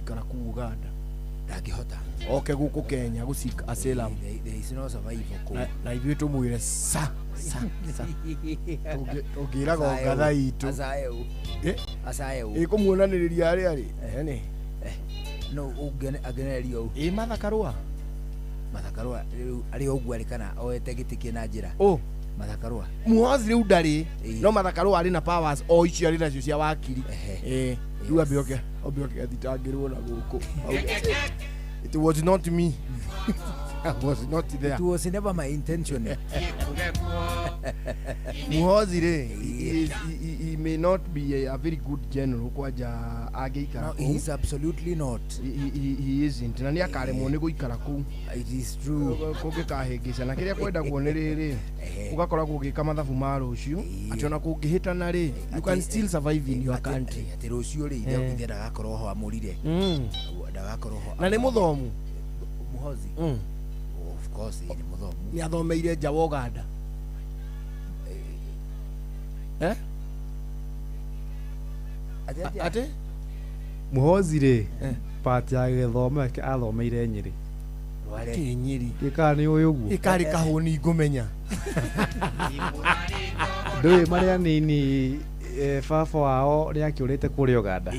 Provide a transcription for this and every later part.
Gũikara kũu Uganda. Ndangĩhota. Oke gũkũ Kenya gũcika asylum. There is no survival kũu. Na ithuĩ tũmwĩre sa sa sa. Tũngĩraga ngatha itũ. Acae ũ. Eh? Acae ũ. Ĩkũmuonanĩrĩria harĩa rĩ ene. No ũngenererio ũ. Ĩ Martha Karũa. Martha Karũa rĩu arĩ o ũguo arĩ kana oete gĩtĩ kĩna njĩra. Ũ. Martha Karũa. Muhozi rĩu ndarĩ. Ĩĩ. No Martha Karũa arĩ na powers o icio arĩ nacio cia wakiri. Ehe. Ĩ rĩu ambe oke ambe oke athitangĩrwo na gũkũ. It was not me. I was not there. It was never my intention. Muhozi rĩ, he may not be a very good general kwanja angĩikara No, kũu. he is absolutely not. He isn't na nĩ akaremwo nĩ gũikara kũu. It is true. Kũngĩkahĩngĩca na kĩrĩa kwendagwo nĩ rĩrĩ, ũgakoragwo ũgĩka mathabu ma rũciũ atĩ ona kũngĩhĩtana rĩ, you can still survive in your country. Atĩ rũciũ rĩ, ithe ndagakorwo ho amũrire. Ndagakorwo ho. Na nĩ mũthomu. Muhozi. Of course nĩ mũthomu. Nĩ athomeire nja wa Uganda. Eh? Atĩ? Muhozi rĩ, part ya gĩthomo gĩake athomeire Nyĩrĩ. Kĩ Nyĩrĩ? Ĩkaa nĩ ũĩ ũguo? Ĩkarĩ kahũni ngũmenya. Ndũĩ marĩ anini, baba wao nĩ akĩũrĩte kũrĩa Uganda.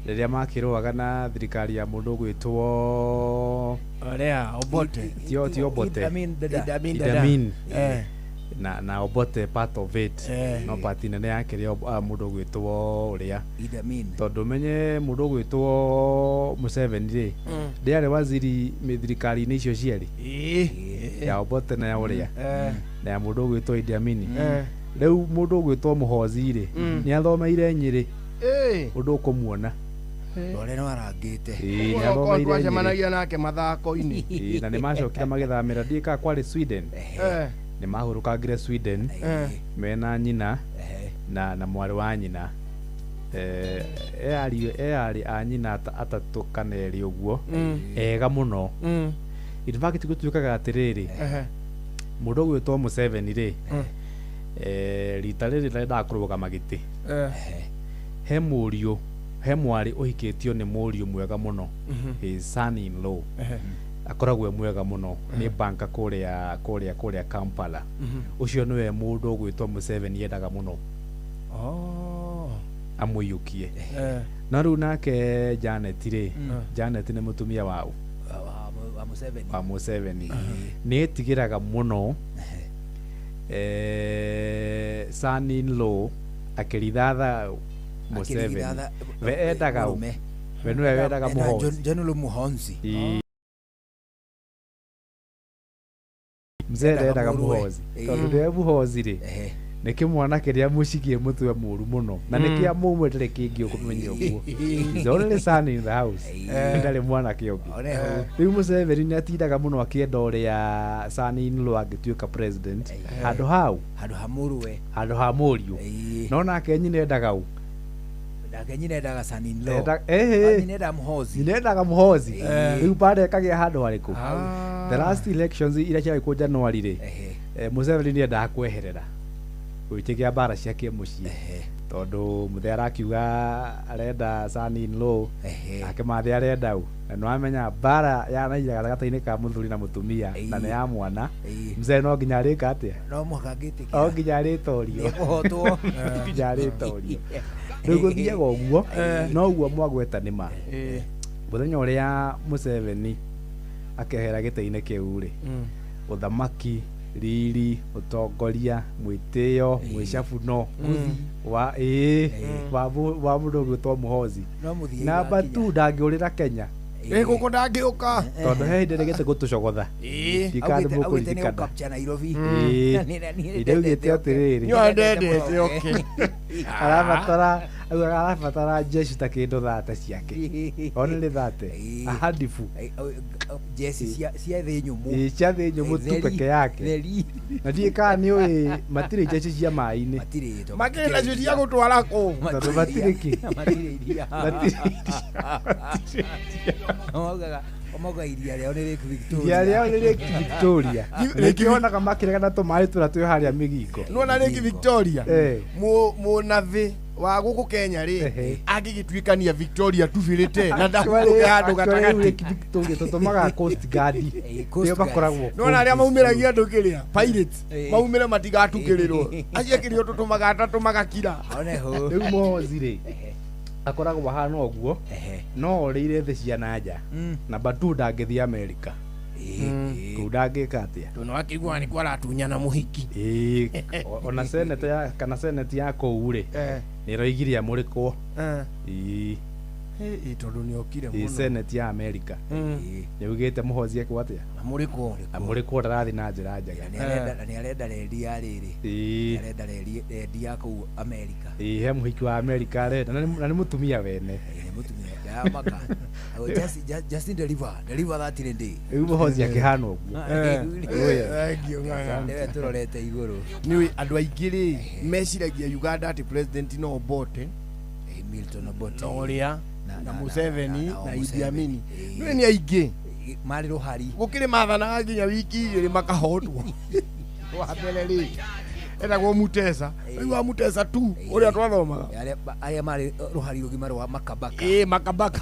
Rĩrĩa makĩrũaga na thirikari ya mũndũ ũgwĩtwo Ũrĩa Obote. Ti Obote. Idi Amin Dada. Idi Amin Idi Dada. Amin. Na Obote part of it. No part nene yakĩrĩ mũndũ ũgwĩtwo ũrĩa. Idi Amin. Tondũ menye mũndũ ũgwĩtwo Museveni rĩ, ndĩarĩ waziri thirikari-inĩ icio cierĩ. Ya Obote na ya ũrĩa. Na ya mũndũ ũgwĩtwo Idi Amin. Rĩu mũndũ ũgwĩtwo Muhozi rĩ, nĩ athomeire Nyĩrĩ. Ũndũ ũkũmuona. Rware no arangĩte. Ĩĩ, nĩ Okorwo athomeire Nyĩrĩ. twacemanagia nake mathako-inĩ. Ĩĩ, na nĩ macokire magĩthamĩra ndiĩ kana kwarĩ Sweden. Nĩ mahurũkangire Sweden mena nyina na mwarĩ wa nyina. E arĩ a nyina atatũ kana erĩ ũguo. Ega mũno. In fact gũtuĩkaga atĩrĩrĩ, mũndũ ũgwĩtwo Museveni rĩ, rita rĩrĩ ndendaga kũrũgama gĩtĩ. He mũriũ, he mwarĩ ũhikĩtio nĩ mũriũ mwega mũno. His son in law. Akoragwo e mwega mũno. Nĩ banka kũrĩa Kampala. Ũcio nĩwe mũndũ ũgwĩtwo Museveni endaga mũno. Amũiyũkie. No rĩu nake Janet rĩ, Janet nĩ mũtumia wa ũ? Wa Museveni. Wa Museveni. Nĩ etigĩraga mũno, son in law akĩrithatha Museveni. We endaga ũ? We nĩwe wendaga Muhoozi. General Muhoozi. Mzee ndendaga Mũrũwe. Muhoozi. Tondũ nĩwe Muhoozi rĩ, nĩ kĩmwana kĩrĩa mũcigie mũtwe mũru mũno. Na nĩ kĩa mũmwe ndĩrĩ kĩngĩ ũkũmenya ũguo. He's the only son in the house. Ndarĩ mwanake ũngĩ. Rĩu Museveni nĩ atindaga mũno akĩenda ũrĩa son in law angĩtuĩka president. Handũ hau? Handũ ha mũrũwe. Handũ ha mũriũ. No nake nyina endaga ũ? Nake nyina endaga son in law. Nyina endaga Muhoozi. Nyina endaga Muhoozi. Rĩu mbara ĩkagĩa handũ harĩkũ? The last elections iria ciarĩ kuo January rĩ, Museveni nĩ endaga kweherera gũgĩtĩ mbara cia kĩmũciĩ. Tondũ mũthee arakiuga arenda son in law, nake mathe arenda ũ. Na nĩ wamenya mbara ya naihenya gatagatĩ-inĩ ka mũthuri na mũtumia na nĩ ya mwana, mzee no nginya arĩka atĩa? No mũhaka angĩtĩkĩra. No nginya arĩtorio. Nĩekũhotwo. No nginya arĩtorio. Rĩu gũthiaga ũguo, no ũguo mwagweta nĩ ma. Mũthenya ũrĩa Museveni akehera gĩtĩ-inĩ kĩu rĩ, ũthamaki, riri, ũtongoria, mwĩtĩo, mwĩcabuno wa ĩĩ, wa mũndũ ũgwĩtwo Muhoozi. No mũthia Namba igakinya. 2 ndangĩũrĩra Kenya. Ĩ gũkũ ndangĩũka. Tondũ he hĩndĩ rĩgĩte gũtũcogotha. Ndikana Augĩte nĩ mũkũririkana. gũkapcha Nairobi. Ĩĩ. Ndaugĩte atĩrĩrĩ. Niĩ ndendete oke. Arabatara, augaga arabatara jeshi ta kĩndũ thate ciake. One nĩ thate. Ahadifu. Jeshi cia thĩ nyũmũ. Ĩĩ, cia thĩ nyũmũ tu peke yake. Theri. Na ndiũĩ kana nĩ ũĩ matirĩ jeshi cia maĩ-inĩ. Matirĩ, tondũ Makĩrĩ nacio cia gũtwara kũ? Tondũ matirĩ kĩ? Matirĩ iria. Matirĩ iria. Maugaga maugaga iria rĩao nĩ Lake Victoria. Iria rĩao nĩ Lake Victoria. Wa gũkũ Kenya rĩ angĩgĩtuĩkania Victoria tubĩrĩte na ndahurũke handũ gatagatĩ. Victoria tũtũmaga Coast Guard. Nĩo makoragwo. Nona arĩa maumĩragia andũ kĩrĩa pirates maumĩre matigatukĩrĩrwo. Acio kĩrĩa tũtũmaga atatũ magakira. Rĩu Muhoozi rĩ akoragwo ahana ũguo no orĩire thĩ cia nanja. Namba 2 ndangĩthiĩ America. Kũu ndangĩka atĩa. Tondũ akĩigua nĩ kwaratunyana mũhiki. Ona senate ya kana senate ya kũu rĩ nĩ ĩroigirie amũrĩkwo. Tondũ nĩ okire mũno. Senate ya America. Nĩ ugĩte Muhoozi ekwo atĩa? Amũrĩkwo. Amũrĩkwo ndarathiĩ na njĩra njega. Na nĩ arenda rendi ya rĩrĩ. Nĩ arenda rendi ya kũu America. He mũhiki wa America arenda na nĩ mũtumia wene. Nĩ mũtumia ndamaka. Just deliver that in a day. Rĩu Muhoozi akĩhana ũguo. Thank you ng'ang'a. Nĩwe tũrorete igũrũ. Nĩ andũ aingĩ rĩ meciragia Uganda atĩ president no Obote. Milton Obote. No ũrĩa na Museveni na Idi Amin. Nĩ nĩ aingĩ marĩ rũhari. Gũkĩrĩ mathanaga nginya wiki igĩrĩ makahotwo. Wa mbere rĩ etagwo Mutesa. Rĩu wa Mutesa tu ũrĩa twathomaga. Arĩa marĩ rũhari rũgima rwa Makabaka. Makabaka.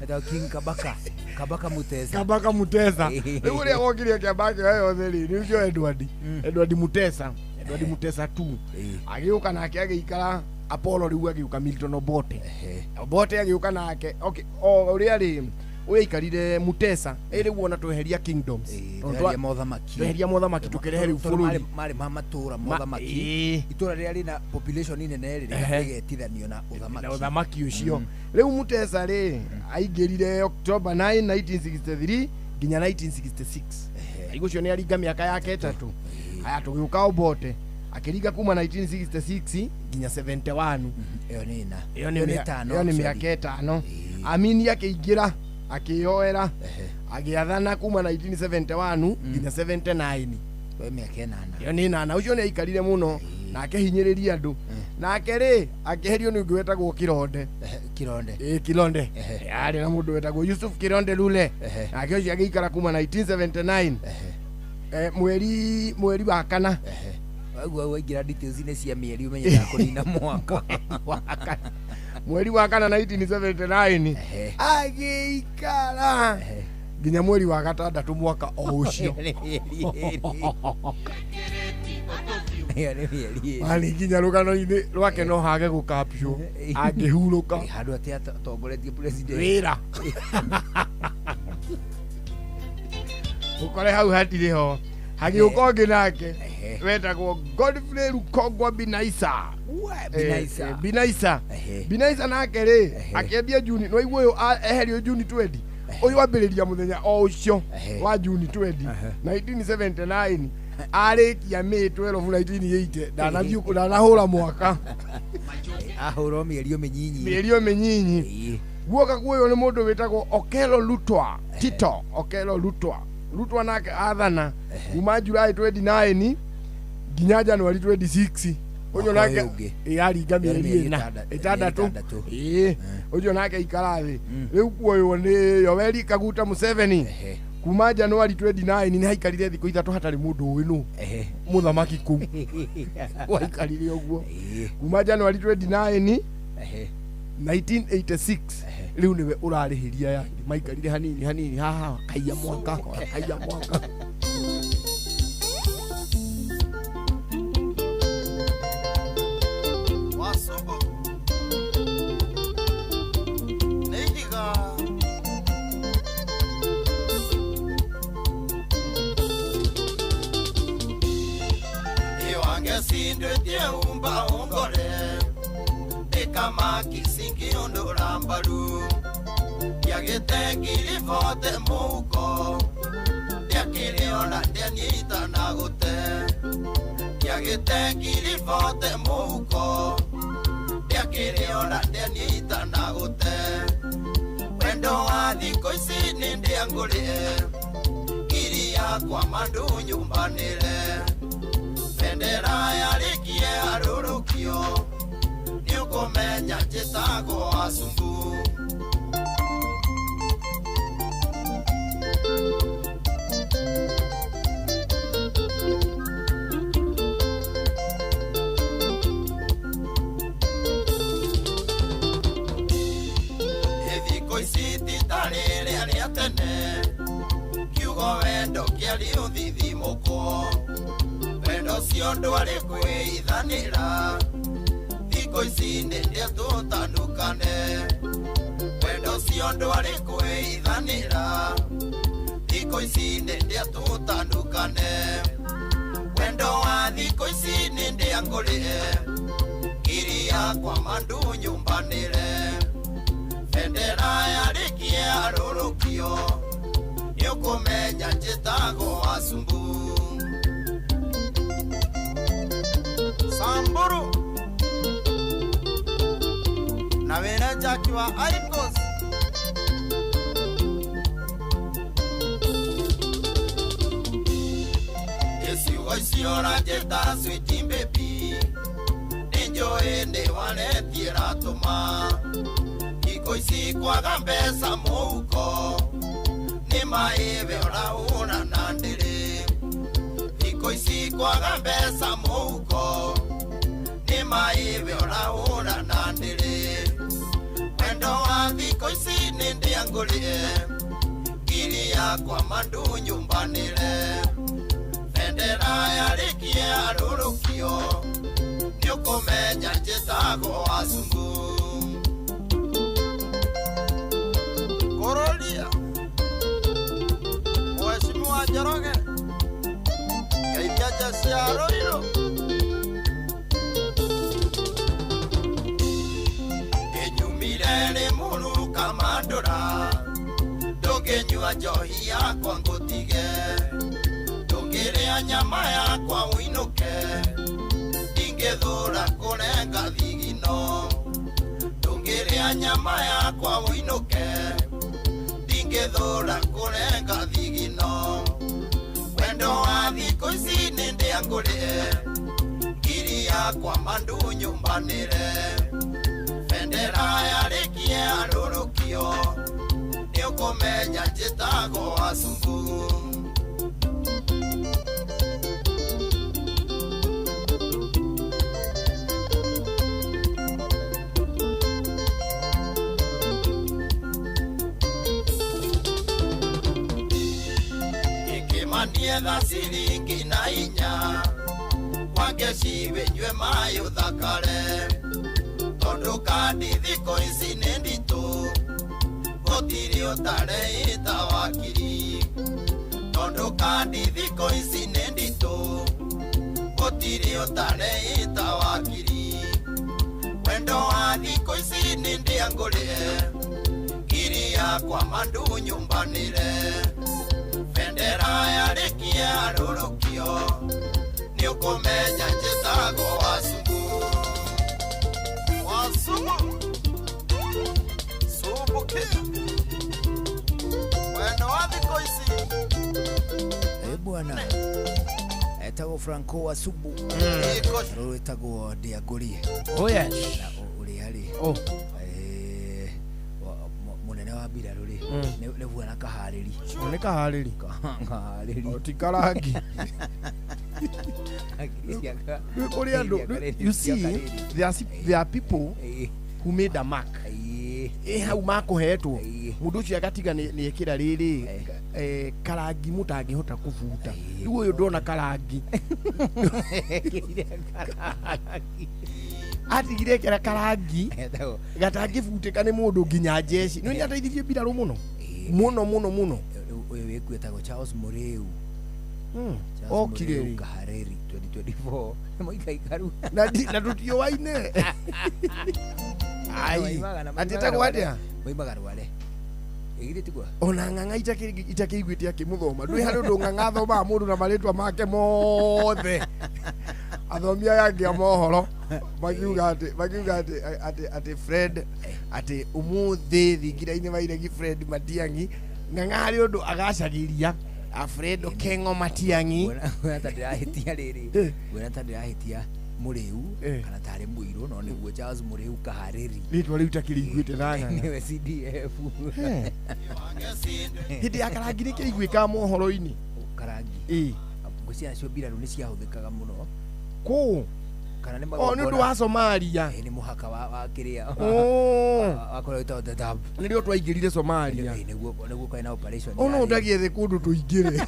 Etagwo King Kabaka. Kabaka Mutesa. Kabaka Mutesa. Rĩu ũrĩa wokire kĩamba kĩo yothe rĩ nĩ ũcio Edward. Edward Mutesa. Edward Mutesa tu. Agĩũka nake agĩikara Apollo rĩu agĩũka Milton Obote. Obote agĩũka nake. Okay, o ũrĩa rĩ ũrĩa aikarire Mutesa rĩu ona tweheria kingdoms. Tweheria mothamaki. Tweheria mothamaki tũkĩrehe rĩu bũrũri. Marĩ ma matũra mothamaki. Itũra rĩrĩa rĩna population nene rĩ rĩgetithanio na ũthamaki. Na ũthamaki ũcio. Rĩu Mutesa rĩ aingĩrire October 9 1963 nginya 1966. Aigu ũcio nĩ aringa mĩaka yake ĩtatũ. Haya tũgĩũka Obote akĩringa kuma 1966 nginya 71. Ĩyo nĩ ĩna. Ĩyo nĩ mĩaka ĩtano. Amini akĩingĩra akĩyoera agĩathana kuma 1971 nginya 79. Ĩyo mĩaka ĩnana. Ĩyo nĩ ĩnana. Ũcio nĩ aikarire mũno na akĩhinyĩrĩria andũ. Nake rĩ akĩherio nĩ ũngĩ wetagwo Kironde. Kironde. Kironde. Yarĩ na mũndũ wetagwo Yusuf Kironde Lule. Nake ũcio agĩikara kuma 1979 mweri wa kana. Waigua waingĩra details-inĩ cia mĩeri ũmenye ndakũnina mwaka. Mweri wa kana 1979 agĩikara nginya mweri wa gatandatũ mwaka o ũcio. Arĩ nginya rũgano-inĩ rwake no hage gũkapio angĩhurũka. Handũ atĩ atongoretie president. Wĩra. Ũkore hau hatirĩ ho. Hagĩũka ũngĩ nake wetagwo Godfrey Rukongwa Binaisa. Binaisa. Binaisa. Binaisa nake rĩ akĩambia Juni no igua ũyũ eherio Juni 20. Ũyũ ambĩrĩria mũthenya o ũcio wa Juni 20 1979 arĩkia May 12 1980 ndanathiĩ ndanahũra mwaka. Ahũrwo mĩeri mĩnyinyi. Mĩeri mĩnyinyi. Guoka kuoywo nĩ mũndũ wĩtagwo Okello Lutwa. Tito Okello Lutwa. Lutwa nake athana kuma July 29 nginya January 26. Ũcio nake aringa mĩeri ĩna ĩtandatũ. Ũcio nake aikara thĩ. Rĩu kuoywo nĩ Yoweri Kaguta Museveni kuma January 29 nĩ haikarire thikũ ithatũ hatarĩ mũndũ ũĩ nũ mũthamaki kũu. Waikarire ũguo kuma January 29 1986 rĩu nĩwe ũrarĩhĩria yangĩ maikarire hanini hanini haha kaiya mwaka kaiya mwaka. Thikũ ici ti ta rĩrĩa rĩa tene kiugo wendo kĩarĩ ũthithimũkwo wendo ũcio ndwarĩ kwĩithanĩra thikũ ici nĩ ndĩa tũtanukane wendo ũcio ndwarĩ kwĩithanĩra thikũ ici nĩ ndĩa tũtanukane wendo wa thikũ ici nĩ ndĩa ngũrĩre ngiri yakwa mandu nyumbanĩre bendera yarĩkie arũrũkio nĩũkũmenya njĩtagwo Wasumbu. Samburu na wĩra Jackie wa Icos Iciugo icio ũranjĩta sweet baby nĩnjũĩ nĩ waretie ratũma thikũ ici kwaga mbeca mũhuko nĩ maĩwe ũrahũra na ndĩrĩ thikũ ici kwaga mbeca mũhuko nĩ maĩwe ũrahũra na ndĩrĩ wendo wa thikũ ici nĩ ndĩa ngũrĩre ngiri yakwa mandu nyumbanĩre bendera yarĩkie arũrũkio nĩũkũmenya njĩtagwo Wasumbu. Korolia Mheshimiwa Njoroge geithia jeshi ya Ruiru kĩnyumire rĩ mũru kamandũra ndũngĩnyua njohi yakwa ngũtige ndũngĩrĩa nyama yakwa ũinũke ndingĩthũra kũrenga thigino ndũngĩrĩa nyama yakwa ũinũke ndingĩthũra kũrenga thigino wendo wa thikũ ici nĩ ndĩa ngũrĩre ngiri yakwa mandu nyumbanĩre bendera yarĩkie arũrũkio nĩũkũmenya njĩtagwo Wasumbu. Ikĩmanietha ciringi na inya kwa ngeci wĩnyue maĩ ũthakare tondũ kandi thikũ ici nĩ nditũ gũtirĩ ũtareĩta wakiri tondũ kandi thikũ ici nĩ nditũ gũtirĩ ũtareĩta wakiri wendo wa thikũ ici nĩ ndĩa ngũrĩre ngiri yakwa mandu nyumbanĩre bendera yarĩkie arũrũkio nĩũkũmenya njĩtagwo Wasumbu. Wasumbu Sumbukia wendo wa thikũ ici. Bwana etagwo Franco Wasumbu rwĩtagwo Ndĩangũrie. Oh yes. Na ũrĩa rĩ Oh. Mũnene wa mbirarũ rĩ nĩ bwana Kaharĩri. Nĩ Kaharĩri. Kaharĩri. Ti Karangi. Kũrĩ andũ, you see there are people who made a mark. Hau makũhetwo mũndũ ũcio agatiga nĩ ekĩra rĩrĩ karangi mũtangĩhota kũbuta rĩu ũyũ ndona karangi atigire ekĩra karangi gatangĩbutĩka nĩ mũndũ nginya jeshi nĩ nĩateithirie mbirarũ mũno mũno mũno mũno. Ũyũ wĩkuo etagwo Charles Mũrĩu. Okire rĩ Kaharĩri 2024 mũikaikaru na tũtiũaine. Ai atĩtagwo atĩa? Moimaga Rware. Ĩgithĩ tiguo? Ona ng'ang'a itakĩiguĩte akĩmũthoma ndwĩ harĩ ũndũ ng'ang'a athomaga mũndũ na marĩtwa make mothe athomi aya angĩ a mohoro makiuga atĩ atĩ Fred atĩ ũmũthĩ thingira-inĩ wa iregi Fred Matiang'i ng'ang'a harĩ ũndũ agacagĩria Alfredo Kengo Matiang'i. Nguona ta ndĩrahĩtia rĩrĩ nguona ta ndĩrahĩtia Mũrĩu kana tarĩ mũirũ no nĩguo Charles Mũrĩu Kaharĩri rĩtwa rĩu itakĩrĩiguĩte na ng'ang'a nĩwe CDF. Hĩndĩ ya karangi nĩkĩiguĩkaga mohoro-inĩ karangi ĩĩ ngwĩciria nacio mbirarũ nĩ ciahũthĩkaga mũno kũũ Kana nĩ O nĩ ũndũ wa Somalia. Nĩ mũhaka wa kĩrĩa Oh. wa kũrĩa wĩtagwo Dadaab. Nĩrĩo twaingĩrire Somalia. Nĩguo kwarĩ na operation Ono yarĩ. ũtagiethe kũndũ tũingĩre.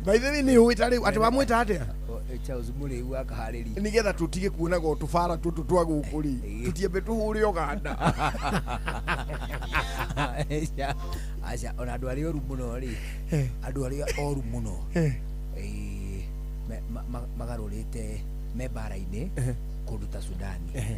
By the way, nĩ ũĩ ta rĩu atĩ wamwĩta atĩa? Charles Mũrĩu wa Kaharĩri. Nĩgetha tũtige kuonaga o tũbara tũtũ twa gũkũ rĩ, tũtiambe tũhũre Uganda. Aca, aca, ona andũ arĩa oru mũno rĩ, andũ arĩa oru mũno magarũrĩte me mbara-inĩ kũndũ ta Sudani.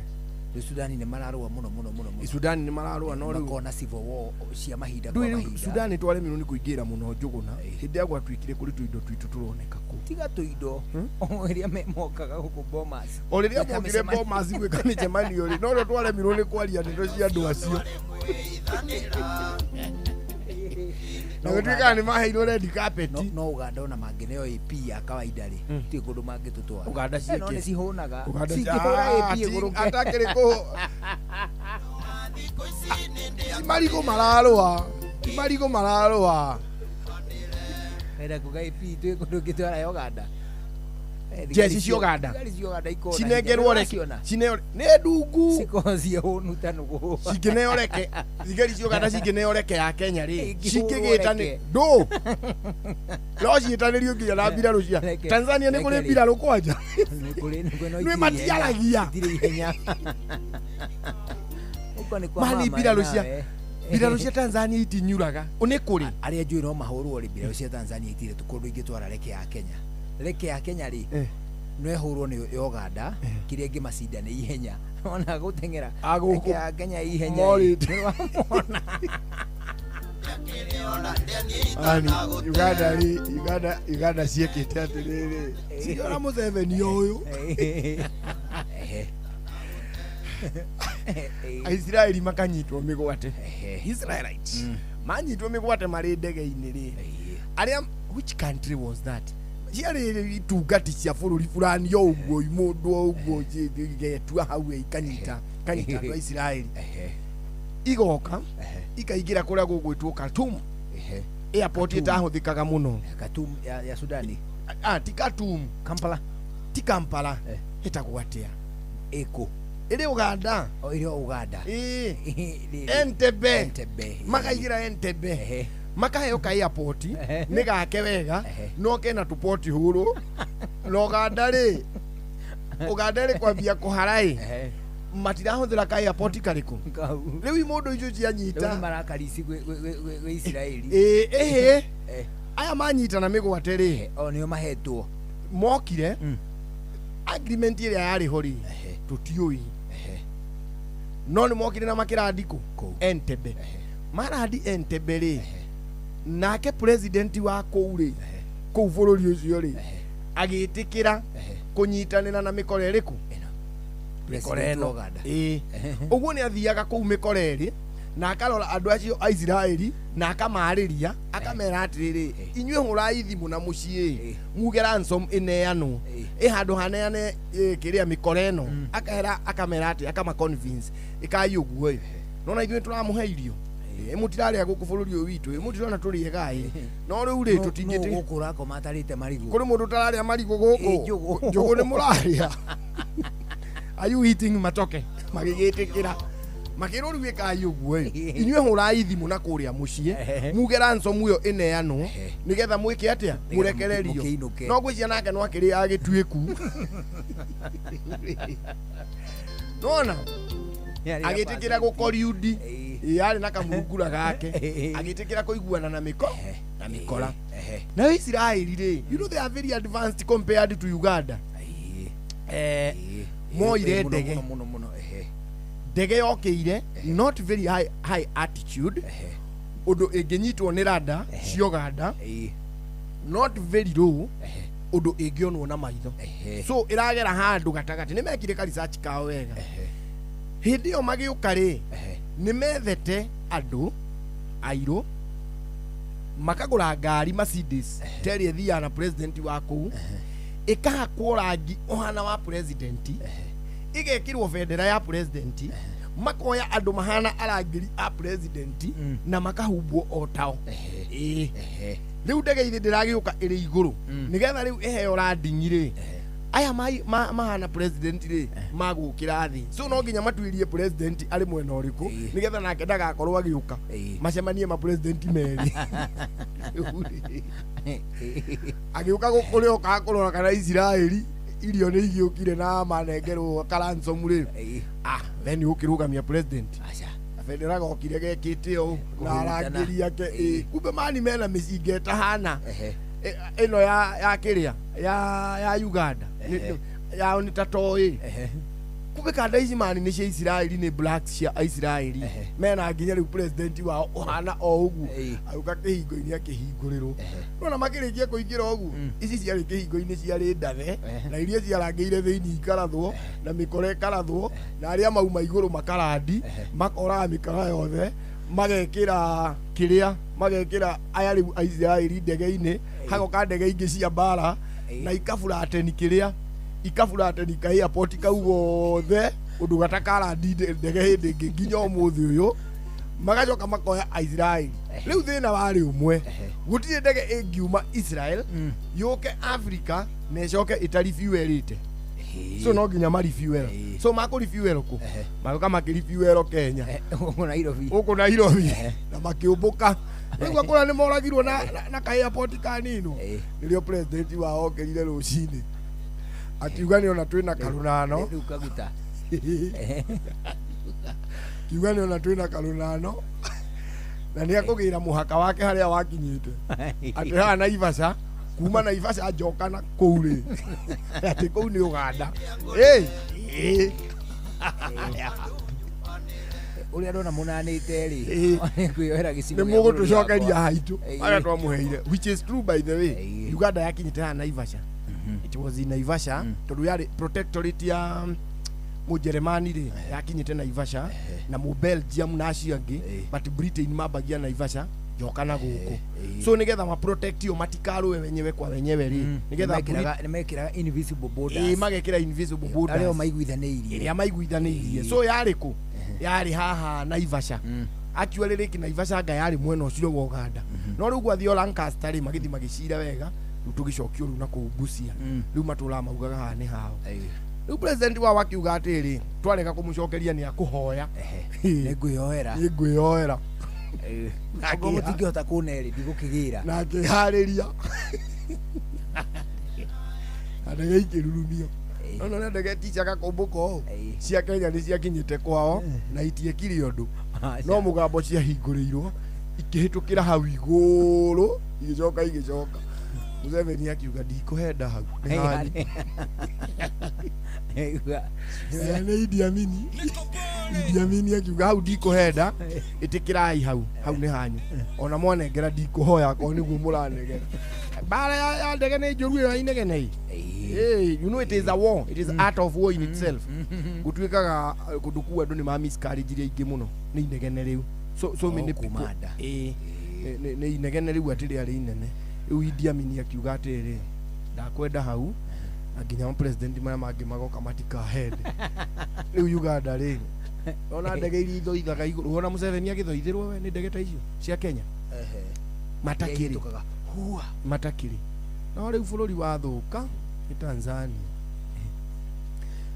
Rĩu Sudani nĩ mararũa mũno mũno mũno mũno. Sudani nĩ mararũa no rĩu Makona civil war cia mahinda kwa ndũĩ rĩu mahinda. Sudani twaremirwo nĩ kũingĩra mũno Njũgũna hĩndĩ ya gwatuĩkire kũrĩ tũindo twitũ tũroneka kũu. Tiga tũindo o rĩrĩa mokaga gũkũ Bomas. O rĩrĩa Gwĩka mokire mĩcemanio. Bomas gwĩka mĩcemanio rĩ, no rĩo twaremirwo nĩ kwaria ndeto cia andũ acio. Na gũtuĩkaga nĩ maheirwo red carpet. No Uganda ona mangĩneo AP ya kawaida rĩ, gũtirĩ kũndũ mangĩtũtwara. Uganda No ciĩkĩ? nĩ cihũnaga. Uganda Cingĩhũra Ah, AP ti- ĩgũrũke. atakĩrĩ kũ ti marigũ mararũa, ti marigũ mararũa. Enda kuga AP twĩ kũndũ ũngĩtwara ya Uganda. Jeshi cia Uganda. Thigari cia Uganda ikoragwo na Cinengerwo hinya. reke Nĩũraciona? cineo nĩ ndungu. Cikoragwo ciĩ hũnu ta nũgũ. Cingĩneo reke thigari cia Uganda cingĩneo reke ya Kenya rĩ, Ingĩhũrwo cingĩgĩta nĩ reke. ndũ no ciĩtanĩrio nginya na mbirarũ cia Reke. Tanzania. Nĩ kũrĩ Reke rĩ. mbirarũ kwanja. Nĩ kũrĩ, nĩ kũrĩ, no Nĩ itirĩ matiaragia. ihenya. Itirĩ ihenya. Ũko nĩ kwa Mani mama mbirarũ cia nawe. Mbirarũ cia Tanzania itinyuraga nĩ kũrĩ. Arĩa njũĩ no mahũrwo rĩ, mbirarũ cia Tanzania itirĩ kũndũ ingĩtwara reke ya Kenya. Reke ya Kenya rĩ, no ĩhũrwo nĩ ya Uganda, kĩrĩa ĩngĩmacinda nĩ ihenya. Ona gũteng'era. A gũkũ Reke ya Kenya ihenya. Morĩte. Nĩwamona? Ani, Uganda rĩ, Uganda ciĩkĩte atĩrĩrĩ, ciona Museveni ũyũ. Aisiraeli makanyitwo mĩgwate. Israelites manyitwo mĩgwate marĩ ndege-inĩ rĩ, arĩa which country was that, ciarĩ itungati cia bũrũri fulani o ũguo, mũndũ o ũguo getua hau ikanyita kanyita andũ a Isiraeli, igoka ikaingĩra kũrĩa gũgwĩtwo Khartoum airport ĩtahũthĩkaga mũno. Khartoum ya Sudani. Ah, ti Khartoum. Kampala. Ti Kampala. Ĩtagwo atĩa? Ĩkũ? Ĩrĩ Uganda. O ĩrĩ o Uganda. Ĩĩ, Entebbe. Entebbe. Makaingĩra Entebbe, makaheo ka airport nĩ gake wega, no kena tũpoti hũrũ na Uganda rĩ, Uganda rĩ kwambia kũhara ĩ, matirahũthĩra ka airport karĩkũ? Kau. Rĩu imũndũ icio Rĩu nĩ cianyita marakarisi gwĩ Isiraeli. Ĩĩ, ĩhĩ, aya manyitana mĩgwate rĩ, O nĩo mahetwo. Mokire agreement ĩrĩa yarĩ ho rĩ, tũtiũĩ, no nĩ mokire na makĩrandi kũ? Kũu. Entebbe. Marandi Entebbe rĩ, nake president wa kũu rĩ, kũu bũrũri ũcio rĩ, agĩtĩkĩra kũnyitanĩra na mĩkora ĩrĩkũ? Mĩkora President wa ĩno. Uganda. Ĩĩ, ũguo nĩ athiaga kũu mĩkora ĩrĩ na akarora andũ acio a Isiraeli na akamarĩria, akamera atĩrĩrĩ, inyuĩ hũrai thimũ na mũciĩ muge ransom ĩneanwo ĩ handũ haneane kĩrĩa mĩkora ĩno, akahera akamera atĩ akama convince ĩkai ũguo ĩ, nona ithuĩ tũramũhe irio ĩ, mũtirarĩa gũkũ bũrũri ũyũ witũ ĩ, mũtirona tũrĩ ega ĩ, no rĩu rĩ tũtingĩtĩ Nũ gũkũ ũrakoma atarĩte marigũ? Kũrĩ mũndũ ũtararĩa marigũ gũkũ? Ĩ, njũgũ. Njũgũ nĩ mũrarĩa? Are you eating matoke? Magĩgĩtĩkĩra, makĩrwo rĩu ĩkai ũguo ĩ, inyuĩ hũrai thimũ na kũrĩa mũciĩ muge ransom ĩyo ĩneanwo nĩgetha mwĩke atĩa? Mũrekererio. Mũkĩinũke. No ngwĩciria nake no akĩrĩaga gĩtuĩku nona agĩtĩkĩra gũkoriundi. Ĩ, arĩ na kamurungura gake, agĩtĩkĩra kũiguana na mĩko na mĩkora. Nayo Isiraeli rĩ, you know they are very advanced compared to Uganda. Moire ndege. Mũno mũno mũno. Ndege yokĩire not very high altitude ũndũ ĩngĩnyitwo nĩ rada cia Uganda, not very low ũndũ ĩngĩonwo na maitho, so ĩragera handũ gatagatĩ. Nĩ mekire ka research kao wega. Hĩndĩ ĩyo magĩũka rĩ, nĩ methete andũ airũ makagũra ngari Mercedes ta ĩrĩa ĩthiaga na president wa kũu, ĩkahakwo rangi ũhana wa president, Igekirwo bendera ya president, makoya andũ mahana arangĩri a president na makahumbwo o tao. Ĩĩ. Rĩu ndege ithĩ ndĩragĩũka ĩrĩ igũrũ nĩgetha rĩu ĩheo landing rĩ, aya mahana president rĩ magũkĩra thĩ, so no nginya matuĩrie president arĩ mwena ũrĩkũ nĩgetha nake ndagakorwo agĩũka macemanie ma president merĩ. Rĩu rĩ, agĩũka kũrĩa okaga kũrora kana Isiraeli irio nĩ igĩũkire na manengerwo karansomu rĩ, then ũkĩrũgamia president. Aca. Bendera gokire gekĩte ũũ na Kũhurutana. arangĩri ake. Ĩ, kumbe mani mena mĩcinga ĩtahana ĩno ya kĩrĩa ya Uganda. Yao nĩ ta toĩ. Kumbe kanda ici mani nĩ cia Isiraeli, nĩ blacks cia Isiraeli. Mena nginya rĩu president wao ũhana o ũguo. Agĩũka kĩhingo-inĩ akĩhingũrĩrwo. Nona makĩrĩkia kũingĩra ũguo, ici ciarĩ kĩhingo-inĩ ciarĩ ndathe na iria ciarangĩire thĩinĩ ikarathwo na mĩkora ĩkarathwo na arĩa mauma igũrũ makarandi makoraga mĩkora yothe, magekĩra kĩrĩa magekĩra aya rĩu Aisiraeli ndege-inĩ, hagoka ndege ingĩ cia mbara na ikaburateni kĩrĩa ikaburateni ka airport kau gothe ũndũ gatakarandi ndege hĩndĩ ĩngĩ nginya ũmũthĩ ũyũ. Magacoka makoya Aisiraeli. Rĩu thĩna warĩ ũmwe, gũtirĩ ndege ĩngiuma Israel yũke Africa na ĩcoke ĩtarifuelĩte, so no nginya marifuel. So makũrifuel kũ? Magoka makĩrifuel Kenya. Gũkũ Nairobi. Gũkũ Nairobi na makĩũmbũka. Rĩu akũra nĩ moragirwo na ka airport kanino. Nĩrĩo president wao okĩrire rũcinĩ akiuga nĩ ona twĩna karũnano. Rĩu kaguta. Kiuga nĩ ona twĩna karũnano na nĩ akũgĩra mũhaka wake harĩa wakinyĩte atĩ haha Naivasha, kuma Naivasha njoka na kũu rĩ, atĩ kũu nĩ Uganda. Ĩ, ĩ. Ũrĩa ndona mũnanĩte rĩ, kwĩyohera gĩcigo Nĩ gĩa bũrũri mũgũtũcokeria wakwa. haitũ harĩa twamũheire, which is true, by the way. Uganda yakinyĩte haha Naivasha. It was in Naivasha tondũ yarĩ protectorate ya Mũjeremani rĩ, yakinyĩte Naivasha na Mũbelgium na acio angĩ, but Britain mambagia Naivasha njoka na gũkũ. So nĩgetha maprotectio matikarũe wenyewe kwa wenyewe rĩ, nĩgetha Nĩmekĩraga invisible borders. Ĩ, magekĩra invisible borders. Arĩa o maiguithanĩirie. Ĩrĩa maiguithanĩirie. So yarĩ kũ? Yarĩ haha Naivasha. Actually rĩki Naivasha anga yarĩ mwena ũcio wa Uganda, no rĩu gwathio Lancaster rĩ, magĩthiĩ magĩcira wega, rĩu tũgĩcokio rĩu na kũu Busia. Rĩu matũraga maugaga haha nĩ hao. Rĩu president wao akiuga atĩrĩ, twarega kũmũcokeria nĩ akũhoya. Nĩ ngwĩyoera. Nĩ ngwĩyoera. Okorwo mũtingĩhota kũne rĩ, ndigũkĩgĩra. Na akĩharĩria na ndege ikĩrurumio. No nĩ ndege ticaga kũmbũka ũũ cia Kenya nĩ ciakinyĩte kwao na itiekire ũndũ, no mũgambo ciahingũrĩirwo ikĩhĩtũkĩra hau igũrũ, igĩcoka igĩcoka. Museveni akiuga ndikũhenda hau nĩ hanyu. Nĩ Idi Amini. Idi Amini akiuga hau ndikũhenda, ĩtĩkĩrai hau, hau nĩ hanyu, ona mwanengera ndikũhoya akorwo nĩguo mũranegera. Mbara ya ndege nĩ njũru ĩyo ya inegene ĩ. Hey, you know it is a war. It is art of war in itself. Gũtuĩkaga kũndũ kuu andũ nĩ ma miscarriage iria ingĩ mũno nĩ inegene rĩu. So Oh, many people. kuma nda. Ĩ, nĩ inegene rĩu atĩ rĩarĩ inene. Rĩu Idi Amin akiuga atĩrĩrĩ, ndakwenda hau na nginya president marĩa mangĩ magoka matikahende. Rĩu Uganda rĩ, ona ndege iria ithoithaga igũrũ, wona Museveni agĩthoithĩrwo we nĩ ndege ta icio cia Kenya matakĩrĩ. Ihĩtũkaga hua. Matakĩrĩ. No rĩu bũrũri wathũka nĩ Tanzania,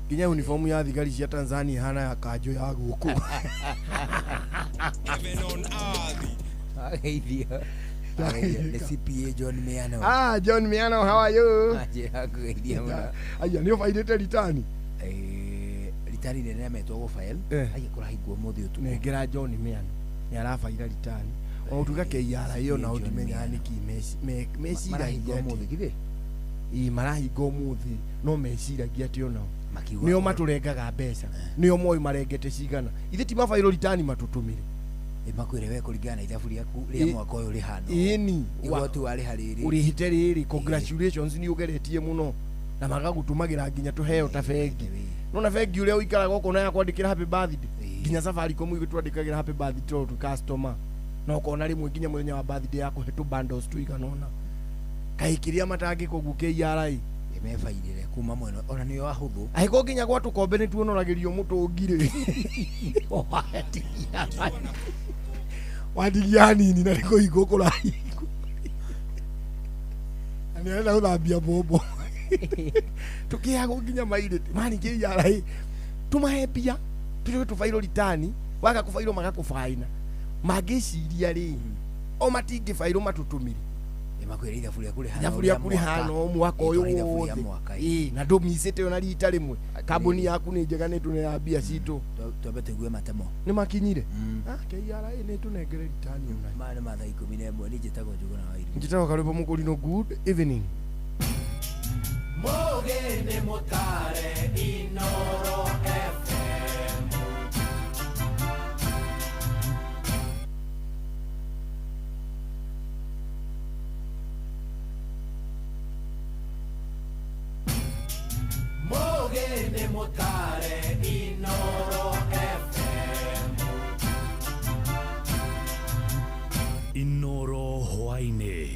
nginya uniform ya thigari cia Tanzania hana ya kanjũ ya gũkũ. Ageithio. Ageithio. Nĩ CPA John Miano. Ah, John Miano, how are you? Anjĩra ngũgeithia mũno. Aya nĩ ũbairĩte ritani. Ritani nene metwo gũbail. Aya kũrahingwo ũmũthĩ ũtukũ. Nengera John Miano nĩ arabaira ritani o gũtuĩka KRA ĩyo nao John ndimenyaga Miano. nĩkĩ meciragia Marahingwo atĩ ũmũthĩ githĩ? Ĩ, marahinga ũmũthĩ, no meciragia atĩ onao Makiuga nĩo ũhoro. matũrengaga mbeca, nĩo moĩ marengete cigana. Ithe ti mabairwo ritani matũtũmĩre. Ĩ, makwĩre we kũringana na ithabu rĩaku rĩa mwaka ũyũ rĩhana ũũ. Ĩni. Igoti warĩha rĩrĩ. Ũrĩhĩte rĩrĩ, congratulations, nĩ ũgeretie mũno, na magagũtũmagĩra nginya tũheo ta bengi. Nona bengi ũrĩa ũikaraga ũkona ya kwandĩkĩra happy birthday. Nginya Safaricom igĩtwandĩkagĩra happy birthday tondũ twĩ customer, na ũkona rĩmwe nginya mũthenya wa birthday ya kũhe tũ bundles tũigana ũna. Kaĩ kĩrĩa matangĩka ũguo KRA Mebairire kuma mwena ona nĩo ahũthũ. Angĩkorwo nginya gwa tũkombe nĩ tuonoragĩrio mũtũngi rĩ. Watigia hanini na nĩ kũhingwo kũrahingwo. Na nĩ arenda gũthambia mbombo. Tũkĩheagwo nginya mairĩtu. Mani KRA tũmahe mbia tũcoke tũbairwo ritani waga kũbairwo magakũbaina. Mangĩciria rĩ o matingĩbairwo matũtũmire. Makwĩra ithabu rĩaku rĩhana ithabu rĩaku rĩhana o mwaka ũyũ wothe. Ĩĩ na ndũmicĩte ona rita rĩmwe. Kambuni yaku nĩ njega nĩ tũneaga mbia citũ. Twambe tũigue matemo. Nĩ makinyire. KRA nĩ tũnengere ritani ona. Maya nĩ ma thaa 11 niĩ njĩtagwo Njũgũna wa Iria. Njĩtagwo Karwĩmbo Mũkũrinũ. Good evening. Mũgĩ mũtare Inoro FM. Mũgĩ mũtare Inoro FM. Inoro hwaĩ-inĩ.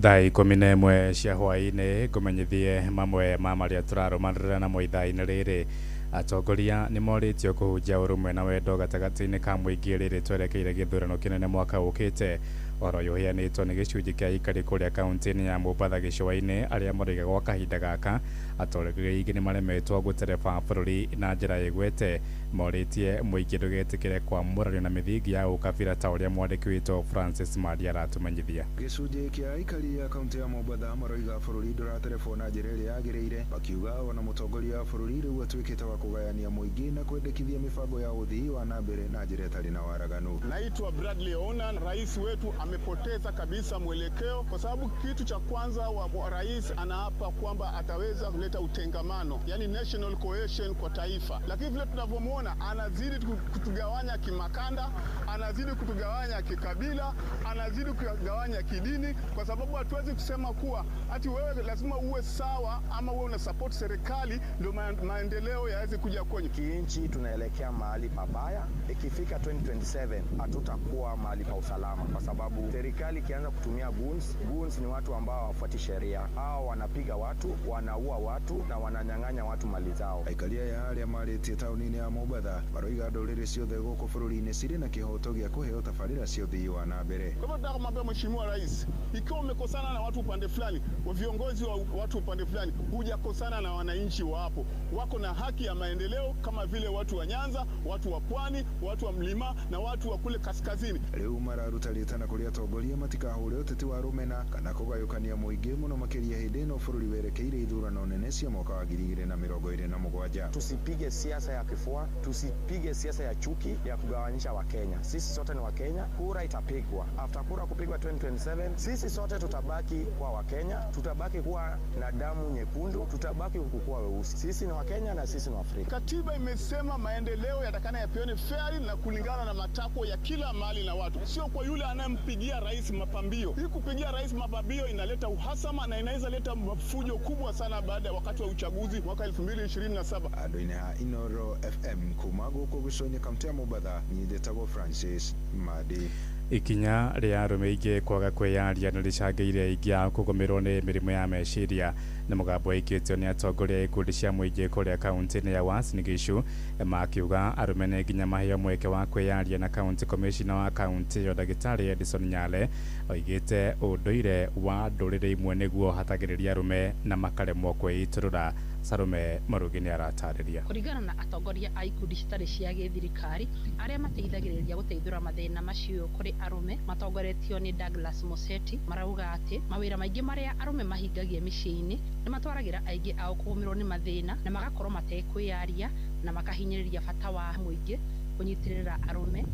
Thaa 11 cia hwaĩ-inĩ ngũmenyithie mamwe ma marĩa tũrarũmanĩrĩra namo ithaa-inĩ rĩrĩ. Atongoria nĩ morĩtio kũhunjia ũrũmwe na wendo gatagatĩ-inĩ ka mũingĩ rĩrĩ twerekeire gĩthurano kĩnene mwaka ũkĩte. Ũhoro ũyũ ũheanĩtwo nĩ gĩcunjĩ kĩa aikari kũrĩa kaunti-inĩ ya Mombatha gĩcũa-inĩ arĩa moigaga gwa kahinda gaka atongoria aingĩ nĩ maremetwo gũtereba bũrũri na njĩra ĩgwete. Morĩtie mũingĩ ndũgetĩkĩre kwamũranio na mĩthingi ya ũkabira ta ũrĩa mwandĩki witũ Francis Madi aratũmenyithia. Gĩcunjĩ kĩa aikari a kaunti ya Mombatha maroiga bũrũri ndũraterebwo na njĩra ĩrĩa yagĩrĩire, makiuga ona mũtongoria wa bũrũri rĩu atuĩkĩte wa kũgayania mũingĩ na kwendekithia mĩbango ya ũthii wa na mbere na njĩra ĩtarĩ na waraganu. Naitwa Bradley Ona. Rais wetu amepoteza kabisa mwelekeo, kwa sababu kitu cha kwanza wa rais anaapa kwamba ataweza kuleta utengamano, yani national cohesion kwa taifa, lakini vile tunavyomuona anazidi kutugawanya kimakanda, anazidi kutugawanya kikabila, anazidi kutugawanya kidini, kwa sababu hatuwezi kusema kuwa ati wewe lazima uwe sawa ama wewe una support serikali ndio maendeleo yaweze kuja kwenye kinchi. Tunaelekea mahali pabaya. Ikifika 2027 hatutakuwa mahali pa usalama, kwa sababu serikali ikianza kutumia goons, goons ni watu ambao hawafuati sheria. Hao wanapiga watu, wanaua watu na wananyang'anya watu mali zao. Aikaria ya arĩa marĩtie taũni-inĩ ya Mombatha maroiga ndũrĩrĩ ciothe gũkũ bũrũri-inĩ cirĩ na kĩhoto gĩa kũheo tabarĩra cia ũthii wa na mbere. Kwa hivyo nataka kumwambia Mheshimiwa Rais, ikiwa umekosana na watu upande fulani, wa viongozi wa watu upande fulani, hujakosana na wananchi wa hapo. Wako na haki ya maendeleo kama vile watu wa Nyanza, watu wa Pwani, watu wa Mlima na watu wa kule kaskazini. Rĩu mararuta rĩtana kũrĩ atongoria matikahũre ũteti wa rũmena kana kũgayũkania mũingĩ mũno makĩria hĩndĩ ĩno bũrũri werekeire ithurano nene cia mwaka wa 2027. Tusipige siasa ya kifua, tusipige siasa ya chuki ya kugawanyisha Wakenya. Sisi sote ni Wakenya, kura itapigwa. After kura kupigwa 2027, sisi sote tutabaki kwa Wakenya, tutabaki kuwa na damu nyekundu, tutabaki kukua weusi. Sisi ni Wakenya na sisi ni Afrika. Katiba imesema maendeleo yatakana yapeane fairly na kulingana na matakwa ya kila mahali na watu, sio kwa yule anayempigia rais mapambio. Hii kupigia rais mapambio inaleta uhasama na inaweza leta fujo kubwa sana baada ya wakati wa uchaguzi mwaka 2027. Andũ-inĩ ha Inoro FM kuma gũkũ gĩcũa-inĩ kaunti ya Mombatha, niĩ njĩtagwo Francis Madi. Ikinya rĩa arũme aingĩ kwaga kwĩyaria nĩ rĩcangĩire aingĩ ao kũgũmĩrwo nĩ mĩrimũ ya meciria. Nĩ mũgambo ũikĩtio nĩ atongoria a ikundi cia mũingĩ kũrĩa kaunti-inĩ ya Uasin Gishu, makiuga arũme nĩ nginya maheo mweke wa kwĩyaria. Na kaunti komishina wa kaunti ĩyo ndagĩtarĩ Edison Nyale oigĩte ũndũire wa ndũrĩrĩ imwe nĩguo hatagĩrĩria arũme na makaremwo kwĩitũrũra. Salome Marugi nĩ aratarĩria. Kũringana na atongoria a ikundi citarĩ cia gĩthirikari arĩa mateithagĩrĩria gũteithũra mathĩna macio kũrĩ arũme matongoretio nĩ Douglas Moseti, marauga atĩ mawĩra maingĩ marĩa arũme mahingagia mĩciĩ-inĩ nĩ matwaragĩra aingĩ ao kũgũmĩrwo nĩ mathĩna na magakorwo matekwĩyaria na makahinyĩrĩria bata wa mũingĩ kũnyitĩrĩra arũme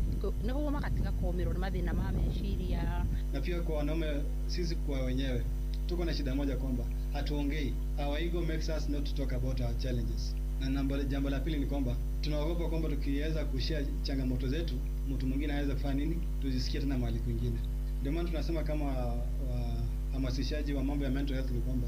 nĩguo magatiga kũgũmĩrwo nĩ mathĩna ma meciria. Na pia kwa wanaume sisi kwa wenyewe tuko na shida moja kwamba hatuongei. Our ego makes us not to talk about our challenges. Na jambo la pili ni kwamba tunaogopa kwamba tukiweza kushare changamoto zetu mtu mwingine anaweza kufanya nini, tujisikie tena mahali kwingine. Ndio maana tunasema kama hamasishaji wa mambo ya mental health ni kwamba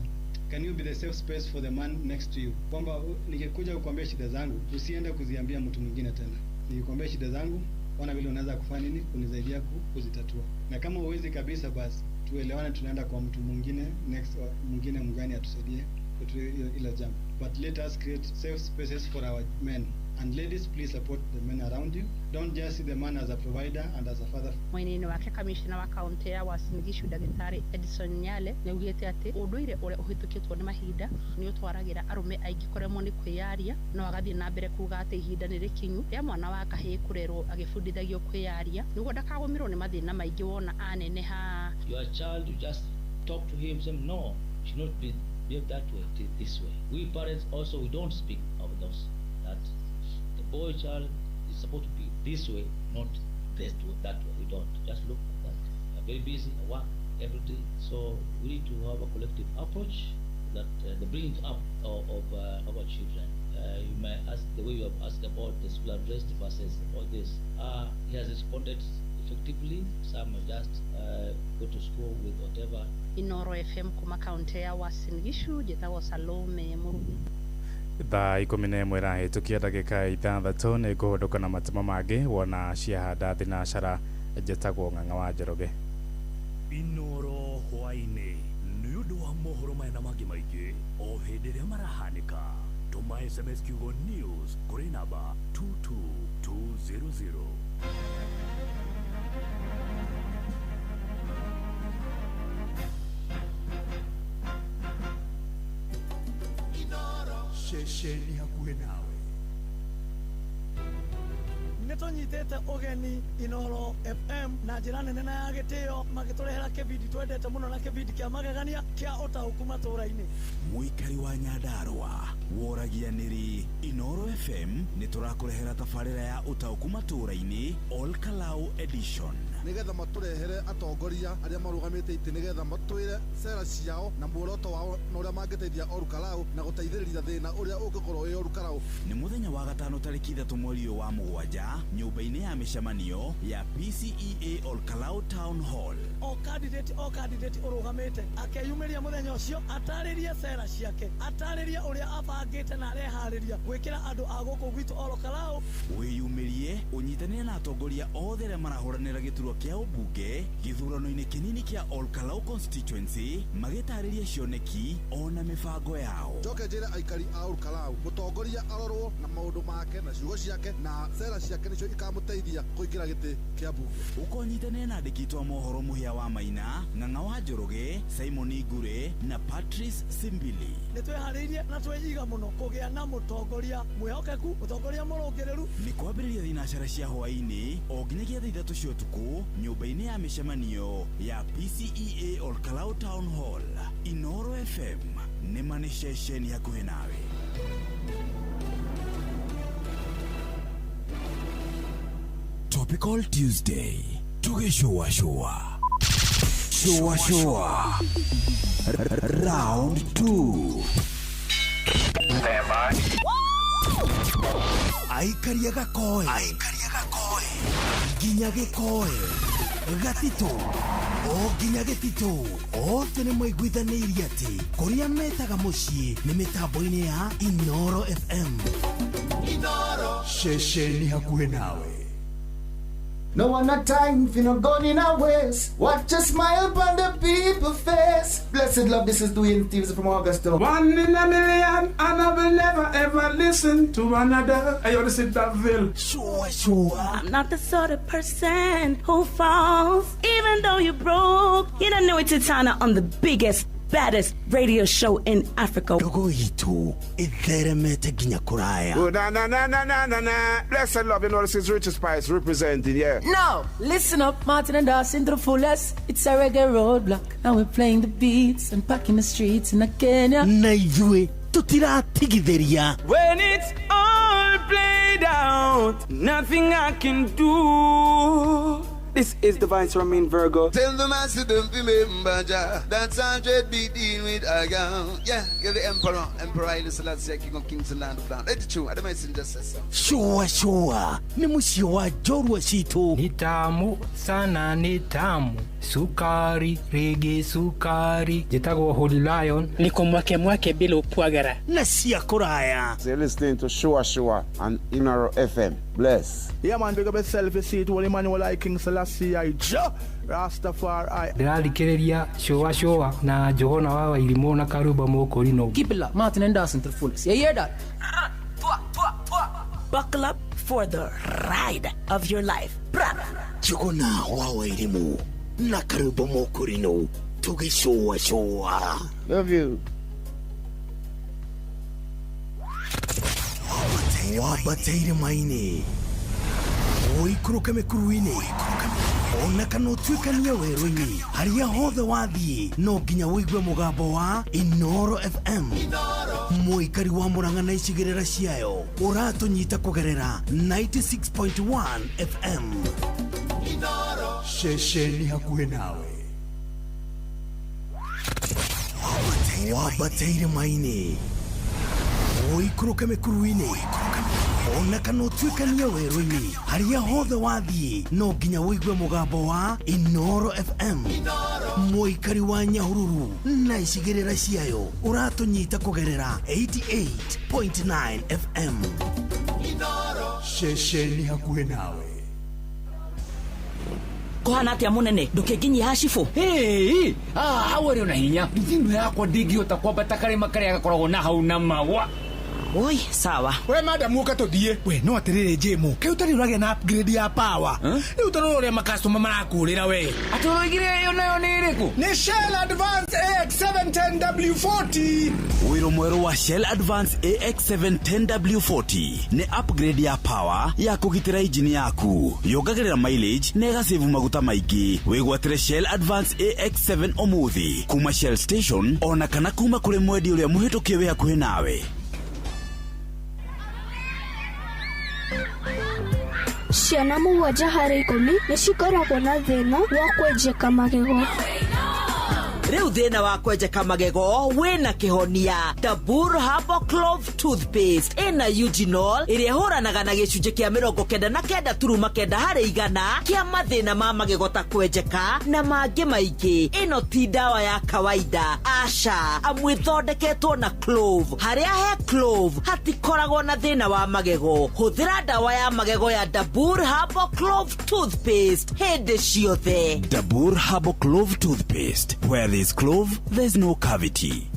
can you be the safe space for the man next to you, kwamba nikikuja kukuambia shida zangu usiende kuziambia mtu mwingine tena. Nikikwambia shida zangu Ona vile unaweza kufanya nini kunisaidia kuzitatua, na kama huwezi kabisa, basi tuelewane, tunaenda kwa mtu mwingine next, mwingine mgani atusaidie kutatua hilo jambo. But let us create safe spaces for our men. And ladies, please support the men around you. Don't just see the man as a provider and as a father. Mwena-inĩ wake, kamishna wa kaunti ya Uasin Gishu, Ndagĩtarĩ Edison Nyale, nĩaugĩte atĩ ũndũire ũrĩa ũhĩtũkĩtwo nĩ mahinda nĩ ũtwaragĩra arũme aingĩ kũremwo nĩ kwĩyaria, no agathiĩ na mbere kuga atĩ ihinda nĩ rĩkinyu rĩa mwana wa kahĩĩ kũrerwo agĩbundithagio kwĩyaria nĩguo ndakagũmĩrwo nĩ mathĩna maingĩ wona aneneha. Your child, you just talk to him, say, no, should not be behave that way, this way. We parents also, we don't speak of those, that the boy child is supposed to be this way, not this way, that way. We don't. Just look at that. We are very busy, work every day. So we need to have a collective approach that the bringing up of our children. You may ask the way you have asked about the school address versus all this. He has responded effectively. Some just go to school with whatever. Inoro FM kuma kaunti ya Uasin Gishu, njĩtagwo Salome Murugi. Thaa 11 ĩrahĩtũkia ndagĩka 6 nĩ ngũhũndũka na matemo mangĩ wona ciahanda thinacara. Njĩtagwo Ng'ang'a wa Njoroge. Inoro hwaĩ-inĩ nĩ ũndũ wa mohoro maya na mangĩ maingĩ o hĩndĩ ĩrĩa marahanĩka, tũma SMS kiugo news kũrĩ namba 22200. Ceceni hakuhĩ nawe. Nĩ tũnyitĩte ũgeni Inoro FM na njĩra nene na ya gĩtĩo, magĩtũrehera kĩbindi twendete mũno na kĩbindi kĩa magegania kĩa ũtaũku matũũra-inĩ. Mũikari wa Nyandarũa woragia nĩrĩ Inoro FM nĩ tũrakũrehera tabarĩra ya ũtaũku matũũra-inĩ All Kalau Edition, nigetha matũrehere atongoria arĩa marũgamĩte itĩ, nigetha matwĩre cera ciao na muoroto wao na ũrĩa mangĩteithia Olkalau na gũteithĩrĩria thĩna ũrĩa ũngĩkorwo wĩ Olkalau. Nĩ mũthenya wa gatano tarĩki 3 mweri ũyũ wa 7 nyũmba-inĩ ya mĩcemanio ya PCEA Olkalau Town Hall. O candidate ũrũgamĩte akeyumĩria mũthenya ũcio, atarĩrie cera ciake, atarĩrie ũrĩa abangĩte na areharĩria gwĩkĩra andũ a gũkũ gwitũ Olkalau. Wĩyumĩrie ũnyitanĩre na atongoria othe arĩa marahũranĩra gĩturwa kĩa ũmbunge gĩthurano-inĩ kĩnini kĩa Olkalau constituency, magĩtarĩria cioneki ona mĩbango yao. Njoke njĩre aikari a Olkalau, mũtongoria arorwo na maũndũ make na ciugo ciake na cera ciake nĩcio ikamũteithia kũingĩra gĩtĩ kĩa mbunge. Ũkonyitanĩra na andĩki a mohoro Mũhĩa wa Maina, Ng'ang'a wa Njoroge, Simon Ngure na Patrice Simbili. Nĩ twĩharĩirie na twĩiga mũno kũgĩa na mũtongoria mwĩhokeku, mũtongoria mũrũngĩrĩru. Nĩ kwambĩrĩria thinacara cia hwaĩ-inĩ o nginyagia thaa 3 cia ũtukũ nyũmba-inĩ ya mĩcemanio ya PCEA Olkalau Town Hall. Inoro FM nĩ ma nĩ ceceni hakuhĩ nawe. Topical Tuesday tugĩcũa shũa shũa shũa round 2. Aikaria gakoe nginya gĩkoe gatitũ o nginya gĩtitũ, othe nĩ maiguithanĩirie atĩ kũrĩa metaga mũciĩ nĩ mĩtambo-inĩ ya Inoro FM. Inoro ceceni hakuhĩ nawe. No one a time for no gun in our waist. Watch a smile upon the people face. Blessed love, this is Dwayne Thieves from Augusta. 1 in a million, and I will never ever listen to another. I want to sit that ville. Sure, sure. I'm not the sort of person who falls, even though you're broke. You don't know it's Titana on the biggest, baddest radio show in Africa. Dogo itu itheremete nginya kuraya. Oh, na na na na na na na. Blessed love, you know this is Richard Spice representing, yeah. No, listen up, Martin and Dawson to the fullest. It's a reggae roadblock, and we're playing the beats and packing the streets in Kenya. Na ithuĩ tutiratigithĩria. When it's all played out, nothing I can do. This is the Vice Ramin Virgo. Tell the master don't remember Jah. That's 100 be dealing with a girl. Yeah, give the emperor, Emperor Haile Selassie, King of Kings and Land of Land. Let it true. I don't mind just say so. Shua shua ni mũciĩ wa njorua citũ. Ni tamu sana, ni tamu sukari rigi sukari. Njĩtagwo Holy Lion. Niko mwake mwake bila upwagara na cia kũraya. So you're listening to Shua Shua on Inoro FM. Bless. Yeah man, big up yourself, you see it, Holy Emmanuel I King Selassie I Jah Rastafari. Ndĩrathikĩrĩria cũa cũa na Njũgũna wa Wairimũ na Karumba Mũkũrinũ. Keep it locked. Martin and Dawson to the fullest. You hear that? Buckle up for the ride of your life. Njũgũna wa Wairimũ na Karumba Mũkũrinũ tũgĩcũa cũa. Love you. Wambate irĩma-inĩ, ũikũrũke mĩkuru-inĩ, ona kana ũtuĩkanie werũ-inĩ, harĩa hothe wathiĩ no nginya ũigue mũgambo wa Inoro FM. Mũikari wa Murang'a na icigĩrĩra ciayo ũratũnyita kũgerera 96.1 FM. Ceceni hakuhĩ nawe. Wambate irĩma-inĩ, ũikũrũke mĩkuru-inĩ, ona kana ũtuĩkanie werũ-inĩ, harĩa hothe wathiĩ no nginya ũigue mũgambo wa Inoro FM. Mũikari wa Nyahururu na icigĩrĩra ciayo ũratũnyita kũgerera 88.9 FM. Ceceni hakuhĩ nawe. Kũhana atĩa mũnene ndũkĩnginyia hacibũ? Hau arĩ ona hinya thimũ yakwa ndingĩhota kwambata karĩma karĩa gakoragwo na hau na mawa. Oi, sawa. We madam ũka tũthiĩ. We no atĩrĩrĩ Jĩmũ, kaĩ ũtarĩ ũragĩa na upgrade ya power? Rĩu tondũ ũrĩa makastoma marakũrĩra we. Atĩ ũroigire ĩyo nayo nĩ ĩrĩkũ? Nĩ Shell Advance AX710W40. Ũiro mwerũ wa Shell Advance AX710W40 nĩ upgrade ya power ya kũgitĩra injini yaku, yongagĩrĩra mileage na ĩgasave maguta maingĩ. Wĩgwatĩre Shell Advance AX7 ũmũthĩ kuma Shell Station ona kana kuma kũrĩ mwendia ũrĩa mũhĩtũkie wĩ hakuhĩ nawe. Ciana 7 harĩ 10 nĩ cikoragwo na thĩna wa kwenjeka magego. Rĩu thĩna wa kwenjeka magego wĩna kĩhonia. Dabur Herbal Clove Toothpaste ĩna eugenol ĩrĩa ĩhũranaga na gĩcunjĩ kĩa 99.9 harĩ igana kĩa mathĩna ma magego ta kwenjeka na mangĩ maingĩ. Ĩno ti ndawa ya kawaida, aca, amu ĩthondeketwo na clove. Harĩa he clove hatikoragwo na thĩna wa magego. Hũthĩra ndawa ya magego ya Dabur Herbal Clove Toothpaste hĩndĩ ciothe. Dabur Herbal Clove Toothpaste. Where there's clove, there's no cavity.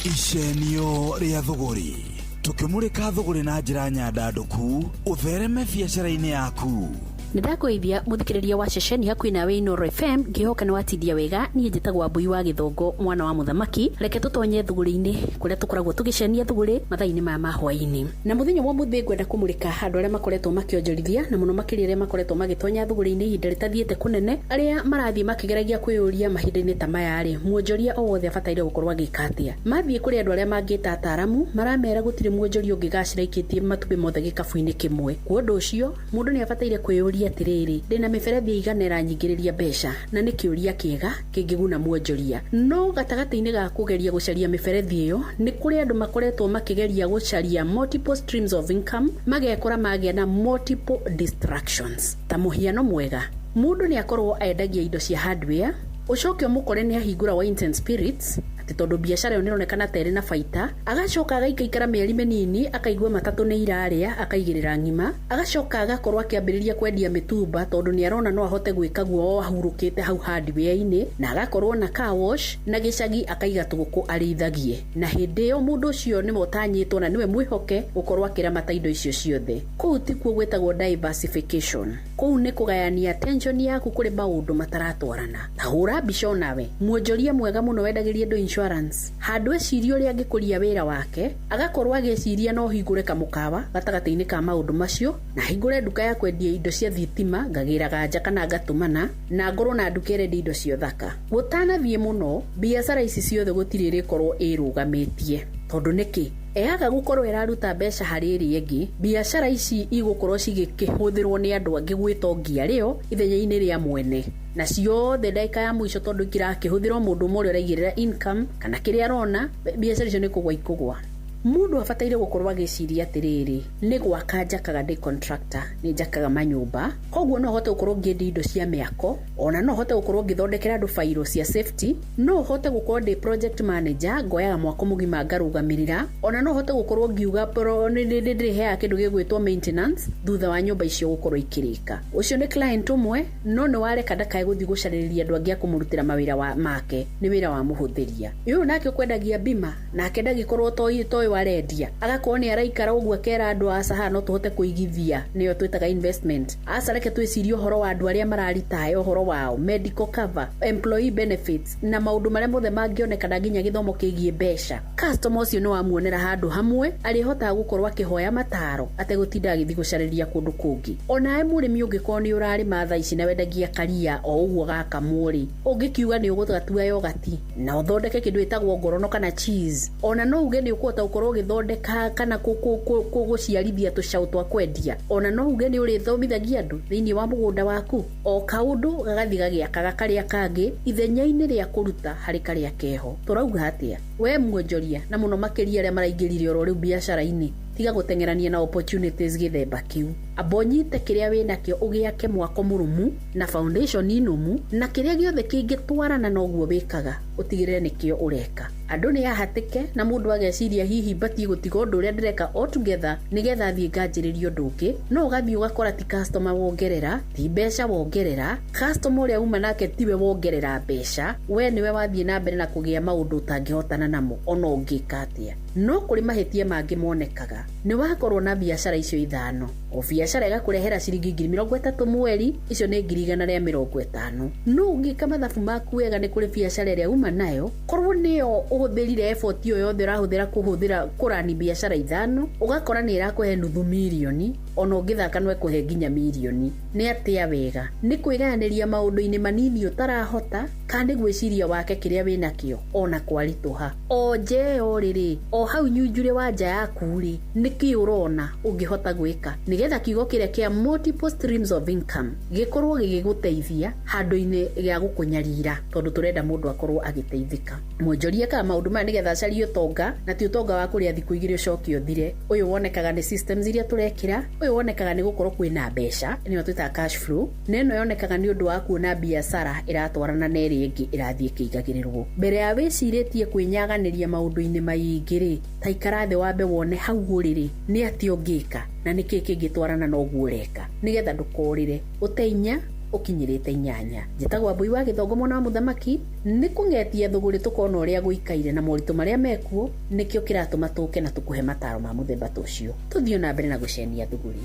Icenio rĩa thũgũrĩ. Tũkĩmũrĩka thũgũrĩ na njĩra nyandandũku, ũthereme biacara-inĩ yaku. Nĩndakũgeithia mũthikĩrĩria wa ceceni hakuhĩ nawe Inoro FM, ngĩhoka nĩwatindia wega. Niĩ njĩtagwo Wambui wa Gĩthongo mwana wa mũthamaki. Reke tũtonye thũgũrĩ-inĩ kũrĩa tũkoragwo tũgĩcenia thũgũrĩ mathaa-inĩ maya ma hwaĩ-inĩ. Na mũthenya wa ũmũthĩ ngwenda kũmũrĩka andũ arĩa makoretwo makĩonjorithia na mũno makĩria arĩa makoretwo magĩtonya thũgũrĩ-inĩ ihinda rĩtathiĩte kũnene, arĩa marathiĩ makĩgeragia kwĩyũria mahinda-inĩ ta maya rĩ, mwonjoria o wothe abataire gũkorwo agĩka atĩa. Mathiĩ kũrĩ andũ arĩa mangĩta ataaramu maramera gũtirĩ mwonjoria ũngĩgacĩra aikĩtie matumbĩ mothe gĩkabu-inĩ kĩmwe. Kwa ũndũ ũcio mũndũ nĩ abataire kwĩyũria atĩrĩrĩ, ndĩna mĩberethi ĩigana ĩranyingĩrĩria mbeca? Na nĩ kĩũria kĩega kĩngĩguna mwonjoria. No gatagatĩ-inĩ ga kũgeria gũcaria mĩberethi ĩyo, nĩ kũrĩ andũ makoretwo makĩgeria gũcaria multiple streams of income, magekora magĩa na multiple distractions. Ta mũhiano mwega, mũndũ nĩ akorwo endagia indo cia hardware, ũcoke ũmũkore nĩ ahingũra Wines and Spirits, atĩ tondũ biacara ĩyo nĩronekana ta ĩrĩ na baita, agacoka agaikaikara mĩeri mĩnini akaigua matatũ nĩ irarĩa akaigĩrĩra ng'ima, agacoka agakorwo akĩambĩrĩria kwendia mĩtumba tondũ nĩ arona no ahote gwĩka guo o ahurũkĩte hau hardware-inĩ, na agakorwo na car wash na gĩcagi akaiga tũgũkũ arĩithagie. Na hĩndĩ ĩyo mũndũ ũcio nĩwe ũtanyĩtwo na nĩwe mwĩhoke gũkorwo akĩramata indo icio ciothe. Kũu tikuo gwĩtagwo diversification. Kũu nĩ kũgayania attention yaku kũrĩ maũndũ mataratwarana. Ta hũra mbica onawe, mwonjoria mwega mũno wendagĩria indo insurance, handũ eciria ũrĩa angĩkũria wĩra wake, agakorwo agĩciria no hingũre kamũkawa gatagatĩ-inĩ ka maũndũ macio, na hingũre nduka ya kwendia indo cia thitima, ngagĩraga nja kana ngatũmana, na ngorwo na nduka ĩrendia indo cia ũthaka. Gũtanathiĩ mũno, biacara ici ciothe gũtirĩ ĩrĩkorwo ĩrũgamĩtie. Tondũ nĩkĩ? Eaga gũkorwo ĩraruta mbeca harĩ ĩrĩa ĩngĩ, biacara ici igũkorwo cigĩkĩhũthĩrwo nĩ andũ angĩ gwĩtongia rĩo ithenya-inĩ rĩa mwene. Na ciothe ndagĩka ya mũico tondũ ikirakĩhũthĩrwo mũndũ ũmwe ũrĩa ũraigĩrĩra income kana kĩrĩa arona, biacara icio nĩ kũgwa ikũgwa. Mũndũ abataire gũkorwo agĩciria atĩrĩrĩ, nĩ gwaka njakaga ndĩ contractor, nĩ njakaga manyũmba, koguo no hote gũkorwo ngĩendia indo cia mĩako, ona no hote gũkorwo ngĩthondekera andũ bairo cia safety, no hote gũkorwo ndĩ project manager, ngoyaga mwako mũgima ngarũgamĩrĩra, ona no hote gũkorwo ngiuga nĩ ndĩrĩheaga kĩndũ gĩgwĩtwo maintenance thutha wa nyũmba icio gũkorwo ikĩrĩka. Ũcio nĩ client ũmwe, no nĩ wareka ndakae gũthiĩ gũcarĩrĩria andũ angĩ a kũmũrutĩra mawĩra make, nĩ wĩra wa mũhũthĩria. Ũyũ nake ũkwendagia bima, nake ndagĩkorwo toĩ warendia, agakorwo nĩ araikara ũguo akera andũ aca haha no tũhote kũigithia, nĩyo twĩtaga investment. Aca reke twĩcirie ũhoro wa andũ arĩa mararitaya, ũhoro wao medical cover, employee benefits na maũndũ marĩa mothe mangĩonekana nginya gĩthomo kĩgiĩ mbeca. Customer ũcio nĩ wamuonera handũ hamwe arĩhotaga gũkorwo akĩhoya mataro ategũtinda agĩthiĩ gũcarĩria kũndũ kũngĩ. Onawe mũrĩmi ũngĩkorwo nĩ ũrarĩma thaa ici na wendagia karia o ũguo gakamwo rĩ, ũngĩkiuga nĩ ũgũgatua yogati na ũthondeke kĩndũ gĩtagwo ngorono kana cheese, ona no uge nĩ ũkũhota gũkorwo ũgĩthondeka kana gũciarithia tũcaũ twa kwendia, ona no uge nĩ ũrĩthomithagia andũ thĩinĩ wa mũgũnda waku. O kaũndũ gagathiĩ gagĩakaga karĩa kangĩ ithenya-inĩ rĩa kũruta harĩ karĩa keho. Tũrauga atĩa we mwonjoria, na mũno makĩria arĩa maraingĩrire oro rĩu biacara-inĩ, tiga gũteng'erania na opportunities gĩthemba kĩu. Amba ũnyite kĩrĩa wĩnakĩo ũgĩake mwako mũrũmu na foundation nũmu, na kĩrĩa gĩothe kĩngĩtwarana na ũguo wĩkaga ũtigĩrĩre nĩkĩo ũreka. Andũ nĩ ahatĩke na mũndũ ageciria hihi batiĩ gũtiga ũndũ ũrĩa ndĩreka all together nĩgetha thiĩ nganjĩrĩrie ũndũ ũngĩ, no ũgathiĩ ũgakora ti customer wongerera, ti mbeca wongerera, customer ũrĩa uma nake tiwe wongerera mbeca, we nĩwe wathiĩ na mbere na kũgĩa maũndũ ũtangĩhotana namo ona ũngĩka atĩa. No kũrĩ mahĩtia mangĩ monekaga. Nĩ wakorwo na biacara icio ithano, o biacara ĩgakũrehera ciringi 30,000 mweri, icio nĩ 150,000. No ũngĩka mathabu maku wega nĩ kũrĩ biacara ĩrĩa uma nayo, korwo nĩyo ũhũthĩrire effort ĩyo yothe ũrahũthĩra kũhũthĩra kũrani biacara ithano, ũgakora nĩ ĩrakũhe nuthu mirioni, ona ũngĩthaka no ĩkũhe nginya mirioni. Nĩ atĩa wega? Nĩ kwĩgayanĩria maũndũ-inĩ manini ũtarahota, kana nĩ gwĩciria wake kĩrĩa wĩnakĩo ona kwaritũha. O nja ĩyo rĩrĩ, o hau nyunjurĩ wa nja yaku rĩ, nĩkĩ ũrona ũngĩhota gwĩka nĩgetha kiugo kĩrĩa kĩa multiple streams of income gĩkorwo gĩgĩgũteithia handũ-inĩ gĩa gũkũnyarira, tondũ tũrenda mũndũ akorwo agĩteithĩka. Mwonjoria ekaga maũndũ maya nĩgetha acarie ũtonga, na ti ũtonga wa kũrĩa thikũ igĩrĩ ũcoke ũthire. Ũyũ wonekaga nĩ systems iria tũrekĩra, ũyũ wonekaga nĩ gũkorwo kwĩna mbeca, nĩyo twĩtaga cash flow, na ĩno yonekaga nĩ ũndũ wa kuona biacara ĩratwarana na ĩrĩa ĩngĩ ĩrathiĩ ĩkĩigagĩrĩrwo. Mbere ya wĩcirĩtie kwĩnyaganĩria maũndũ-inĩ maingĩ rĩ, ta ikara thĩ wambe wone hau ũrĩ rĩ, nĩ atĩa ũngĩka na nĩkĩ kĩngĩtwarana na ũguo ũreka, nĩgetha ndũkorĩre ũte inya ũkinyĩrĩte inyanya. Njĩtagwo Wambui wa Gĩthongo mwana wa mũthamaki, nĩ kũng'etia thũgũrĩ tũkona ũrĩa gũikaire na moritũ marĩa mekuo, nĩkĩo kĩratũma tũke na tũkũhe mataro ma mũthemba ta ũcio. Tũthiĩ na mbere na gũcenia thũgũrĩ.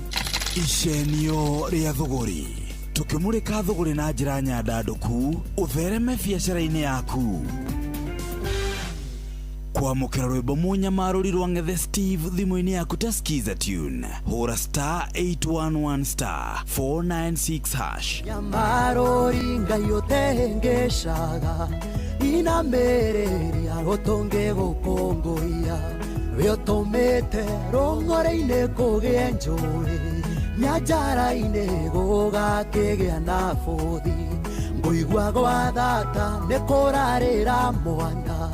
Icenio rĩa thũgũrĩ, tũkĩmũrĩka thũgũrĩ na njĩra nyandandũku, ũthereme biacara-inĩ yaku. Kwamũkĩra rwĩmbo mũnyamarũri rwa Ng'ethe Steve thimũ-inĩ yaku ta Skiza Tune, hũra star 811 star 496 hash. Nyamarũri Ngai ũtehĩngĩcaga, inamĩrĩria ũtũngĩgũkũngũiya, we ũtũmĩte rũng'ũrĩ-inĩ kũgĩe njũĩ, nyanjara-inĩ gũgakĩgĩa na bũthi, ngũigua gwa thata nĩ kũrarĩra mwana,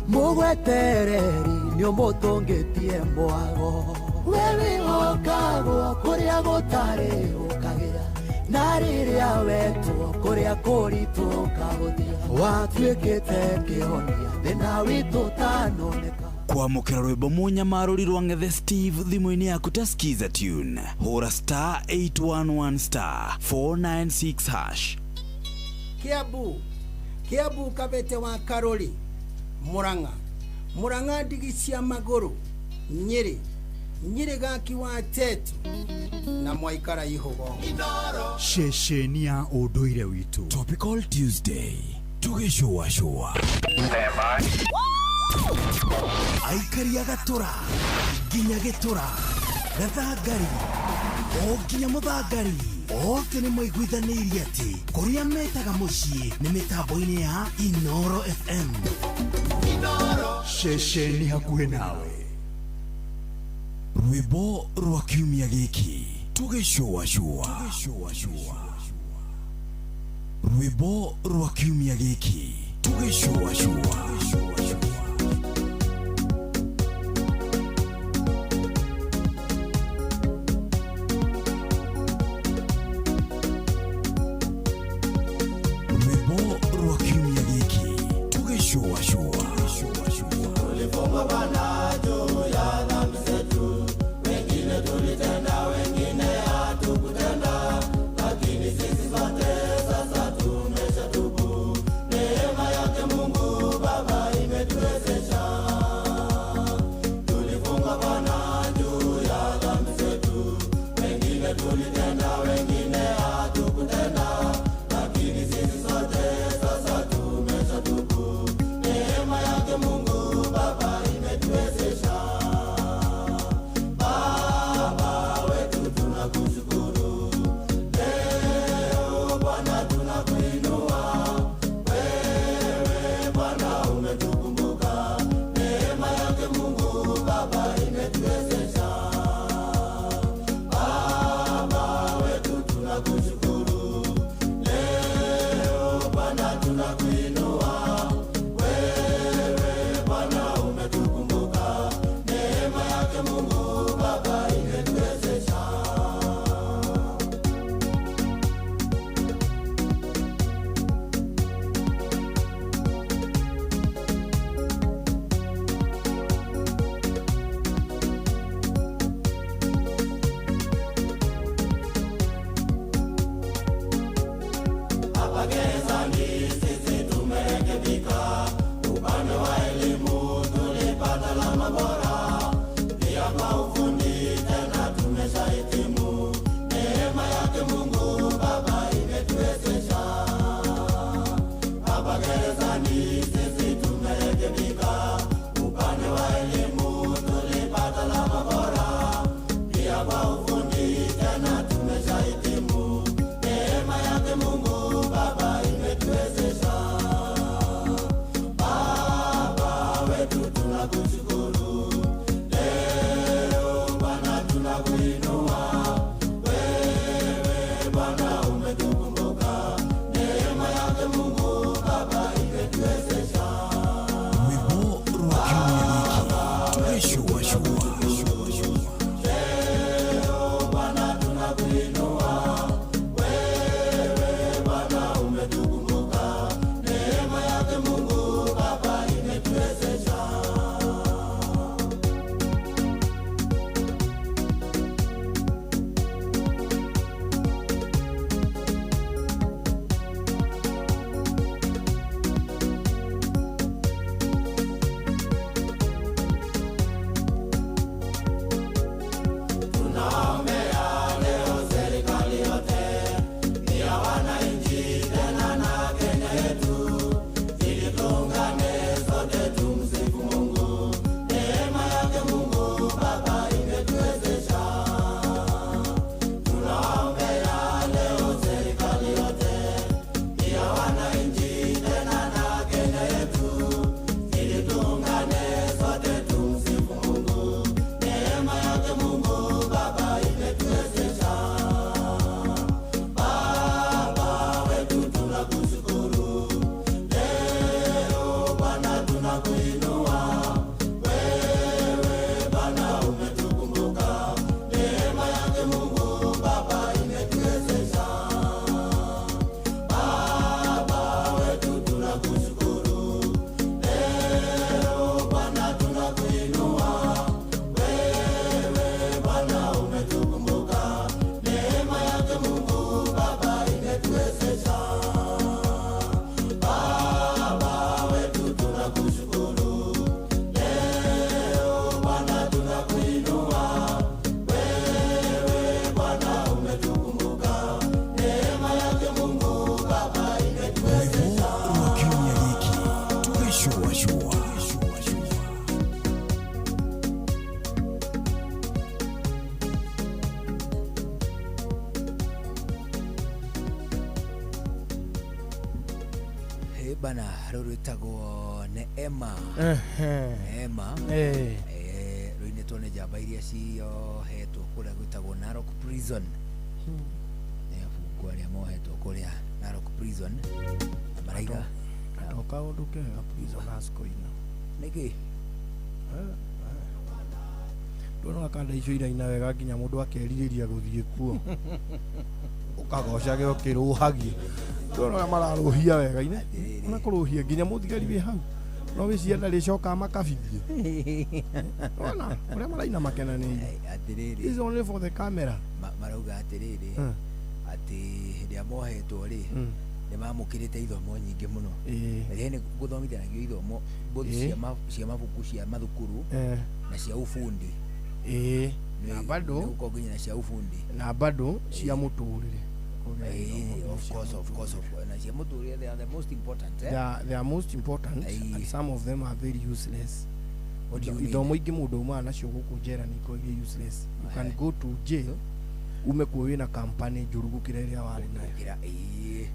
mũgwetereri nĩ ũmũtũngĩtie mwago. We wĩhokagwo kũrĩa gũtarĩ ũkagĩa, na rĩrĩa wetwo kũrĩa kũritũ ũkahũthia, watuĩkĩte kĩhonia thĩna witũ ũtanoneka. Kwamũkĩra rwĩmbo mũnyamarũri rwa Ng'ethe Steve thimũ-inĩ yaku ta Skiza Tune, hũra star 811 star 496 hash. Kiambu, Kiambu Kabete wa Karori, Murang'a, Murang'a ndigi cia magũrũ, Nyĩrĩ, Nyĩrĩ gaki wa Tetu na Mwaikara Ihũgo. Ceceni ya ũndũire witũ. Topical Tuesday, tũgĩcũacũa. Aikari a Gatũra nginya Gĩtũra, Gathangari o nginya Mũthangari, othe nĩ maiguithanĩirie atĩ kũrĩa metaga mũciĩ nĩ mĩtambo-inĩ ya Inoro FM. Ceceni hakuhĩ nawe. Rwĩmbo rwa kiumia gĩkĩ, tũgĩcũacũa. Rwĩmbo rwa kiumia gĩkĩ, tũgĩcũacũa. Bana rũrũ rwĩtagwo Neema. Neema. Rũinĩtwo nĩ njamba iria ciohetwo kũrĩa gwĩtagwo Narok Prison. Nĩ abungwa arĩa mohetwo kũrĩa Narok Prison. Na maraiga to kaũndũ kega prisoners kũina. Nĩkĩ? Ndona kanda icio iraina wega nginya mũndũ akerirĩria gũthiĩ kuo. Ũkagocage ũkĩrũhagia. Ndona mararũhia wega ine. Ona kũrũhia nginya mũthigari wĩ hau. No wĩciria ndarĩ coka makabithie. Ona ũrĩa maraina makenanĩire. Atĩrĩrĩ. This is only for the camera. Marauga atĩrĩrĩ atĩ hĩndĩ ĩrĩa mohetwo rĩ nĩ mamũkĩrĩte ithomo nyingĩ mũno. Na nĩ gũthomithanagio ithomo both cia mabuku cia mathukuru na cia ubundi. Na bado nĩgũkorwo nginya na cia ubundi. Na bado cia mũtũrĩre. Of course, of course, of course. Na cia mũtũrĩre they are the most important. They are most important and some of them are very useless. What do you mean? Ithomo ingĩ mũndũ umaga nacio gũkũ njera nĩ ikoragwo irĩ useless. You can go to jail ume kuo wĩna company njũru gũkĩra ĩrĩa warĩ nayo.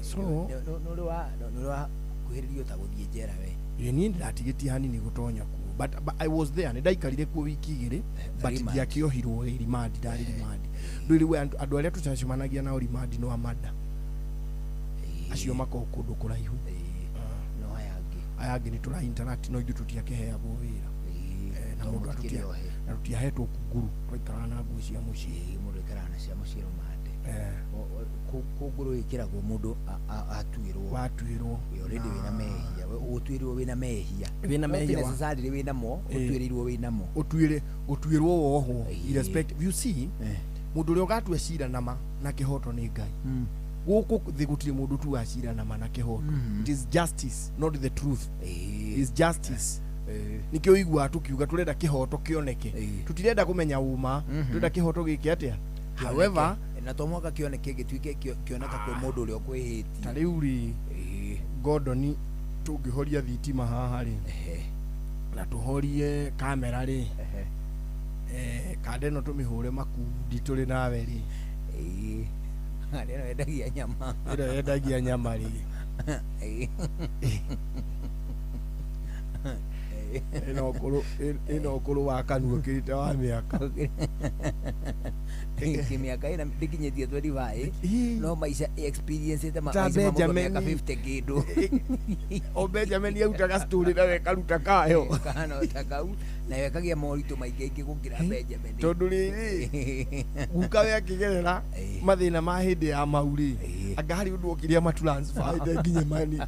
So nĩ wa kuhĩrĩrio ta gũthiĩ njera we. Niĩ ndĩratigĩtie hanini gũtonya kuo. But I was there. Nĩ ndaikarire kuo wiki igĩrĩ but ndiakĩohirwo remand, ndarĩ remand. Ndũrĩ andũ arĩa tũcacemanagia nao remand no amada. Acio makoragwo kũndũ kũraihu. No aya angĩ. Aya angĩ nĩ tũra interact no ithuĩ tũtiakĩheagwo wĩra. Na mũndũ na tũtiahetwo kunguru, twaikaraga na nguo cia mũciĩ. Mũndũ aikaraga na cia mũciĩ remand. Kunguru ĩkĩragwo mũndũ atuĩrwo. Watuĩrwo. Already wĩna mehia. Ũtuĩrwo wĩna mehia. Wĩna mehia. Not necessarily wĩna mo, ũtuĩrĩirwo wĩna mo. Ũtuĩrwo wohwo irrespective. You see, mũndũ ũrĩa ũgatua cira nama na kĩhoto nĩ Ngai. Gũkũ thĩ gũtirĩ mũndũ ũtuaga cira nama na kĩhoto. It is justice, not the truth. It is justice. Nikĩo ũiguaga tũkiuga tũrenda kĩhoto kĩoneke. Tũtirenda kũmenya ũma, tũrenda kĩhoto gĩke atĩa. However, na to mwaka kĩoneke gĩtuĩke kĩoneka kwĩ mũndũ ũrĩa ũkwĩhĩtie. Ta rĩu rĩ, Gordon tũngĩhoria thitima haha rĩ, na tũhorie kamera rĩ, kanda ĩno tũmĩhũre makundi tũrĩ nawe rĩ. Kanda ĩno yendagia nyama. Ĩno yendagia nyama rĩ. Ĩno ũkũrũ wa kanua ũkĩrĩte wa mĩaka. Kĩmĩaka ĩna ndĩkinyĩtie 25 no maica experience ĩte maica ma mũndũ mĩaka 50 kĩndũ. O Benjamin arutaga story nawe karuta kayo. Kahana ta kau nayo ĩkagĩa moritũ maingĩ aingĩ gũkĩra Benjamin. Tondũ rĩrĩ guka we akĩgerera mathĩna ma hĩndĩ ya mau rĩ, anga harĩ ũndũ okire amatransfer nginye mani.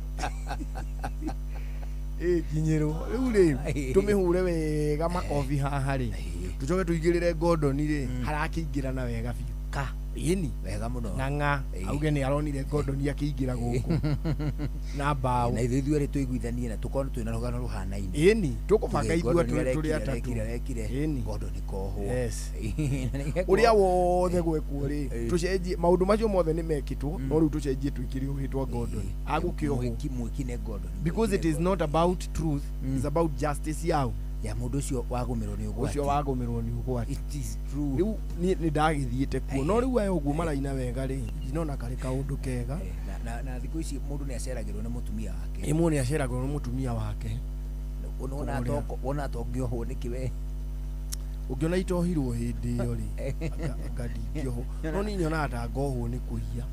Nginyĩrwo rĩu rĩ tũmĩhũre wega makobi haha rĩ, tũcoke tũigĩrĩre Gordon rĩ, harakĩingĩrana wega biũ. Ka ĩni wega mũno. Na ng'a auge nĩ aronire Gordon akĩingĩra gũkũ na mbaũ. Na ithuĩ ithuerĩ tũiguithanie na tũkorwo twĩna rũgano rũhanaine. Ĩni tũkũbanga ithuĩ tũrĩ atatũ. Ĩni Gordon kohwo. Yes. Ũrĩa wothe gwekwo rĩ, tũcenjie maũndũ macio mothe nĩ mekĩtwo, no rĩu tũcenjie twĩkĩre ũgĩtwa Gordon. Agũkĩohwo. Mwĩki nĩ Gordon. Because it is not about truth, it's about justice yao. Ya mũndũ ũcio wagũmĩrwo nĩ ũgwati. Ũcio wagũmĩrwo nĩ ũgwati. It is true. Rĩu niĩ nĩ ndagĩthiĩte kuo no rĩu aya ũguo maraina wega rĩ, ndinona karĩ kaũndũ kega. Na thikũ ici mũndũ nĩ aceragĩrwo nĩ mũtumia wake. Ĩ mũndũ nĩ aceragĩrwo nĩ mũtumia wake. Wona tongĩohwo nĩkĩ we? Ũngĩona itohirwo hĩndĩ ĩyo rĩ, anga ndingĩohwo. No niĩ nyonaga ta ngohwo nĩ kũiya.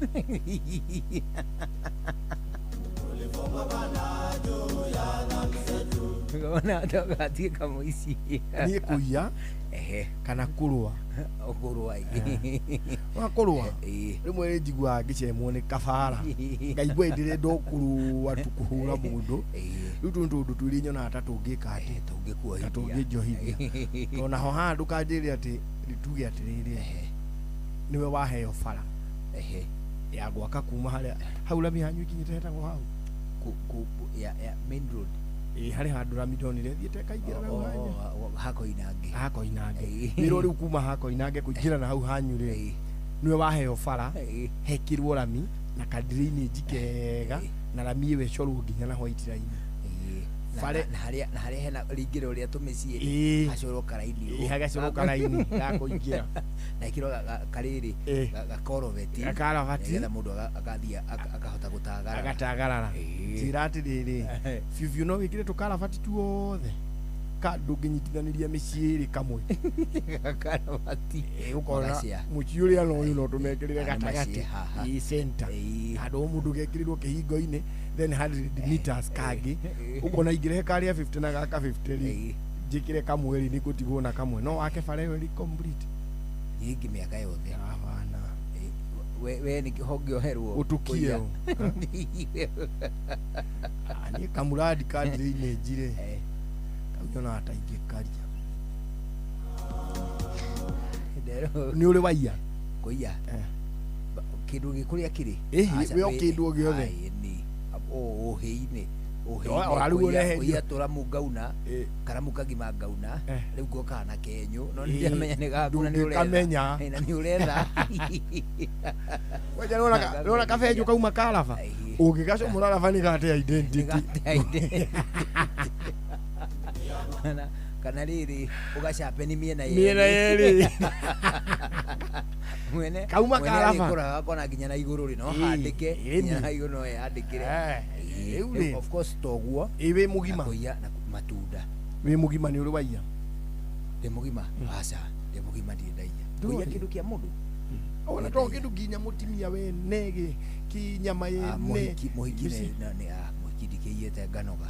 Ona tũgatuĩka mũici. Niĩ kũiya kana kũrũa. Kũrũa. Wa kũrũa rĩmwe nĩ njiguaga ngĩcemwo nĩ kabara. Ngaigua ndĩrenda o kũrũa tu kũhũra mũndũ. Rĩu tũu nĩ tũũndũ twĩrĩ nyonaga ta tũngĩka atĩ ta tũngĩnjohithia. Tondũ naho haha ndũkanjĩre atĩ tuge atĩrĩrĩ, nĩwe waheo bara ya gwaka kuma harĩa hau rami hanyu ikinyĩte hetagwo hau ya main road. Harĩ handũ rami ndonire thiĩte kaingĩra na hau hanyu. Hakoinange. Hakoinange. Wĩrwo rĩu kuma hakoinange kũingĩra na hau hanyu rĩ, nĩwe waheo bara hekĩrwo rami na ka drainage kega na rami ĩyo ĩcorwo nginya na white line. Na harĩa hena rĩingĩro rĩa tũmĩciĩ hacorwo karaini. Hagacorwo karaini ga kũingĩra. Na ĩkĩrwo karĩrĩ gakorobeti. Gakarobati. Nĩgetha mũndũ agathiĩ akahota gũtagarara. Agatagarara. Njĩra atĩrĩrĩ, biũ biũ no wĩkĩre tũkarabati tuothe ka ndũngĩnyitithanĩria mĩciĩ ĩrĩ kamwe. Karabati. Ũkona Magacia. mũciĩ ũrĩa na ũyũ no tũmekĩrĩre Ah, nĩ gatagatĩ. maciĩ haha. Ĩ center. Handũ o mũndũ gekĩrĩrwo kĩhingo-inĩ, then 100 meters kangĩ. Ũkona ingĩrehe karĩa 50 na gaka 50 rĩ, njĩkĩre kamwe rĩ, nĩngũtigwo na kamwe. No wake bara ĩyo ĩrĩ complete. Nyingĩ mĩaka yothe. Hapana. We nĩ hongĩoherwo. Ũtũkie ũ. Ah, niĩ kamuradi ka drainage rĩ, kau nyonaga ta ingĩkaria. Nĩ ũrĩ waiya? Kũiya. Kĩndũ gĩkũrĩa kĩrĩ. Ĩhi, Aca, we o kĩndũ o gĩothe. Ai, nĩ. Ũhĩinĩ. O, rĩu ũreherio. Kũiya tũramu ngauna, karamu kagima ngauna, rĩu ngokaga na kenyũ, no Ĩ, nĩndĩramenya nĩ gaku na nĩ ũretha. ndũngĩkamenya. Ĩ, na nĩ ũretha. Kwanja nĩwona kabenjũ kauma karaba, ũngĩgacomora raba nĩ gate identity. Kana rĩrĩ ũgacapeni mĩena Mĩena yerĩ. Mwene Kauma mwene karaba. agĩkũraga akona nginya na igũrũ rĩ no Ĩ, handĩke ĩni. nginya na igũrũ no yandĩkĩre. Rĩu rĩ. Of course toguo. Ĩ wĩ mũgima. Na kũiya na matunda. Wĩ mũgima nĩ ũrĩ waiya? Ndĩ mũgima? Aca, ndĩ mũgima ndirĩ ndaiya. Kũiya kĩndũ kĩa mũndũ? Ona to kĩndũ nginya mũtimia wene gĩ kinyama Ah, yene. mũhiki mũhiki You see? nĩ ah, mũhiki ndikĩiyĩte nganoga.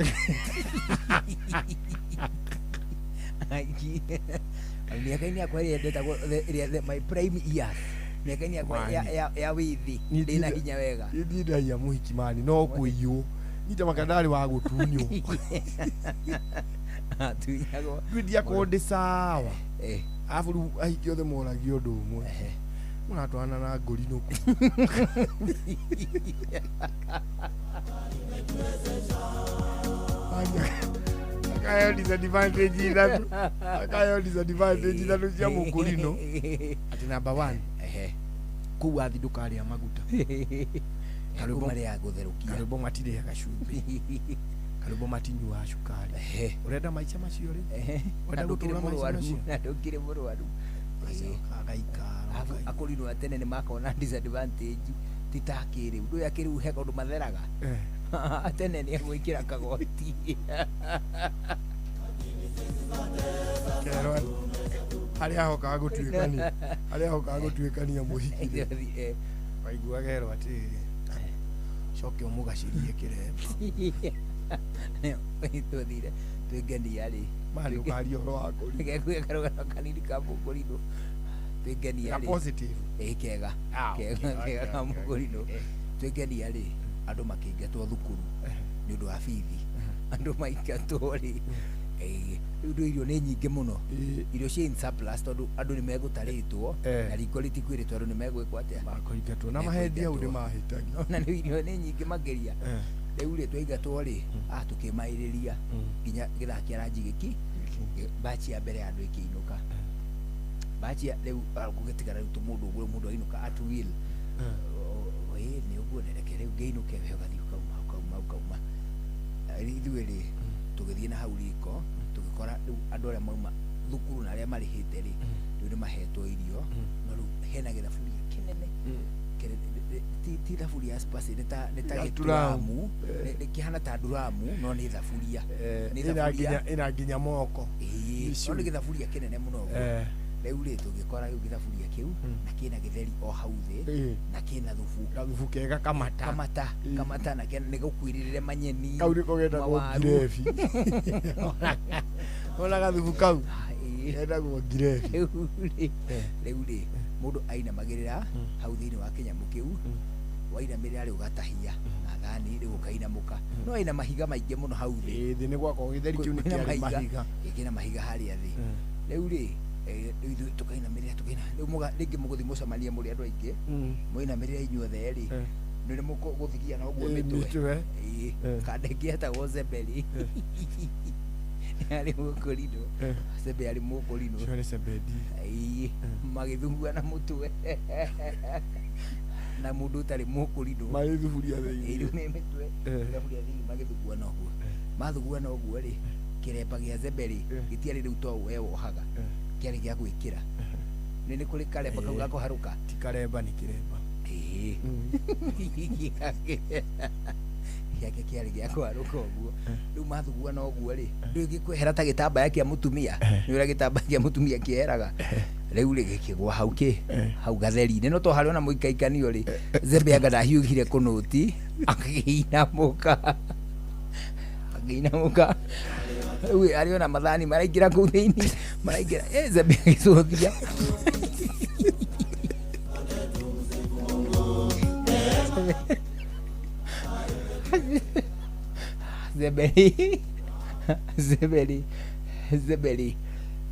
Mĩaka-inĩ yakwa ĩrĩa ndetagwo ĩrĩa my prime years, mĩaka-inĩ yakwa ya wĩthĩ ndĩna hinya wega. Niĩ ndaiya mũhiki mani no kũiywo. Nyita makandarĩ wa gũtunywo. Atunyagwo. Rĩu ndiakorwo ndĩ sawa. Arabu rĩu ahiki othe moragia ũndũ ũmwe. Mũratwarana na ngũri nũkũ? Akayo disadvantage ithatũ. Akayo disadvantage ithatũ cia mũkũrinũ. Atĩ number 1. Kũu wathi ndũkarĩa maguta. Karwĩmbo marĩaga gũtherũkia. Karwĩmbo matirĩaga cumbĩ. Karwĩmbo matinyuaga cukari. Ũrenda maica macio rĩ? Ũrenda gũtũra maica macio? Na ndũkĩrĩ mũrwaru. Ũgacoka agaikara. Akũrinũ a tene nĩ makona disadvantage ti ta kĩrĩu. Ndũĩ akĩrĩu he kaũndũ matheraga. Tene nĩ egwĩkĩra kagoti. Kerwo harĩa ahokaga gũtuĩkania, harĩa ahokaga gũtuĩkania mũhiki rĩ. Waigua kerwo atĩrĩrĩ, coke ũmũgacĩrie kĩremba. Twathire twĩngenia rĩ. Ma ndũkarie ũhoro wa kũrinũ. Reke nguhe karũgano kanini ka mũkũrinũ. Twĩngenia Ka rĩ. positive. Ĩ kega. Ah, Kega okay, kega okay, ka okay, mũkũrinũ. Twĩngenia rĩ, andũ makĩingatwo thukuru nĩ ũndũ wa bithi. Andũ maingatwo rĩ. Rĩu ndũ irio nĩ nyingĩ mũno. Irio cia in surplus tondũ andũ nĩ megũtarĩtwo na riko rĩtikwĩrĩtwo andũ nĩ megwĩkwo atĩa? Makũingatwo na mahendia hau nĩ mahĩtagia. Na rĩu irio nĩ nyingĩ makĩria. Rĩu rĩ twaingatwo rĩ, tũkĩmaĩrĩria nginya gĩthaa kĩa ranji gĩki bachi ya mbere ya andũ ĩkĩinũka. Bachi ya rĩu gũgĩtigara rĩu tũmũndũ ũguo mũndũ ainũka at will. Ĩ nĩ ũguo reke rĩu ngĩinũke we ũgathiĩ ũkauma ũkauma ũkauma. Ithuĩ rĩ tũgĩthiĩ na hau riko tũgĩkora rĩu andũ arĩa mauma thukuru na arĩa marĩhĩte rĩ rĩu nĩ mahetwo irio no rĩu hena gĩthaburia kĩnene ti thaburia ya spice nĩ ta Ya gĩturamu turamu. kĩhana ta nduramu no nĩ thaburia nĩ thaburia Ĩna nginya moko. Ĩĩ, no nĩ gĩthaburia kĩnene mũno ũguo. Rĩu rĩ tũgĩkora rĩu gĩthaburia kĩu na kĩna gĩtheri o hau thĩ na kĩna thubu. Gathubu kega kamata. Kamata, kamata na nĩ gũkuirĩrĩre manyeni. Kau nĩko getagwo mawaru. ngirebi. Ona gathubu kau getagwo ngirebi. Rĩu rĩ mũndũ ainamagĩrĩra hau thĩinĩ wa kĩnyamũ kĩu wainamĩrĩra rĩu ũgatahia na thani rĩu ũkainamũka no ĩna mahiga maingĩ mũno hau thĩ. Thĩ nĩ gwakwa gĩtheri kĩu nĩ Kwĩna kĩarĩ mahiga. Ĩ, kĩna mahiga harĩa thĩ. Rĩu rĩ rĩu ithuĩ tũkainamĩrĩra tũkaina rĩu rĩngĩ mũgũthiĩ mũcemanie mũrĩ andũ aingĩ mũinamĩrĩra inyuothe rĩ nĩ mũgũthigia na ũguo mĩtwe. Ĩ, kanda ĩngĩ yetagwo Zeberi. Yarĩ mũkũrinũ. Zebe yarĩ mũkũrinũ. Ũcio nĩ Zebedi. Ĩ, magĩthugua na mũtwe. Na mũndũ ũtarĩ mũkũrinũ. Magĩthuburia thĩinĩ. Ĩ, rĩu nĩ mĩtwe. Thaburia thĩinĩ magĩthugua na ũguo. Mathugua na ũguo rĩ, kĩremba gĩa Zeberi gĩtiarĩ rĩu to we wohaga. Kĩarĩ gĩa gwĩkĩra. Nĩ kũrĩ karemba kau ga kũharũka. Ti karemba nĩ kĩremba. Ĩĩ. Gĩa Gĩake kĩarĩ gĩa kwarũka ũguo. Rĩu mathuguana ũguo rĩ, ndũĩ gĩkwehera ta gĩtambaya kĩa mũtumia, nĩ ũrĩa gĩtambaya kĩa mũtumia kĩeheraga. Rĩu rĩ, gĩkĩgwa hau kĩ hau gatheri-inĩ, no to harĩ ona mũikaikanio rĩ, Zembe anga ndahiũhire kũnũti, akĩinamũka, akĩinamũka. Rĩu arĩ ona mathani maraingĩra kũu thĩinĩ, maraingĩra, Zembe agĩcũthia. Zebeli, Zebeli, Zebeli.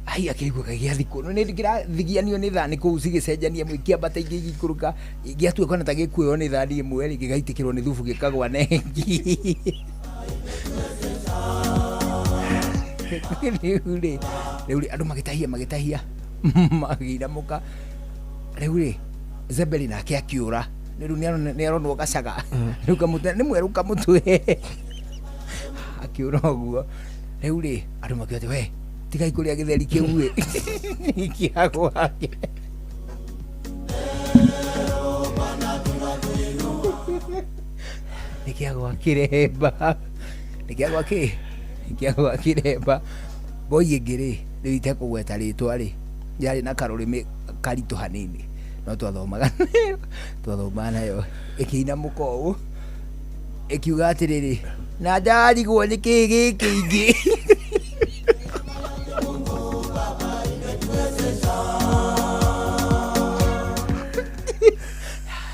Ai, akĩigua kaĩ gĩathikwo. Nĩ kĩrathigianio nĩ thani kũu cigĩcenjania ĩmwe ikĩambata ingĩ igĩikũrũka. Gĩatuĩka ona ta gĩkuoywo nĩ thani ĩmwe rĩ, gĩgaitĩkĩrwo nĩ thubu gĩkagwa nengi. Rĩu rĩ, rĩu rĩ, andũ magĩtahia, magĩtahia, makĩinamũka. Rĩu rĩ, Zebeli nake akĩũra. Rĩu nĩ aronwo gacaga. Rĩu kamũtwe, nĩ mwerũ kamũtwe. Akĩũra ũguo. Rĩu rĩ, andũ makiuga atĩ, we, tigai kũrĩa gĩtheri kĩu ĩ. Kĩa gwake. Nĩ kĩa gwa kĩremba. Nĩ kĩa gwa kĩ? Nĩ kĩa gwa kĩremba. Mboi ĩngĩ rĩ, rĩu itekũgweta rĩtwa rĩ, yarĩ na karũrĩmĩ karitũ hanini. No twathomaga nayo, twathomaga nayo ĩkĩinamũka ũũ, ĩkiuga atĩrĩrĩ, na ndarigwo nĩ kĩĩ gĩkĩ ingĩ.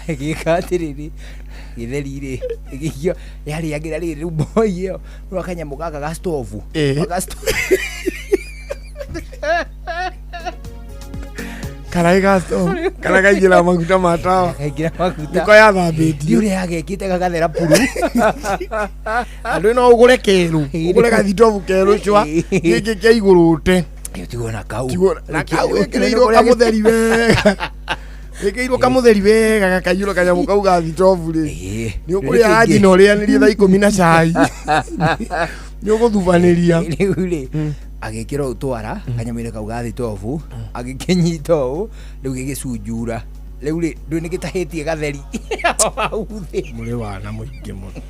Ĩgĩka atĩrĩrĩ, gĩtheri rĩ, ĩgĩikio, yarĩagĩra rĩrĩ rĩu mboi ĩyo, rĩu kanyamũ gaka ga stovu. Ga stovu. Karai ga stove, kana kaingĩra maguta ma tawa. Kaingĩra maguta. Nĩko yathambĩtio. Ndiũrĩ yagekĩte gagathera puru. Andũ no ũgũre kerũ, ũgũre gathitobu kerũ cwa, gĩkĩ kĩa igũrũ ũte. Tigwo na kau. Tigwo na kau wĩkĩrĩirwo kamũtheri wega. Wĩkĩrĩirwo kamũtheri wega gakaiyũra kanyamũ kau ga thitobu rĩ. Nĩ ũkũrĩa hanji na ũrĩanĩrie thaa ikũmi na cai. Nĩ ũgũthubanĩria. Rĩu rĩ, agĩkĩra ũũ twara kanyamũ-inĩ kau ga thitobu, agĩkĩnyita ũũ, rĩu gĩgĩcunjura. Rĩu rĩ, ndũĩ nĩ gĩtahĩtie gatheri. Hau thĩ. Mũrĩ wana mũingĩ mũno.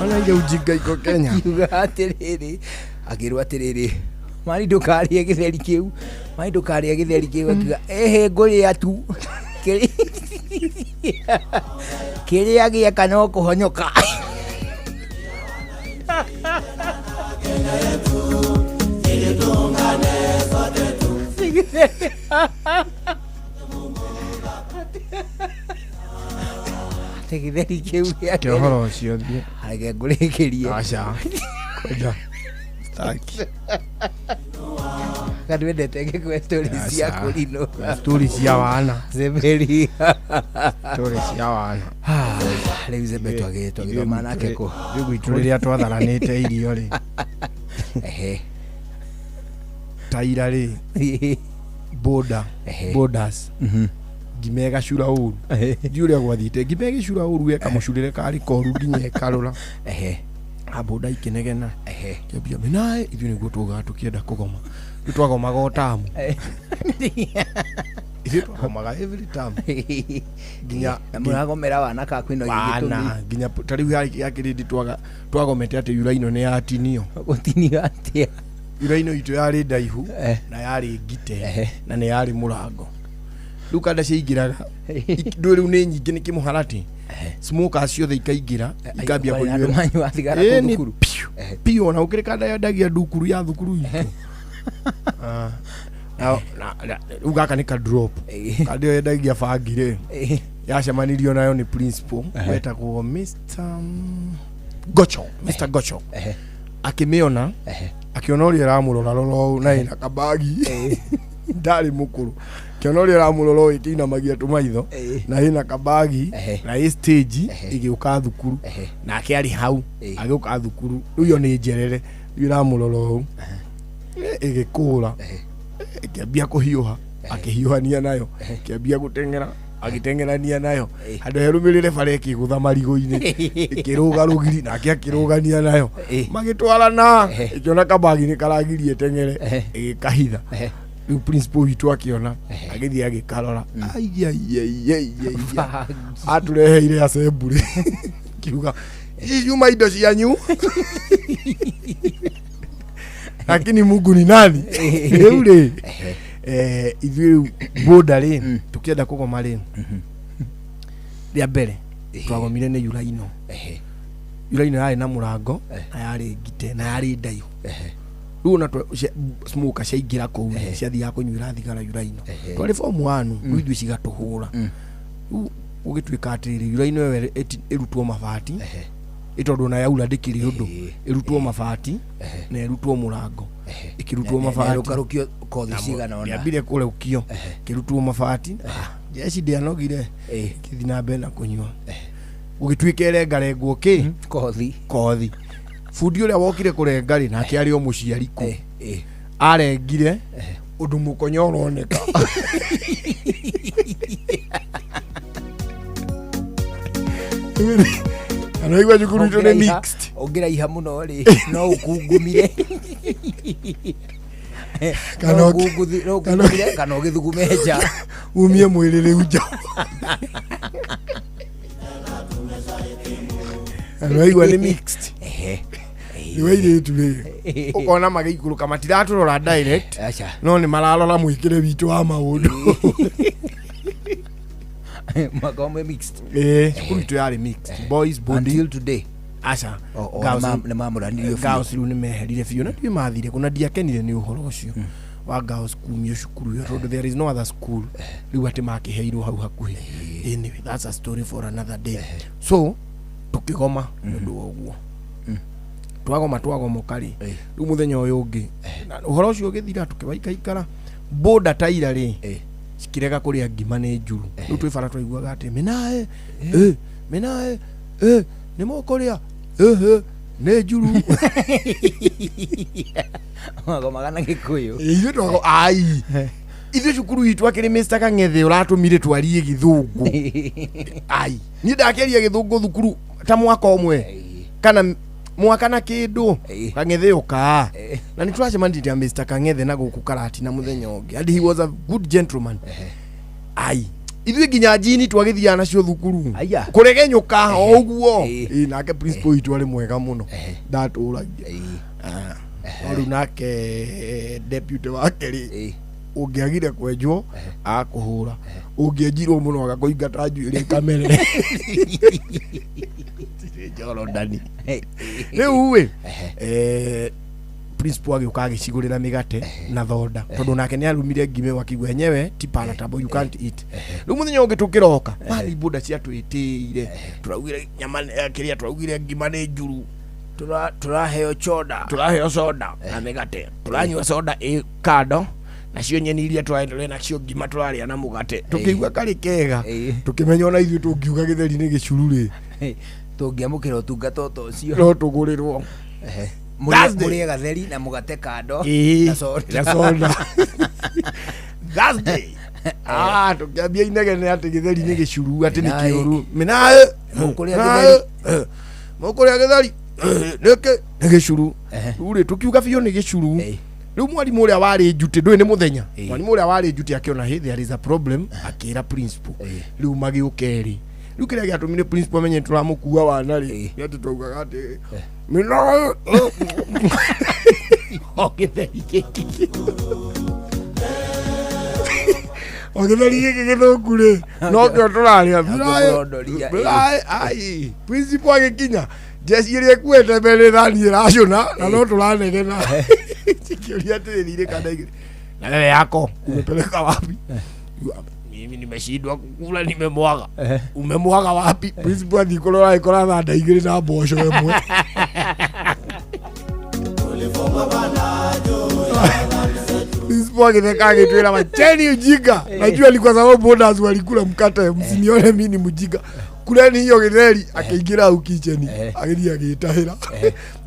Ona ile ujinga iko Kenya. Akiuga atĩrĩrĩ, akĩrwo atĩrĩrĩ, mani ndũkarĩe gĩtheri kĩu, mani ndũkarĩe gĩtheri kĩu, akiuga ehe ngũrĩa tu. Kĩrĩa gĩeka no kũhonyoka. Atĩ gĩtheri kĩu gĩake Ke ũhoro ũcio thiĩ. Reke ngũrĩkĩrie. Aca. Kwenda. Staki. Kandwendete ngĩkwe story cia Aca. kũrinũ. Story cia wana. Zeberi. Story cia wana. Rĩu Zembe twagĩthoma nake kũ. Rĩu gwitũ rĩrĩa twatharanĩte irio rĩ. Ehe. Taira rĩ. Boda. Borders. Ngima ĩgacura ũru. Ndiũĩ ũrĩa gwathiĩte. Ngima ĩgĩcura ũru ĩkamũcurĩre karĩ koru nginya ĩkarũra. Aboda ikĩnegena. Kĩambia mĩnaĩ ithuĩ nĩguo tugaga tũkĩenda kũgoma. Rĩu twagomaga o tamu. Ithuĩ twagomaga every term. Nginya Na mũragomera wana ka kwĩna gĩtũmi. wana nginya ta rĩu ya kĩrĩndĩ twagomete atĩ yuraino nĩ yatinio. Gũtinio atĩa? Yuraino itũ yarĩ ndaihu na yarĩ ngite na nĩ yarĩ mũrango. Rĩu kanda ciaingĩraga ndũĩ rĩu nĩ nyingĩ nĩ kĩmũharatĩ. Smokers ciothe ikaingĩra ikambia Kwarĩ na andũ kũnyuĩra. manyuaga thigara Ĩĩ, kũu nĩ thukuru? piũ, piũ ona gũkĩrĩ kanda yendagia ndukuru ya thukuru itũ. Rĩu gaka nĩ ka drop. Kanda ĩyo yendagia bangi rĩ yacemanirio nayo nĩ principal wetagwo Mr. Gocho, Mr. Gocho. Akĩmĩona akĩona ũrĩa ĩramũrora rora ũũ na ĩna kabagi ndarĩ mũkũrũ akĩona ũrĩa ĩramũrora ũũ ĩkĩinamagia tũmaitho na ĩna kabagi na ĩ stage ĩgĩũka thukuru nake arĩ hau agĩũka thukuru rĩu ĩyo nĩ njerere rĩu ĩramũrora ũũ ĩgĩkũra ĩkĩambia kũhiũha akĩhiũhania nayo ĩkĩambia gũteng'era agĩteng'erania nayo handũ herũmĩrĩre bara ĩkĩgũtha marigũ-inĩ ĩkĩrũga rũgiri nake akĩrũgania nayo magĩtwarana ĩkĩona kabagi nĩ karagirie teng'ere ĩgĩkahitha rĩu principal witũ akĩona agĩthiĩ agĩkarora aiaiaiaiaia atũreheire assembly. Tũkiuga ici ciuma indo cianyu lakini Mungu ni nani? Rĩu rĩ ithuĩ rĩu boda rĩ tũkĩenda kũgoma rĩ rĩa mbere twagomire nĩ yuraino. Yuraino yarĩ na mũrango na yarĩ ngite na yarĩ ndaihu. Rĩu ona smoker ciaingĩra kũu ciathiaga kũnyuĩra thigara yuraino. Twarĩ form 1 rĩu ithuĩ cigatũhũra. Rĩu gũgĩtuĩka atĩrĩrĩ yuraino ĩyo ĩrutwo mabati ĩtondũ ona yaura ndĩkĩrĩ ũndũ ĩrutwo mabati na ĩrutwo mũrango ĩkĩrutwo mabati ĩkarũkio kothi cigana ona yambire kũrũkio kĩrutwo mabati jeshi ndĩanogire kĩthi na mbere na kũnyua gũgĩtuĩka ĩrengarengwo kĩ kothi bundi ũrĩa wokire kũrenga rĩ nake arĩ o mũciari kũ arengire ũndũ mũkonyo ũroneka. Anaigua cukuru itũ nĩ mixed. Ũngĩraiha mũno rĩ no ũkungumire kana ũkungumire kana ũgĩthugume nja umie mwĩrĩ rĩu nja. Anaigua nĩ mixed. Rĩu airĩtu rĩ ũkona magĩikũrũka matiratũrora direct no nĩ mararora mwĩkĩre witũ wa maũndũ. Makomo mixed. Cukuru itũ yarĩ mixed boys boarding until today. Aca nĩ mamũranirio biũ. Girls rĩu nĩ meherire biũ na ndiũĩ mathire kũ na ndiakenire nĩ ũhoro ũcio wa girls kumio cukuru ĩyo tondũ there is no other school rĩu atĩ makĩheirwo hau hakuhĩ. Anyway, that's a story for another day. So tũkĩgoma nĩ ũndũ wa ũguo. Twagoma twagomoka rĩ rĩu mũthenya ũyũ ũngĩ ũhoro ũcio ũgĩthira tũkĩwaikaikara boda taira rĩ cikirega kũrĩa ngima nĩ njuru. Rĩu twĩ bara twaiguaga atĩ mĩnae mĩnae nĩ mũkũrĩa nĩ njuru. Magomaga na Gĩkũyũ. Ithuĩ twago ai ithuĩ cukuru itũ akĩrĩ Mr. Kang'ethe ũratũmire twarie Gĩthũngũ. Ai niĩ ndakĩaria Gĩthũngũ thukuru ta mwaka ũmwe kana mwaka na kĩndũ Kang'ethe ũka na nĩ tũracemanirie na Mr. Kang'ethe na gũkũ Karatina mũthenya ũngĩ and he was a good gentleman. Ai ithuĩ nginya njini twagĩthiaga nacio thukuru kũregenyũka o ũguo. Nake principal witũ arĩ mwega mũno ndatũragia. No rĩu nake deputy wake rĩ ũngĩagire kwenjwo agakũhũra ũngĩenjirwo mũno agakũingata njuĩrĩ ĩkamere. Jorodani. Rĩu ĩ principal agĩũka agĩcigũrĩra mĩgate na thonda tondũ nake nĩ arumire ngima ĩyo akiuga enyewe ti palatable you can't eat. Rĩu mũthenya ũngĩ tũkĩroka mani boda ciatwĩtĩire tũraugire nyama kĩrĩa tũraugire ngima nĩ njuru tũraheo soda tũraheo soda na mĩgate tũranyua soda ĩ kando nacio nyeni iria tũrarĩa nacio ngima tũrarĩa na mũgate tũkĩigua karĩ kega tũkĩmenya ona ithuĩ tũngiuga gĩtheri nĩ gĩcuru rĩ tũngĩamũkĩra ũtungata ta ũcio no tũgũrĩrwo mũrĩe gatheri na mũgate kando na soda. Thursday tũkĩambia inegene atĩ gĩtheri nĩ gĩcuru atĩ nĩ kĩũru mĩnaĩ mũkũrĩa gĩtheri nĩkĩ nĩ gĩcuru. Rĩu rĩ tũkiuga biũ nĩ gĩcuru. Rĩu mwarimũ ũrĩa warĩ njutĩ ndũĩ nĩ mũthenya mwarimũ ũrĩa warĩ njutĩ akĩona hey there is a problem akĩra principal. Rĩu magĩũka erĩ. Rĩu kĩrĩa gĩatũmire principal amenye tũramũkua wana rĩ nĩ atĩ twaugaga atĩ mĩnaĩ o gĩtheri gĩkĩ o gĩtheri gĩkĩ gĩthũku rĩ nokĩo tũrarĩa mĩnaĩ ai principal agĩkinya jeshi ĩrĩa ĩkuĩte mbere thani ĩracũna na no tũranegena. Cikĩũria atĩrĩrĩ kana igĩrĩ na wewe yako umepeleka wapi? Mimi nimeshindwa kukula nimemwaga. Umemwaga wapi? Principal athiĩ kũrora ĩkora thanda igĩrĩ na mboco ĩmwe. Principal agĩtheka agĩtwĩra wacheni ujinga. Najua ni kwa sababu boarders walikula mkate msinione mimi ni mjinga. Kuleni hiyo gĩtheri akĩingĩra hau kitchen agĩthiĩ agĩtahĩra.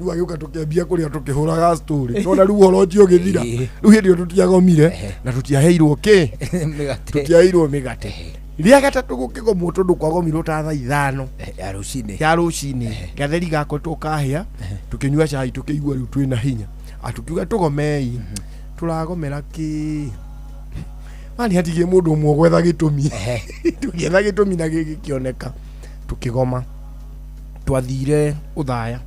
Rĩu agĩũka tũkĩambia kũrĩa tũkĩhũraga story tona rĩu ũhoro ũcio ũgĩthira. Rĩu hĩndĩ ĩyo tũtiagomire na tũtiaheirwo kĩ tũtiaheirwo mĩgate. Rĩa gatatũ gũkĩgomwo tondũ kwagomirwo ta thaa 5 ya rũcinĩ gatheri gakoretwo kahĩa tũkĩnyua cai tũkĩigua rĩu twĩna hinya atũkiuga tũgomei tũragomera kĩ mani hatigie mũndũ ũmwe gwetha gĩtũmi. Tũgĩetha gĩtũmi na gĩgĩkĩoneka tũkĩgoma Twathire Othaya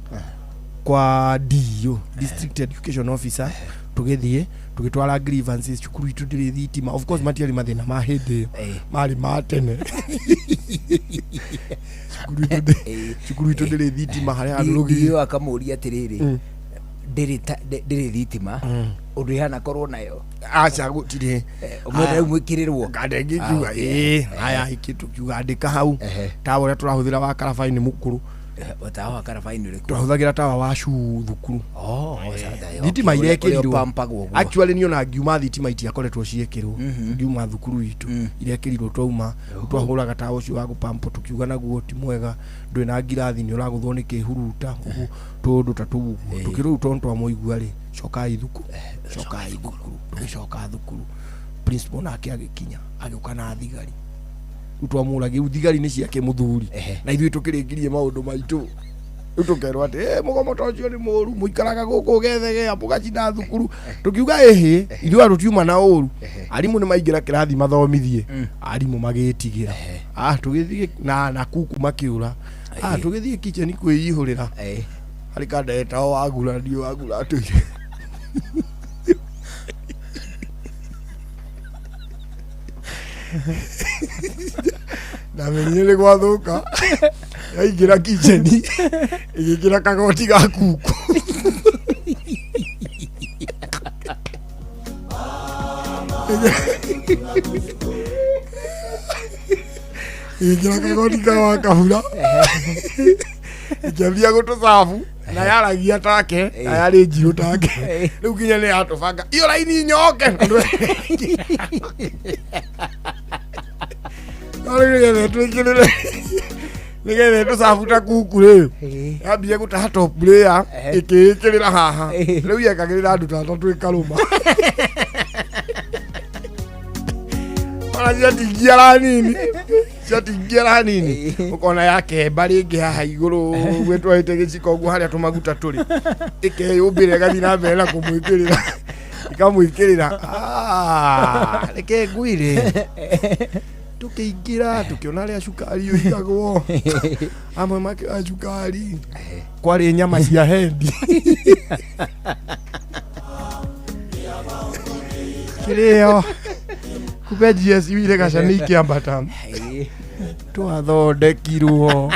kwa DEO, District Education Officer, tũgĩthiĩ tũgĩtwara grievances, cukuru itũ ndĩrĩ thitima. Of course matiarĩ mathĩna ma hĩndĩ ĩyo, marĩ ma tene. Cukuru itũ ndĩrĩ thitima harĩa handũ rũgiri. Dio akamũria atĩrĩrĩ, ndĩrĩ thitima, ũndũ ihana korwo nayo? Aca, gũtirĩ. Ũmwenda rĩu mwĩkĩrĩrwo? Nganda ĩngĩ ngiuga ĩĩ, haya ĩkĩ tũkiuga andĩka hau tawa ũrĩa tũrahũthĩra wa karabai nĩ mũkũrũ. Tawa wa karabai nĩ ũrĩkũ? Twahũthagĩra tawa wa cuu thukuru. Oh, Thitima ũrĩa irekĩrirwo ũpampagwo ũguo. Actually niĩ ona ngiuma thitima itiakoretwo ciĩkĩrwo ngiuma thukuru itũ, irekĩrirwo twauma. Twahũraga tawa ũcio wa gũpampo, tũkiuga naguo ti mwega, ndũrĩ na ngirathi, nĩ ũragũthwo nĩ kĩhuruta ũguo, tũndũ ta tũu ũguo. Tũkĩrwo rĩu tondũ twamũigua rĩ, cokai thukuru, cokai thukuru. Tũgĩcoka thukuru, principal nake agĩkinya, agĩũka na thigari. Rĩu twamũragia, rĩu thigari nĩ ciake mũthuri, na ithuĩ tũkĩrĩkirie maũndũ maitũ. Rĩu tũkerwo atĩ mũgomo ta ũcio nĩ mũru, mũikaraga gũkũ gethegea mũgacina thukuru. Tũkiuga ĩhĩ, ithuĩ andũ tiuma na ũru, arimũ nĩ maingĩra kĩrathi mathomithie. Arimũ magĩtigĩra, tũgĩthiĩ na kuku makĩũra. Tũgĩthiĩ kitchen kwĩihũrĩra, harĩ kanda etagwo wagura, ndiũ wagura atũire ndamenyire nĩ gwathũka. Yaingĩra kitchen ĩgĩkĩra kagoti ga kuku. Ĩgĩkĩra kagoti ka wa kabura, ĩkĩambia gũtũcabu na yaragia take na yarĩ njirũ take. Rĩu nginya nĩ yatũbanga iyo raini nyoke. No rĩu nĩgetha twĩkĩrĩre, nĩgetha tũcabu ta kuku rĩ, yambia gũtaha top layer ĩkĩĩkĩrĩra haha. Rĩu yekagĩrĩra andũ ta atatũ ĩkarũma, ona ciatingiara nini, ciatingiara hanini ũkona yakemba rĩngĩ haha igũrũ gwĩtwarĩte gĩciko ũguo harĩa tũmaguta tũrĩ, ĩkeyũmbĩra, ĩgathiĩ na mbere na kũmwĩkĩrĩra, ĩkamwĩkĩrĩra. Ah, reke ngwĩre, tũkĩingĩra tũkĩona harĩa cukari ũigagwo, amwe makĩoya cukari, kwarĩ nyama cia hendi kĩrĩo, kumbe GSU ile gaca nĩ ikĩambata. Twathondekirwo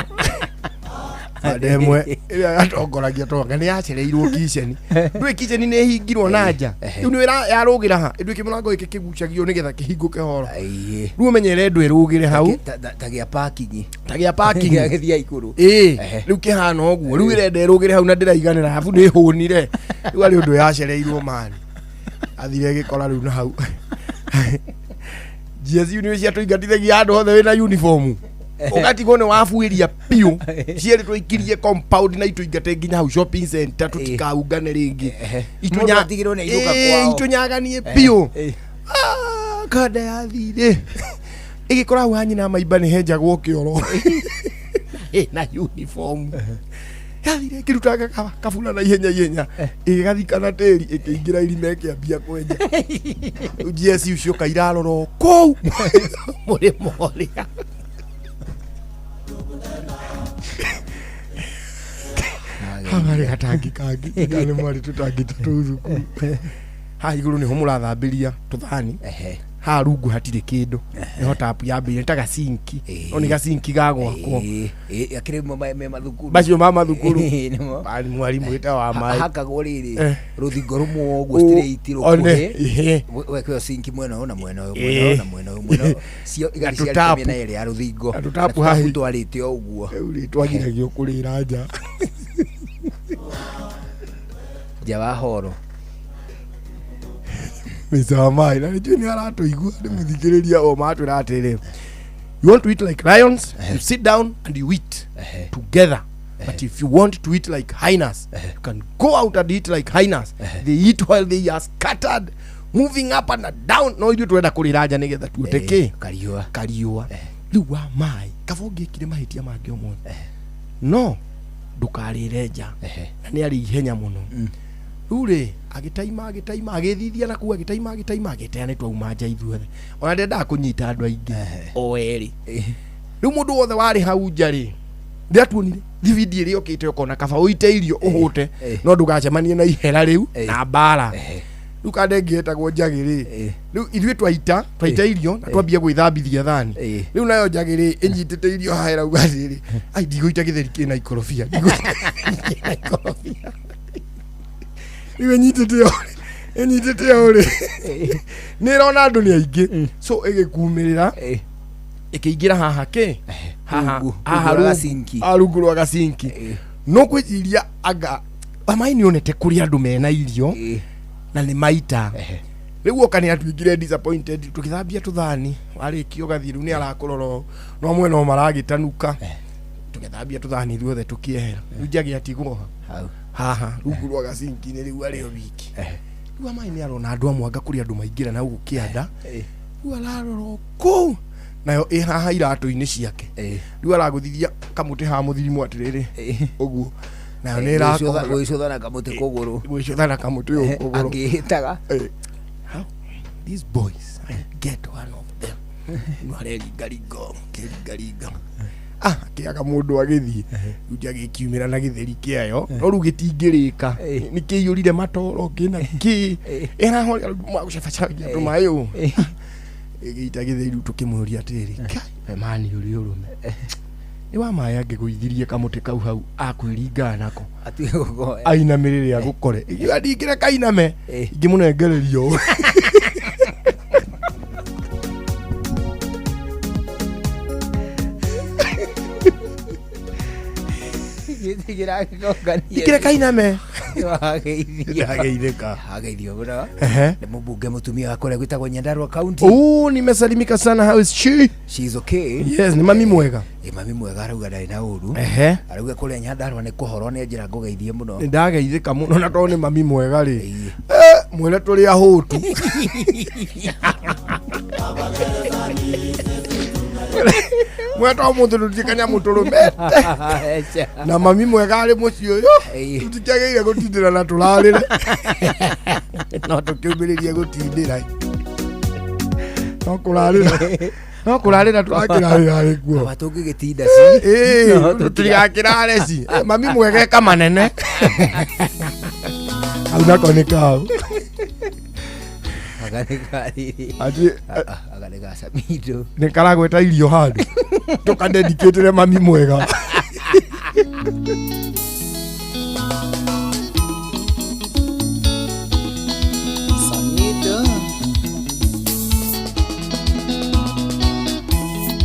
banda ĩmwe ĩrĩa yatongoragia tonga nĩ yacereirwo kiceni. Ndũĩ kiceni nĩ ĩhingirwo na nja, rĩu nĩ yarũgĩra ha ĩndũ ĩkĩ mũrango gĩkĩ kĩgucagio nĩgetha kĩhingũke horo. Rĩu ũmenyere ndũ ĩrũgĩre hau. Ta gĩa parking. Ta gĩa parking. Gĩthia igũrũ. Ĩĩ, rĩu kĩhana ũguo. Rĩu ĩrenda ĩrũgĩre hau na ndĩraiganĩra, arabu nĩ hũnire. Rĩu arĩ ũndũ yacereirwo mani, athire ĩgĩkora rĩu na hau GSU nĩ ciatũingatithagia andũ othe wĩna uniform, ũgatigwo nĩ wabuĩria biũ. Cierĩ twaikirie compound na itũingate nginya hau shopping center tũtikaungane rĩngĩ. Mũndũ atigĩrwo nĩ ainũka kwao. Itũnyaganie biũ. Kanda yathire ĩgĩkora hau hanyina maimba nĩ henjagwo kĩoro na uniform. Yathire ĩkĩrutanga kabura na ihenya ihenya, ĩgĩgathika na tĩri, ĩkĩingĩra irima, ĩkĩambia kwenja. Rĩu GSU cioka irarora o kũu mũrĩmo ũrĩa. Hau harĩ gatangi kangĩ kana nĩ mwarĩ tũtangi ta tũu thukuru. Haha igũrũ nĩho mũrathambĩria tũthani, haha rungu hatirĩ kĩndũ, nĩho tapu yambĩire, nĩ ta gacinki, no nĩ gacinki ga gwakwo. Akĩrĩ me mathukuru. Macio ma mathukuru. Nĩmo. Mwarimũ wĩta wa maĩ. Hakagwo rĩrĩ rũthingo rũmwe ũguo straight One, rũkuhĩ. Wekĩrwo sinki mwena ũyũ na mwena ũyũ, mwena ũyũ na mwena ũyũ, mwena ũyũ. Cio Na igathiĩ ciarĩte tũtapu. mĩena ĩrĩ ya rũthingo. Na tũtapu Na haha. twarĩte o ũguo. Rĩu rĩ twagiragio kũrĩra nja. Nja wa horo. Mr. Wamai na nĩnjũĩ nĩ aratũigua, nĩ mũthikĩrĩria o matwĩra atĩrĩ, you want to eat like lions, you sit down and you eat together, but if you want to eat like hyenas, you can go out and eat like hyenas. They eat while they are scattered, moving up and down. No ithuĩ tũrenda kũrĩra nja nĩgetha tuote kĩ kariũa. Kariũa. Rĩu wa maĩ kaba ũngĩkire mahĩtia mangĩ o mothe, no ndũkarĩre nja, na nĩ arĩ ihenya mũno. Rĩu rĩ agĩtaima, agĩtaima, agĩthithia na kuu, agĩtaima, agĩtaima, agĩtea nĩ twauma nja ithuothe. Ona ndendaga kũnyita andũ aingĩ, o erĩ. Rĩu mũndũ wothe warĩ hau nja rĩ, Ndĩratuonire thibindi ĩrĩa ũkĩte ũkona kaba ũite irio ũhũte no ndũgacemanie na ihera rĩu na mbara. Rĩu kanda ĩngĩ ĩtagwo njagĩ rĩ, rĩu ithuĩ twaita twaita irio na twambia gwĩthambithia thani, rĩu nayo njagĩ rĩ ĩnyitĩte irio haha ĩrauga atĩrĩrĩ, ai, ndigũita gĩtheri kĩna ikorobia, ndigũita kĩna ikorobia. Rĩu ĩnyitĩte o ĩnyitĩte o rĩ, nĩ ĩrona andũ nĩ aingĩ, so ĩgĩkumĩrĩra ĩkĩingĩra haha kĩ haha Rungu- haha rungu rwa rungu- gacinki. ah, rungu rwa gacinki. No gwĩciria anga amaĩ nĩ onete kũrĩ andũ mena irio na nĩ maita. Rĩu oka nĩ atuĩkire disappointed. Tũgĩthambia tũthani, warĩkia ũgathiĩ, rĩu nĩ arakũrora ũũ, no mwena o maragĩtanuka. Tũgĩthambia tũthani ithuothe tũkĩehera, rĩu njagĩ atigwo haha rungu rwa gacinki-inĩ, rĩu arĩ o wiki. Rĩu amaĩ nĩ arona andũ amwe anga kũrĩ andũ maingĩra na gũkũ kĩanda, rĩu ararora o kũu nayo ĩ haha iratũ-inĩ ciake, rĩu aragũthithia kamũtĩ haha mũthirimu atĩrĩrĩ ũguo, nayo nĩ ĩrakora Gwĩcũtha na kamũtĩ kũgũrũ. Gwĩcũtha na kamũtĩ ũyũ kũgũrũ. Akĩhĩtaga. How these boys, I get one of them no areringaringa akĩringaringa, ah, akĩaga mũndũ agĩthiĩ. Rĩu njagĩ ĩkiumĩra na gĩtheri kĩayo, no rĩu gĩtingĩrĩka, nĩ kĩiyũrire matoro kĩna kĩ ĩrahoria magũcabacagia tũmaĩ ũũ ĩgĩita gĩtheri. Rĩu tũkĩmũria atĩrĩrĩ, kai we mani ũrĩ ũrũme nĩ wa maĩ angĩgũithirie kamũtĩ kau hau akwĩringaga nako Atuĩke gũkoya. Ainamĩrĩre agũkore. Ingiuga ndingĩre kainame, ingĩmũnengereria ũũ. Ndingĩre kainame. Wageithio. Ndageithĩka. Ageithio mũno. Ehe. Nĩ mũmbunge mũtumia wa kũrĩa gwĩtagwo Nyandarua County. Oh, nimesalimika sana. How is she? She is okay. Yes, ni mami mwega. Ĩ, mami mwega, arauga ndarĩ na ũru. Ehe. Arauga kũrĩa Nyandarua nĩ kũhoro, nĩ njĩra ngũgeithie mũno. Nĩ ndageithĩka mũno, na tondũ nĩ mami mwega rĩ, eh, mwĩre tũrĩ ahũtu, mwĩre to mũthĩ tũtirĩ kanyamũ tũrũmete na mami mwega arĩ mũciĩ ũyũ, tũtikĩagĩrĩire gũtindĩra na tũrarĩre, no tũkĩumĩrĩrie gũtindĩra, no kũrarĩra, no kũrarĩra tũrakĩrarĩra arĩ kuo. Kaba tũngĩgĩtinda ci. Ĩĩ, No tũtigakĩrare ci. Eh, mami mwega eka manene hau nako nĩ kau. Aka nĩ ka rĩrĩ. Ati- Aka nĩ ga Samido. Nĩ karagweta irio handũ tũkadedicatĩre mami mwega. Samido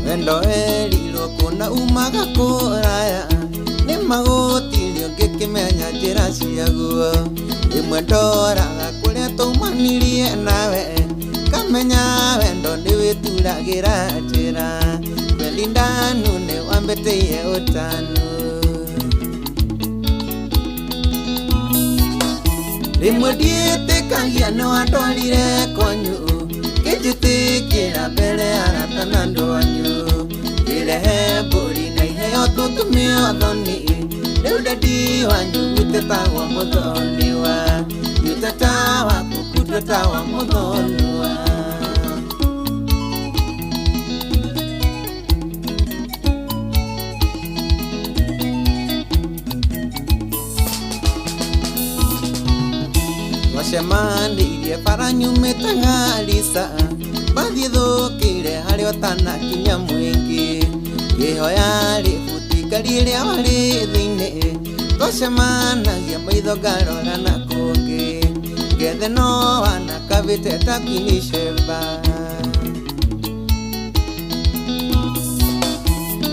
wendo werirwo kũna umaga kũraya nĩ magũtirio ngĩkĩmenya njĩra ciaguo, rĩmwe ndoraga kũrĩa twaumanirie nawe, kamenya wendo nĩ wĩturagĩra njĩra kwelindanu nĩ wambĩtĩie ũtanu. Rĩmwe ndiĩtĩkagia nĩ wandwarire kwanyu, ngĩnjĩtĩkĩra mbere arata na andũ anyu, ngĩrehe mbũri na iheo tũtume ũthoni, rĩu ndadi wanyu gwitĩtagwo mũthoniwa, gwiteta waku kutwĩtawa mũthoniwa. Twacemanĩirie bara nyumĩte Garissa, bathiĩ thũkĩire harĩa ũtanakinya mũingĩ, ngĩhoya rĩbuti ngari ĩrĩa warĩ thĩinĩ, twacemanagia maitho ngarora na kũngĩ, ngethe no wanakabĩte ta Queen Sheba.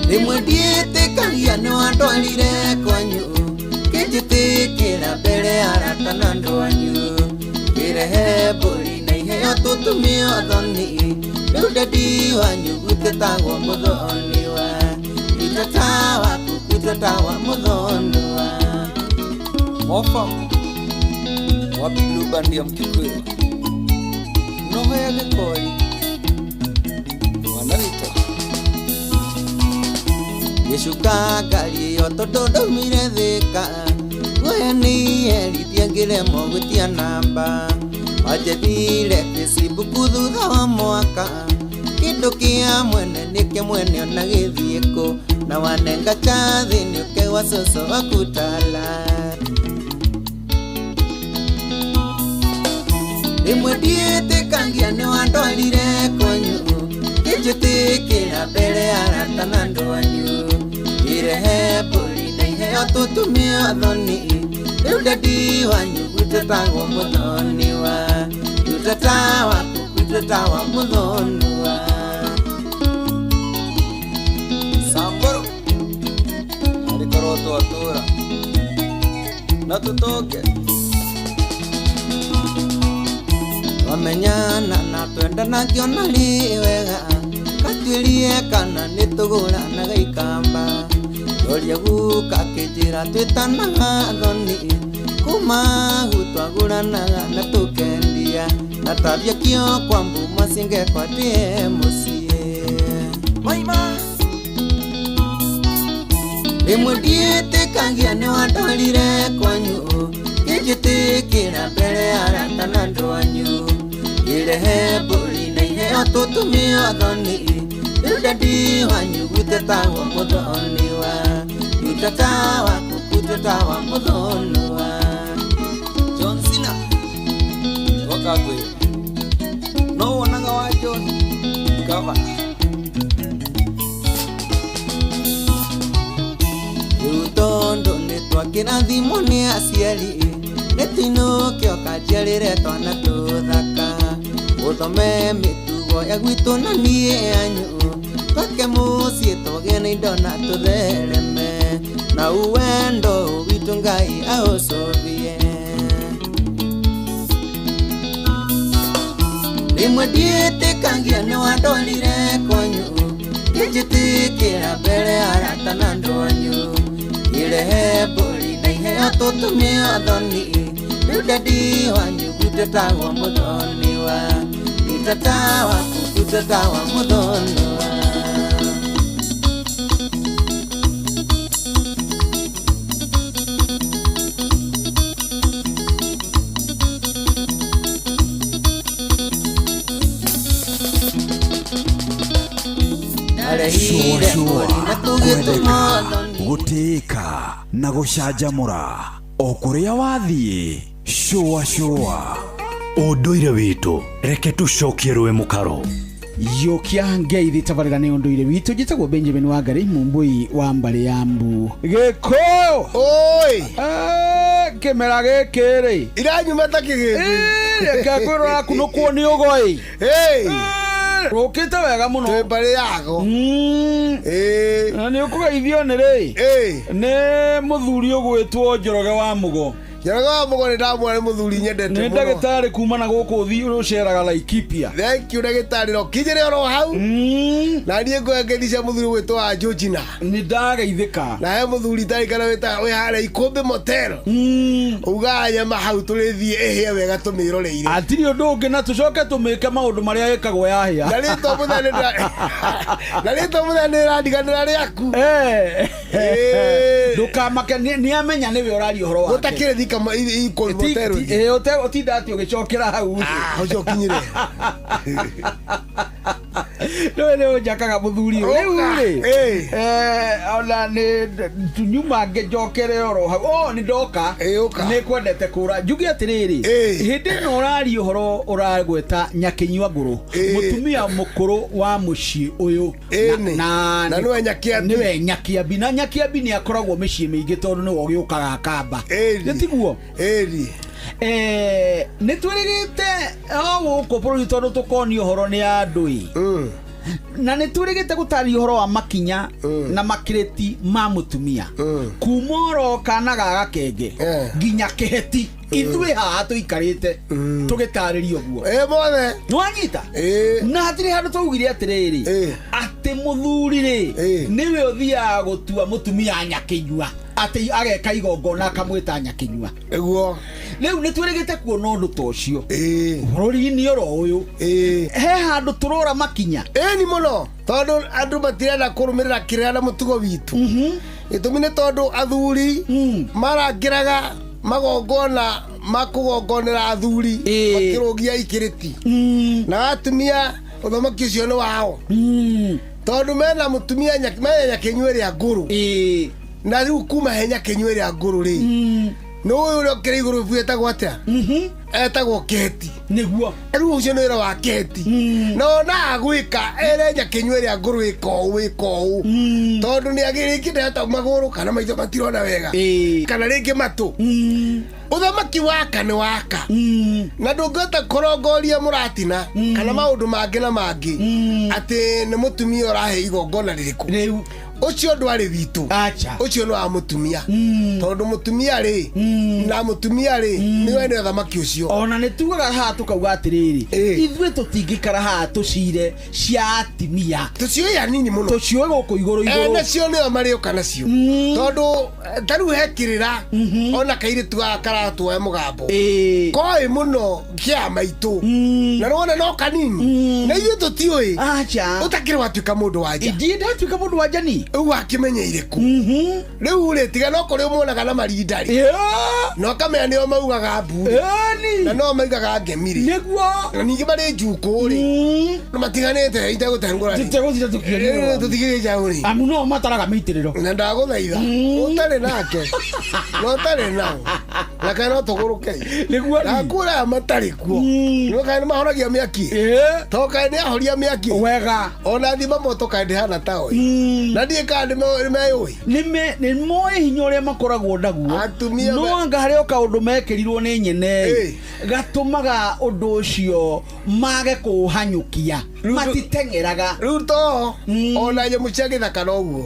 Rĩmwe ndiĩtĩkagia nĩ wandwarire kwanyu, ngĩnjĩtĩkĩra mbere arata na andũ anyu, ngĩrehe mbũri na iheo tũtume ũthoni, rĩu ndadi wanyu gwitĩtagwo mũthoniwa, gwiteta waku gwitetawa mũthoniwa. Mofa wapi Blue Band ya Mkikuyu noho ya Gĩkori mwana witũ. Gĩcuka ngari ĩyo tondũ ndaumire Thĩka, guoya nĩiherithia ngĩremwo gwĩtia namba, wanjethire Facebook thutha wa mwaka, kĩndũ kĩa mwene nĩkĩo mwene ona gĩthiĩ kũ, Na wanenga chathi niukewa soso wakutala Rimwe ndiĩtĩkangia nĩ wandwarire kwanyu Kĩnjĩtĩkĩra mbere ya arata na andũ anyu Irehe mbũri na iheo tũtumie athoni Rĩu ndadi wanyu gwitũ mũthoniwa Tata waku gwitũ tawa mũthoniwa Samburu Arĩkorwo twatũra Na tũtonge Twamenyana na twendana ngĩona rĩ wega Katuĩrie kana nĩtũgũranaga ikamba Ndoria guka akĩnjĩra twĩtanaga thoni Kuma hu twagũranaga na tũkendia Na tabia kĩo kwa mbuma cingekwa ndĩe mũciĩ Maima Rĩmwe ndiĩtĩkagia nĩ wandwarire kwanyu Kĩnjĩtĩkĩra mbere ya arata na andũ anyu Irehe mbũri na iheo tũtumie athoni Rĩu ndadi wanyu gwitũ tagwo mũthoniwa Tata waku gwitũ tawa mũthoniwa John Cena Woka ngwĩra No wonaga wa John Gavana Rĩu tondũ nĩtwakĩrathimwo nĩ aciari Nĩtũinũke ũkanjiarĩre twana tũthaka Ũthome mĩtugo ya gwitũ na niĩ yanyu Twake mũciĩ tũgĩe na indo na tũthereme Na uwendo witũ Ngai aũcũvie Rĩmwe ndiĩtĩkagia nĩ wandwarire kwanyu Kĩnjĩtĩkĩra mbere ya arata na andũ anyu Irehe mbũri na iheo tũtumie athoni Rĩu ndadi wanyu gwitũ tagwo mũthoniwa Tata waku gwitũ tawa mũthoniwa Shũa shũa kwendeka gũtĩĩka na gũcanjamũra o kũrĩa wathiĩ shũa shũa Ũndũire witũ reke tũcokie rũĩ mũkaro Yokia ngeithi tabarĩra nĩ ũndũire witũ njĩtagwo Benjamin Wangari mumbui wa mbarĩ ya mbu Gĩkũyũ Oi kĩmera gĩkĩ rĩ Iranyuma ta kĩgĩmbĩ Reke ngwĩrora kunũkwo nĩ ũgoi Rũkĩte wega mũno Twĩ mbarĩ yago Na nĩ ũkũgeithio nĩ rĩ Nĩ mũthuri ũgwĩtwo Njoroge wa Mũgo Njoroge wa Mũgo nĩ ndamwona nĩ mũthuri nyendete Nĩ mũno ndagĩtarĩ kuma na gũkũ ũceraga Laikipia Thank you ndagĩtarĩ no kinyĩre oro hau Na niĩ ngwengeria mũthuri ũgwĩtwo wa Georgina Nĩ ndageithĩka Na he mũthuri itarĩ kana wĩ harĩa Ikũmbĩ Motel Ugaga nyama hau tũrĩthiĩ ĩhĩe wega tũmĩroreire Hatirĩ ũndũ ũngĩ na tũcoke tũmĩke maũndũ marĩa ĩkagwo yahĩa Na rĩtwa mũthenya na rĩtwa mũthenya nĩ rĩrandiganĩra rĩaku Ndũkamake nĩ amenya nĩwe ũraria ũhoro wake Gũtakĩrĩ thika Ikũmbĩ Motel Ũtinda atĩ ũgĩcokera hau Ũcio ũkinyire Rĩu nĩ ũnjakaga mũthuri ũyũ Rĩu rĩ ona nĩ nyuma ngĩnjokere oro hau o nĩ ndoka nĩ kwendete kũra njuge atĩrĩrĩ hĩndĩ ĩno ũraria ũhoro ũragweta nyakĩnyua ngũrũ mũtumia mũkũrũ wa mũciĩ ũyũ Na nĩwe Nyakiambi nĩwe Nyakiambi na Nyakiambi nĩ akoragwo mĩciĩ mĩingĩ tondũ nĩwe ũgĩũkaga akamba nĩ tiguo nĩ twĩrĩgĩte o gũkũ bũrũri tondũ tũkonio ũhoro nĩ andũ ĩ Na nĩ twĩrĩgĩte gũtaria ũhoro wa makinya na makĩrĩti ma mũtumia kuma oro kana ga gakenge nginya kĩheti ithuĩ haha tũikarĩte tũgĩtarĩria ũguo mothe nĩwanyita na hatirĩ handũ twaugire atĩrĩrĩ atĩ mũthuri rĩ nĩwe ũthiaga gũtua mũtumia nyakĩnyua atĩ ageka igongona akamwĩta nyakĩnyua nĩguo rĩu nĩ twĩrĩgĩte kuona ũndũ ta ũcio bũrũri-inĩ oro ũyũ he handũ tũrora makinya ĩni mũno tondũ andũ matirenda kũrũmĩrĩra kĩrĩra na mũtugo witũ gĩtũmi nĩ tondũ athuri marangĩraga magongona makũgongonera athuri makĩrũgia ikĩrĩti na atumia ũthamaki ũcio nĩ wao Tondũ mena mũtumia mena nyakenyua ĩrĩa ngũrũ. Na rĩu kuma he nyakenyua ĩrĩa ngũrũ rĩ, nĩ ũyũ ũrĩa ũkĩrĩ igũrũ biũ etagwo atĩa? Etagwo Keheti. Nĩguo. Rĩu ũcio nĩ wĩra wa Keheti. Na ona agwĩka ere nyakenyua ĩrĩa ngũrũ ĩka ũũ ĩka ũũ. Tondũ nĩ rĩngĩ ndehota magũrũ kana maitho matirona wega. Kana rĩngĩ matũ. Ũthamaki waka nĩ waka. Na ndũngĩhota kũrongoria mũratina kana maũndũ mangĩ na mangĩ atĩ nĩ mũtumia ũrahe igongona rĩrĩkũ. Rĩu ũcio ndwarĩ witũ. Ũcio nĩ wa mũtumia. Tondũ mũtumia rĩ na mũtumia rĩ nĩwe nĩ ũthamaki ũcio. Ona nĩ tugaga haha tũkauga atĩrĩrĩ, ithuĩ tũtingĩikara haha tũcire cia atimia. Tũciũĩ anini mũno. Tũciũĩ gũkũ igũrũ igũrũ. Nacio nĩo marĩũka nacio. Tondũ ta rĩu he kĩrĩra ona kairĩtu gaka karatuoya mũgambo. Koĩ mũno kĩa maitũ. Na nĩwona no kanini. Na ithuĩ tũtiũĩ. Ũtakĩrĩ watuĩka mũndũ wa nja. Ndiĩ ndatuĩka mũndũ wa nja ni. Rĩu wakĩmenyeire kũ? Rĩu rĩ tiga no kũrĩ ũmuonaga na marinda rĩ. Na ũkamenya nĩo maugaga mbu rĩ. Na no maugaga ngemi rĩ. Nĩguo. Na ningĩ marĩ njukũ rĩ. Na matiganĩte itegũtengũra rĩ. Tũtegũtinda tũkĩonio. Tũtigĩrĩte hau rĩ. Amu no mataraga mĩitĩrĩro. Na ndagũthaitha. Ũtarĩ nake. Na ũtarĩ nao. Na kana no tũgũrũke. Nĩguo. Na kũrĩa matarĩ kuo. Nĩ kaĩ nĩmahoragia mĩaki. To kaĩ nĩahoria mĩaki. Wega. Ona thima moto kaĩ ndĩhana taoi. Na ndiĩ kana nĩmeyũĩ. Nĩ moĩ hinya ũrĩa makoragwo naguo. No anga harĩ o kaũndũ mekĩrirwo nĩ nyene gatũmaga ũndũ ũcio mage kũũhanyũkia. Matiteng'eraga. Rĩu to ona nyamũ cia gĩthaka noguo.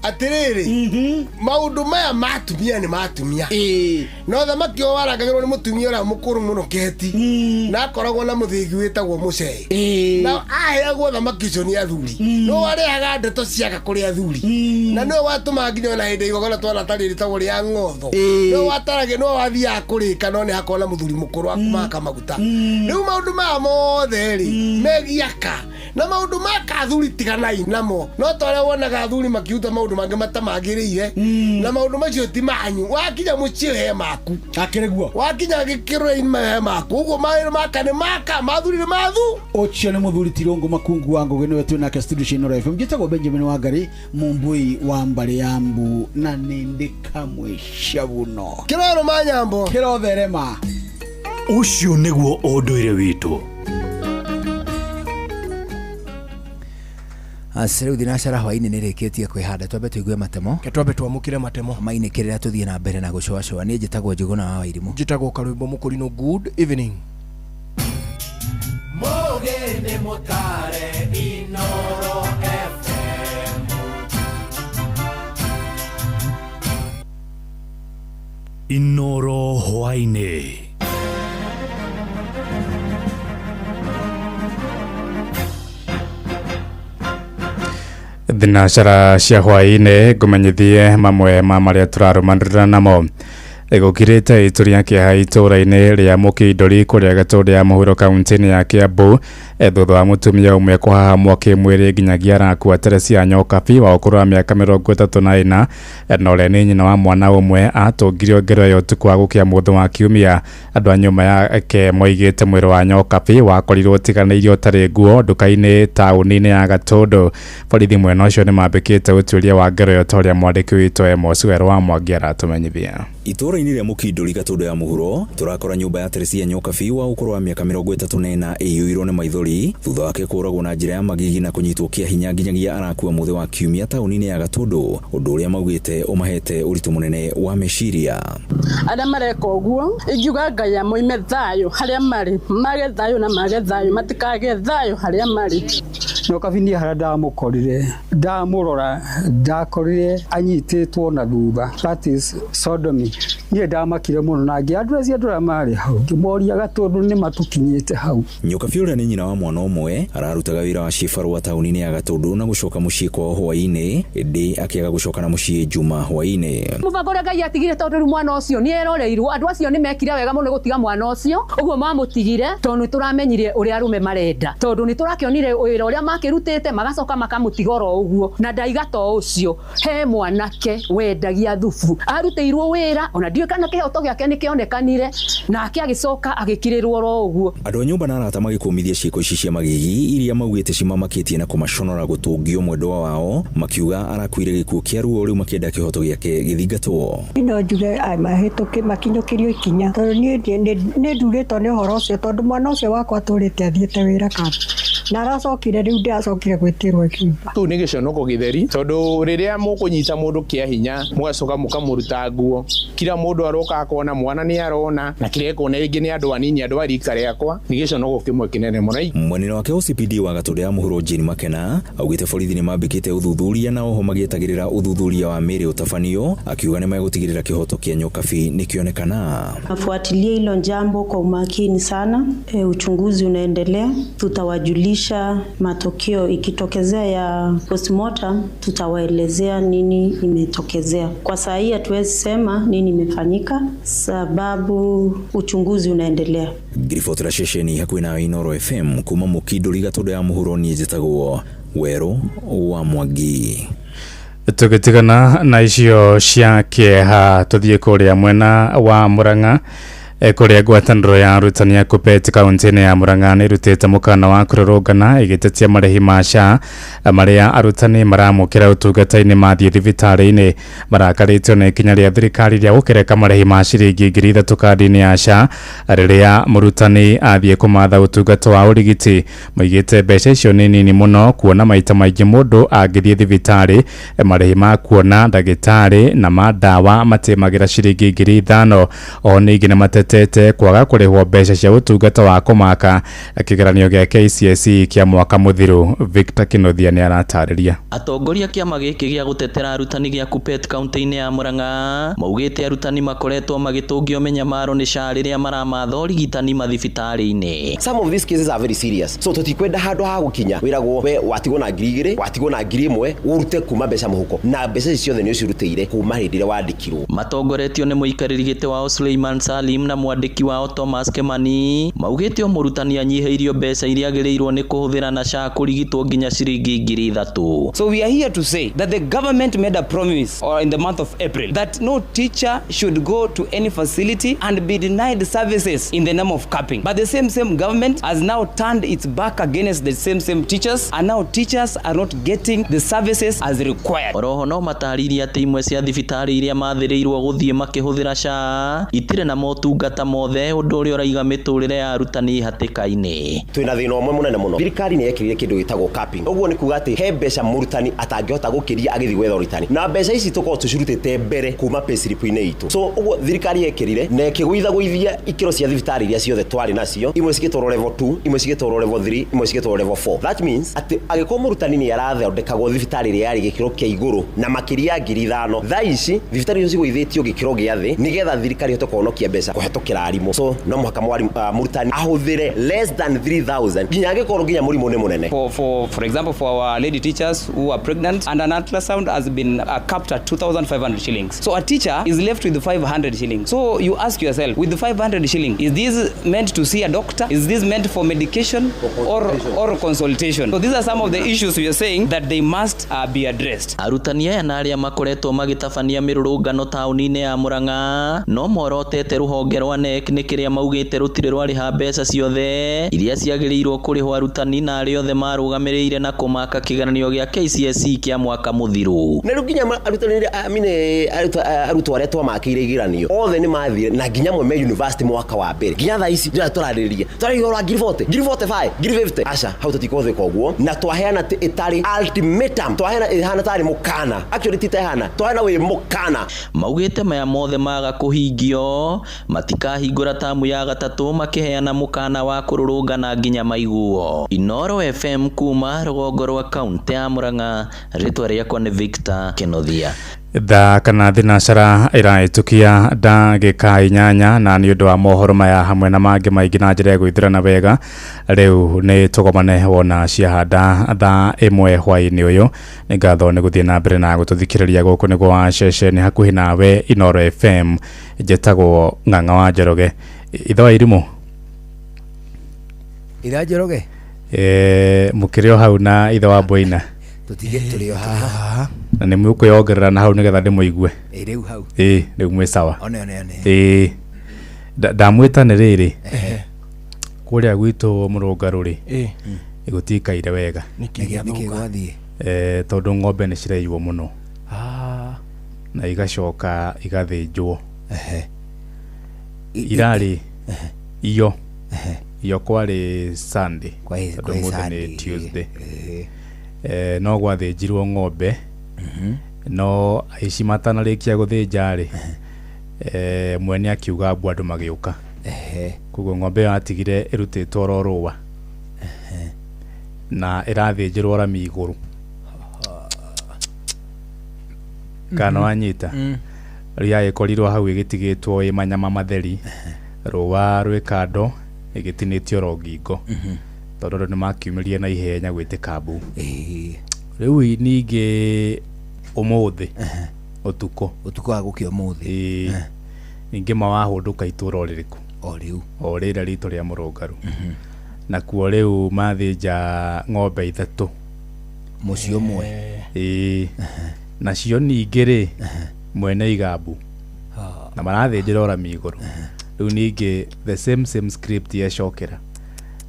Atĩrĩrĩ, maũndũ maya ma atumia nĩ ma atumia. No thamaki ũyũ warangagĩrwo nĩ mũtumia ũrĩa mũkũrũ mũno Keheti. Na akoragwo na mũthĩgi wĩtagwo mũcee. Na aheagwo thamaki ũcio nĩ athuri. No arehaga ndeto ciaka kũrĩ athuri. Na nĩwe watũmaga nginya ona hĩndĩ igongona twana tarĩ rĩtagwo rĩa ng'otho. Nĩwe wataragio nĩwe wathiaga kũrĩka no nĩ hakoragwo na mũthuri mũkũrũ wa kũmaka maguta. Rĩu maũndũ maya mothe rĩ megiĩ aka. Na maũndũ maka athuri tiganai namo. No ta ũrĩa wonaga athuri makiruta maũndũ mangĩ matamagĩrĩire. Na maũndũ macio ti manyu. Wakinya mũciĩ he maku. Akĩrĩ guo. Wakinya gĩkĩro-inĩ he maku. Ũguo mawĩra maka nĩ maka, mathuri nĩ mathu. Ũcio nĩ mũthuri Tirũngũ Makungu wa Ngũgĩ nĩwe twĩ nake studio cia Inooro FM. Njĩtagwo Benjamin Wangari, Mũmbũi wa mbarĩ ya Mbu na nĩ ndĩ kamwe cabuno. Kĩrorũ ma nyambo. Kĩrotherema. Ũcio nĩguo ũndũire witũ. Rĩu thinacara hwaĩ-inĩ nĩrĩkĩtie kwĩhanda twambe tũigue matemo. Twambe twamũkĩre matemo. Mainĩkĩrĩra tũthiĩ na mbere na gũcoacoa. Niĩ njĩtagwo Njũgũna wa Wairimũ. Njĩtagwo Karwĩmbo Mũkũrinũ. Good evening. Mũgĩ nĩ mũtare Inooro FM. Inooro hwaĩ-inĩ. Thinacara cia hwaĩ-inĩ ngũmenyithie mamwe ma marĩa tũrarũmanĩrĩra namo. Gũkirĩte itũria kĩeha itũũra-inĩ rĩa Mũkindũri kũrĩa Gatũndũ ya mũhuro kaunti-inĩ ya Kiambu thutha wa mũtumia ũmwe kũhahamwo kĩmwĩrĩ nginyagia arakua. Teresia Nyokabi wa ũkũrũ wa mĩaka 34 na ũrĩa nĩ nyina wa mwana ũmwe atũngirio ngero ya ũtukũ wa gũkĩa mũthĩ wa kiumia. Andũ a nyũmba yake moigĩte mwĩrĩ wa Nyokabi wakorirwo ũtiganĩirio ũtarĩ nguo nduka-inĩ taũni-inĩ ya Gatũndũ. Borithi mwena ũcio nĩmambĩkĩte ũtuĩria wa ngero ĩyo ta ũrĩa mwandĩki witũ Amos Werũ wa Mwangi aratũmenyithia. Itũũra-inĩ rĩa Mũkindũri Gatũndũ ya mũhuro tũrakora nyũmba ya Teresia Nyokabi wa ũkũrũ wa mĩaka 34 ĩiyũirwo nĩ maithori thutha wake kũũragwo na njĩra ya magigi na kũnyitwo kĩa hinya nginyagia arakua mũthĩ wa kiumia taũni-inĩ ya Gatũndũ, ũndũ ũrĩa maugĩte ũmahete ũritũ mũnene wa meciria. Arĩa mareka ũguo ingiuga Ngai amoime thayũ harĩa marĩ, mage thayũ na mage thayũ, matikage thayũ harĩa marĩ. Nyokabi niĩ harĩa ndamũkorire ndamũrora ndakorire anyitĩtwo na thutha, that is sodomy. Niĩ ndamakire mũno na ngĩandũra andũ arĩa marĩ hau ngĩmoria Gatũndũ nĩ matũkinyĩte hau. Nyokabi ũrĩa nĩ nyina wa mwana ũmwe ararutaga wĩra wa cibarũa taũni-inĩ ya Gatũndũ na gũcoka mũciĩ kwao hwaĩ-inĩ, ĩndĩ akĩaga gũcoka na mũciĩ Juma hwaĩ-inĩ. Mũbango ũrĩa Ngai atigire tondũ rĩu mwana ũcio nĩ eroreirwo, andũ acio nĩ mekire wega mũno gũtiga mwana ũcio ũguo mamũtigire, tondũ nĩ tũramenyire ũrĩa arũme marenda, tondũ nĩ tũrakĩonire wĩra ũrĩa Makĩrutĩte magacoka makamũtiga oro ũguo na ndaiga to ũcio he mwanake wendagia thubu arutĩirwo wĩra ona ndiũĩ kana kĩhoto gĩake nĩ kĩonekanire nake agĩcoka agĩkirĩrwo oro ũguo. Andũ a nyũmba na arata magĩkũmithia ciĩko ici cia magigi iria maugĩte cimamakĩtie na kũmaconora gũtũngio mwendwa wao, makiuga arakuire gĩkuũ kĩa ruo rĩu makĩenda kĩhoto gĩake gĩthingatwo. No njuge mahĩtũke makinyũkĩrio ikinya tondũ niĩ nĩ ndurĩtwo nĩ ũhoro ũcio tondũ mwana ũcio wakwa atũrĩte athiĩte wĩra kambi na aracokire rĩu ndĩracokire gwĩtĩrwo ĩkiumba. Kĩu nĩ gĩconoko gĩtheri tondũ rĩrĩa mũkũnyita mũndũ kĩa hinya mũgacoka mũkamũruta nguo, kila mũndũ aroka akona mwana nĩ arona na kĩrĩa ekuona rĩngĩ nĩ andũ anini andũ a rika rĩakwa, nĩ gĩconoko kĩmwe kĩnene mũno. Mwenene wake OCPD wa Gatũndũ ya Mũhuro Jane Makena augĩte borithi nĩ mambĩkĩte ũthuthuria na oho magĩetagĩrĩra ũthuthuria wa mĩĩrĩ ũtabanio, akiuga nĩ megũtigĩrĩra kĩhoto kĩa Nyokabi nĩkĩonekana. Nafuatilia hilo jambo kwa umakini sana. Uchunguzi unaendelea, tutawajulisha matokeo ikitokezea ya postmortem, tutawaelezea nini imetokezea. Kwa saa hii hatuwezi sema nini imefanyika sababu uchunguzi unaendelea. Ngiribotera ceceni hakuhĩ nawe Inooro FM kuma Mũkindũri Gatũndũ ya Mũhuro, niĩ njĩtagwo Werũ wa Mwangi. Tũgĩtigana na icio cia kĩeha tũthiĩ kũrĩa mwena wa Murang'a kũrĩa ngwatanĩro ya arutani a KUPPET kaunti-inĩ ya Murang'a nĩ ĩrutĩte mũkana wa kũrũrũngana ĩgĩtetia marĩhi ma SHA marĩa arutani maramũkĩra ũtungata-inĩ mathiĩ thibitarĩ-inĩ. Marakarĩtio nĩ ikinya rĩa thirikari rĩa gũkereka marĩhi ma ciringi 3,000 kandi-inĩ ya SHA rĩrĩa mũrutani athiĩ kũmatha ũtungata wa ũrigiti. Maigĩte mbeca icio nĩ nini mũno kuona maita maingĩ mũndũ angĩthiĩ thibitarĩ marĩhi ma kuona ndagĩtarĩ na ma ndawa matĩmagĩra ciringi 5,000. O ningĩ nĩ matete kwaga kũrĩhwo mbeca cia ũtungata wa kũmaka kĩgeranio gĩa KCSE kĩa mwaka mũthiru. Victor Kinothia nĩ aratarĩria. Atongoria kĩama gĩkĩ gĩa gũtetera arutani gĩa KUPPET kaunti-inĩ ya Murang'a maugĩte arutani makoretwo magĩtũngio mĩnyamaro nĩ SHA rĩrĩa maramatha ũrigitani mathibitarĩ-inĩ. Some of these cases are very serious, so tũtikwenda handũ ha gũkinya wĩragwo we watigwo na 2,000 watigwo na 1,000 ũrute kuma mbeca mũhuko na mbeca ici ciothe nĩ ũcirutĩire kuma hĩndĩ ĩrĩa wandĩkirwo. Matongoretio nĩ mũikarĩri gĩtĩ wao Suleiman Salim na mwandĩki wao Thomas Kimani maugĩte o mũrutani anyihĩirio mbeca iria agĩrĩirwo nĩ kũhũthĩra na SHA kũrigitwo nginya ciringi 3,000. So we are here to say that the government made a promise or in the month of April that no teacher should go to any facility and be denied services in the name of capping. But the same government has now turned its back against the same teachers, and now teachers are not getting the services as required. Oroho no matarĩrie atĩ imwe cia thibitarĩ iria mathĩrĩirwo gũthiĩ makĩhũthĩra SHA itirĩ na motungata mothe, ũndũ ũrĩa ũraiga mĩtũrĩre ya arutani hatĩka-inĩ. Twĩna thĩna ũmwe mũnene mũno. Thirikari nĩ yekĩrire kĩndũ gĩtagwo capping. Ũguo nĩ kuga atĩ he mbeca mũrutani atangĩhota gũkĩria agĩthiĩ gwetha ũrutani, na mbeca ici tũkorwo tũcirutĩte mbere kuma payslip-inĩ itũ. So ũguo thirikari yekĩrire na ĩkĩgũithagũithia ikĩro cia thibitarĩ iria ciothe twarĩ nacio, imwe cigĩtwarwo level 2, imwe cigĩtwarwo level 3, imwe cigĩtwarwo level 4. That means atĩ angĩkorwo mũrutani nĩ arathondekagwo thibitarĩ ĩrĩa yarĩ gĩkĩro kĩa igũrũ na makĩria ya 5,000, thaa ici thibitarĩ icio cigũithĩtio gĩkĩro gĩa thĩ nĩgetha thirikari ĩhote kũhonokia mbeca kũhetũkĩra arimũ. So no mũhaka mũrutani ahũthĩre less than 3,000 nginya angĩkorwo nginya mũrimũ nĩ mũnene. For example, for our lady teachers who are pregnant, and an ultrasound has been capped at 2,500 shillings. So a teacher is left with 500 shillings. So you ask yourself, with the 500 shillings, is this meant to see a doctor? Is this meant for medication or consultation? So these are some of the issues we are saying that they must be addressed. Arutani aya na arĩa makoretwo magĩtabania mĩrũrũngano taũni-inĩ ya Murang'a no morotete rũhonge rwa KNEC nĩ kĩrĩa maugĩte rũtirĩ rwarĩha mbeca ciothe iria ciagĩrĩirwo kũrĩhwo arutani na arĩa othe marũgamĩrĩire na kũmaka kĩgeranio gĩa KCSE kĩa mwaka mũthiru. Na rĩu nginya arutani arutwo arĩa twamakĩire igeranio othe nĩ mathire na nginya amwe me university mwaka wa mbere nginya thaa ici ndĩra tũrarĩrĩria tũrarĩrĩria ũhoro wa 40,000 45,000 50,000. Aca hau tũtikũhũthĩka ũguo, na twaheana ĩtarĩ ultimatum, twaheana ĩhana tarĩ mũkana, actually ti ta ĩhana, twaheana wĩ mũkana. Maugĩte maya mothe maga kũhingio matikahingũra tamu ya gatatũ makĩheana mũkana wa kũrũrũngana nginya maiguo. Inooro FM kuma rũgongo rwa kaunti ya Murang'a, rĩtwa rĩakwa nĩ Victor Kenothia. Thaa kana thinacara ĩrahĩtũkia ndagĩka 8 na nĩ ũndũ wa mohoro maya hamwe na mangĩ maingĩ na njĩra ya gwĩthurana wega, rĩu nĩ tũgomane wona ciahanda thaa 1 hwaĩ-inĩ ũyũ. Nĩ ngatho nĩ gũthiĩ na mbere na gũtũthikĩrĩria gũkũ nĩguo wa ceceni hakuhĩ nawe Inooro FM. Njĩtagwo Ng'ang'a wa Njoroge. Ithe wa irimũ Ira Njoroge. Mũkĩrĩ o hau na ithe wa Boina. Tũtige tũrĩ o haha. Na nĩ mũkwĩongerera na hau nĩgetha ndĩmũigue. Ĩ rĩu hau. Ĩ rĩu mwĩ sawa. One one one. Ĩ ndamwĩta nĩ rĩrĩ kũrĩa gwitũ mũrũngarũ rĩ gũtikaire wega. Nĩkĩ gwathiĩ? Tondũ ng'ombe nĩ ciraiywo mũno na igacoka igathĩnjwo. Irarĩ iyo iyo kwarĩ Sunday tondũ ũmũthĩ nĩ Tuesday. No gwathĩnjirwo ng'ombe no aici matanarĩkia gũthĩnja rĩ mwene akiuga mbu andũ magĩũka. Koguo ng'ombe ĩyo atigire ĩrutĩtwo oro rũa na ĩrathĩnjĩrwo rami igũrũ. Kana wanyita rĩu yagĩkorirwo hau ĩgĩtigĩtwo ĩ manyama matheri rũa rwĩ kando ĩgĩtinĩtio oro ngingo tondũ andũ nĩmakiumĩrie na ihenya gwĩtĩka mbu. Rĩu ningĩ ũmũthĩ ũtukũ ũtukũ wa gũkĩa ũmũthĩ ningĩ mawahũndũka itũra o rĩrĩkũ o rĩu o rĩrĩa ritũ rĩa mũrũngarũ. Nakuo rĩu mathĩnja ng'ombe ithatũ mũciĩ ũmwe. Nacio ningĩ rĩ mwene igambu na marathĩnjĩra o rami igũrũ. Rĩu ningĩ the same script yecokera.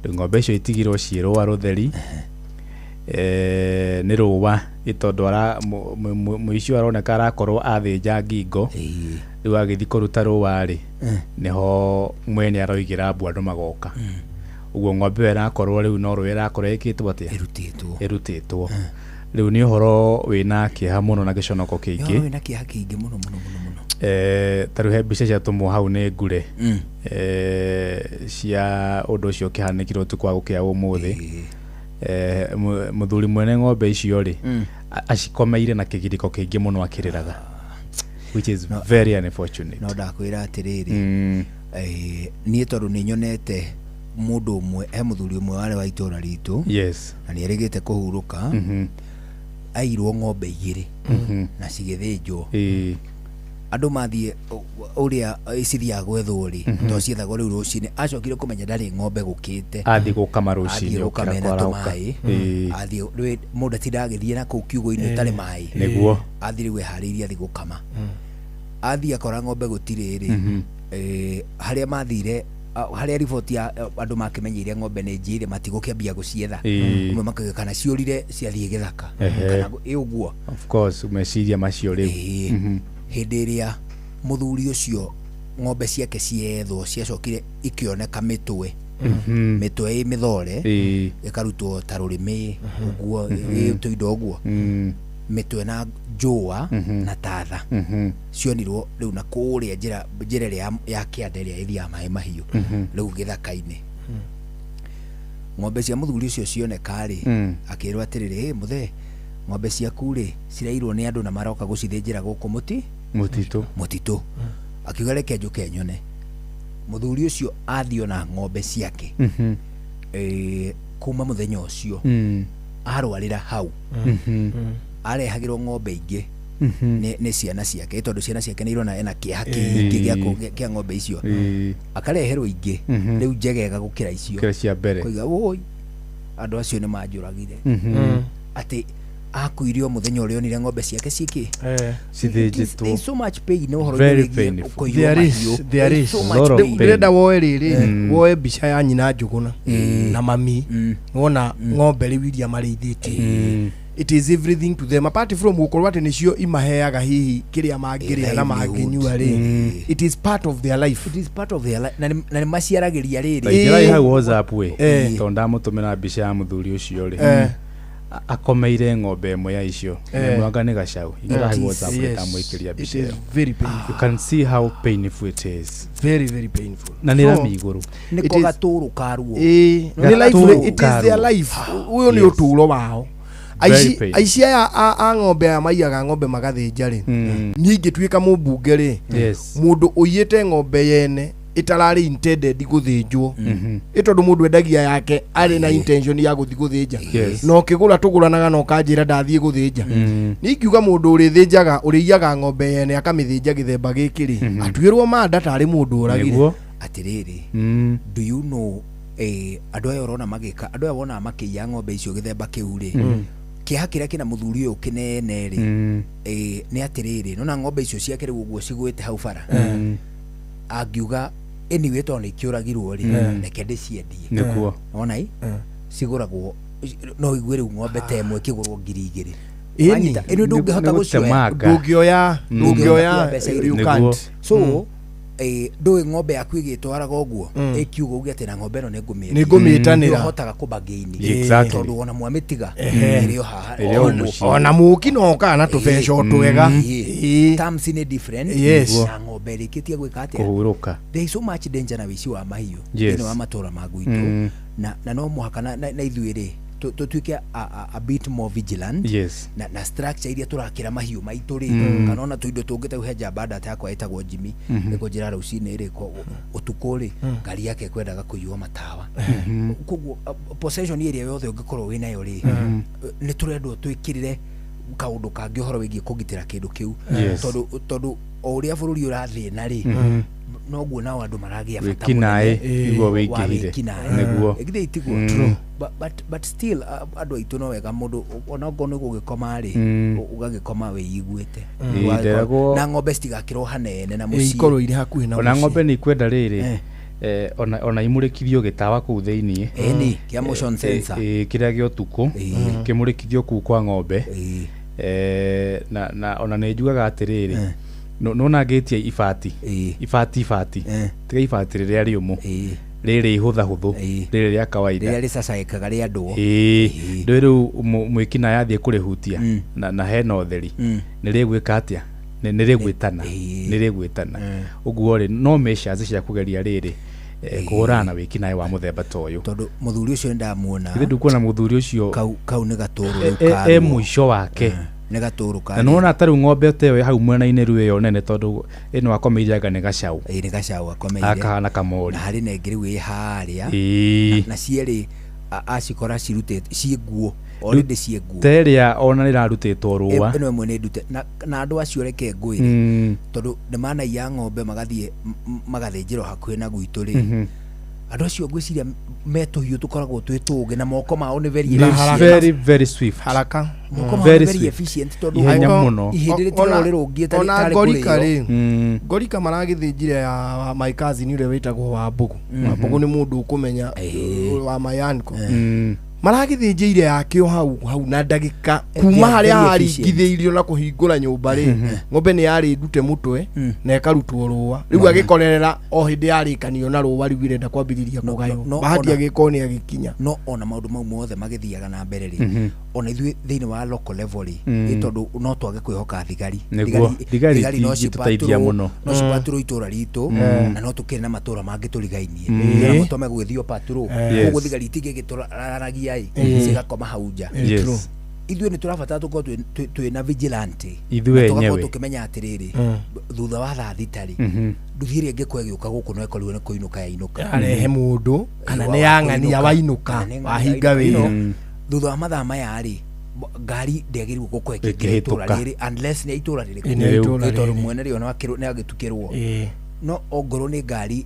Rĩu ng'ombe icio itigirwo ciĩ rũa rũtheri nĩ rũa tondũ mũici aroneka arakorwo athĩnja ngingo. Rĩu agĩthiĩ kũruta rũa rĩ nĩho mwene aroigĩra mbu andũ magoka. Ũguo ng'ombe ĩyo ĩrakorwo rĩu no rũa ĩrakorwo ĩkĩtwo atĩa? Ĩrutĩtwo. Rĩu nĩ ũhoro wĩna kĩeha mũno na gĩconoko kĩingĩ. Wĩna kĩeha kĩingĩ mũno mũno mũno mũno. Ta rĩu he mbica ciatũmwo hau nĩ ngure cia ũndũ ũcio ũkĩhanĩkire ũtukũ wa gũkĩa ũmũthĩ. Mũthuri mwene ng'ombe icio rĩ acikomeire na kĩgirĩko kĩingĩ mũno akĩrĩraga, which is very unfortunate. No ndakwĩra atĩrĩrĩ niĩ tondũ nĩ nyonete mũndũ ũmwe he mũthuri ũmwe warĩ wa itũra ritũ. Yes. Na nĩ erĩgĩte kũhurũka. Airwo ng'ombe igĩrĩ na cigĩthĩnjwo. Andũ mathiĩ ũrĩa cithiaga gwethwo rĩ to ciethagwo rĩu rũcinĩ acokire kũmenya ndarĩ ng'ombe gũkĩte. Athiĩ gũkama rũcinĩ gũkama ena tũmaĩ. Athiĩ rĩu mũndũ atindaga agĩthiĩ na kũu kiugũ-inĩ ũtarĩ maĩ. Nĩguo. Athiĩ rĩu eharĩirie athiĩ gũkama. Athiĩ akora ng'ombe gũtirĩ rĩ harĩa mathire harĩa riboti ya andũ makĩmenyeire ng'ombe nĩ njire matigũkĩambia gũcietha. Amwe makauga kana ciũrire ciathiĩ gĩthaka kana ĩ ũguo. Of course meciria macio rĩu. Hĩndĩ ĩrĩa mũthuri ũcio ng'ombe ciake ciethwo ciacokire ikĩoneka mĩtwe mĩtwe ĩ mĩthore ĩkarutwo ta rũrĩmĩ ũguo tũindo ũguo mĩtwe na njũa na tatha cionirwo rĩu na kũrĩa njĩra ĩrĩa ya kĩanda ĩrĩa ĩthiaga maĩ mahiũ rĩu gĩthaka-inĩ. Ng'ombe cia mũthuri ũcio cioneka rĩ akĩrwo atĩrĩrĩ mũthee ng'ombe ciaku rĩ cirairwo nĩ andũ na maroka gũcithĩnjĩra gũkũ mũtitũ. Akiuga reke njũke nyone. Mũthuri ũcio athiĩ ona ng'ombe ciake kuma mũthenya ũcio arwarĩra hau arehagĩrwo ng'ombe ingĩ nĩ ciana ciake tondũ ciana ciake nĩ irona ena kĩeha kĩingĩ kĩa ng'ombe icio akareherwo ingĩ rĩu njegega gũkĩra icio cia mbere. Koiga woi andũ acio nĩ manjũragire atĩ akuire o mũthenya ũrĩa onire ng'ombe ciake ciĩkĩ cithĩnjĩtwo. There is so much pain ũhoro Very wĩgiĩ painful. kũiywo mahiũ. There is So much pain. Ndĩrenda woe rĩrĩ woe mbica ya nyina Njũgũna na mami wona ng'ombe rĩu iria marĩithĩtie. It is everything to them apart from gũkorwo atĩ nĩcio imaheaga hihi kĩrĩa mangĩrĩa na mangĩnyua rĩ. It is part of their life. It is part of their life. Na nĩ maciaragĩria rĩrĩ. Ingĩrai hau WhatsApp we tondũ ndamũtũmĩra mbica ya mũthuri ũcio rĩ akomeire ng'ombe ĩmwe ya icio mwanga nĩ gacau. Ingĩra hau WhatsApp ndamũikĩria mbica ĩyo. Very painful. You can see how painful it is. Very very painful. Na nĩ rami igũrũ. Nĩko gatũrũ ka ruo. Nĩ life, it is their life. Ũyũ nĩ ũtũũro wao. Aici aya a ng'ombe aya maiyaga ng'ombe magathĩnja rĩ niĩ ingĩtuĩka mũmbunge rĩ mũndũ ũiyĩte ng'ombe yene ĩtararĩ intended gũthĩnjwo ĩ tondũ mũndũ endagia yake arĩ na intention ya gũthiĩ gũthĩnja na ũkĩgũra tũgũranaga na ũkanjĩra ndathiĩ gũthĩnja niĩ ingiuga mũndũ ũrĩthĩnjaga ũrĩiyaga ng'ombe yene akamĩthĩnja gĩthemba gĩkĩ rĩ atuĩrwo manda tarĩ mũndũ ũragire. Atĩrĩrĩ, do you know Andũ aya ũrona magĩka, andũ aya wonaga makĩiya ng'ombe icio gĩthemba kĩu rĩ, kĩeha kĩrĩa kĩna mũthuri ũyũ kĩnene rĩ, nĩ atĩrĩrĩ, nona ng'ombe icio ciake rĩu ũguo cigũĩte hau bara, angiuga anyway tondũ nĩ ikĩũragirwo rĩ, reke ndĩciendie. Nĩguo. Wona ĩ, cigũragwo, no ũigue rĩu ng'ombe ta ĩmwe ĩkĩgũrwo 2000. Ĩni. Wanyita, ĩno ndũngĩhota gũcioya. Ndũngĩoya, ndũngĩoya, Mbeca you irĩkũ. can't. So ndũĩ ng'ombe yaku ĩgĩtwaraga ũguo, ĩkiuga uge atĩ na ng'ombe ĩno nĩngũmĩendia. Nĩngũmĩtanĩra. Nĩũhotaga kũbagaini. Exactly. Tondũ ona mwamĩtiga ĩrĩ o haha. Ĩrĩ o mũciĩ. Ona mũũki no okaga na tũbeca o twega. Terms nĩ different. Yes. Na ng'ombe ĩrĩkĩtie gwĩka atĩa? Kũhurũka. There is so much danger na wĩici wa mahiũ Yes. thĩinĩ wa matũra ma gwitũ. Na no mũhaka na ithuĩ rĩ, tũtuĩke a bit more vigilant. Yes. Na structure iria tũrakĩra mahiũ maitũ rĩ, kana ona tũindo tũngĩ ta he njamba ndata yakwa ĩtagwo Jimmy, ĩkũnjĩra rũcinĩ rĩ, ũtukũ rĩ, ngari yake ĩkwendaga kũiywo matawa. Koguo possession ĩrĩa yothe ũngĩkorwo wĩnayo rĩ, nĩ tũrendwo twĩkĩrĩre kaũndũ kangĩ ũhoro wĩgiĩ kũgitĩra kĩndũ kĩu. Yes. Tondũ o ũrĩa bũrũri ũrathĩna rĩ, noguo nao andũ maragĩa bata Wĩkinaĩ mũnene nĩguo wa wĩingĩhire. wĩkinaĩ. Nĩguo. Githĩ tiguo? True. But still, andũ aitũ no wega mũndũ ona okorwo nĩ gũgĩkoma rĩ, ũgagĩkoma wĩiguĩte. Ĩĩ, nderagwo- Na ng'ombe citigakĩrwo hanene na mũciĩ. Ikorwo irĩ hakuhĩ na Ona mũciĩ. ng'ombe nĩ ikwenda rĩrĩ, ona imũrĩkithio gĩtawa kũu thĩiniĩ. Ĩni, kĩa motion sensor. Kĩrĩa gĩa ũtukũ kĩmũrĩkithio kũu kwa ng'ombe. Na ona nĩ njugaga atĩrĩrĩ, nona ngĩtia ibati, ibati, ibati, tiga ibati rĩrĩa rĩũmũ, rĩrĩ ihũthahũthũ, rĩrĩ rĩa kawaida, rĩrĩa rĩcacaĩkaga rĩandwo. Ndũĩ rĩu mwĩkinaĩ athiĩ kũrĩhutia na hena ũtheri, nĩ rĩgwĩka atĩa? Nĩ rĩgwĩtana, nĩ rĩgwĩtana. Ũguo rĩ, no measures cia kũgeria rĩrĩ, kũhũrana na wĩkinaĩ wa mũthemba ta ũyũ. Tondũ mũthuri ũcio nĩndamuona. Githĩ ndũkuona mũthuri ũcio kau nĩ gatũrũ rĩu ka e ruo. mũico wake. Nĩ gatũrũ ka Na nĩwona ta rĩu ng'ombe ta ĩyo hau mwena-inĩ rĩu ĩyo nene, tondũ ĩno akomeire anga nĩ gacaũ. Ĩĩ, nĩ gacaũ akomeire. Akahana kamori. Na harĩ na ĩngĩ rĩu ĩ harĩa. Na cierĩ acikora cirutĩte ciĩ nguo. Already ciĩ nguo. Ta ĩrĩa ona nĩrarutĩtwo rũa. Ĩno ĩmwe nĩ ndute. Na andũ acio reke ngwĩre. Tondũ nĩ manaiya ng'ombe magathiĩ magathĩnjĩrwo hakuhĩ na gwitũ rĩ. Andũ acio ngwĩciria me tũhiũ tũkoragwo twĩ tũũgĩ na moko mao nĩ very Nĩ efficient. very, very swift. Haraka. Moko mao Very nĩ very swift. efficient tondũ Ihenya mũno. ihĩndĩ rĩtigagwo rĩrũngiĩ tarĩ Ona tarĩ ngorika kũrĩo. rĩ, ngorika maragĩthĩnjire ya my cousin ũrĩa wĩtagwo Wambũgũ. Wambũgũ nĩ mũndũ ũkũmenya wa my uncle. Maragĩthĩnjĩire yake o hau hau na ndagĩka kuma They are harĩa very efficient. haringithĩirio na kũhingũra nyũmba rĩ, ng'ombe nĩ yarĩ ndute mũtwe na ĩkarutwo rũa. Rĩu agĩkorerera o hĩndĩ yarĩkanio na rũa rĩu ĩrenda kwambĩrĩria kũgaywo. Bahati agĩkorwo nĩ agĩkinya. No ona maũndũ mau mothe magĩthiaga na mbere rĩ, ona ithuĩ thĩinĩ wa local level rĩ, ĩ tondũ no twage kwĩhoka thigari. Nĩguo. Thigari Thigari no itingĩtũteithia mũno. no cipatrol itũra ritũ, na no tũkĩrĩ na matũra mangĩ tũrigainie. Nĩgetha mũtome gũgĩthiĩ patrol. Koguo thigari itingĩgĩtũraragia ĩ, cigakoma hau nja. Yes. Ithuĩ nĩ tũrabatara tũkorwo twĩ na vigilante. Ithuĩ Na tũgakorwo enyewe. tũkĩmenya atĩrĩrĩ, thutha wa thaa thita rĩ, nduthi ĩrĩa ĩngĩkorwo ĩgĩũka gũkũ no ĩkorirwo nĩ kũinũka yainũka. Arehe mũndũ kana nĩ ya ng'ania wainũka, Kana nĩ ng'ania wahinga wainũka. wĩra. Thutha wa mathaa maya rĩ, ngari ndĩagĩrĩirwo gũkorwo ĩkĩingĩra itũra Ĩkĩhĩtũka. rĩrĩ unless nĩ ya itũra rĩrĩkũ. Ĩ, nĩ ya itũra Ĩ, tondũ rĩrĩ. mwene rĩo nĩ agĩtukĩrwo. No ongorwo nĩ ngari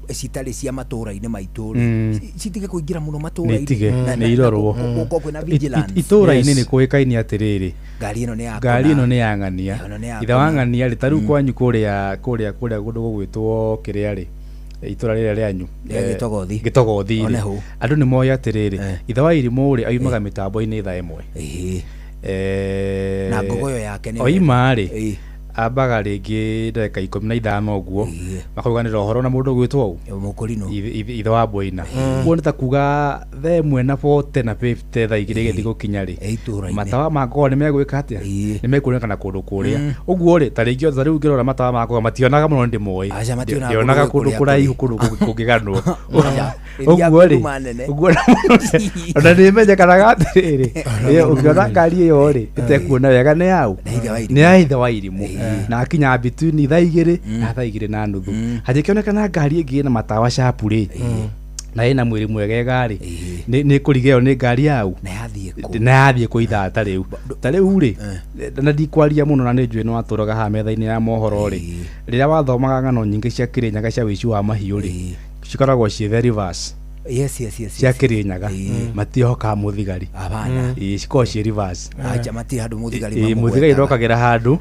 citarĩ cia matũra-inĩ maitũ rĩ, citige kũingĩra mũno matũra-inĩ. Nĩ itige, Na- nĩ na irorwo. gũkorwo kwĩna vigilance. Itũra-inĩ nĩ kũĩkaine atĩrĩrĩ, Ngari ĩno nĩ ya ngari kũna. ĩno nĩ ya ng'ania. Ĩno nĩ ya Ithe wa kũna. ng'ania rĩ, ta rĩu kwanyu kũrĩa kũrĩa kũrĩa kũndũ gũgwĩtwo kĩrĩa rĩ, itũra rĩrĩa rĩanyu, Rĩa Gĩtogothi. Gĩtogothi rĩ, One hau. andũ nĩ moĩ atĩrĩrĩ, ithe wa irimũ rĩ, aumaga mĩtambo-inĩ thaa ĩmwe. Na ngogoyo yake nĩ Oima rĩ, ambaga rĩngĩ ndagĩka 15 ũguo, makauganĩra ũhoro na mũndũ ũgwĩtwo ũũ, Mũkũrinũ. Ithe wa Boina. Ũguo nĩ ta kuga thaa ĩmwe na 40 na 50, thaa igĩrĩ ĩgĩthiĩ gũkinya rĩ, Itũra-inĩ. matawa ma ngogoyo nĩ megwĩka atĩa? Nĩ mekuonekana kũndũ kũrĩa. Ũguo rĩ, ta rĩngĩ ta rĩu ngĩrora matawa ma ngogoyo mationaga mũno, nĩ ndĩmoĩ. Aca, mationaga Ndionaga kũndũ kũndũ kũrĩa kũraihu, kũrĩ. kũndũ kũngĩganwo. Aca, Ũguo rĩ, nduma nene. ũguo ona nĩ menyekanaga atĩrĩrĩ, ũngĩona ngari ĩyo rĩ, ĩtekuona wega nĩ yaũ? Nĩ ya ithe wa irimũ. Na akinya between thaa igĩrĩ na thaa igĩrĩ na nuthu. Hangĩkĩonekana ngari ĩngĩ ĩna matawa sharp rĩ, na ĩna mwĩrĩ mwegega rĩ, nĩ kũriga ĩyo nĩ ngari yaũ? Na yathiĩ kũ? Na yathiĩ kũ ithaa ta rĩu? Ta rĩu rĩ, na ndikwaria mũno na nĩ njũĩ nĩ watũraga haha metha-inĩ ya mohoro rĩ, rĩrĩa wathomaga ng'ano nyingĩ cia Kĩrĩnyaga cia wĩici wa mahiũ rĩ, cikoragwo ciĩ the reverse. Yes, yes, yes. Cia Kĩrĩnyaga matihokaga mũthigari. Hapana. Ĩĩ, cikoragwo ciĩ reverse. Acha matirĩ handũ mũthigari Ĩĩ, mamũgwetaga. mũthigari ndokagĩra handũ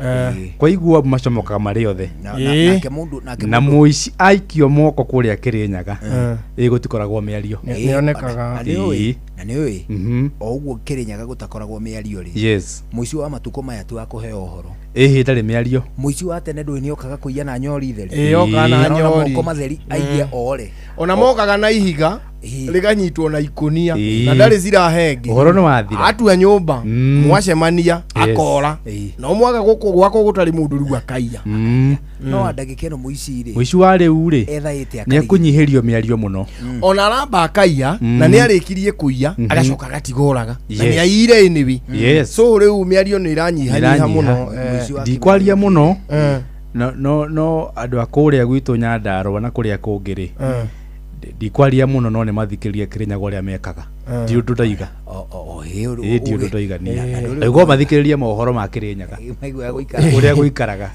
kwaigua macomokaga marĩ othe. Nake mũndũ nake Na mũndũ mũici aikio moko kũrĩa Kĩrĩnyaga, ĩĩ, gũtikoragwo mĩario. Ĩĩ, na nĩ ũĩ Ĩĩ. na nĩ ũĩ o ũguo Kĩrĩnyaga gũtakoragwo mĩario rĩ, mũici wa matukũ maya ti wa kũheo ũhoro. Ĩhĩ, ndarĩ mĩario. Mũici wa tene ndũĩ nĩokaga kũiya na nyori theri. Ĩĩ, okaga na Arona nyori. moko matheri aiye ore. Ona mokaga na ihiga rĩganyitwo na ikũnia Ĩĩ. na ndarĩ cirahenge. Ũhoro nĩ wathira. Atua nyũmba mwacemania Yes. akora no mwaga gũkũ gwakwo gũtarĩ mũndũ rĩu akaiya. No wa ndagĩka ĩno mũici rĩ, Mũici wa rĩu rĩ, ethaĩte nĩ ekũnyihĩrio mĩario mũno. Ona aramba akaiya na nĩ arĩkirie kũiya, agacoka agatiga oraga na Yes. nĩ aiyire anyway. Yes. So rĩu mĩario nĩ ĩranyihanyiha mũno. Ndikwaria mũno, no no no andũ a kũrĩa gwitũ Nyandarũa na kũrĩa kũngĩ rĩ, ndikwaria mũno, no nĩ mathikĩrĩrie Kĩrĩnyaga ũrĩa mekaga. Ndi ũndũ ndaiga. Ĩĩ, ndi ũndũ ndaiga niĩ. Ndaigua mathikĩrĩrie mohoro ma Kĩrĩnyaga maiguaga gũikara ũrĩa gũikaraga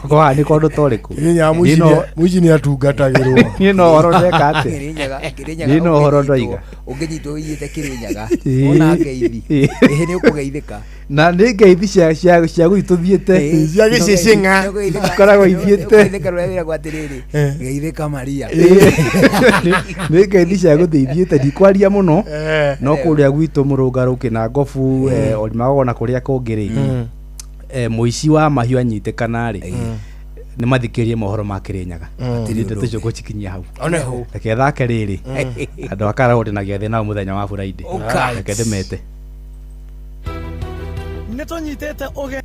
kũhana ũndũ ta ũrĩkũ. Kĩrĩnyaga Niĩ no- mũici nĩ atungatagĩrwo. Niĩ no ũhoro ndeka atĩa. Kĩrĩnyaga Niĩ no ũhoro ndoiga. ũngĩnyitwo ũiyĩte Kĩrĩnyaga Ĩĩ. ona ngeithi Ĩĩ. ĩhĩ nĩ ũkũgeithĩka. Na nĩ ngeithi cia gwitũ thiĩte. Cia gĩcĩcĩng'a. Cikoragwo ithiĩte. Ũgeithĩka rũrĩa wĩragwo atĩrĩrĩ, geithĩka Maria. Nĩ ngeithi cia gũthiĩ ithiĩte, ndikwaria mũno, no kũrĩa gwitũ mũrũngarũ kĩna ngobu, Olimagogo na kũrĩa kũngĩ rĩ, mũici wa mahiũ anyitĩkana rĩ, nĩ mathikĩrĩrie mohoro ma Kĩrĩnyaga. Niĩ ndeto icio ngũcikinyia hau. Oneho. Reke thake rĩrĩ andũ a Karagũndĩ na gĩathĩ nao mũthenya wa Friday. Ũka. Reke ndĩmete. Nä tå nyitä te å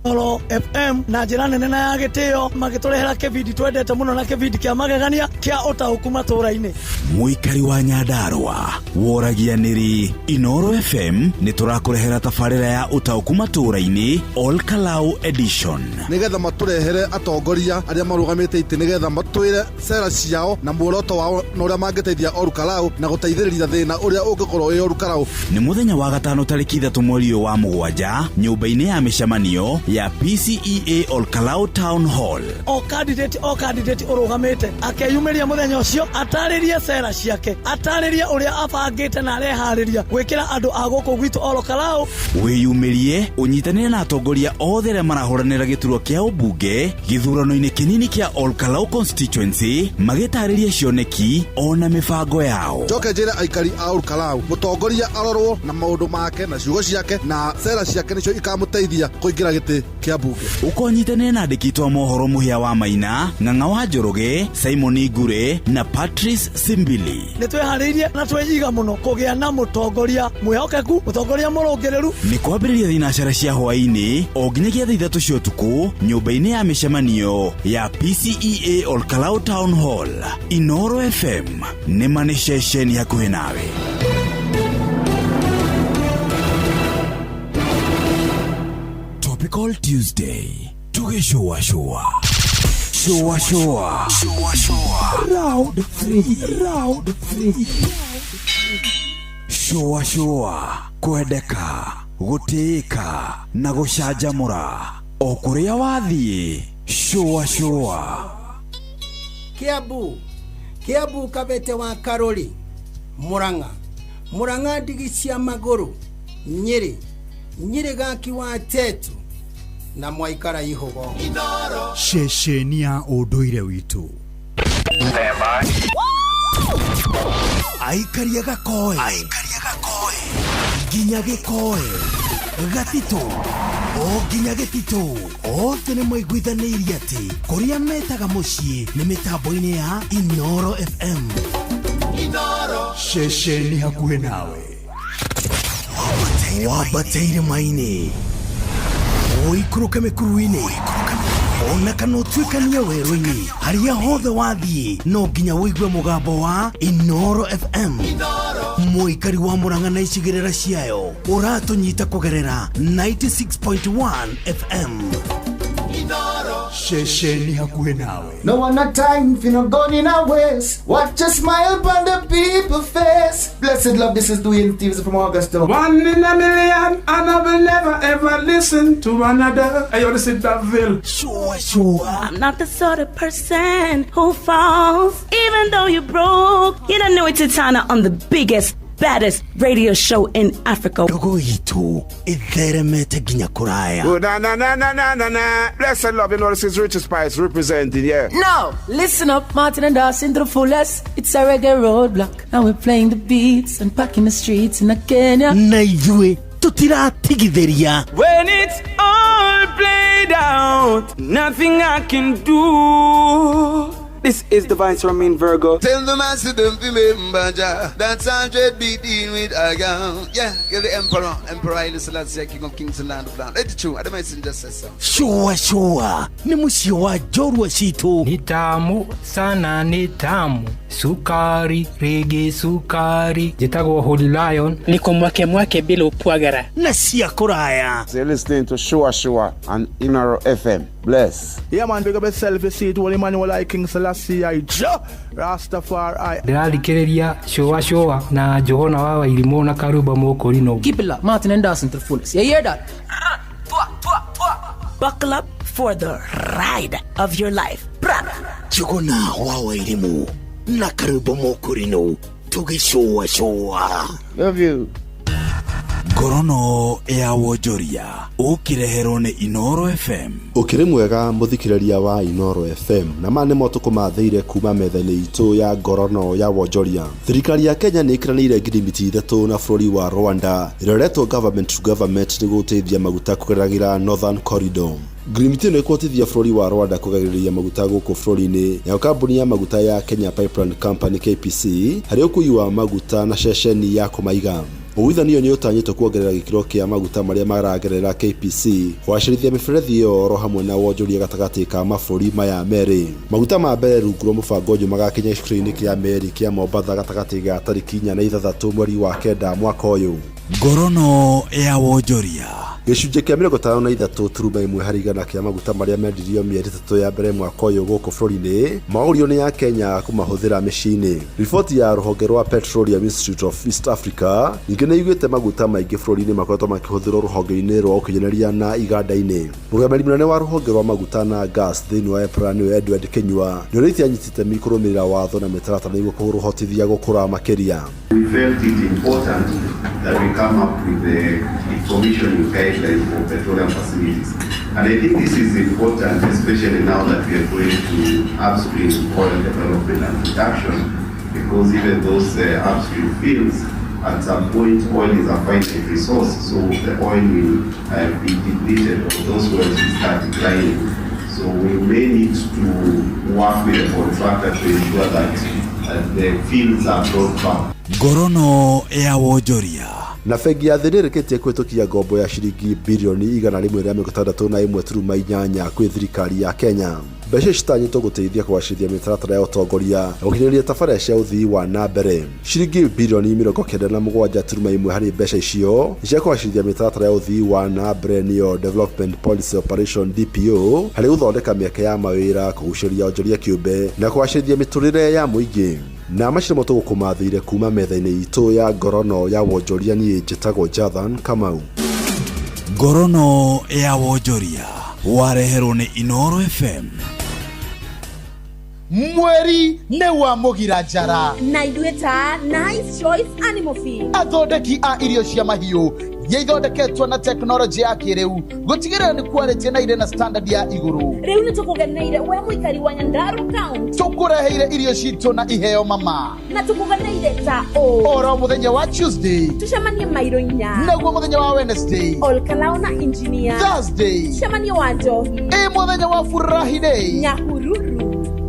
Oro FM na njĩra nene na ya gĩtĩo magĩtũrehera kĩbindi twendete mũno na kĩbindi kĩa magegania kĩa ũtaũku matũũra-inĩ. Mũikari wa Nyandarũa woragia nĩrĩ Inoro FM nĩ tũrakũrehera tabarĩra ya ũtaũku matũũra-inĩ All Kalau Edition. Nigetha matũrehere atongoria arĩa marũgamĩte itĩ nĩgetha matwĩre sera ciao na muoroto wao na ũrĩa mangĩteithia Olkalau na gũteithĩrĩria thĩna ũrĩa ũngĩkorwo wĩ Olkalau. Nĩ mũthenya wa gatano tarĩki 3 mweri ũyũ wa 7 nyũmba-inĩ ya mĩcemanio ya PCEA Olkalau Town Hall. O candidate, o candidate ũrũgamĩte akeyumĩria mũthenya ũcio atarĩrie sera ciake, atarĩrie ũrĩa abangĩte na areharĩria gwĩkĩra andũ a gũkũ gwitũ Olokalau. Wĩyumĩrie ũnyitanĩre na atongoria othe arĩa marahũranĩra gĩturwa kĩa ũmbunge gĩthurano-inĩ kĩnini kĩa Olkalau constituency magĩtarĩria cioneki ona mĩbango yao. Njoke njĩre aikari a Olkalau mũtongoria arorwo na maũndũ make na ciugo ciake na sera ciake nĩcio ikamũteithia kũingĩra gĩtĩ kĩa mbunge. Ũkonyitanĩre na andĩki twa mohoro Mũhĩa wa Maina, Ng'ang'a wa Njoroge, Simon Ngure na Patrice Simbili. Nĩ twĩharĩirie na twĩiga mũno kũgĩa na mũtongoria mwĩhokeku, mũtongoria mũrũngĩrĩru. Nĩ kwambĩrĩria thinacara cia hwaĩ-inĩ o nginyagia thaa 3 cia ũtukũ nyũmba-inĩ ya mĩcemanio ya PCEA Olkalau Town Hall. Inoro FM nĩ ma nĩ ceceni hakuhĩ nawe. Topical Tuesday tugĩcũacũa cũacũa cũacũa round 3 round 3 cũacũa kwendeka gũtĩĩka na gũcanjamũra o kũrĩa wathiĩ cũacũa. Kiambu, Kiambu, Kabete wa Karori, Murang'a, Murang'a, ndigi cia magũrũ, Nyĩrĩ, Nyĩrĩ, gaki wa Tetu na mwaikara ihũgo. Ceceni ya ũndũire witũ aikaria gakoe nginya gĩkoe gatitũ o nginya gĩtitũ othe nĩ maiguithanĩirie atĩ kũrĩa metaga mũciĩ nĩ mĩtambo-inĩ ya Inoro FM. Ceceni hakuhĩ nawe wambate irĩma-inĩ ũikũrũke mĩkuru-inĩ ona kana ũtuĩkanie werũ-inĩ harĩa hothe wathiĩ no nginya ũigue mũgambo wa Inoro FM. Mũikari wa Mũrang'a na icigĩrĩra ciayo ũratũnyita kũgerera 96.1 FM. Ceceni hakuhĩ nawe. No one no time for no gun in our waist. Watch a smile upon the people face. Blessed love, this is Dwayne Stevens from Augusta. One in a million, and I will never ever listen to another. Hey, yo, this is Daville. Sure, sure. I'm not the sort of person who falls, even though you're broke. You don't know it's Titana on the biggest, baddest radio show in Africa. Ndogo itũ ĩtheremete nginya kũraya. Oh, na na na na na na na. Blessed love, you know this is Richard Spice representing, yeah. Now, listen up, Martin and Dawson to the fullest. It's a reggae roadblock. Now we're playing the beats and packing the streets in Kenya. Na ithuĩ tũtiratigithĩria. When it's all played out, nothing I can do. This is the Vice Romain Virgo. Tell the master don't remember Jah. That's 100 beat in with a gun. Yeah, you're the emperor. Emperor Haile Selassie, King of Kings and Land of Land. It's true. I don't just say so. Sure, sure. Ni mũciĩ wa njorua citũ. Ni tamu sana, ni tamu. Sukari, rege sukari. Njĩtagwo Holy Lion. Niko mwake mwake bila upwagara. Na cia kũraya. So you're listening to Sure Sure on Inoro FM. Bless. Yeah man, pick up yourself, you see it, Holy Emmanuel I King Selassie I Jah Rastafari. Ndĩrathikĩrĩria Sure Sure na Johana wa Wairimũ na Karuba Mũkũrinũ. Keep it locked, Martin and Dawson to the fullest. You hear that? Buckle up for the ride of your life. Njuguna wa Wairimũ na Karuba Mũkũrinũ tũgĩcũa cũa. Love you. Ngorono ya wonjoria ũkĩreherwo nĩ Inoro FM. Ũkĩrĩ mwega mũthikĩrĩria wa Inoro FM na ma nĩmo tũkũmathĩire kuma metha-inĩ itũ ya ngorono ya wonjoria. Thirikari ya Kenya nĩ ĩkĩranĩire ngirimiti 3 na bũrũri wa Rwanda ĩroretwo government to government nĩguo gũteithia maguta kũgeragĩra Northern Corridor. Ngirimiti ĩno ĩkũhotithia bũrũri wa Rwanda kũgagĩrĩria maguta gũkũ bũrũri-inĩ nayo kambuni ya maguta ya Kenya Pipeline Company KPC harĩ ũkui wa maguta na ceceni ya kũmaiga. Ũguithanio nĩ ũtanyĩtwo kuongerera gĩkĩro kĩa maguta marĩa maragerera KPC kũgacĩrithia mĩberethi ĩyo oro hamwe na wonjoria gatagatĩ ka mabũrũri maya merĩ. Maguta ma mbere rungu rwa mũbango ũyũ magakinya gĩcukĩro-inĩ kĩa meri kĩa Mombatha gatagatĩ ga tarĩki 4 na 6 mweri wa 9 mwaka ũyũ. Ngorono ya wonjoria. Gĩcunjĩ kĩa 53.1 harĩ igana kĩa maguta marĩa mendirio mĩeri 3 ya mbere mwaka ũyũ gũkũ bũrũri-inĩ maũrio nĩ ya Kenya kũmahũthĩra mĩciĩ-inĩ. Riboti ya rũhonge rwa Petroleum Institute of East Africa ningĩ nĩ ĩugĩte maguta maingĩ bũrũri-inĩ makoretwo makĩhũthĩrwo rũhonge-inĩ rwa ũkinyanĩria na iganda-inĩ. Mũrũgamĩrĩri mũnene wa rũhonge rwa maguta na gas thĩinĩ wa EPRA nĩwe Edward Kinyua nĩorĩtie anyiti itemi kũrũmĩrĩra watho na mĩtaratara nĩguo kũrũhotithia gũkũra makĩria. We felt it important that we come up with the commissioning guidelines for petroleum facilities. And I think this is important, especially now that we are going to upstream oil development and production, because even those upstream fields, at some point, oil is a finite resource, so the oil will be depleted or those wells will start declining. So we may need to work with the contractor to ensure that the fields are brought back. Ngorono ya wonjoria. Na bengi ya thĩ nĩĩrĩkĩtie kũhĩtũkia ngombo ya ciringi birioni 161.8 kwĩ thirikari ya Kenya. Mbeca ici citanyĩtwo gũteithia kũgacĩrithia mĩtaratara ya ũtongoria na gũkinyanĩria tabarĩra cia ũthii wa na mbere. Ciringi birioni 97.1 harĩ mbeca icio nĩ cia kũgacĩrithia mĩtaratara ya ũthii wa na mbere nĩyo Development Policy Operation DPO harĩ gũthondeka mĩeke ya mawĩra, kũgucĩrĩria onjoria kĩũmbe na kũgacĩrithia mĩtũrĩre ya mũingĩ. Na macio nĩmo tũgũkũmathĩire kuma metha-inĩ itũ ya ngorono ya wonjoria. Niĩ njĩtagwo Jathan Kamau. Ngorono ya wonjoria wareherwo nĩ Inoro FM. Mweri nĩ wa mũgira njara na ithuĩ ta Nice Choice Animal Feed, athondeki a irio cia mahiũ iria ithondeketwo na tekinoronjĩ ya kĩrĩu gũtigĩrĩra nĩ quality na irĩ na standard ya igũrũ. Rĩu nĩ tũkũgeneire we mũikari wa Nyandarua County, tũkũreheire irio citũ na iheo mama, na tũkũgeneire ta ũũ oro mũthenya wa Tuesday tũcemanie mairo 4, naguo mũthenya wa Wednesday Olkalao na Engineer, Thursday tũcemanie wa Njohi, ĩ mũthenya wa Furahi Day Nyahururu,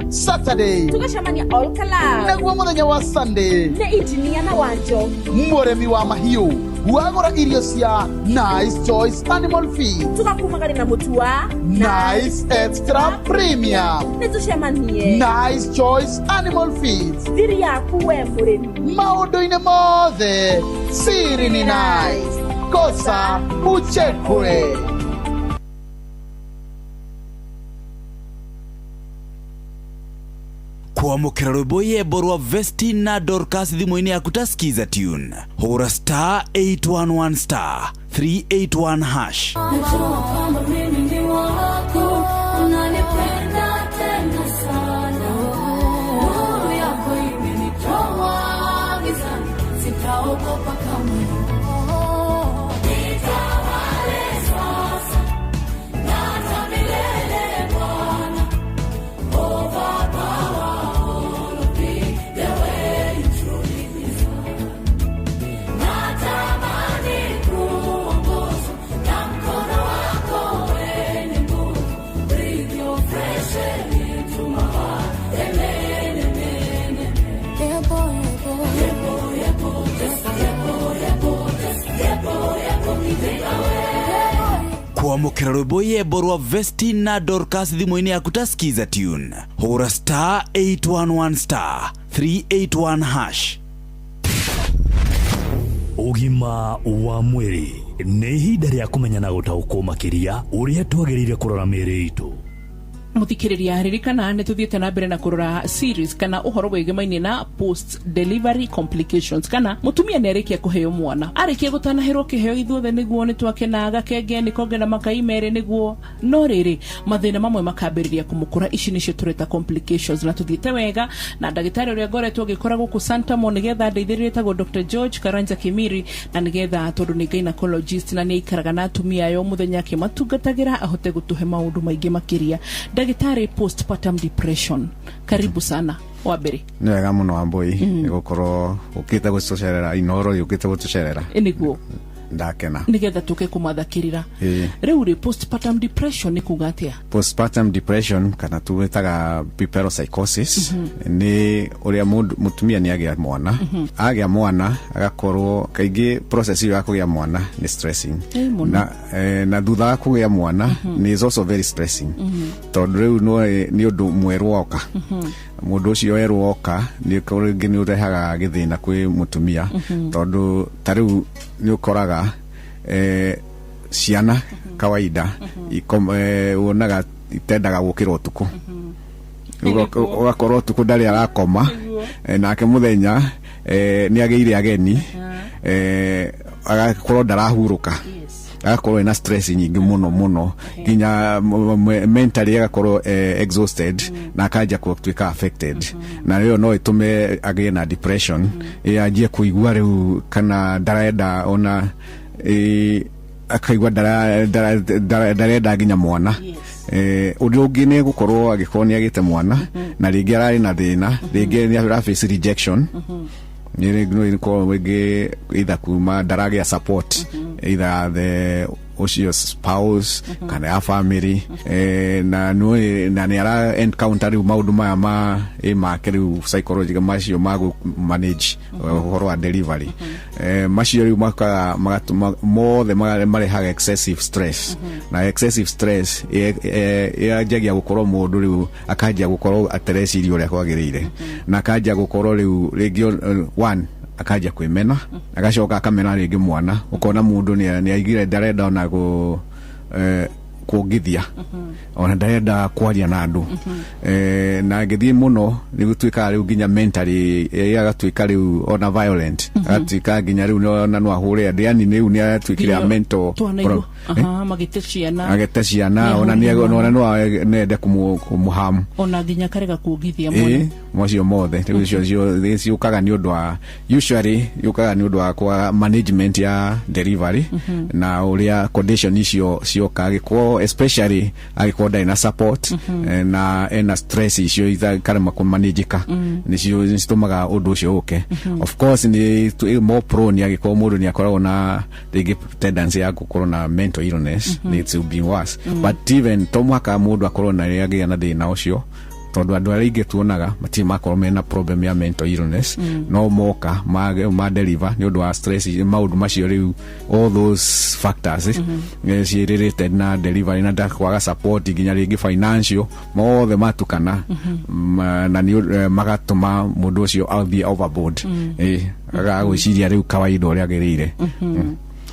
Saturday tũgacemania Olkalao, naguo mũthenya wa Sunday nĩ Engineer na wa Njohi. Mũrĩmi wa mahiũ wagũra irio cia Nice Choice Animal Feed tũgakumagari na mũtu wa Nice Extra Premium. Nĩ tũcemanie Nice Choice Animal Feed, thiri yaku we mũrĩmi maũndũ-inĩ mothe siri ni nice, kosa uchekwe. Kwamũkĩra rwĩmbo yembo rwa Vestin na Dorcas thimũ-inĩ yaku ta Skiza tune, hũra star 811 star 381 hash. Najua kwamba mimi ni wako, unanipenda tena sana. Nuru yako imenitoa gizani, sitaogopa kamwe. Nitawale sasa na hata milele Bwana. Overpower all of me, the way you truly desire. Natamani kuongozwa na mkono wako wenye nguvu. Breathe your fresh air into my heart. Amen, amen, amen. Yebo, yebo. Yebo, yebo, yes, yebo, yebo, yes, yebo, yebo, nitikawe. Kwamũkĩra rwĩmbo yembo rwa Vestin na Dorcas thimũ-inĩ yaku ta Skiza tune, hũra star 811 star 381 hash. Ũgima wa mwĩrĩ nĩ ihinda rĩa kũmenya na gũtaũkwo makĩria ũrĩa twagĩrĩire kũrora mĩĩrĩ itũ. Muthikiriria, ririkana nä tuthiĩte na mbere na kũrora series kana ũhoro wĩgĩmainie na post delivery complications, kana mũtumia nĩ arĩkia kũheo mwana, arĩkia gũtanahĩrwo kĩheo, ithuothe nĩguo nĩ twakena, gakenge nĩ konge na makai merĩ nĩguo, no rĩrĩ mathĩna mamwe makambĩrĩria kũmũkũra. Ici nĩcio tũreta complications, na tũthiĩte wega na ndagĩtarĩ ũrĩa ngoretwo ngĩkora gũkũ Santamo nĩgetha ndeithĩrĩrie, tagwo Dr George Karanja Kimiri, na nĩgetha tondũ nĩ gynecologist na nĩ aikaraga na atumia ayo mũthenya akĩmatungatagĩra, ahote gũtũhe maũndũ maingĩ makĩria. Ndagĩtarĩ, postpartum depression, karibu sana wa mbere. Nĩ wega mũno, Wambui, nĩ gũkorwo ũkĩte gũtũcerera Inoro, yũkĩte gũtũcerera. Nĩguo. Ndakena. Nĩgetha tũke kũmathakĩrĩra. Rĩu rĩ, postpartum depression nĩ kuga atĩa? Postpartum depression, kana tuwĩtaga puerperal psychosis, nĩ ũrĩa mũndũ mũtumia nĩ agĩa mwana, agĩa mwana agakorwo kaingĩ process ĩyo ya kũgĩa mwana nĩ stressing. Mũno. Na thutha wa kũgĩa mwana nĩ is also very stressing, tondũ rĩu nĩ ũndũ mwerũ woka. Mũndũ ũcio werũ woka nĩ rĩngĩ nĩ ũrehaga gĩthĩna kwĩ mũtumia, tondũ ta rĩu nĩ ũkoraga ciana kawaida wonaga itendaga gũkĩra ũtukũ. Ũgakorwo ũtukũ ndarĩ arakoma, nake mũthenya nĩ agĩire ageni, agakorwo ndarahurũka, agakorwo ena stress nyingĩ mũno mũno, nginya mentally agakorwo exhausted na akanjia gũtuĩka affected, na rĩo no ĩtũme agĩe na depression, anjie kũigua rĩu kana ndarenda ona, akaigua ndarenda nginya mwana. Ũndũ ũngĩ nĩ gũkorwo agĩkorwo nĩ agĩte mwana na rĩngĩ ararĩ na thĩna, rĩngĩ nĩ araface rejection, nĩ rĩngĩ rĩngĩ either kuma ndaragĩa support, either the ũcio spouse kana ya family, na nĩ ara encounter rĩu maũndũ maya ma make rĩu psychological macio ma gũ manage ũhoro wa delivery, macio rĩu makaga magatũma mothe marehaga excessive stress, na excessive stress yanjagia gũkorwo mũndũ rĩu akanjia gũkorwo atareciria ũrĩa kwagĩrĩire, na akanjia gũkorwo rĩu rĩngĩ one akanjia kwĩmena, agacoka akamena rĩngĩ mwana. Ũkona mũndũ nĩ aigire ndarenda ona gũ kuongithia, ona ndarenda kwaria na andũ, na ngĩthiĩ mũno nĩ gũtuĩkaga rĩu nginya mentally agatuĩka rĩu ona violent, agatuĩka nginya rĩu ona no ahũre andũ, yani rĩu nĩ aratuĩkire a mental twanaigua aha magĩte ciana. Agete ciana, ona nĩ ona no nende kũmũhamu. Ona nginya karega kuongithia mwana. Macio mothe rĩu icio ciũkaga nĩ ũndũ wa, usually yũkaga nĩ ũndũ wa kwa management ya delivery na ũrĩa condition icio cioka, agĩkorwo especially agĩkorwo ndarĩ na support, na ena stress icio ikarema kũmanĩjĩka, nĩcio nĩcitũmaga ũndũ ũcio ũke. Of course nĩ more prone agĩkorwo mũndũ nĩ akoragwo na rĩngĩ tendency ya gũkorwo na mental illness, it will be worse. But even to mũhaka mũndũ akorwo na agĩa na thĩna ũcio, tondũ andũ arĩa aingĩ tuonaga matirĩ makorwo mena problem ya mental illness, no moka ma deliver nĩ ũndũ wa stress, maũndũ macio rĩu, all those factors ci related na delivery na kwaga support, nginya rĩngĩ financial, mothe matukana na nĩ magatũma mũndũ ũcio athiĩ overboard, agaga gwĩciria rĩu kawaida ũrĩa agĩrĩire.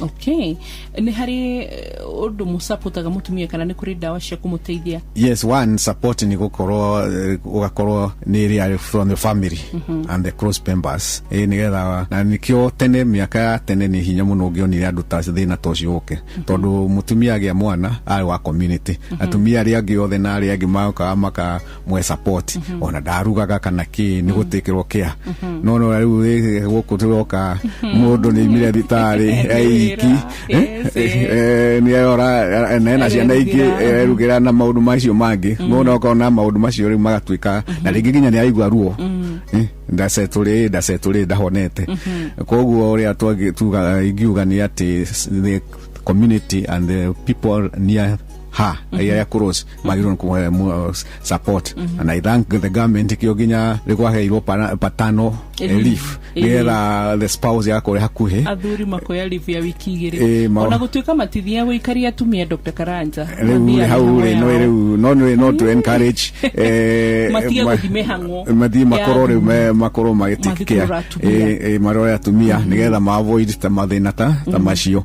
Okay, nĩ harĩ ũndũ mũsupportaga mũtumia kana nĩ kũrĩ ndawa cia kũmũteithia? Yes, one support ni gukorwo ugakorwo ni ria from the family and the close members, nigetha na nikio tene miaka ya tene ni hinya muno ungionire andu ta thina ta ucio uke, tondu mutumia agia mwana ari wa community, atumia aria angi othe na aria angi maokaga makamwe support, ona ndarugaga kana ki ni gutikirwo kia. No no riu guku turoka mundu ni imire thitari aiki ni ora na ciana ingĩ erugĩra na maũndũ macio mangĩ, no ũkona maũndũ macio rĩu magatuĩka na rĩngĩ nginya nĩ araigua ruo, ndacetũrĩ ndahonete. Koguo ũrĩa tugaga ingiuga nĩ atĩ the community and the people near her mm close magĩrĩirwo kũhe support. And I thank the government kĩo nginya rĩkwaheirwo paternal leave nĩgetha the spouse yakorwo hakuhĩ. Athuri makoya leave ya wiki igĩrĩ ona gũtuĩka matithia gũikaria atumia. Dr. Karanja, rĩu hau rĩ no rĩu no no to encourage matige gũthiĩ mĩhang'o, mathiĩ makorwo rĩu makorwo magĩ take care marore atumia nĩgetha ma avoid ta mathĩna ta macio.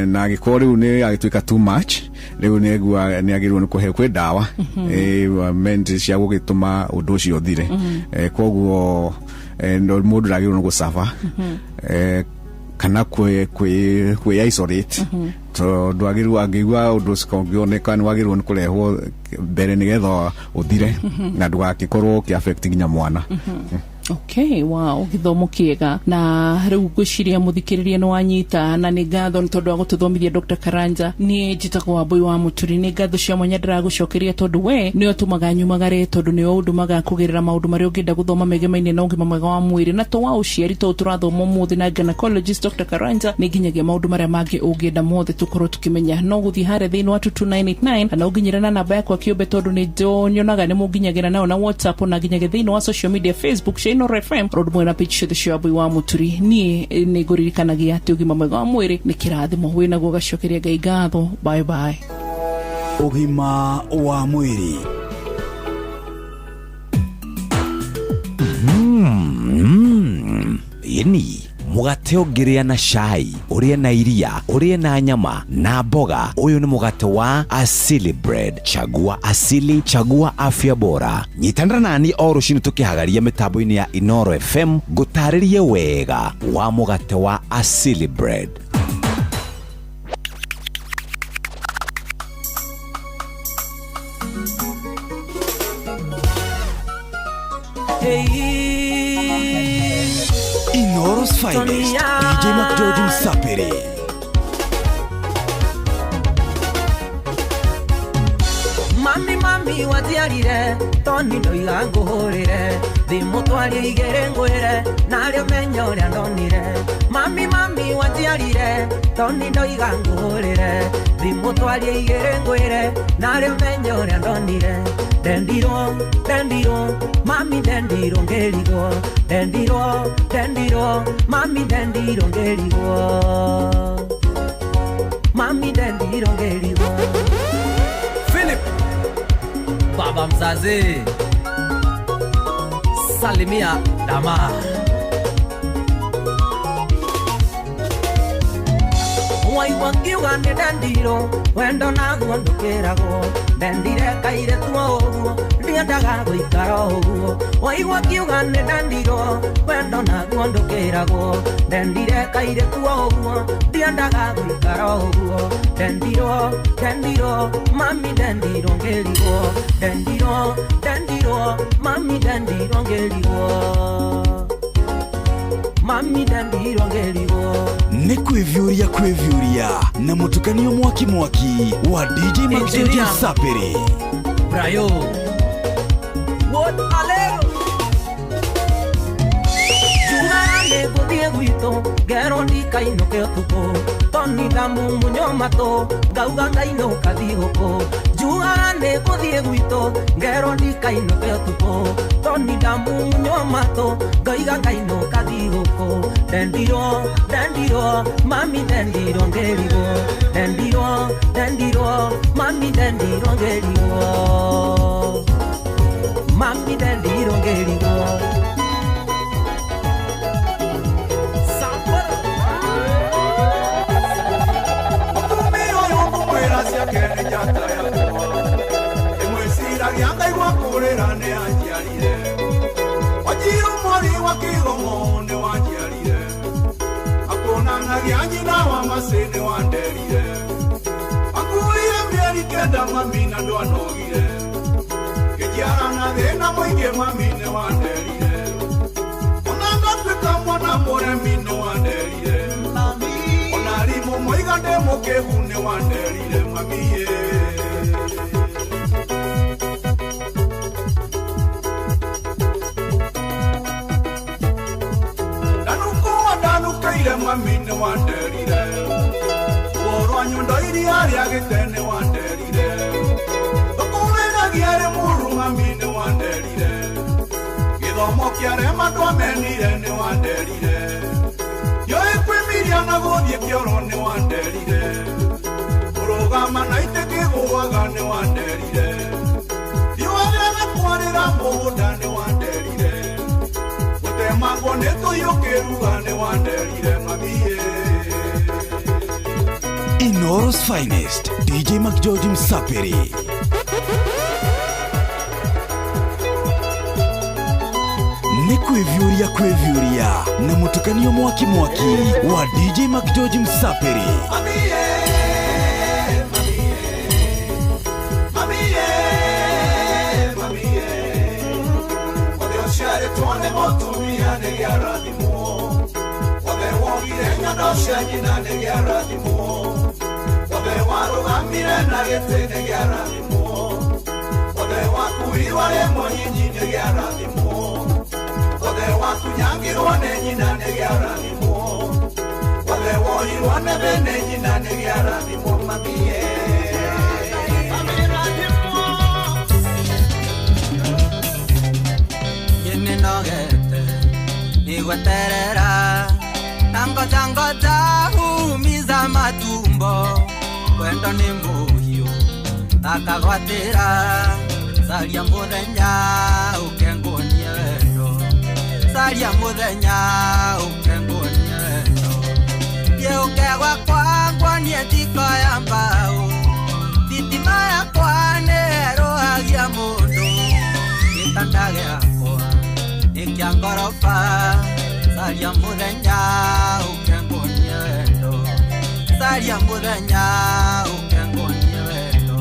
Na angĩkorwo rĩu nĩ agĩtuĩka too much, rĩu nĩegua nĩagĩrĩirwo nĩ kũheo kwĩ ndawa ment cia gũgĩtũma ũndũ ũcio ũthire. Koguo mũndũ ndagĩrĩirwo nĩ gũcaba kana kwĩ isolate, tondũ agĩrĩirwo angĩigua ũndũ ũcio ũngĩoneka nĩ wagĩrĩirwo nĩ kũrehwo mbere nĩgetha ũthire na ndũgagĩkorwo ũkĩ affect nginya mwana. Okay, wow, gĩthomo kĩega. Na rĩu ngwĩciria mũthikĩrĩria nĩ wanyita, na nĩ ngatho nĩ tondũ wa gũtũthomithia Dr. Karanja. Niĩ njĩtagwo Wambũi wa Mũturi, nĩ ngatho cia mwanya ndĩragũcokeria tondũ we nĩwe ũtũmaga nyumagare, tondũ nĩwe ũndũmaga kũgerera maũndũ marĩa ũngĩenda gũthoma megemainie na ũgima mwega wa mwĩrĩ na to wa ũciari to tũrathoma ũmũthĩ na gynecologist Dr. Karanja, nĩ nginyagia maũndũ marĩa mangĩ ũngĩenda mothe tũkorwo tũkĩmenya. No gũthiĩ harĩa thĩinĩ wa 22989 kana ũnginyĩre na namba yakwa kĩũmbe, tondũ nĩ nyonaga nĩ mũnginyagĩra nayo na WhatsApp na nginyagia thĩinĩ wa social media Facebook Inooro FM road mwena page ciothe cia Wambũi wa Mũturi. Niĩ nĩ ngũririkanagia atĩ ũgima mwega wa mwĩrĩ nĩ kĩrathimo, wĩnaguo gacokeria Ngai ngatho. Bye bye. Ũgima wa mwĩrĩ. Yeni mugate ũngĩrĩa na cai, ũrĩe na iria, ũrĩe na nyama na mboga. Ũyũ nĩ mũgate wa Asili Bread. Chagua Asili, chagua afya bora. Nyitanĩra nani o rũcinĩ tũkĩhagaria mĩtambo-inĩ ya Inooro FM ngũtarĩrie wega wa mũgate wa Asili Bread. Hey. Inooro's finest, DJ McGeorge Msapere. Mami, mami, watiarire, toni ndoiga nguhurire, thimu twarie igere ngwire, nario menya uria ndonire. Mami, mami, watiarire, toni ndoiga nguhurire, thimu twarie igere ngwire, nario menya uria ndonire. Ndendirwo, ndendirwo, mami ndendirwo ngĩrigwo, ndendirwo, ndendirwo, mami ndendirwo ngĩrigwo, mami ndendirwo ngĩrigwo. Philip, baba mzazi, salimia dama. Waigua ngiuga nĩ ndendirwo, wendo naguo ndũkĩragwo, ndendire kairĩtu o ũguo, ndiendaga gũikara o ũguo. Waigua ngiuga nĩ ndendirwo, wendo naguo ndũkĩragwo, ndendire kairĩtu o ũguo, ndiendaga gũikara o ũguo. Ndendirwo, ndendirwo, mami ndendirwo ngĩrigwo, ndendirwo, ndendirwo, mami ndendirwo ngĩrigwo, mami ndendirwo ngĩrigwo. Nĩ kwĩviũria kwĩviũria na mũtukanio mwaki mwaki wa DJ McGeorge Msapere. Brayo What alero Jugaga nĩ ngũthiĩ gwitũ ngerwo ndikainũke ũtukũ, toni ndamumunyo matũ ngauga ngainũka thigũkũ. Jugaga nĩ ngũthiĩ gwitũ ngerwo ndikainũke ũtukũ, toni ndamumunyo matũ ngauga ngainũka thigũkũ. Ndendirwo, ndendirwo, mami ndendirwo ngĩrigwo, ndendirwo, ndendirwo, mami ndendirwo ngĩrigwo, mami ndendirwo ngĩrigwo. Mami na ndwanogire Ngĩnjiara na thĩna mũingĩ mami nĩ wanderire Ona ngatuĩka mwana mũremi nĩ wanderire Ona arimũ moiga ndĩ mũkĩgu nĩ wanderire mami ĩ. Ndanukaire mami nĩ wanderire Ruo rwa nyondo iria rĩa gĩte nĩ wanderire Tũkũrĩragia rĩ mũru mami nĩ wanderire Gĩthomo kĩarema ndwamenire nĩ wanderire Ndiũĩ kwĩmiria na gũthiĩ kĩoro nĩ wanderire Kũrũgama na itĩ kĩgũaga nĩ wanderire Riũa rĩaga kwarĩra mũgũnda nĩ wanderire Gũtemangwo nĩ tũiyũkĩruga nĩ wanderire mami ĩ. Inoro's finest, DJ McGeorge Msapiri. Nĩ kwĩviũria kwĩviũria na mũtukanio mwaki mwaki wa DJ McGeorge Msapiri. Mami ĩ, mami ĩ, othe ũciarĩtwo nĩ mũtumia nĩ kĩarathimwo Othe wongire nyondo cia nyina nĩ kĩarathimwo Othe warũgamire na gĩtĩ nĩ kĩarathimwo Othe wakuirwo arĩ mũnyinyi nĩ kĩarathimwo Othe wakunyangirwo nĩ nyina nĩ kĩarathimwo Othe wohirwo nĩ thĩ nĩ nyina nĩ kĩarathimwo mami ĩ. Nĩnogete nĩgweterera na ngoja ngoja humiza matumbo wendo nĩ mũhiũ akagwatĩra caria mũthenya ũke nguonie wendo caria mũthenya ũke nguonie wendo thiĩ ũke gwakwa nguonie njiko ya mbaũ thitima yakwa nĩerũhagia mũndũ gĩtanda gĩakwa nĩ kĩa ngoroba caria mũthenya ũke nguonie wendo caria mũthenya ũke nguonie wendo.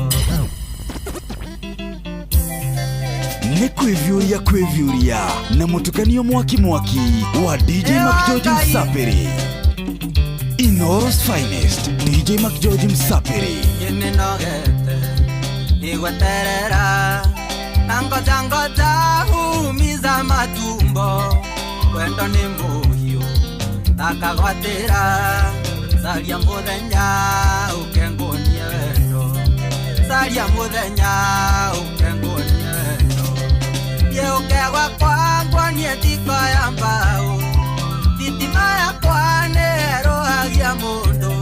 Nĩ kwĩviũria kwĩviũria na mũtukanio mwaki mwaki wa DJ McGeorge Msapiri. Inoro's finest, DJ McGeorge Msapiri. Nĩnogete nĩgweterera na ngoja ngoja humiza matumbo wendo nĩ mũhiũ akagwatĩra caria mũthenya ũke nguonie wendo caria mũthenya ũke nguonie wendo thiĩ ũke gwakwa nguonie njiko ya mbaũ thitima yakwa nĩerũhagia mũndũ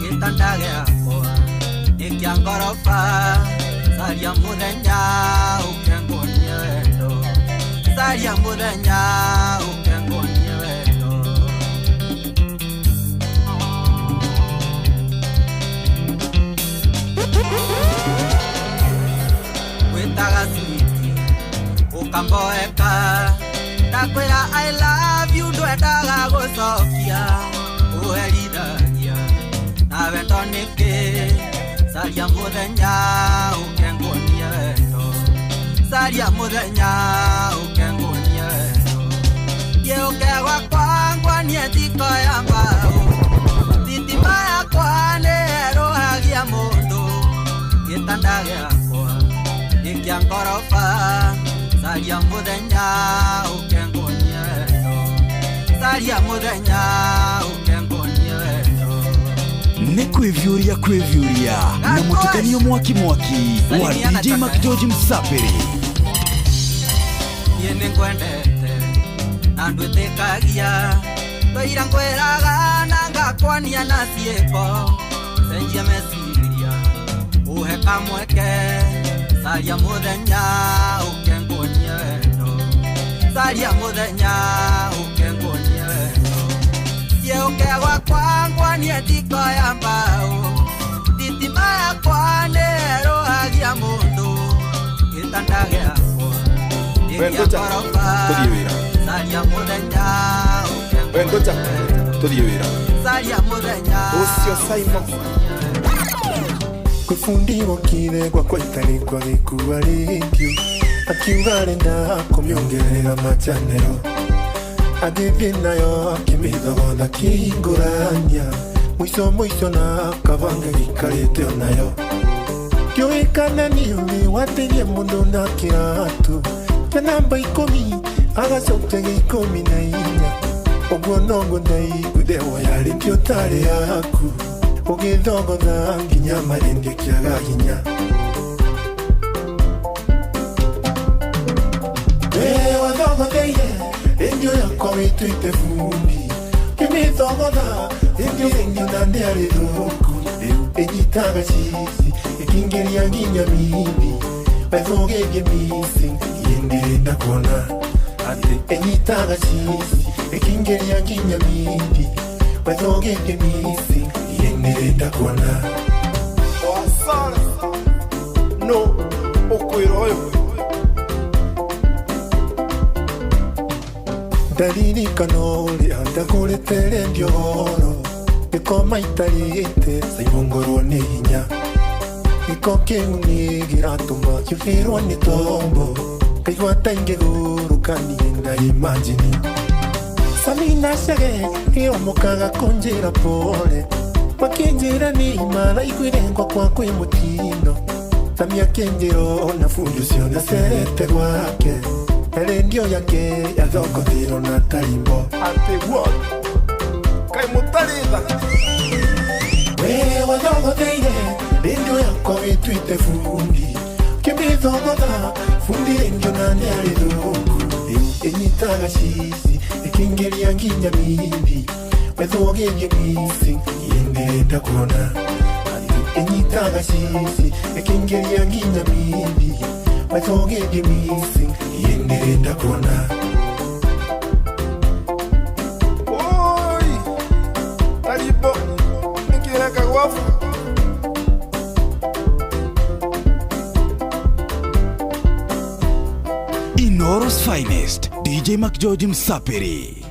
gĩtanda gĩakwa nĩ kĩa ngoroba caria mũthenya ũke nguonie wendo caria mũthenya ũke nguonie wendo. Wĩtaga switi ũkamboeka ndakwĩra I love you ndwendaga gũcokia ũherithagia na wendo nĩkĩ caria mũthenya ũke nguonie wendo caria mũthenya ũke nguonie wendo thiĩ ũke gwakwa nguonie njiko ya mbaũ thitima yakwa nĩerũhagia mũndũ gĩtanda gĩakwa nĩ kĩa ngoroba caria mũthenya ũke nguonie wendo caria mũthenya ũke nguonie wendo. Nĩ kwĩviũria kwĩviũria na mũtukanio mwaki mwaki wa DJ McGeorge Msapiri. Niĩ nĩngwendete na ndwĩtĩkagia twaira ngwĩraga na ngakwania na ciĩko cenjia meciria ũhe kamweke caria mũthenya ũke nguonie wendo caria mũthenya ũke nguonie wendo thiĩ ũke gwakwa nguonie njiko ya mbaũ thitima yakwa nĩerũhagia mũndũ gĩtanda gĩakwa nĩ kĩa ngoroba caria mũthenya ũke Wendocha tũthiĩ wĩra caria mũthenya ũcio Simon. Kwĩ bundi wokire gwakwa itarĩ kwa gĩkua rĩngĩ akiuga arenda kũmĩongerera machanero agĩthiĩ nayo akĩmĩthogotha kĩhingũrania mũico mũico na kabanga gĩikarĩte onayo ndiũĩ kana nĩ ũrĩ wateithia mũndũ na kĩratũ kĩa namba 10 agacokia gĩa 14 ũguo noguo ndaiguire woya rĩngĩ ũtarĩ yaku ũgĩthogotha nginya marĩndĩ kĩaga hinya. We wathogotheire rĩndiũ yakwa wĩtuĩte bundi kĩmĩthogotha rĩndiũ rĩngĩ na ndĩarĩ thũku rĩu ĩnyitaga cici ĩkĩingĩria nginya mindi wethũgĩthie missing iĩ ndĩrenda kuona atĩ ĩnyitaga cici ĩkĩingĩria nginya mindi wethũgĩthie missing iĩ ndĩrenda kuona. Wasara no ũkwĩra ũyũ ndaririkana ũrĩa ndagũrĩte rendio goro gĩkoma itarĩte caimongorwo nĩ hinya gĩko kĩu nĩ gĩratũma kĩũhĩrwo nĩ tombo ngaigua ta ingĩgũrũka niĩ ndaimajini Samina Chege ĩomokaga kũnjĩra pole makĩnjĩra nĩ imaraiguire gwakwa kwĩ mũtino Sami akĩnjĩra ona bundi ũcio nĩacerete gwake na rendio yake yathogothirwo na tarimbo atĩ what kaĩ mũtarĩ tha. We wathogotheire rendio yakwa wĩtuĩte bundi kĩmĩthogotha bundi rendio na ndĩarĩ thũku rĩu ĩnyitaga cici ĩkĩingĩria nginya mindi wethũgĩthie missing iĩ ndĩrenda kuona ĩnyitaga cici ĩkĩingĩria nginya mindi wethũgĩthie missing iĩ ndĩrenda kuona. Oi tarimbo nĩkĩreka gwabu. Inoro's finest DJ McGeorge Msapiri.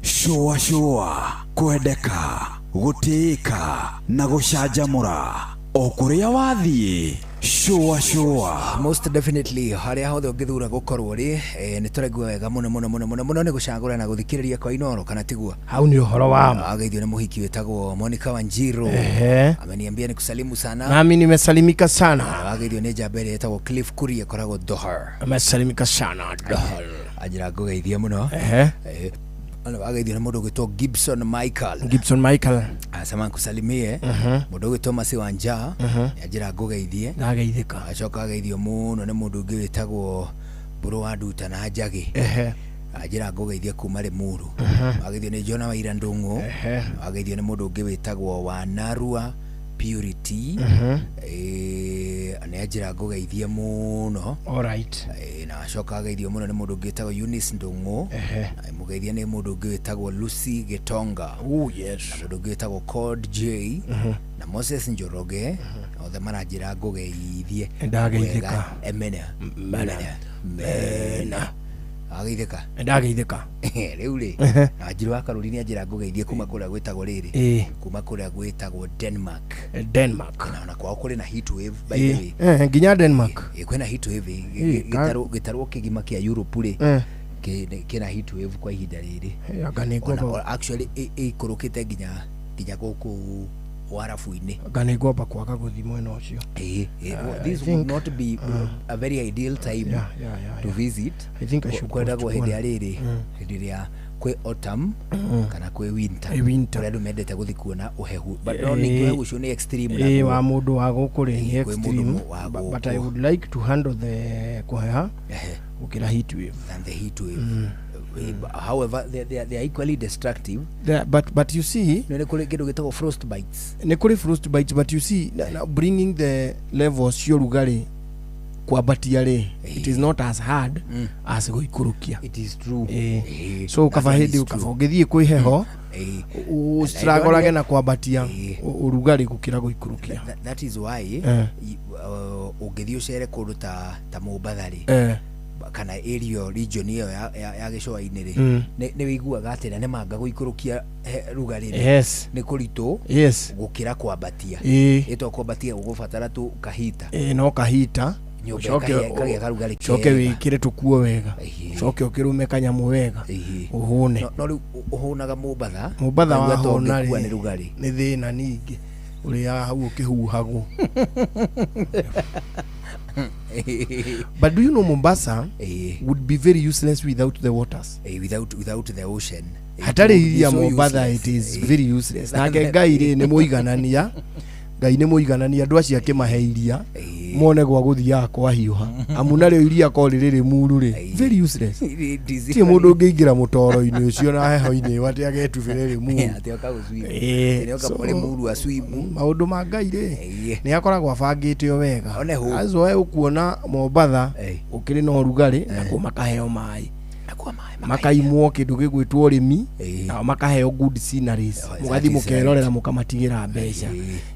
Shua shua kwendeka gũtĩĩka na gũcanjamũra o kũrĩa wathiĩ. Shua shua most definitely haria hothe ũngĩthura gũkorwo rĩ nĩ tũraigua wega mũno mũno mũno mũno mũno nĩ gũcagũra na gũthikĩrĩria kwa Inoro kana tiguo hau nĩ ũhoro wa ma. Ageithio nĩ mũhiki wĩtagwo Monica Wanjiru. Ameniambia nikusalimu sana. Nami nimesalimika sana. Ageithio nĩ njamba ĩrĩa ĩtagwo Cliff Kuria ĩkoragwo Doha. Amesalimika sana Doha. Anjĩra ngũgeithie mũno. Ageithio nĩ mũndũ ũgwĩtwo Gibson Michael. Gibson Michael asema nkusalimie. Mũndũ ũgwĩtwo Masi Wanja anjĩra ngũgeithie. Ndageithĩka. Acoka ageithio mũno nĩ mũndũ ũngĩ wĩtagwo Mbũrũ wa Nduta na Njagĩ. Anjĩra ngũgeithie kuma Limuru. Ageithio nĩ Jona Waira Ndũng'ũ. Ageithio nĩ mũndũ ũngĩ wĩtagwo Wanarua Purity. Nĩ anjĩra ngũgeithie mũno. Alright. Na acoka ageithio mũno nĩ mũndũ ũngĩ wĩtagwo Eunice Ndũng'ũ. Mũgeithia nĩ mũndũ ũngĩ wĩtagwo Lucy Gitonga. Oh yes. Na mũndũ ũngĩ wĩtagwo Cod J na Moses Njoroge. Othe maranjĩra ngũgeithie. Ndageithĩka. Emena. Mena. Mena. Ageithĩka. Ndageithĩka. Rĩu rĩ na Njirũ wa Karũri nĩ anjĩra ngũgeithie kuma kũrĩa gwĩtagwo rĩrĩ kuma kũrĩa gwĩtagwo Denmark. Denmark. Na ona kwao kũrĩ na heat wave by the way. Nginya Denmark. Kwĩna heat wave gĩtarũ kĩgima kĩa Europe rĩ kĩna heat wave kwa ihinda rĩrĩ. Actually ĩikũrũkĩte nginya gũkũ Warabu-inĩ. Anga nĩ ngwamba kwaga gũthiĩ mwena ũcio. This would not be a very ideal time to visit. I think I should kwendagwo hĩndĩ ya rĩrĩ hĩndĩ ĩrĩa kwĩ autumn kana kwĩ winter kũrĩa andũ mendete gũthiĩ kuona ũhehu but no ningĩ ũhehu ũcio nĩ extreme wa mũndũ wa gũkũ rĩ nĩ extreme but I would like to handle the kũheha gũkĩra heat wave than the heat wave. However, they are equally destructive. But you see, no, nĩ kũrĩ kĩndũ gĩtagwo frostbites. Nĩ kũrĩ frostbites, but you see, now bringing the levels cia ũrugarĩ kwambatia rĩ, it is not as hard as gũikũrũkia. It is true. So kaba hĩndĩ kaba ũngĩthiĩ kwĩ heho ũstragorage na kwambatia ũrugarĩ gũkĩra gũikũrũkia. That is why ũngĩthiĩ ũcere kũndũ ta Mombatha rĩ Kana area region ĩyo ya gĩcũa-inĩ rĩ, nĩ wĩiguaga atĩ na nĩ manga gũikũrũkia rugarĩ rĩ, nĩ kũritũ gũkĩra kwambatia. Ĩto kwambatia gũgũbatara tu kahita. Ĩĩ, no kahita. Nyũmba Ũcoke ĩkagĩa karugarĩ ũcoke kega. Wĩkĩre tũkuo wega, ũcoke ũkĩrũme kanyamũ wega, ũhũne. No rĩu ũhũnaga Mombatha. Mombatha ũkaigua ta wahũna ũngĩkua rĩ, nĩ rugarĩ. Nĩ thĩna ningĩ ũrĩaga hau ũkĩhuhagwo. But do you know Mombasa would be very useless without the waters? Without the ocean. It Hatarĩ would be iria so Mombatha useless. it is very useless. Nake Ngai rĩ, nĩ mũiganania. Ngai nĩ mũiganania, andũ acio akĩmahe iria mone gwa gũthiaga kwahiũha, amu narĩo iria korwo rĩrĩ rĩmuru rĩ, very useless. It is Ti mũndũ ũngĩingĩra mũtoro-inĩ ũcio na heho-inĩ ĩyo atĩ agetubĩre rĩmuru. Atĩ oka gũswim. Ĩĩ, Atĩ oka rĩmuru a swim. Maũndũ ma Ngai rĩ, nĩ akoragwo abangĩte o wega. One hũ. That's why ũkuona Mombatha gũkĩrĩ na ũrugarĩ, nakuo makaheo maĩ, makaimwo kĩndũ gĩgwĩtwo ũrĩmi, nao makaheo good sceneries, mũgathiĩ that is mũkerorera, mũkamatigĩra mbeca.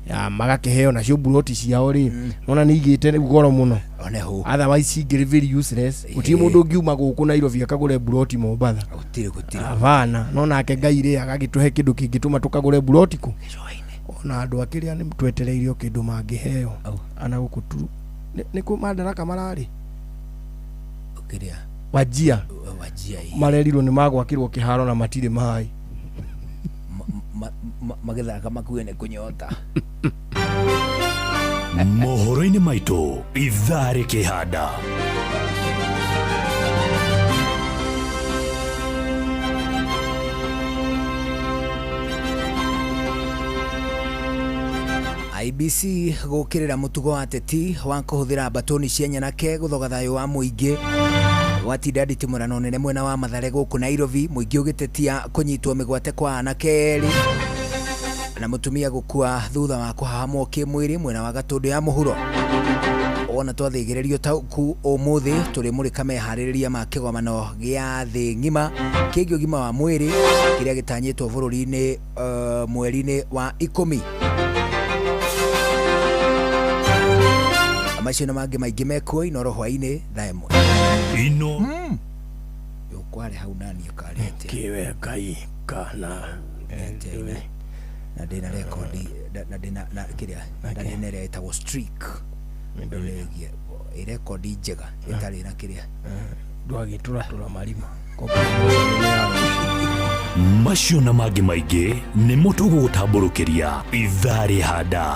Ya, magakĩheo nacio buroti ciao rĩ, nona nĩ igĩte rĩu goro mũno. One hũ. Otherwise cingĩrĩ very useless. Gũtirĩ mũndũ ũngiuma gũkũ Nairobi akagũre buroti Mombatha. Gũtirĩ. Hapana. No nake Ngai rĩ, agagĩtũhe kĩndũ kĩngĩtũma tũkagũre buroti kũ ona andũ akĩrĩa nĩ twetereire o kĩndũ mangĩheo ana gũkũ tu nĩ kũ Madaraka mararĩ. Kĩrĩa? Wajia. Wajia, ĩĩ. Marerirwo nĩ magwakĩrwo kĩharo na matirĩ maĩ. Magĩthaka makue nĩ kũnyota. Mohoro-inĩ maitũ ithaa rĩkĩhanda. IBC gũkĩrĩra mũtugo wa ateti wa kũhũthĩra mbatũni cia nyanake gũthoga thayũ wa mũingĩ. Gwatinda nditimũrano nene mwena wa Mathare gũkũ Nairobi, mũingĩ ũgĩtetia kũnyitwo mĩgwate kwa anake erĩ na mũtumia gũkua thutha wa kũhahamwo kĩmwĩrĩ mwena wa Gatũndũ ya mũhuro. Wona twathĩgĩrĩrio taũku ũmũthĩ tũrĩmũrĩka meharĩrĩria ma kĩgomano gĩa thĩ ng'ima kĩgiĩ ũgima wa mwĩrĩ kĩrĩa gĩtanyĩtwo bũrũri-inĩ mweri-inĩ wa 10. Macio na mangĩ maingĩ mekuo Inoro hwaĩ-inĩ thaa 1. Ino. Ũkware hau nani ũkarĩ atĩa? Kĩwe Ngai kana na ndĩna rekondi na ndĩna na kĩrĩa na ndĩna ĩrĩa ĩtagwo streak. Ĩregie ĩrekondi njega ĩtarĩ na kĩrĩa. Ndwagĩtũratũra marima. Macio na mangĩ maingĩ nĩmo tũgũgũtambũrũkĩria ithaa rĩhanda.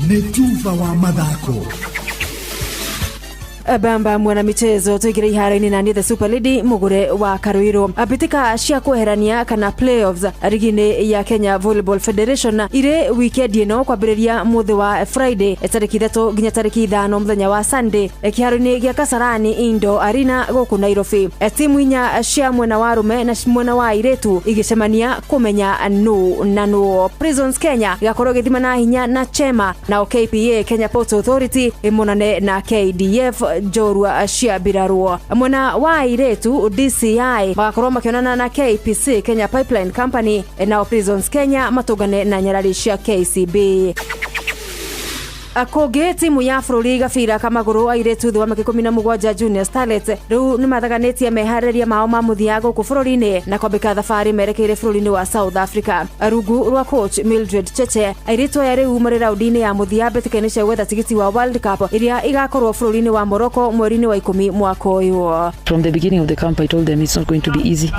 Nĩ tuba wa mathako. Bamba mwana michezo tuingire iharo-inĩ na niĩ the super lady mugure wa Karuiru. Mbĩtĩka cia kweherania kana playoffs rigi-inĩ ya Kenya Volleyball Federation irĩ weekend ĩno kwambĩrĩria mũthĩ wa Friday tarĩki 3 nginya tarĩki 5 mũthenya wa Sunday kĩharo-inĩ gĩa Kasarani Indoor Arena gũkũ Nairobi. Timu inya cia mwena wa arũme na mwena wa airĩtu igĩcemania kũmenya nũ na nũ. Prisons Kenya igakorwo ĩgĩthima na hinya na Chema, nao KPA Kenya Ports Authority ĩmonane na KDF njorua cia mbirarwo. Mwena wa airĩtu DCI magakorwo makĩonana na KPC Kenya Pipeline Company, nao Prisons Kenya matũngane na nyarari cia KCB. Kũngĩ timu ya bũrũri gabira kamagũrũ airĩtu thĩ wa mĩaka 17 Junior Starlets rĩu nĩmathaganĩtie meharĩrĩria mao ma mũthia gũkũ bũrũri-inĩ na kwambĩka thabarĩ merekeire bũrũri-inĩ wa South Africa. Rungu rwa coach Mildred Cheche, airĩtu aya rĩu marĩ raũndi-inĩ ya mũthia mbĩtĩka-inĩ cia gwetha tigiti wa World Cup ĩrĩa igakorwo bũrũri-inĩ wa Morocco mweri-inĩ wa 10 mwaka ũyũ. From the beginning of the camp I told them it's not going to be easy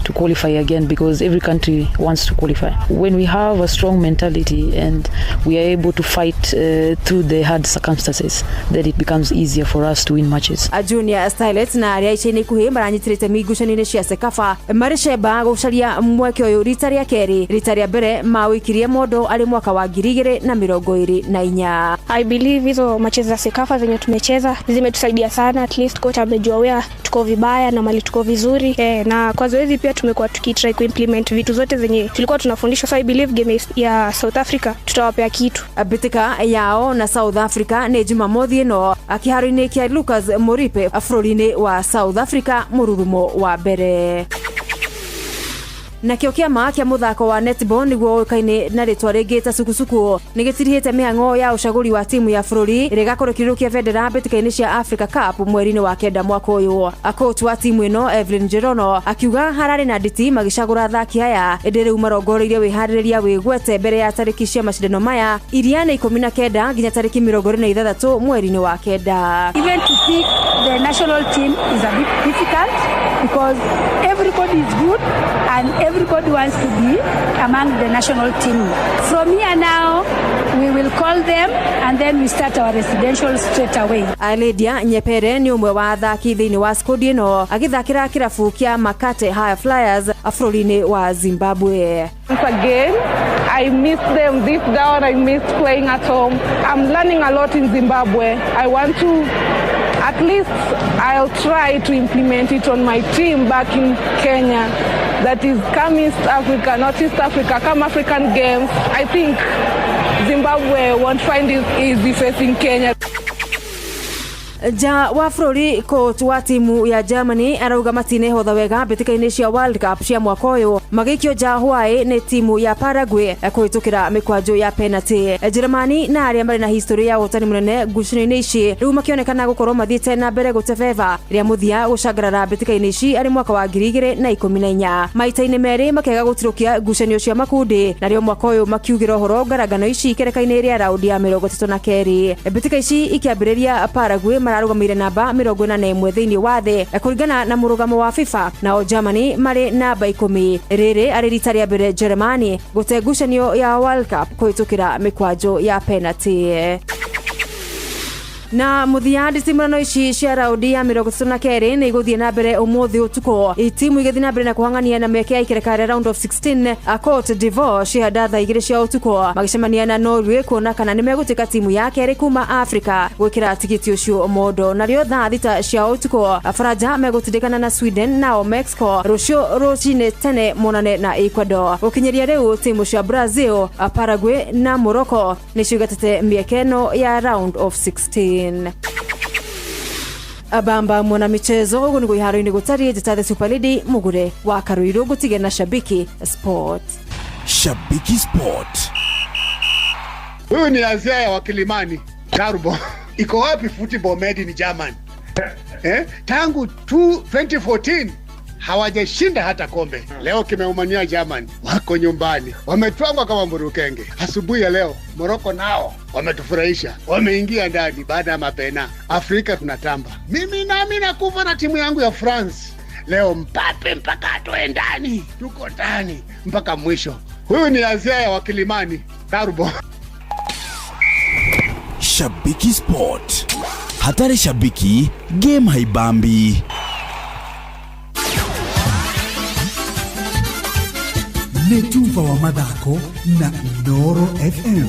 to qualify again because every country wants to qualify. When we have a strong mentality and we are able to fight through the hard circumstances, then it becomes easier for us to win matches. A Junior Starlets na arĩa ica-inĩ ikuhĩ maranyitĩrĩte migucanio-inĩ cia Sekafa marĩ cemba gũcaria mweke ũyũ rita rĩa kerĩ. Rita rĩa mbere maũikirie mondo arĩ mwaka wa 2024. I believe hizo matches za Sekafa zenye tumecheza zimetusaidia sana, at least coach amejua where tuko vibaya na mali tuko vizuri. Na kwa zoezi pia tumekuwa tukitry kuimplement vitu zote zenye tulikuwa tunafundishwa, so I believe game ya South Africa tutawapea kitu. Mbĩtĩka yao na South Africa nĩ Jumamothi ĩno kĩharo-inĩ kĩa Lucas Moripe bũrũri-inĩ wa South Africa mũrurumo wa mbere. Nakĩo kĩama kĩa mũthako wa netball nĩguo ũĩkaine na rĩtwa rĩngĩ ta sukusuku nĩ gĩtirihĩte mĩhang'o ya ũcagũri wa timu ya bũrũri ĩrĩa ĩgakorwo ĩkĩrũkia bendera mbĩtĩka-inĩ cia Africa Cup mweri-inĩ wa kenda mwaka ũyũ. Coach wa timu ĩno Evelyn Jerono akiuga hararĩ na nditi magĩcagũra athaki aya, ĩndĩ rĩu marongoreirie wĩharĩrĩria wĩgwete mbere ya tarĩki cia macindano maya iria nĩ 19 nginya tarĩki 26 mweri-inĩ wa kenda. Even to pick the national team is a bit difficult because everybody is good and everybody wants to be among the national team. From here now, we will call them and then we start our residential straight away. Lydia Nyepere nĩ ũmwe wa athaki thĩinĩ wa skodi ĩno agĩthakĩra kĩrabu kĩa Makate High Flyers bũrũri-inĩ wa Zimbabwe. Once again, I miss them deep down. I miss playing at home. I'm learning a lot in Zimbabwe. I want to, at least I'll try to implement it on my team back in Kenya. That is, come East Africa, not East Africa, come African Games. I think Zimbabwe won't find it easy facing Kenya. Nja wa bũrũri, coach wa timu ya Germany arauga matinehotha wega mbĩtĩka-inĩ cia World Cup cia mwaka ũyũ, magĩikio nja hwaĩ nĩ timu ya Paraguay kũhĩtũkĩra mĩkwanjo ya penalty. Jeremani na arĩa marĩ na history ya ũhotani mũnene ngucanio-inĩ ici rĩu makĩonekana gũkorwo mathiĩte na mbere gũtebeba rĩa mũthia gũcangarara mbĩtĩka-inĩ ici arĩ mwaka wa 2014, maita-inĩ merĩ makĩaga gũtirũkia ngucanio cia makundi, narĩo mwaka ũyũ makiugĩra ũhoro ngarangano ici ikereka-inĩ rĩa raundi ya 32. Mbĩtĩka ici ikĩambĩrĩria, Paraguay mararũgamĩire namba 41 thĩinĩ wa thĩ kũringana na mũrũgamo wa FIFA, nao Germany marĩ namba 10. Rĩrĩ arĩ rita rĩa mbere Germany gũte ngucanio ya World Cup kũhĩtũkĩra mĩkwanjo ya penalty. Na mũthia, ndicimũrano ici cia raundi ya 32 nĩ igũthiĩ na mbere ũmũthĩ ũtukũ, timu igĩthiĩ na mbere na kũhang'ania na mĩeke ya ikereka rĩa round of 16. Cote d'Ivoire cihanda thaa 2 cia ũtukũ magĩcemania na Norway kuona kana nĩ megũtuĩka timu ya kerĩ kuma Africa gwĩkĩra tigiti ũcio mondo. Narĩo thaa 6 cia ũtukũ, Faranja megũtindĩkana na Sweden, nao Mexico rũciũ rũcinĩ tene monane na Ecuador. Gũkinyĩria rĩu, timu cia Brazil, Paraguay na Morocco nĩcio igatĩte mĩeke ĩno ya round of 16. Abamba mwana michezo, ũguo nĩguo iharo-inĩ gũtariĩ. Njĩta the Super Lady Mũgure wa Karũirũ, ngũtige na Shabiki Sport. Shabiki Sport. Huyu ni Azia wa Kilimani, Turbo. Iko wapi football made in Germany? Eh? Tangu 2014 hawajashinda hata kombe. Leo kimeumania Germany, wako nyumbani, wametwangwa kama mburukenge. Asubuhi ya leo Morocco nao wametufurahisha, wameingia ndani baada ya mapena. Afrika tunatamba. Mimi nami nakufa na timu yangu ya France. Leo Mbappe mpaka atoe ndani, tuko ndani mpaka mwisho. Huyu ni Azia wa Kilimani, Turbo. Shabiki Sport. Hatari shabiki, game haibambi. Nĩ tuba wa mathako na Inooro FM.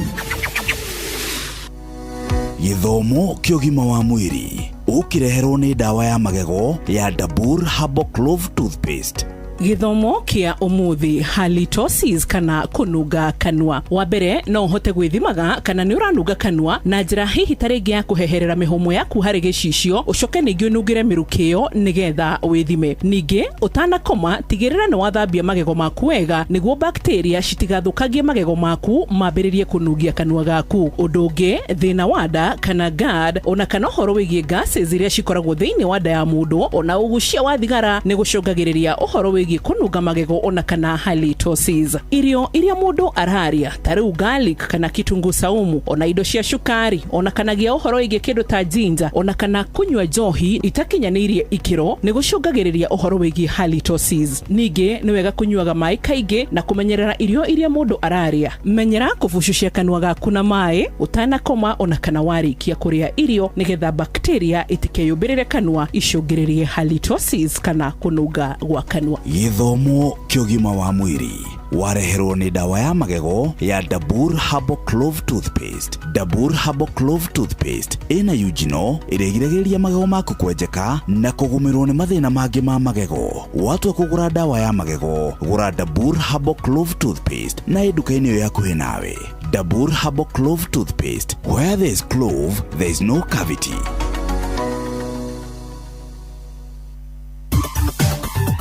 Gĩthomo kĩa ũgima wa mwĩrĩ ũkĩreherwo nĩ ndawa ya magego ya Dabur Herbal Clove Toothpaste. Gĩthomo kĩa ũmũthĩ, halitosis kana kũnunga kanua. Wa mbere, no ũhote gwĩthimaga kana nĩ ũranunga kanua na njĩra hihi ta rĩngĩ ya kũheherera mĩhũmũ yaku harĩ gĩcicio, ũcoke ningĩ ũnungĩre mĩrukĩ ĩyo nĩgetha wĩthime. Ningĩ ũtanakoma, tigĩrĩra nĩ wathambia magego maku wega nĩguo bacteria citigathũkangie magego maku mambĩrĩrie kũnungia kanua gaku. Ũndũ ũngĩ, thĩna wa nda kana GERD, ona kana ũhoro wĩgiĩ gases iria cikoragwo thĩinĩ wa nda ya mũndũ, ona ũgucia wa thigara nĩ gũcũngagĩrĩria ũhoro wĩgiĩ kũnunga magego ona kana halitosis. Irio iria mũndũ araria ta rĩu garlic kana kitunguu saumu, ona indo cia cukari, ona kana gĩa ũhoro wĩgiĩ kĩndũ ta ginger, ona kana kũnyua njohi itakinyanĩirie ikĩro nĩ gũcũngagĩrĩria ũhoro wĩgiĩ halitosis. Ningĩ nĩ wega kũnyuaga maĩ kaingĩ na kũmenyerera irio iria mũndũ araria. Menyera kũbucucia kanua gaku na maĩ ũtanakoma ona kana warĩkia kũrĩa irio nĩgetha bacteria itikeyũmbĩrĩre kanua icũngĩrĩrie halitosis kana kũnunga gwa kanua. Gĩthomo kĩa ũgima wa mwĩrĩ wareherwo nĩ ndawa ya magego ya Dabur Herbal Clove Toothpaste. Dabur Herbal Clove Toothpaste ĩna eugenol ĩrĩa ĩgiragĩrĩria magego maku kwenjeka na kũgũmĩrwo nĩ mathĩna mangĩ ma magego. Watua kũgũra ndawa ya magego, gũra Dabur Herbal Clove Toothpaste na ĩ nduka-inĩ ĩyo yakuhĩ nawe. Dabur Herbal Clove Toothpaste, where there is clove, there is no cavity.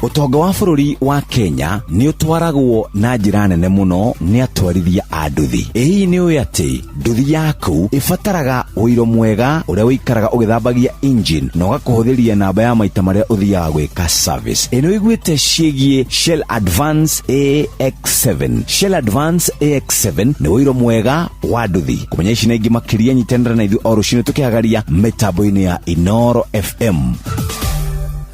Ũtonga wa bũrũri wa Kenya nĩ ũtwaragwo na njĩra nene mũno nĩ atwarithia a nduthi. Ĩ hihi nĩ ũĩ atĩ nduthi yaku ĩbataraga ũiro mwega ũrĩa ũikaraga ũgĩthambagia engine na ũgakũhũthĩria namba ya maita marĩa ũthiaga gwĩka service. Ĩ nĩ ũiguĩte ciĩgiĩ Shell Advance AX7? Shell Advance AX7 nĩ ũiro mwega wa nduthi. Kũmenya ici na ingĩ makĩria nyitanĩra na ithuĩ o rũcinĩ tũkĩhagaria mĩtambo-inĩ ya Inoro FM.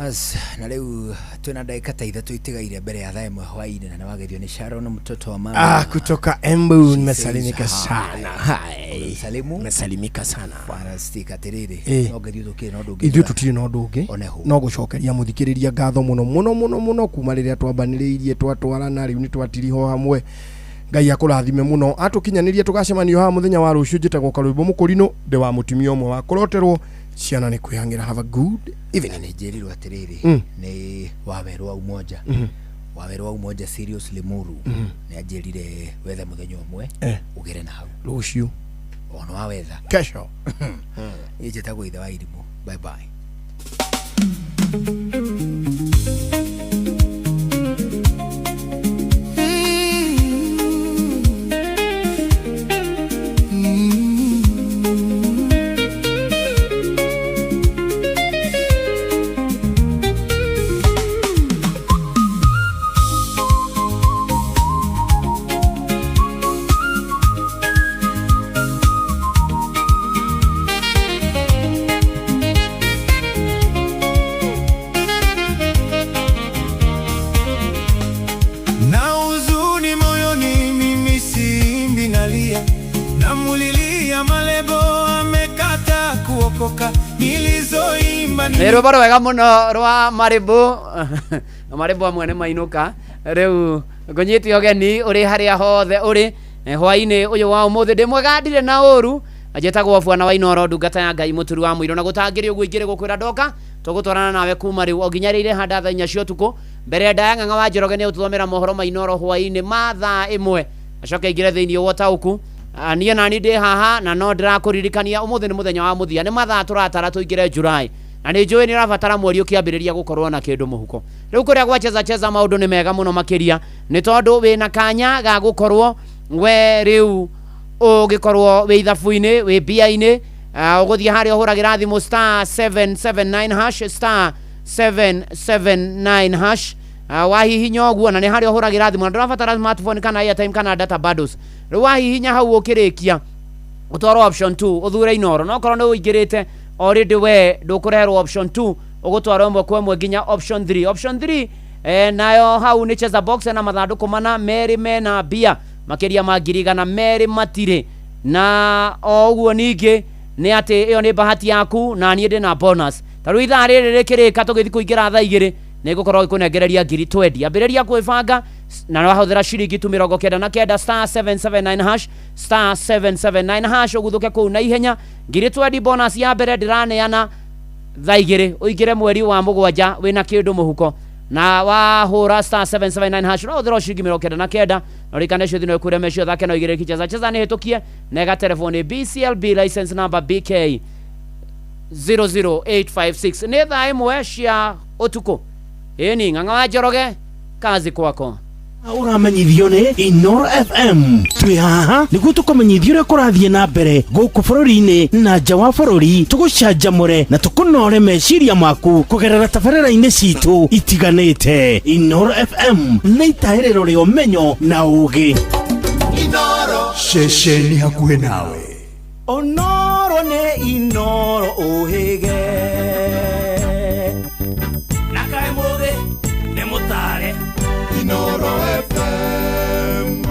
As, na rĩu twĩna ndagĩka ta ithatũ itigaire mbere ya thaa ĩmwe hwainĩ na nĩwagethio nĩ Sharon mtoto wa mama. Ah, kutoka Embu nimesalimika sana. Hai. Salimu. Nimesalimika sana. Fantastic atĩrĩrĩ. Eh. No ngerio tũkĩrĩ na ũndũ ũngĩ. Ithuĩ tũtirĩ na ũndũ ũngĩ Oneho. no gũcokeria mũthikĩrĩria ngatho mũno mũno mũno mũno kuma rĩrĩa twambanĩrĩirie twatwarana rĩu nĩ twatiriho hamwe. Ngai akũrathime mũno atũkinyanĩrie tũgacemanio haha mũthenya wa rũciũ. Njĩtagwo Karwĩmbo Mũkũrinũ, ndĩ wa mũtumia ũmwe wa kũroterwo ciana nĩ kwĩhang'ĩra. Have a good evening. Na nĩ njĩrirwo atĩrĩrĩ nĩ wawerũ wa umoja. Wawerũ wa umoja Sirius Limuru nĩ anjĩrire wethe mũthenya ũmwe ũgere na hau rũciũ ona wawetha kesho. Niĩ njĩtagwo ithe wa irimũ. Bye bye. Na huzuni moyoni, mimi siimbi, nalia, namulilia Malebo amekata kuokoka, nilizoimba Nä rwä rwega må no rwa marĩmbũ na marĩmbũ amwe nĩ mainũka rĩu ngũnyite ũgeni ũrĩ harĩa hothe ũrĩ hwainĩ ũyũ wa ũmũthĩ ndĩ mwega ndirĩ na ũru njĩtagwo bwana wa Inoro ndungata ya Ngai mũturi wa mũirũ na gũtangĩrĩ ũguo ingĩrĩ gũkwĩra ndoka tũgũtwarana nawe kuma rĩu o nginya rĩrĩa handa thaa inya cia ũtukũ mbere ndaya ng'ang'a wa Njoroge nĩ ũtũthomera mohoro ma Inoro hwainĩ ma thaa ĩmwe acoke aingĩre thĩinĩ wa ũtaũku. Niĩ nani ndĩ haha na no ndĩrakũririkania ũmũthĩ nĩ mũthenya wa mũthia nĩ mathaa tũratara tũingĩre July na nĩ njũĩ nĩ ũrabatara mweri ũkĩambĩrĩria gũkorwo na kĩndũ mũhuko rĩu kũrĩa gwa cheza cheza maũndũ nĩ mega mũno makĩria nĩ tondũ wĩna kanya ga gũkorwo we rĩu ũgĩkorwo wĩ ithabu-inĩ wĩ mbia-inĩ ũgũthiĩ harĩa ũhũragĩra thimũ star 779 hash star 779 hash wahihinya ũguo na nĩ harĩa ũhũragĩra thimũ na ndũrabatara smartphone kana airtime kana data bundles rĩu wahihinya hau ũkĩrĩkia ũtwarwo option 2 ũthure Inoro no korwo nĩ ũingĩrĩte already we ndũkũreherwo option 2 ũgũtwarwo ĩmwe kwa ĩmwe nginya option 3 option 3 nayo hau nĩ cheza box na mathandũkũ mana merĩ mena mbia makĩria ma 200,000 matirĩ na o ũguo ningĩ nĩ atĩ ĩyo nĩ bahati yaku na niĩ ndĩ na bonus ta rĩu ithaa rĩrĩ rĩkĩrĩka tũgĩthiĩ kũingĩra thaa igĩrĩ nĩ ngũkorwo ngĩkũnengereria 20,000 ambĩrĩria kwĩbanga na wahũthĩra ciringi tu 99 star 779 hash star 779 hash ũguthũke kũu na ihenya 20,000 bonus ya mbere ndĩraneana thaa igĩrĩ ũingĩre mweri wa mũgwanja wĩna kĩndũ mũhuko na wahũra star 779 hash no ũhũthĩre o ciringi 99 na ũrikane cio thino ĩkũre mecio thake no igĩrĩ kicheza cheza nĩ hĩtũkie na ĩgatelefoni BCLB license number BK 00856 nĩ thaa ĩmwe cia ũtukũ ĩni ng'ang'a wa Njoroge kazi kwako Ũramenyithio nĩ Inoro FM twĩ haha nĩguo tũkũmenyithia ũrĩa kũrathiĩ na mbere gũkũ bũrũri-inĩ na nja wa bũrũri tũgũcanjamũre na tũkũnore meciria maku kũgerera tabarĩra-inĩ citũ itiganĩte. Inoro FM nĩ itahĩrĩro rĩa ũmenyo na ũgĩ. Ceceni hakuhĩ nawe. Onoro nĩ Inoro ũhĩge na kaĩ mũthĩ nĩ mũtare Inoro FM.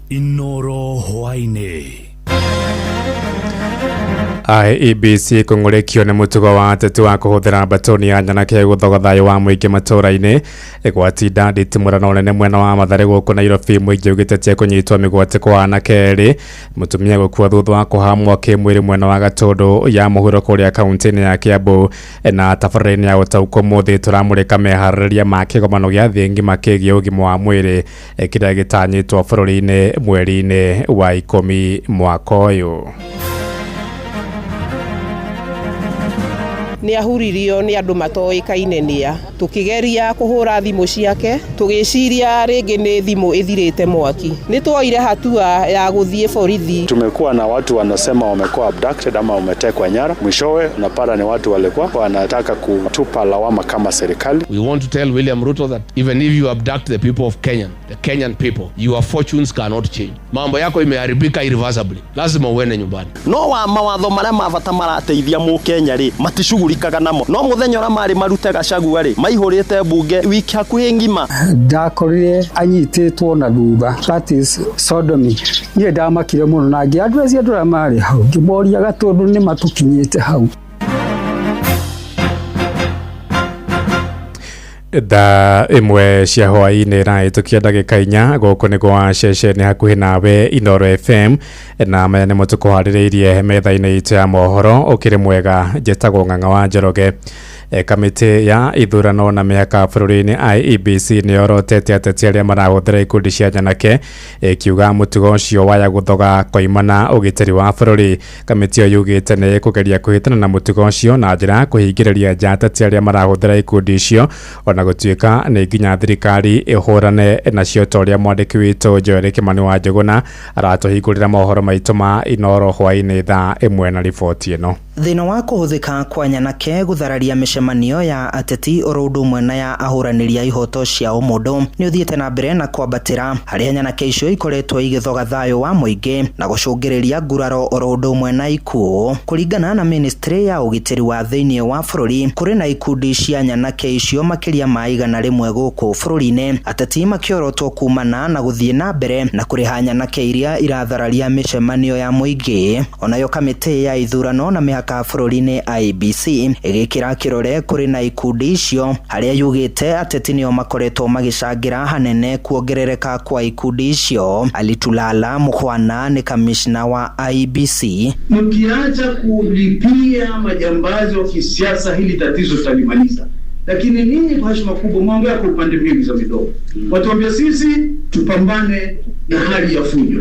Inoro hwainĩ. IEBC kũng'ũrĩkio nĩ mũtugo wa ateti wa kũhũthĩra mbatoni ya nyanake gũthoga thayũ wa mũingĩ matũũra-inĩ gwatinda nditimũrano nene mwena wa Mathare gũkũ Nairobi mũingĩ ũgĩtetia kũnyitwo mĩgwate kwa anake erĩ mũtumia gũkua thutha wa kũhamwo kĩmwĩrĩ mwena wa Gatũndũ ya mũhuro kũrĩa kaunti-inĩ ya Kiambu na tabarĩra-inĩ ya ũtaũku ũmũthĩ tũramũrĩka meharĩrĩria ma kĩgomano gĩa thĩ ng'ima kĩgiĩ ũgima wa mwĩrĩ kĩrĩa gĩtanyĩtwo bũrũri-inĩ mweri-inĩ wa 10 mwaka ũyũ. Nĩ ahuririo nĩ andũ matoĩkaine nĩa. Tũkĩgeria kũhũra thimũ ciake, tũgĩciria rĩngĩ nĩ thimũ ĩthirĩte mwaki. Nĩ tuoire hatua ya gũthiĩ borithi. Tumekuwa na watu wanasema wamekuwa abducted ama wametekwa nyara, mwishowe unapata ni watu walikuwa wanataka kutupa lawama kama serikali. We want to tell William Ruto that even if you abduct the people of Kenya, the Kenyan people, your fortunes cannot change. Mambo yako imeharibika irreversibly. Lazima uende nyumbani. No wa mawatho maria ma bata marateithia Mũkenya rĩ, maticugurikaga namo. No mũthenya ũrĩa marĩ marute Gachagua rĩ, maihũrĩte mbunge wiki hakuhĩ ng'ima. Ndakorire anyitĩtwo na thutha, that is sodomy. Niĩ ndamakire mũno na ngĩ andũ acio andũ arĩa marĩ hau ngĩmoriaga tondũ nĩ matũkinyĩte hau. Thaa 1 cia hwaĩ-inĩ ĩrahĩtũkia ndagĩka 4 gũkũ nĩ gwa ceceni hakuhĩ nawe Inooro FM, na maya nĩmo tũkũharĩrĩirie metha-inĩ itũ ya mohoro. Ũkĩrĩ mwega, njĩtagwo Ng'ang'a wa Njoroge. Kamĩtĩ ya ithurano na mĩhaka bũrũri-inĩ IEBC nĩ yorotete ateti arĩa marahũthĩra ikundi cia nyanake, ĩkiuga mũtugo ũcio waya gũthoga koimana ũgitĩri wa bũrũri. Kamĩtĩ ĩyo yugĩte nĩ ĩkũgeria kũhĩtana na mũtugo ũcio na njĩra ya kũhingĩrĩria nja ateti arĩa marahũthĩra ikundi icio, ona gũtuĩka nĩ nginya thirikari ĩhũrane nacio, ta ũrĩa mwandĩki witũ Joel Kĩmani wa Njũgũna aratũhingũrĩra mohoro maitũ ma Inooro hwaĩ-inĩ thaa 1 na riboti ĩno. Thĩna wa kũhũthĩka kwa nyanake gũthararia mĩcemanio ya ateti oro ũndũ ũmwe na ya ahũranĩri a ihoto cia ũmũndũ nĩ ũthiĩte na mbere na kwambatĩra, harĩa nyanake icio ikoretwo igĩthoga thayũ wa mũingĩ na gũcũngĩrĩria nguraro oro ũndũ ũmwe na ikuũ. Kũringana na ministry ya ũgitĩri wa thĩinĩ wa bũrũri, kũrĩ na ikundi cia nyanake icio makĩria ma 100 gũkũ bũrũri-inĩ, ateti makĩorotwo kumana na gũthiĩ na mbere na kũrĩha nyanake iria irathararia mĩcemanio ya mũingĩ. Onayo kamĩtĩ ya ithurano na mĩhaka bũrũri-inĩ IEBC ĩgĩkĩra kĩrore kũrĩ na ikundi icio, harĩa yugĩte ateti nĩo makoretwo magĩcangĩra hanene kuongerereka kwa ikundi icio. Alitulala Mukhwana nĩ kamishna wa IEBC. Mkiacha kulipia majambazi wa kisiasa, hili tatizo tutalimaliza. Lakini ninyi kwa heshima kubwa mwaongea kwa upande mbili za midomo. Watuambia sisi tupambane na hali ya fujo,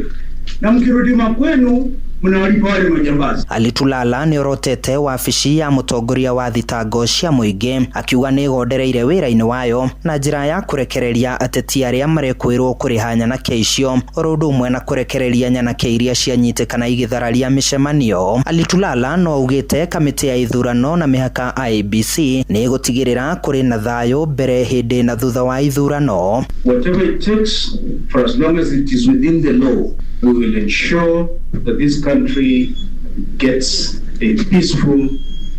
na mkirudi makwenu mnawalipa wale majambazi. Alitulala nĩ orotete wabici ya mũtongoria wa thitango cia mũingĩ, akiuga nĩ ĩgondereire wĩra-inĩ wayo na njĩra ya kũrekereria ateti arĩa marekwĩrwo kũrĩha nyanake icio, oro ũndũ ũmwe na kũrekereria nyanake iria cianyitĩkana igĩthararia mĩcemanio. Alitulala no augĩte kamĩtĩ ya ithurano na mĩhaka IEBC nĩ ĩgũtigĩrĩra kũrĩ na thayũ mbere, hĩndĩ na thutha wa ithurano. Whatever it takes, for as long as it is within the law, we will ensure that this country gets a peaceful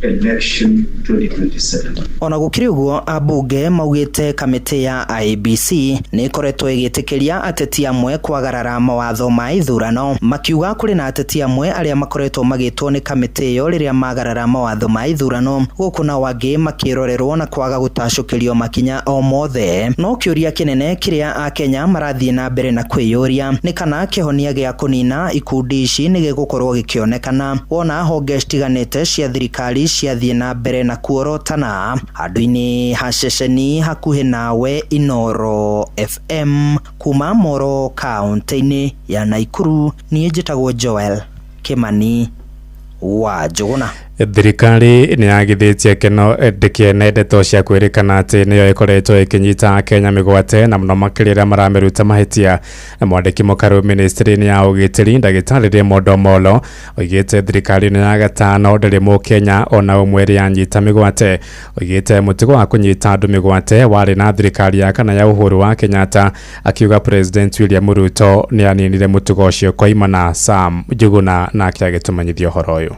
election 2027. Ona gũkĩrĩ ũguo, ambunge maugĩte kamĩtĩ ya IEBC nĩ ĩkoretwo ĩgĩtĩkĩria ateti amwe kwagarara mawatho ma ithurano, makiuga kũrĩ na ateti amwe arĩa makoretwo magĩtwo nĩ kamĩtĩ ĩyo rĩrĩa magarara mawatho ma ithurano, gũkũ nao angĩ makĩrorerwo na kwaga gũtacũkĩrio makinya o mothe. No kĩũria kĩnene kĩrĩa akenya marathiĩ na mbere na kwĩyũria nĩ kana kĩhonia gĩa kũnina ikundi ici nĩ gĩgũkorwo gĩkĩonekana wona honge citiganĩte cia thirikari ciathiĩ na mbere na kuorotana. Handũ-inĩ ha ceceni hakuhĩ nawe Inooro FM kuma Moro kaunti-inĩ ya Naikuru, niĩ njĩtagwo Joel Kĩmani wa Njũgũna. Thirikari nĩ yagithĩtie keno ndĩkĩene ndeto cia kwĩrĩkana atĩ nĩyo ĩkoretwo ĩkĩnyita Akenya mĩgwate na mũno makĩria arĩa maramĩruta mahĩtia. Mwandĩki mũkaru ministry-inĩ ya ũgitĩri ndagĩtarĩ Raymond Omolo oigĩte thirikari-inĩ ya gatano ndĩrĩ mũkenya ona ũmwe ĩrĩ yanyita mĩgwate. Oigĩte mũtugo wa kũnyita andũ mĩgwate warĩ na thirikari ya kana ya Uhuru wa Kenyatta, akiuga President William Ruto nĩ aninire mũtugo ũcio koimana. Sam Njuguna nake agĩtũmenyithia ũhoro ũyũ.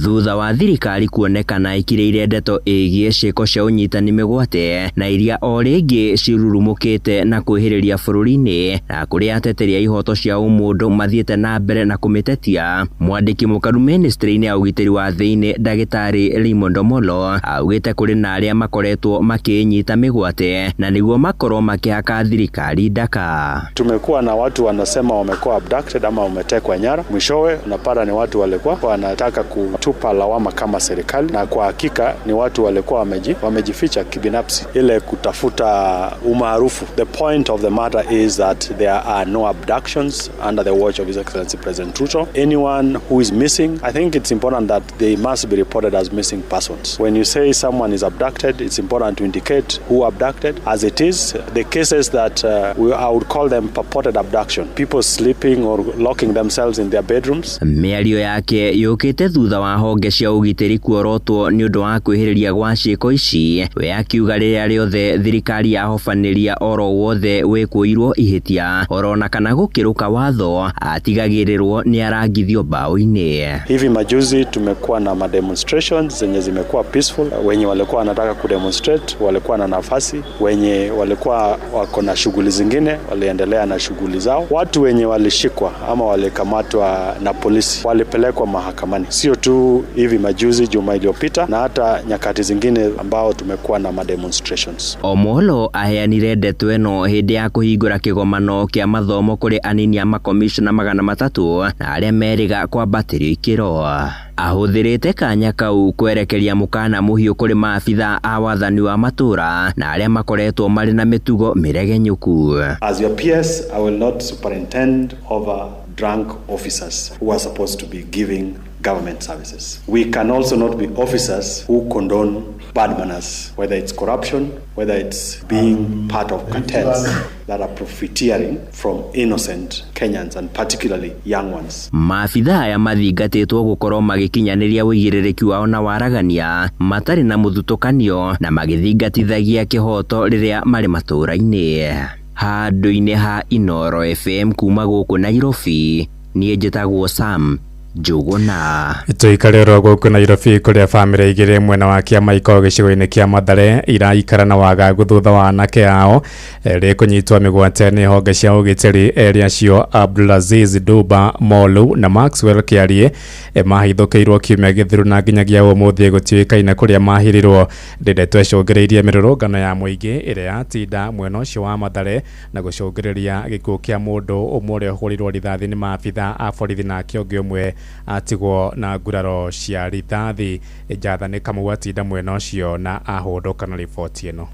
Thutha wa thirikari kuonekana ĩkirĩire ndeto ĩgiĩ ciĩko cia ũnyitani mĩgwate na iria o rĩngĩ cirurumũkĩte na kwĩhĩrĩria bũrũri-inĩ, na kũrĩa ateteri a ihoto cia ũmũndũ mathiĩte na mbere na kũmĩtetia, mwandĩki mũkaru ministry-inĩ ya ũgitĩri wa thĩinĩ ndagĩtarĩ Raymond Omolo augĩte kũrĩ na arĩa makoretwo makĩnyita mĩgwate na nĩguo makorwo makĩhaka thirikari ndaka. Tumekuwa na watu wanasema wamekuwa abducted ama wametekwa nyara, mwishowe unapata ni watu walikuwa wanataka kutupa lawama kama serikali, na kwa hakika ni watu walikuwa wamejificha kibinafsi ile kutafuta umaarufu. The point of the matter is that there are no abductions under the watch of His Excellency President Ruto. Anyone who is missing, I think it's important that they must be reported as missing persons. When you say someone is abducted, it's important to indicate who abducted. As it is, the cases that I would call them purported abduction, people sleeping or locking themselves in their bedrooms. Mĩario yake yũkĩte thutha wa honge cia ũgitĩri kuorotwo nĩ ũndũ wa kwĩhĩrĩria gwa ciĩko ici. We akiuga rĩrĩa rĩothe thirikari yahobanĩria oro wothe wĩkũirwo ihĩtia orona kana gũkĩrũka watho atigagĩrĩrwo nĩ arangithio mbaũ-inĩ. Hivi majuzi tumekuwa na mademonstrations zenye zimekuwa peaceful. Wenye walikuwa wanataka kudemonstrate walikuwa na nafasi, wenye walikuwa wako na shughuli zingine waliendelea na shughuli zao. Watu wenye walishikwa ama walikamatwa na polisi walipelekwa mahakamani, sio tu hivi majuzi juma iliyopita, na hata nyakati zingine ambao tumekuwa na mademonstrations. Omolo aheanire ndeto ĩno hĩndĩ ya kũhingũra kĩgomano kĩa mathomo kũrĩ anini a makomishona 300 na arĩa merĩga kwambatĩrio ikĩro. Ahũthĩrĩte kanya kau kwerekeria mũkana mũhiũ kũrĩ maabitha a wathani wa matũra na arĩa makoretwo marĩ na mĩtugo mĩregenyũku. As your peers, I will not superintend over drunk officers who are supposed to be giving government services. We can also not be officers who condone bad manners, whether it's corruption, whether it's being part of cartels that are profiteering from innocent Kenyans and particularly young ones. Maabitha aya mathingatĩtwo gũkorwo magĩkinyanĩria ũigĩrĩrĩki wao na waragania matarĩ na mũthutũkanio na magĩthingatithagia kĩhoto rĩrĩa marĩ matũũra-inĩ. Handũ-inĩ ha Inoro FM kuma gũkũ Nairobi, niĩ njĩtagwo Sam Njuguna. Tuikare oro gũkũ Nairobi kũrĩa bamĩrĩ igĩrĩ mwena wa Kĩamaiko gĩcigo-inĩ kĩa Mathare iraikara na wagagu thutha wa anake ao erĩ kũnyitwo mĩgwate nĩ honge cia ũgitĩri. Erĩ acio Abdulaziz Duba Molu na Maxwell Kĩarie mahithũkĩirwo kiumia gĩthiru na nginyagia ũmũthĩ gũtiũĩkaine kũrĩa mahirirwo. Ndeto icũngĩrĩirie mĩrũrũngano ya mũingĩ ĩrĩa yatinda mwena ũcio wa Mathare na gũcũngĩrĩria gĩkuũ kĩa mũndũ ũmwe ũrĩa ũhũrirwo rithathi nĩ maabitha a borithi nake ũngĩ ũmwe atigwo na nguraro cia rithathi. Njathani Kamau atinda mwena ũcio na ahũndũka na riboti ĩno.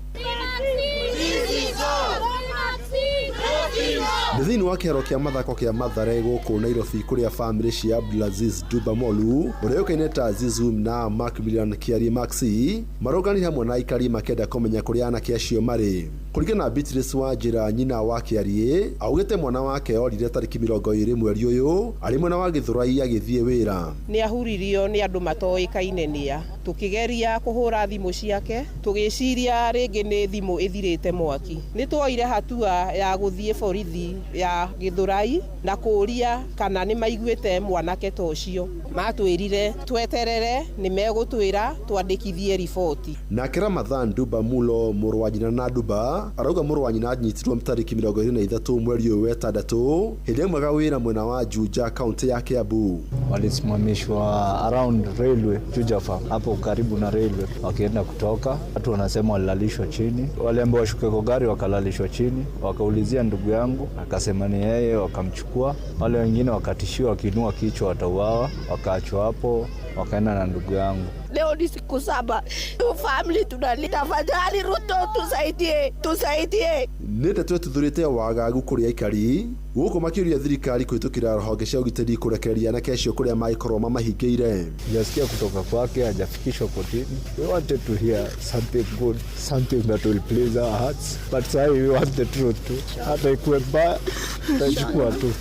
Thĩinĩ wa kĩharo kĩa mathako kĩa Mathare gũkũ Nairobi kũrĩa bamĩrĩ cia Abdulaziz Duba Molu ũrĩa ũĩkaine ta Zizum na Macmillan Kĩarie Maxi marũnganire hamwe na aikari makĩenda kũmenya kũrĩa anake acio marĩ. Kũringana na Beatrice Wanjĩra nyina wa Kĩarie augĩte mwana wake orire tarĩki 20 mweri ũyũ arĩ mwena wa Gĩthũrai agĩthiĩ wĩra. Nĩ ahuririo nĩ andũ matoĩkaine nĩa. Tũkĩgeria kũhũra thimũ ciake tũgĩciria rĩngĩ nĩ thimũ ĩthirĩte mwaki. Nĩ tuoire hatua ya gũthiĩ borithi ya Gĩthũrai na kũũria kana nĩ maiguĩte mwanake ta ũcio. Matwĩrire tweterere nĩ megũtwĩra twandĩkithie riboti. Nake Ramadhan Duba Mulo mũrũ wa nyina na Duba arauga mũrũ wa nyina anyitirwo tarĩki 23 mweri ũyũ wetandatũ hĩndĩ ĩmwe wĩra mwena wa Juja kaunti ya Kiambu. Walisimamishwa around railway Juja Farm hapo karibu na railway, wakienda kutoka watu wanasema walilalishwa chini, waliambiwa washuke kwa gari wakalalishwa chini, wakaulizia ndugu yangu akasema ni yeye, wakamchukua. Wale wengine wakatishiwa wakiinua kichwa watauawa, wakaachwa hapo, wakaenda na ndugu yangu. Leo ni siku 7. Family tunalia. Tafadhali Ruto tusaidie, tusaidie. Nĩ ndeto ĩtuthũrĩte wagagu kũrĩ aikari gũkũ makĩũria thirikari kũhĩtũkĩra honge cia ũgitĩri kũrekereria anake acio kũrĩa mangĩkorwo mamahingĩire. Hajasikia kutoka kwake, hajafikishwa kotini. We wanted to hear something good, something that will please our hearts. But sahi we want the truth tu. Hata ikuwe mbaya, tutachukua tu.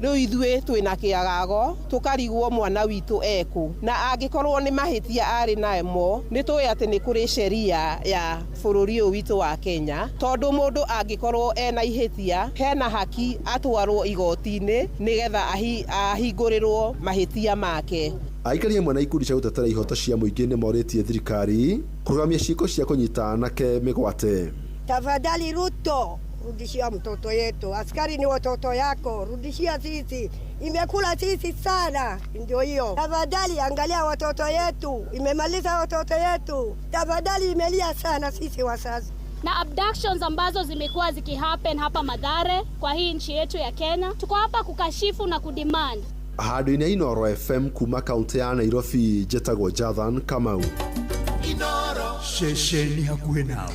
Rĩu ithuĩ twĩna kĩagago tũkarigwo mwana witũ ekũ, na angĩkorwo nĩ mahĩtia arĩ namo nĩ tũĩ atĩ nĩ kũrĩ sheria ya bũrũri ũyũ witũ wa Kenya, tondũ mũndũ angĩkorwo ena ihĩtia hena haki atwarwo igoti-inĩ nĩgetha ahingũrĩrwo mahĩtia make. Aikari amwe na ikundi cia gũtetera ihoto cia mũingĩ nĩ morĩtie thirikari kũrũgamia ciĩko cia kũnyita anake mĩgwate. Tafadhali Ruto, rudishia mtoto yetu. Askari ni watoto yako, rudishia sisi. Imekula sisi sana, ndio hiyo. Tafadhali angalia watoto yetu, imemaliza watoto yetu. Tafadhali, imelia sana sisi wazazi. Na abductions ambazo zimekuwa zikihappen hapa Mathare kwa hii nchi yetu ya Kenya, tuko hapa kukashifu na kudemand Handũ-inĩ Inooro FM kuma kaunti ya Nairobi, njĩtagwo Jathan Kamau. Ceceni hakuhĩ nawe.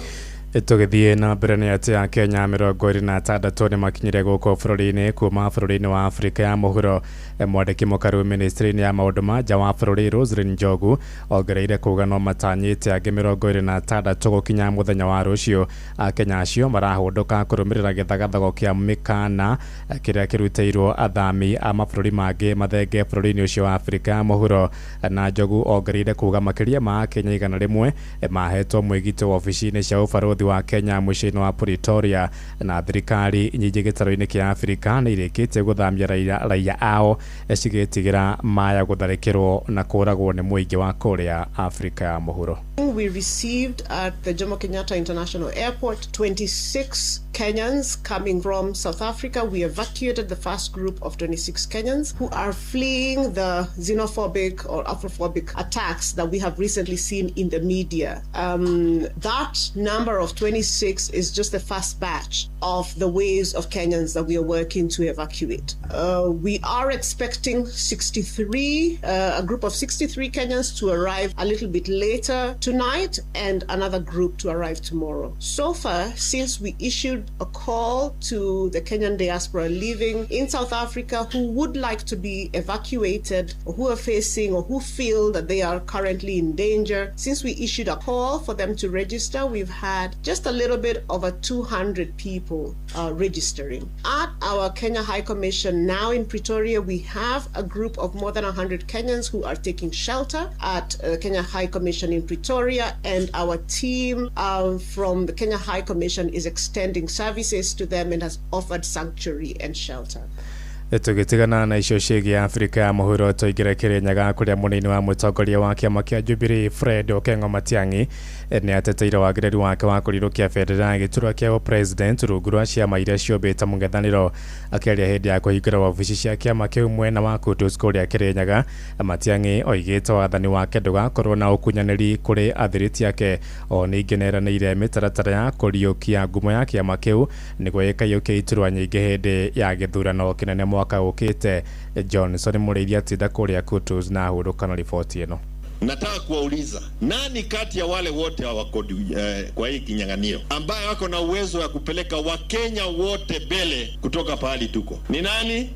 Tũgĩthiĩ na mbere nĩ atĩ Akenya 26 nĩ makinyire gũkũ bũrũri-inĩ kuma bũrũri-inĩ wa Afrika ya mũhuro. Mwandĩki mũkaru ministry-inĩ ya maũndũ ma nja wa bũrũri Roselyn Njogu ongereire kuga no matanyĩte angĩ 26 gũkinya mũthenya wa rũciũ. Akenya acio marahũndũka kũrũmĩrĩra gĩthagathago kĩa mĩkana kĩrĩa kĩrutĩirwo athami a mabũrũri mangĩ mathenge bũrũri-inĩ ũcio wa Afrika ya mũhuro. Na Njogu ongereire kuga makĩria ma Akenya 100 mahetwo mwĩgito wabici-inĩ cia ũbarũthi wa Kenya mũciĩ-inĩ wa Pretoria, na thirikari nyingĩ gĩtarũ-inĩ kĩa Afrika nĩ irĩkĩtie gũthamia raia ao cigĩtigĩra maya gũtharĩkĩrwo na kũragwo nĩ mũingĩ wa kũrĩa Afrika ya mũhuro. We received at the Jomo Kenyatta International Airport 26 Kenyans coming from South Africa. We evacuated the first group of 26 Kenyans who are fleeing the xenophobic or Afrophobic attacks that we have recently seen in the media. That number of 26 is just the first batch of the waves of Kenyans that we are working to evacuate. We are expecting 63, a group of 63 Kenyans to arrive a little bit later tonight and another group to arrive tomorrow. So far, since we issued a call to the Kenyan diaspora living in South Africa who would like to be evacuated or who are facing or who feel that they are currently in danger, since we issued a call for them to register, we've had just a little bit over 200 people registering. At our Kenya High Commission now in Pretoria, we have a group of more than 100 Kenyans who are taking shelter at Kenya High Commission in Pretoria, and our team from the Kenya High Commission is extending services to them and has offered sanctuary and shelter. Tũgĩtigana na icio ciĩgiĩ Afrika ya mũhuro tũingĩre Kĩrĩnyaga kũrĩa mũnini wa mũtongoria wa kĩama kĩa Jubilee Fred Okengo Matiang'i nĩ ateteire wagĩrĩru wake wa kũrirũkia bendera ya gĩturwa kĩa president rungu rwa ciama iria ciũmbĩte mũng'ethanĩro. Akĩaria hĩndĩ ya kũhingũra wabici cia kĩama kĩu mwena wa Kutus kũrĩa Kĩrĩnyaga, Matiang'i oigĩte wathani wake ndũgakorwo na ũkunyanĩri kũrĩ athiriti ake. O ningĩ nĩeranĩire mĩtaratara ya kũriũkia ngumo ya kĩama kĩu nĩguo gĩkaiyũkia iturwa nyingĩ hĩndĩ ya gĩthurano kĩnene mwaka ũkĩte. Johnson Mũrĩithi atinda kũrĩa Kutus na ahurũka na riboti ĩno. Nataka kuwauliza, nani kati ya wale wote hawako kwa hii kinyang'anio ambaye wako na uwezo wa kupeleka Wakenya wote mbele kutoka pahali tuko? Ni nani?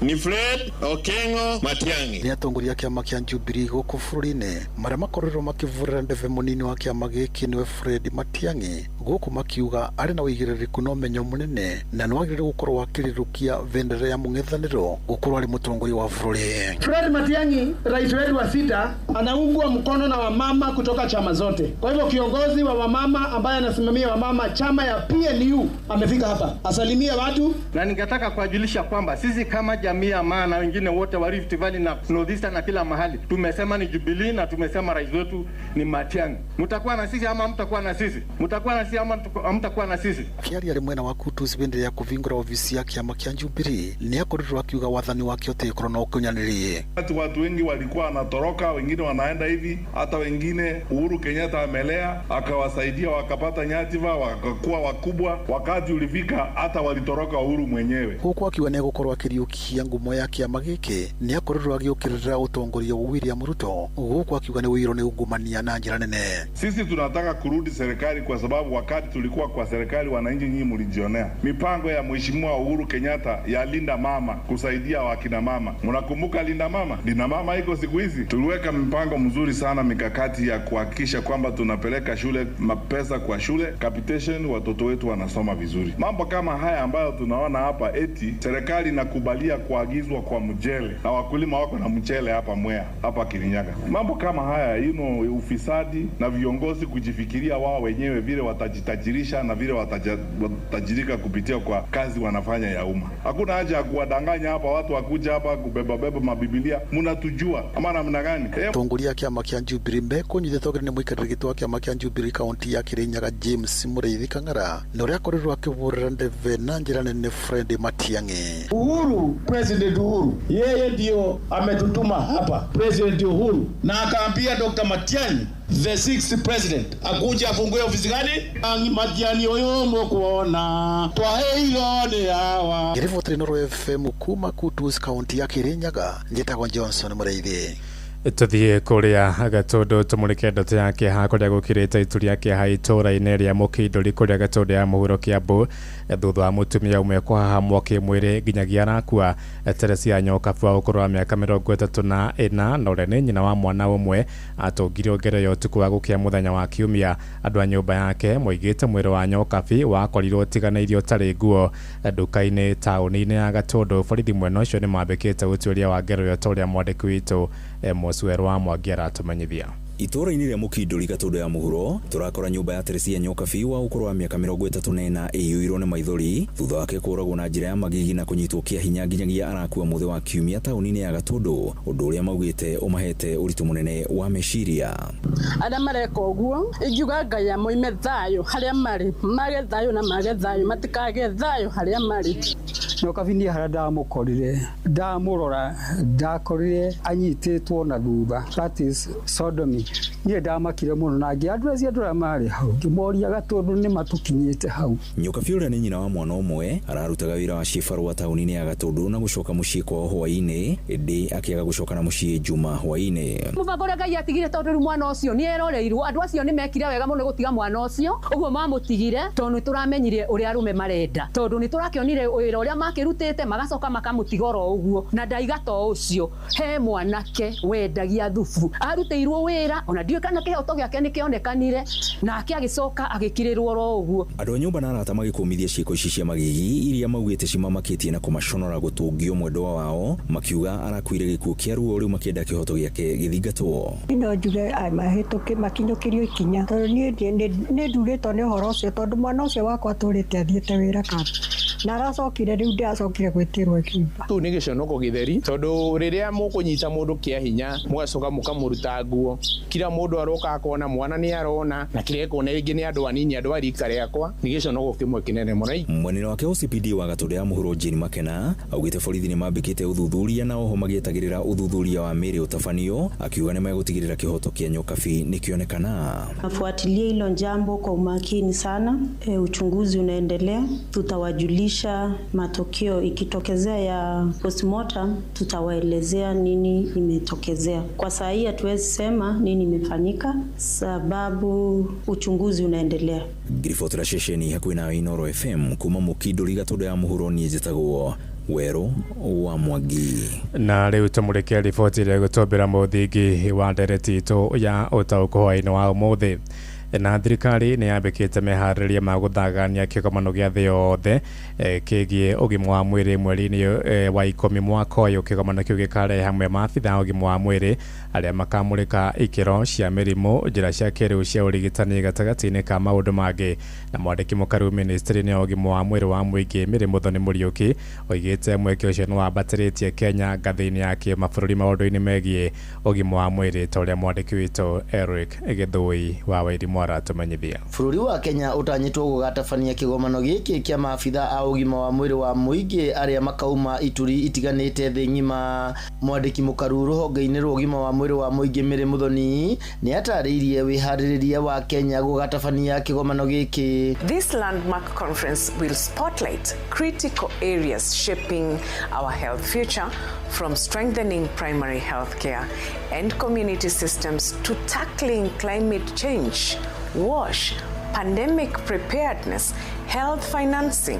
Ni Fred Okengo Matiang'i. Nĩ atongoria a kĩama kĩa Jubilee gũkũ bũrũri-inĩ marĩa makorirwo makĩvũrĩra ndebe mũnini wa kĩama gĩkĩ nĩwe Fred Matiang'i, gũkũ makiuga arĩ na ũigĩrĩrĩku na ũmenyo mũnene na nĩwagĩrĩire gũkorwo akĩrĩrũkia bendera ya mũng'ethanĩro gũkorwo arĩ mũtongoria wa bũrũri. Fred Matiang'i, rais wetu wa sita, anaungwa mkono na wamama kutoka chama zote. Kwa hivyo kiongozi wa wamama ambaye anasimamia wamama chama ya PNU amefika hapa asalimie watu, na ningetaka kuwajulisha kwamba sisi kama jamii ya Maa na wengine wote wa Rift Valley na Northeastern na kila mahali tumesema ni Jubilee na tumesema rais wetu ni Matiang'i. Mtakuwa na sisi ama mtakuwa na sisi? Mtakuwa na sisi ama mtakuwa na sisi? Akiaria ari mwena wa Kutus bendera ya kuvingura ofisi ya kiama kia Jubilee ni akorirwo akiuga wathani wake ũtĩkorwo na ũkunyanĩri. Watu wengi walikuwa wanatoroka, wengine wanaenda hivi, hata wengine Uhuru Kenyatta amelea akawasaidia wakapata nyadhifa wakakuwa wakubwa. Wakati ulifika hata walitoroka Uhuru mwenyewe. Huku akiuga nĩ egũkorwo akĩriũkia ngumo ya kĩama gĩkĩ nĩ akorirwo agĩũkĩrĩra ũtongoria wa William Ruto, gũkũ akiuga nĩ ũirwo nĩ ungumania na njĩra nene. Sisi tunataka kurudi serikali kwa sababu wakati tulikuwa kwa serikali, wananchi nyinyi mlijionea mipango ya Mheshimiwa Uhuru Kenyatta ya Linda Mama, kusaidia wakina mama. Mnakumbuka Linda Mama? Linda Mama iko siku hizi. Tuliweka mpango mzuri sana, mikakati ya kuhakikisha kwamba tunapeleka shule mapesa kwa shule, capitation, watoto wetu wanasoma vizuri. Mambo kama haya ambayo tunaona hapa, eti serikali inakubalia kuagizwa kwa mchele na wakulima wako na mchele hapa Mwea, hapa Kirinyaga. Mambo kama haya, ufisadi na viongozi kujifikiria wao wenyewe vile watajitajirisha na vile watajirika kupitia kwa kazi wanafanya ya umma. Hakuna haja ya kuwadanganya hapa watu wakuja hapa kubeba beba mabibilia, mnatujua ama namna gani? Atongoria a kĩama kĩa Jubilee mekũnyitĩtwo ũgeni nĩ mũikarĩri gĩtĩ wa kĩama kĩa Jubilee kaunti ya Kirinyaga James Mũrĩithi Kang'ara na ũrĩa akorirwo akĩhũrĩra ndebe na njĩra nene Fred Matiang'i. Uhuru, President Uhuru, yeye ndio ametutuma hapa, President Uhuru, na akaambia Dr. Matiang'i the sixth president akuja afungue ofisi gani? Matiang'i oyo mukuona twaheirwo ni hawa. Ngĩribotera Inooro FM kuma Kutus kaunti ya Kirinyaga, njĩtagwo Johnson Mũrĩithi. Tuthiĩ kũrĩa Gatũndũ tũmũrĩke ndeto ya kĩeha kũrĩa gũkirĩte itu rĩa kĩeha itũũra-inĩ rĩa Mũkindũri kũrĩa Gatũndũ ya mũhuro Kĩambu thutha wa mũtumia ũmwe kũhahamwo kĩmwĩrĩ nginyagia arakua. Teresia Nyokabu wa ũkũrũ wa mĩaka 34 na ũrĩa nĩ nyina wa mwana ũmwe atũngirwo Ngereyo ũtukũ wa gũkĩa mũthenya wa Kiumia. Andũ a nyũmba yake moigĩte mwĩrĩ wa Nyokabi wakorirwo ũtiganĩirio ũtarĩ nguo nduka-inĩ taũni-inĩ ya Gatũndũ. Borithi mwena ũcio nĩmambĩkĩte ũtuĩria wa Ngereyo ta ũrĩa mwandĩki witũ Moswero wa Mwangi aratumenyithia. Itũũra-inĩ rĩa Mũkindũri Gatũndũ ya mũhuro tũrakora nyũmba ya Teresia Nyokabi wa ũkũrũ wa mĩaka 34 ĩiyũirwo nĩ maithori thutha wake kũũragwo na njĩra ya magigi na kũnyitwo kĩa hinya nginyagia arakua mũthĩ wa Kiumia taũni-inĩ ya Gatũndũ, ũndũ ũrĩa maugĩte ũmahete ũritũ mũnene wa meciria. Arĩa mareka ũguo ingiuga Ngai amoime thayũ harĩa marĩ, mage thayũ na mage thayũ, matikage thayũ harĩa marĩ. Nyokabi niĩ harĩa ndamũkorire ndamũrora ndakorire anyitĩtwo na thutha, that is sodomy. Niĩ ndamakire mũno na ngĩ address andũ arĩa marĩ hau ngĩmoria Gatũndũ nĩ matũkinyĩte hau. Nyokabi ũrĩa nĩ nyina wa mwana ũmwe ararutaga wĩra wa cibarũa taũni-inĩ ya Gatũndũ na gũcoka mũciĩ kwao hwaĩ-inĩ, ĩndĩ akĩaga gũcoka na mũciĩ Juma hwaĩ-inĩ. Mũbango ũrĩa Ngai atigire tondũ rĩu mwana ũcio nĩ eroreirwo, andũ acio nĩ mekire wega mũno gũtiga mwana ũcio ũguo mamũtigire tondũ nĩ tũramenyire ũrĩa arũme marenda, tondũ nĩ tũrakĩonire wĩra ũrĩa makĩrutĩte magacoka makamũtiga oro ũguo. Na ndaiga to ũcio, he mwanake wendagia thubu arutĩirwo wĩra ona ndiũĩ kana kĩhoto gĩake nĩ kĩonekanire, nake agĩcoka agĩkirĩrwo oro ũguo. Andũ a nyũmba na arata magĩkũmithia ciĩko ici cia magigi iria maugĩte cimamakĩtie na kũmaconora gũtũngio mwendwa wao, makiuga arakuire gĩkuũ kĩa ruo rĩu makĩenda kĩhoto gĩake gĩthingatwo. No njuge mahĩtũke makinyũkĩrio ikinya tondũ niĩ nĩ ndurĩtwo nĩ ũhoro ũcio tondũ mwana ũcio wakwa atũrĩte athiĩte wĩra kambi na aracokire rĩu ndĩracokire gwĩtĩrwo kĩimba. Kĩu nĩ gĩconoko gĩtheri tondũ rĩrĩa mũkũnyita mũndũ kĩa hinya mũgacoka mũkamũruta nguo, kila mũndũ aroka akona mwana nĩ arona na kĩrĩa ekuona rĩngĩ nĩ andũ anini andũ a rika rĩakwa, nĩ gĩconoko kĩmwe kĩnene mũno. Mwenene wake OCPD wa Gatũndũ ya mũhuro Jane Makena augĩte borithi nĩ mambĩkĩte ũthuthuria na oho magĩetagĩrĩra ũthuthuria wa mĩĩrĩ ũtabanio, akiuga nĩ megũtigĩrĩra kĩhoto kĩa Nyokabi nĩkĩonekana. Nafuatilia hilo jambo kwa umakini sana. Uchunguzi unaendelea, tutawajulisha matokeo ikitokezea ya postmortem, tutawaelezea nini imetokezea. Kwa saa hii hatuwezi sema nini imefanyika sababu uchunguzi unaendelea. Ngiribotera ceceni hakuhĩ na Inooro FM kuma Mũkindũri Gatũndũ ya mũhuro, niĩ njĩtagwo Werũ wa Mwangi. Na rĩu tũmũrĩke riboti ĩrĩa ĩgũtũmbĩra mũthingi wa ndereti itũ ya ũtaũku hwaĩ-inĩ wa ũmũthĩ. Na thirikari nĩ yambĩkĩte meharĩrĩria ma gũthagania kĩgomano gĩa thĩ yothe kĩgiĩ ũgima wa mwĩrĩ mweri-inĩ wa 10 mwaka ũyũ. Kĩgomano kĩu gĩkarehe hamwe maabitha a ũgima wa mwĩrĩ arĩa makamũrĩka ikĩro cia mĩrimũ, njĩra cia kĩrĩu cia ũrigitani gatagatĩ-inĩ ka maũndũ mangĩ. Na mwandĩki mũkaru ministry-inĩ ya ũgima wa mwĩrĩ wa mũingĩ Mary Muthoni Mũriũki oigĩte mweke ũcio nĩ wambatĩrĩtie Kenya ngathĩ-inĩ ya kĩmabũrũri maũndũ-inĩ megiĩ ũgima wa mwĩrĩ ta ũrĩa mwandĩki witũ Eric Gĩthũi wa Wairimu aratumenyithia. Bũrũri wa Kenya ũtanyĩtwo gũgatabania kĩgomano gĩkĩ kĩa maabitha a ũgima wa mwĩrĩ wa mũingĩ arĩa makauma ituri itiganĩte thĩ ng'ima. Mwandĩki mũkaru rũhonge-inĩ rwa ũgima wa mwĩrĩ wa mũingĩ Mary Muthoni nĩ atarĩirie wĩharĩrĩria wa Kenya gũgatabania kĩgomano gĩkĩ. This landmark conference will spotlight critical areas shaping our health future, from strengthening primary health care and community systems to tackling climate change, WASH, pandemic preparedness, health financing,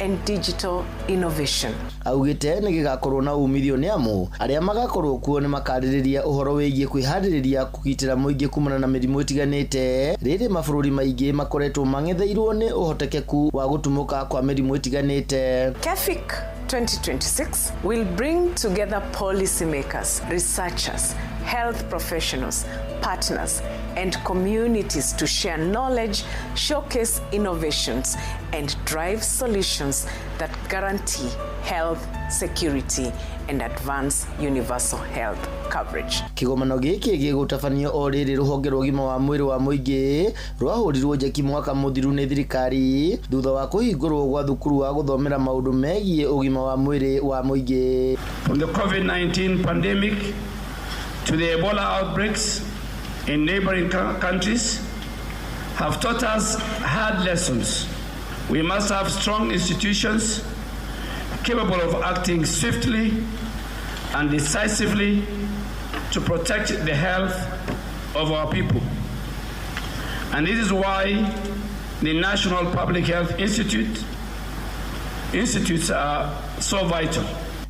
and digital innovation. Augite nĩ gĩgakorwo na umithio nĩ amu arĩa magakorwo kuo nĩ makarĩrĩria ũhoro wĩgiĩ kwĩharĩrĩria kũgitĩra mũingĩ kumana na mĩrimũ ĩtiganĩte, rĩrĩ mabũrũri maingĩ makoretwo mang'etheirwo nĩ ũhotekeku wa gũtumũka kwa mĩrimũ ĩtiganĩte. KEFIC 2026 will bring together policymakers, researchers, health professionals, partners, and communities to share knowledge, showcase innovations, and drive solutions that guarantee health security and advance universal health coverage. Kĩgomano gĩkĩ gĩgũtabanio o rĩrĩ rũhonge rwa ũgima wa mwĩrĩ wa mũingĩ rwahũrirwo njeki mwaka mũthiru nĩ thirikari thutha wa kũhingũrwo gwa thukuru wa gũthomera maũndũ megiĩ ũgima wa mwĩrĩ wa mũingĩ. From the COVID-19 pandemic to the Ebola outbreaks in neighboring countries have taught us hard lessons. We must have strong institutions capable of acting swiftly and decisively to protect the health of our people. And this is why the National Public Health Institutes are so vital.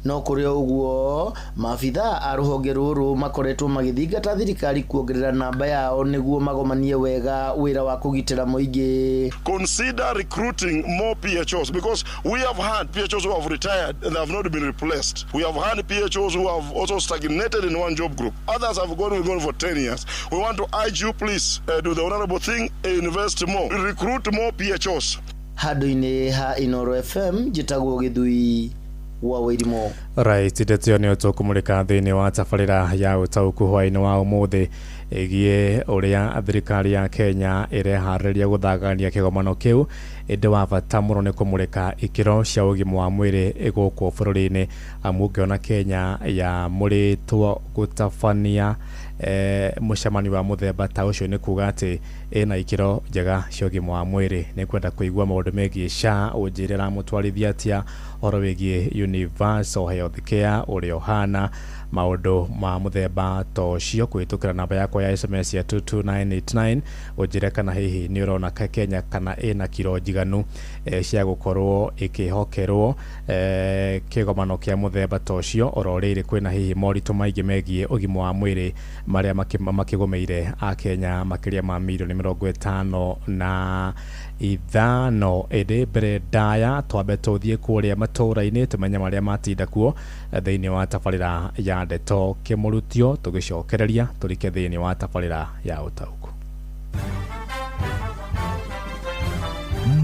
No kũrĩ o ũguo, maabithaa a rũhonge rũrũ makoretwo magĩthingata thirikari kuongerera namba yao nĩguo magomanie wega wĩra wa kũgitĩra mũingĩ. Consider recruiting more PHOs, because we have had PHOs who have retired and have not been replaced. We have had PHOs who have also stagnated in one job group. Others have gone for 10 years. We want to urge you, please, do the honorable thing, invest more, recruit more PHOs. Handũ-inĩ ha Inoro FM, njĩtagwo Gĩthui wa Wairimu. Right, ndeto ĩyo nĩyo tũkũmũrĩka thĩinĩ wa tabarĩra ya ũtaũku hwaĩ-inĩ wa ũmũthĩ, ĩgiĩ ũrĩa thirikari ya Kenya ĩreharĩrĩria gũthagania kĩgomano kĩu, ĩndĩ wa bata mũno nĩ kũmũrĩka ikĩro cia ũgima wa mwĩrĩ gũkũ bũrũri-inĩ, amu ũngĩona Kenya yamũrĩtwo gũtabania mũcemanio wa mũthemba ta ũcio nĩ kuga atĩ ĩna ikĩro njega cia ũgima wa mwĩrĩ. Nĩ kwenda kũigua maũndũ megiĩ SHA, ũnjĩre ĩramũtwarithia atĩa, ũhoro wĩgiĩ universal health care ũrĩa ũhana, maũndũ ma mũthemba ta ũcio kũhĩtũkĩra namba yakwa ya SMS ya 22989, ũnjĩre kana hihi nĩ ũrona Kenya kana ĩna kiro njiganu cia gũkorwo ĩkĩhokerwo kĩgomano kĩa mũthemba ta ũcio, oro rĩrĩ kwĩna hihi moritũ maingĩ megiĩ ũgima wa mwĩrĩ marĩa makĩgũmĩire Akenya makĩria ma mirioni 55. Ĩndĩ mbere ndaya twambe tũthiĩ kũrĩa matũũra-inĩ tũmenye marĩa matinda kuo thĩinĩ wa tabarĩra ya ndeto kĩmũrutio, tũgĩcokereria tũrike thĩinĩ wa tabarĩra ya ũtaũku.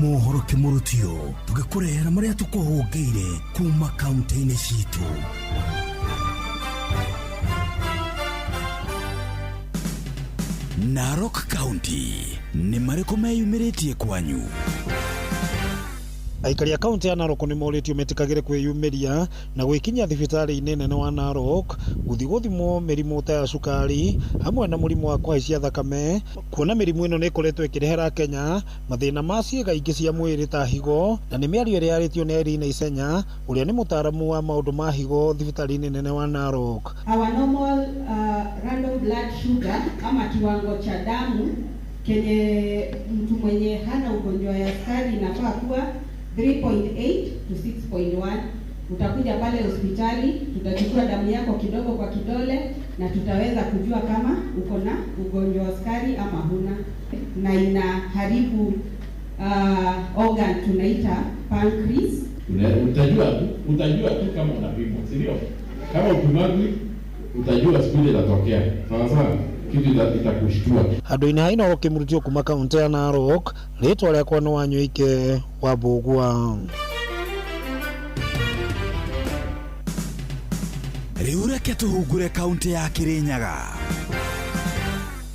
Mohoro kĩmũrutio, tũgĩkũrehera marĩa tũkũhũngĩire kuma kaunti-inĩ citũ. Narok County nĩ marĩkũ meyumĩrĩtie kwanyu? Aikari a kaunti ya Narok nĩ morĩtio metĩkagĩre kwĩyumĩria na gwĩkinyia thibitarĩ-inĩ nene wa Narok gũthiĩ gũthimwo mĩrimũ ta ya cukari hamwe na mũrimũ wa kũhaicia thakame, kuona mĩrimũ ĩno nĩ ĩkoretwo ĩkĩrehera Kenya mathĩna ma ciĩga ingĩ cia mwĩrĩ ta higo, na nĩ mĩario ĩrĩa yarĩtio nĩ Irene Isenya ũrĩa nĩ mũtaaramu wa maũndũ ma higo thibitarĩ-inĩ nene wa Narok. Our normal random blood sugar ama kiwango cha damu kenye mtu mwenye hana ugonjwa ya sukari inafaa kuwa 3.8 to 6.1. Utakuja pale hospitali, tutachukua damu yako kidogo kwa kidole na tutaweza kujua kama uko na ugonjwa wa sukari ama huna. Na inaharibu organ tunaita pancreas. Utajua tu kama unapimwa, si ndio? Kama upimagwi utajua siku ile itatokea. Sawa sawa. Kitu itakushtua. Handũ-inĩ ha Inooro kĩmũrutio kuma kaunti ya Narok, rĩtwa rĩakwa nĩ Wanyũike wa Mbũgua. Rĩu reke tũhungure kaunti ya Kĩrĩnyaga.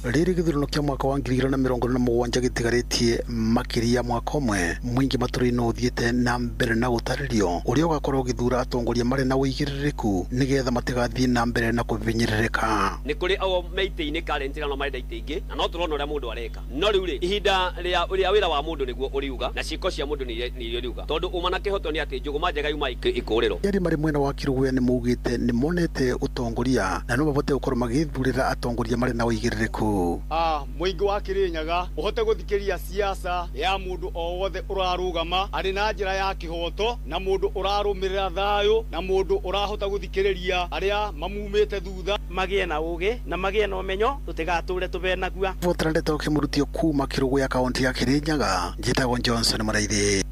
Rĩrĩ gĩthurano kĩa mwaka wa 2027 gĩtigarĩtie makĩria mwaka ũmwe, mũingĩ matũra-inĩ ũthiĩte na mbere na gũtarĩrio ũrĩa ũgakorwo ũgĩthura atongoria marĩ na ũigĩrĩrĩku nĩgetha matigathiĩ na mbere na kũbinyĩrĩrĩka. Nĩ kũrĩ ao meitĩ-inĩ currently na no marenda itĩ ingĩ, na no tũrona ũrĩa mũndũ areka, no rĩu rĩ ihinda rĩa wĩra wa mũndũ nĩguo ũriuga na ciĩko cia mũndũ nĩ iriuga, tondũ uma na kĩhoto nĩ atĩ njũgũma njega yuma ikũrĩro. Arĩa marĩ mwena wa Kĩrũgũya nĩ maugĩte nĩ monete ũtongoria na no mahote gũkorwo magĩthurĩra atongoria marĩ na ũigĩrĩrĩku. Mũingĩ wa Kĩrĩnyaga ũhote gũthikĩria siasa ya mũndũ o wothe ũrarũgama arĩ na njĩra ya kĩhoto, na mũndũ ũrarũmĩrĩra thayũ, na mũndũ ũrahota gũthikĩrĩria arĩa mamumĩte thutha, magĩe na ũgĩ na magĩe na ũmenyo, tũtigatũre tũbenagua. Votera ndeto kĩmũrutio kuma Kĩrũgũya kaunti ya Kĩrĩnyaga, njĩtagwo Johnson Mũraithi.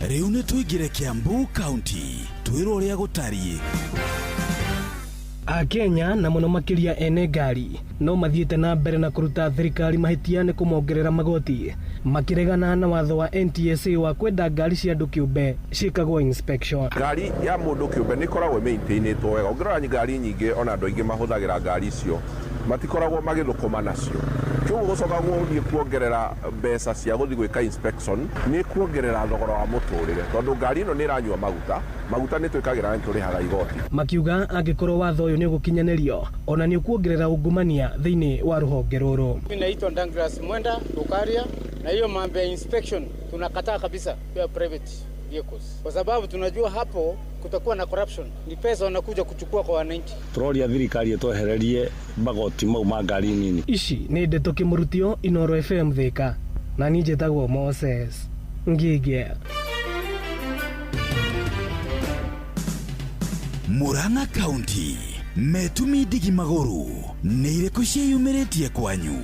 Rĩu nĩ tũingĩre Kiambu County, twĩrwo ũrĩa gũtariĩ. Akenya na mũno makĩria ene ngari no mathiĩte na mbere na kũruta thirikari mahĩtia nĩ kũmongerera magoti, makĩregana na watho wa NTSA wa kwenda ngari cia andũ kĩũmbe ciĩkagwo inspection. Ngari ya mũndũ kĩũmbe nĩ ĩkoragwo ĩmaintainĩtwo wega. Ũngĩrora ngari nyingĩ, ona andũ aingĩ mahũthagĩra ngari icio matikoragwo magĩthũkũma nacio. Kĩoguo gũcoka gũthiĩ kuongerera mbeca cia gũthiĩ gwĩka inspection nĩ kuongerera thogora wa mũtũrĩre, tondũ ngari ĩno nĩ ĩranyua maguta, maguta nĩ twĩkagĩra, nĩ tũrĩhaga igoti. Makiuga angĩkorwo watho ũyũ nĩ ũgũkinyanĩrio, ona nĩ ũkuongerera ungumania thĩinĩ wa rũhonge rũrũ. Mimi naitwa Douglas Mwenda Lukaria, na hiyo mambo ya inspection tunakataa kabisa ya private vehicles, kwa sababu tunajua hapo kutakuwa na corruption. Ni pesa wanakuja kuchukua kwa wananchi. Turoria thirikari ĩtwehererie magoti mau ma ngari nini. Ici nĩ ndeto Kĩmũrutio, Inooro FM Thika, na niĩ njĩtagwo Moses Ngigĩa. Murang'a County metumi ndigi magũrũ nĩ irĩkũ ciĩyumĩrĩtie kwanyu?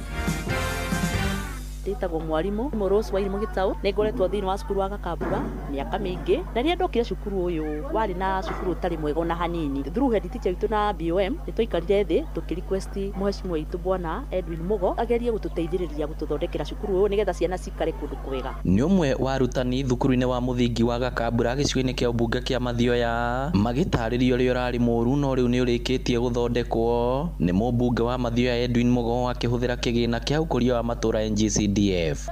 Ndĩtagwo mwarimũ Rose Wairimu Gĩtaũ. Nĩ ngoretwo thĩinĩ wa cukuru wa Gakambura mĩaka mĩingĩ, na rĩrĩa ndokire cukuru ũyũ warĩ na cukuru ũtarĩ mwega ona hanini. Through head teacher witũ na BOM nĩ twaikarire thĩ tũkĩ request mheshimiwa witũ Bwana Edwin Mugo agerie gũtũteithĩrĩria gũtũthondekera cukuru ũyũ nĩgetha ciana cikare kũndũ kwega. Nĩ ũmwe wa arutani thukuru-inĩ wa mũthingi wa Gakambura gĩcigo-inĩ kĩa ũmbunge kĩa Mathioya, magĩtarĩria ũrĩa ũrarĩ mũru no rĩu nĩ ũrĩkĩtie gũthondekwo nĩ mũmbunge wa Mathioya Edwin Mugo akĩhũthĩra kĩgĩna kĩa ũkũria wa matũũra NGCDF.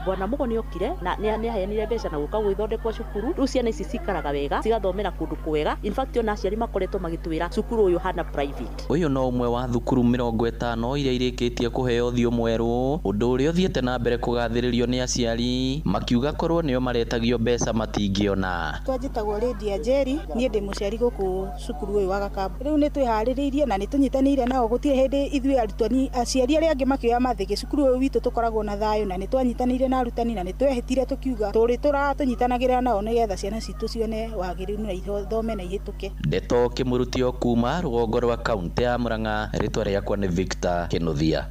Bwana Mugo nĩ okire na nĩ aheanire mbeca na gũka gwĩthondekwo cukuru. Rĩu ciana ici cikaraga wega, cigathomera kũndũ kwega. In fact, ona aciari makoretwo magĩtwĩra cukuru ũyũ hana private. Ũyũ no ũmwe wa thukuru 50 iria irĩkĩtie kũheo ũthiũ mwerũ, ũndũ ũrĩa ũthiĩte na mbere kũgathĩrĩrio nĩ aciari makiuga korwo nĩo maretagio mbeca matingĩona. Twanjĩtagwo Lydia Njeri, niĩ ndĩ mũciari gũkũ cukuru ũyũ wa Gakambura. Rĩu nĩ twĩharĩrĩirie na nĩ tũnyitanĩire nao, gũtirĩ hĩndĩ ithuĩ arutani aciari arĩa angĩ makĩoya mathĩgĩ. Cukuru ũyũ witũ tũkoragwo na thayũ na nĩ twanyitanĩire na arutani na nĩ twehĩtire tũkiuga tũrĩ tũnyitanagĩra nao nĩgetha ciana citũ cione wagĩrĩru na ithome na ihĩtũke. Ndeto Kĩmũrutio kuma rũgongo rwa kaunti ya Murang'a, rĩtwa rĩakwa nĩ Victor Kĩnuthia.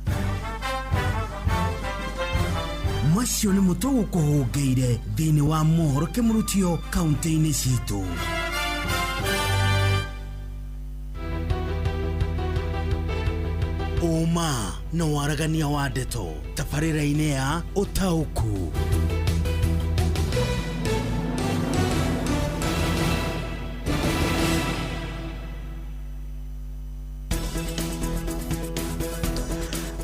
Macio nĩ mũtũ gũkũhũngĩire thĩinĩ wa mohoro Kĩmũrutio kaunti-inĩ citũ. Ũma na waragania wa ndeto tabarĩra-inĩ ya Ũtaũku.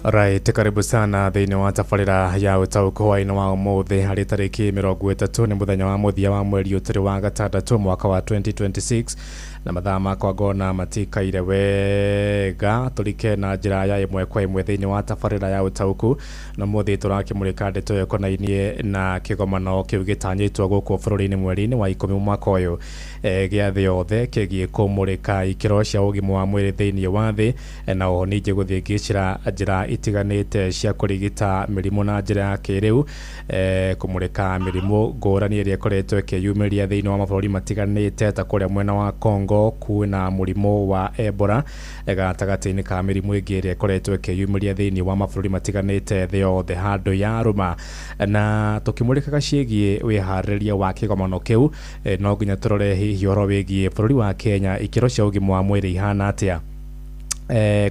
Right, karibu sana thĩinĩ wa tabarĩra ya Ũtaũku hwaĩ-inĩ wa ũmũthĩ harĩ tarĩki 30 nĩ mũthenya wa mũthia wa mweri ũtũrĩ wa gatandatũ mwaka wa 2026, na mathaa makwa ngona matikaire wega tũrike na njĩra ya ĩmwe kwa ĩmwe thĩinĩ wa tabarĩra ya Ũtaũku. Na mũthĩ tũrakĩmũrĩka ndeto ĩyo ĩkonainie na kĩgomano kĩu gĩtanyĩtwo gũkũ bũrũri-inĩ mweri-inĩ wa 10 mwaka ũyũ gĩa thĩ yothe kĩgiĩ kũmũrĩka ikĩro cia ũgima wa mwĩrĩ thĩinĩ wa thĩ, na oho ningĩ gũthiĩ ngĩcira njĩra itiganĩte cia kũrigita mĩrimũ na njĩra ya kĩrĩu, kũmũrĩka mĩrimũ ngũrani ĩrĩa ĩkoretwo ĩkĩyumĩria thĩinĩ wa mabũrũri matiganĩte ta kũrĩa mwena wa Congo kwĩna mũrimũ wa Ebola gatagatĩ-inĩ ka mĩrimũ ĩngĩ ĩrĩa ĩkoretwo ĩkĩyumĩria thĩinĩ wa mabũrũri matiganĩte thĩ yothe handũ ya rũma. Na tũkĩmũrĩkaga ciĩgiĩ wĩharĩrĩria wa kĩgomano kĩu, no nginya tũrore hihi ũhoro wĩgiĩ bũrũri wa Kenya ikĩro cia ũgima wa mwĩrĩ ihana atĩa.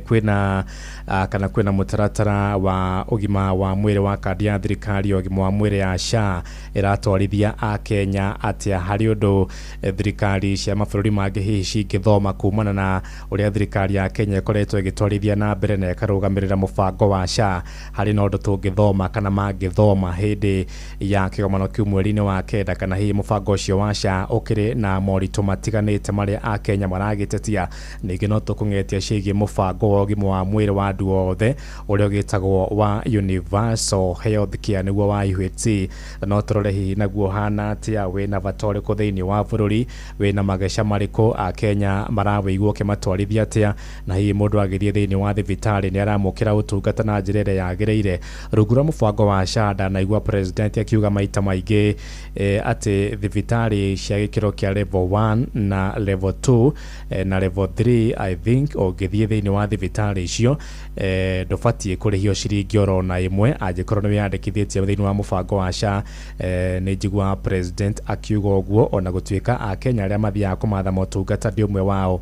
Kwĩna kana kwĩna mũtaratara wa ũgima wa mwĩrĩ wa kandi ya thirikari ya ũgima wa mwĩrĩ ya SHA ĩratwarithia Akenya atĩa harĩ ũndũ thirikari cia mabũrũri mangĩ hihi cingĩthoma kumana na ũrĩa thirikari ya Kenya ĩkoretwo ĩgĩtwarithia na mbere na ĩkarũgamĩrĩra mũbango wa SHA, harĩ na ũndũ tũngĩthoma kana mangĩthoma hĩndĩ ya kĩgomano kĩu mweri-inĩ wa 9, kana hihi mũbango ũcio wa SHA ũkĩrĩ na moritũ matiganĩte marĩa Akenya maragĩtetia. Ningĩ no tũkũng'etia ciĩgiĩ mũbango wa ũgima wa mwĩrĩ wa andũ othe ũrĩa ũgĩtagwo wa Universal Health Care nĩguo wa UHC, no tũrore hihi naguo hana atĩa, wĩna bata ũrĩkũ thĩinĩ wa bũrũri, wĩna mageca marĩkũ, Akenya marawĩigua ũkĩmatwarithia atĩa, na hihi mũndũ agĩthiĩ thĩinĩ wa thibitarĩ nĩ aramũkĩra ũtungata na njĩra ĩrĩa yagĩrĩire. Rungu rwa mũbango wa SHA ndanaigua president akiuga maita maingĩ atĩ thibitarĩ cia gĩkĩro kĩa level 1 na level 2 na level 3 I think ũngĩthiĩ thĩinĩ wa thibitarĩ icio ndũbatiĩ kũrĩhio ciringi oro na ĩmwe angĩkorwo nĩ wĩyandĩkithĩtie thĩinĩ wa mũbango wa SHA. Nĩ njiguaga president akiuga ũguo, ona gũtuĩka Akenya arĩa mathiaga kũmatha motungata ndĩ ũmwe wao.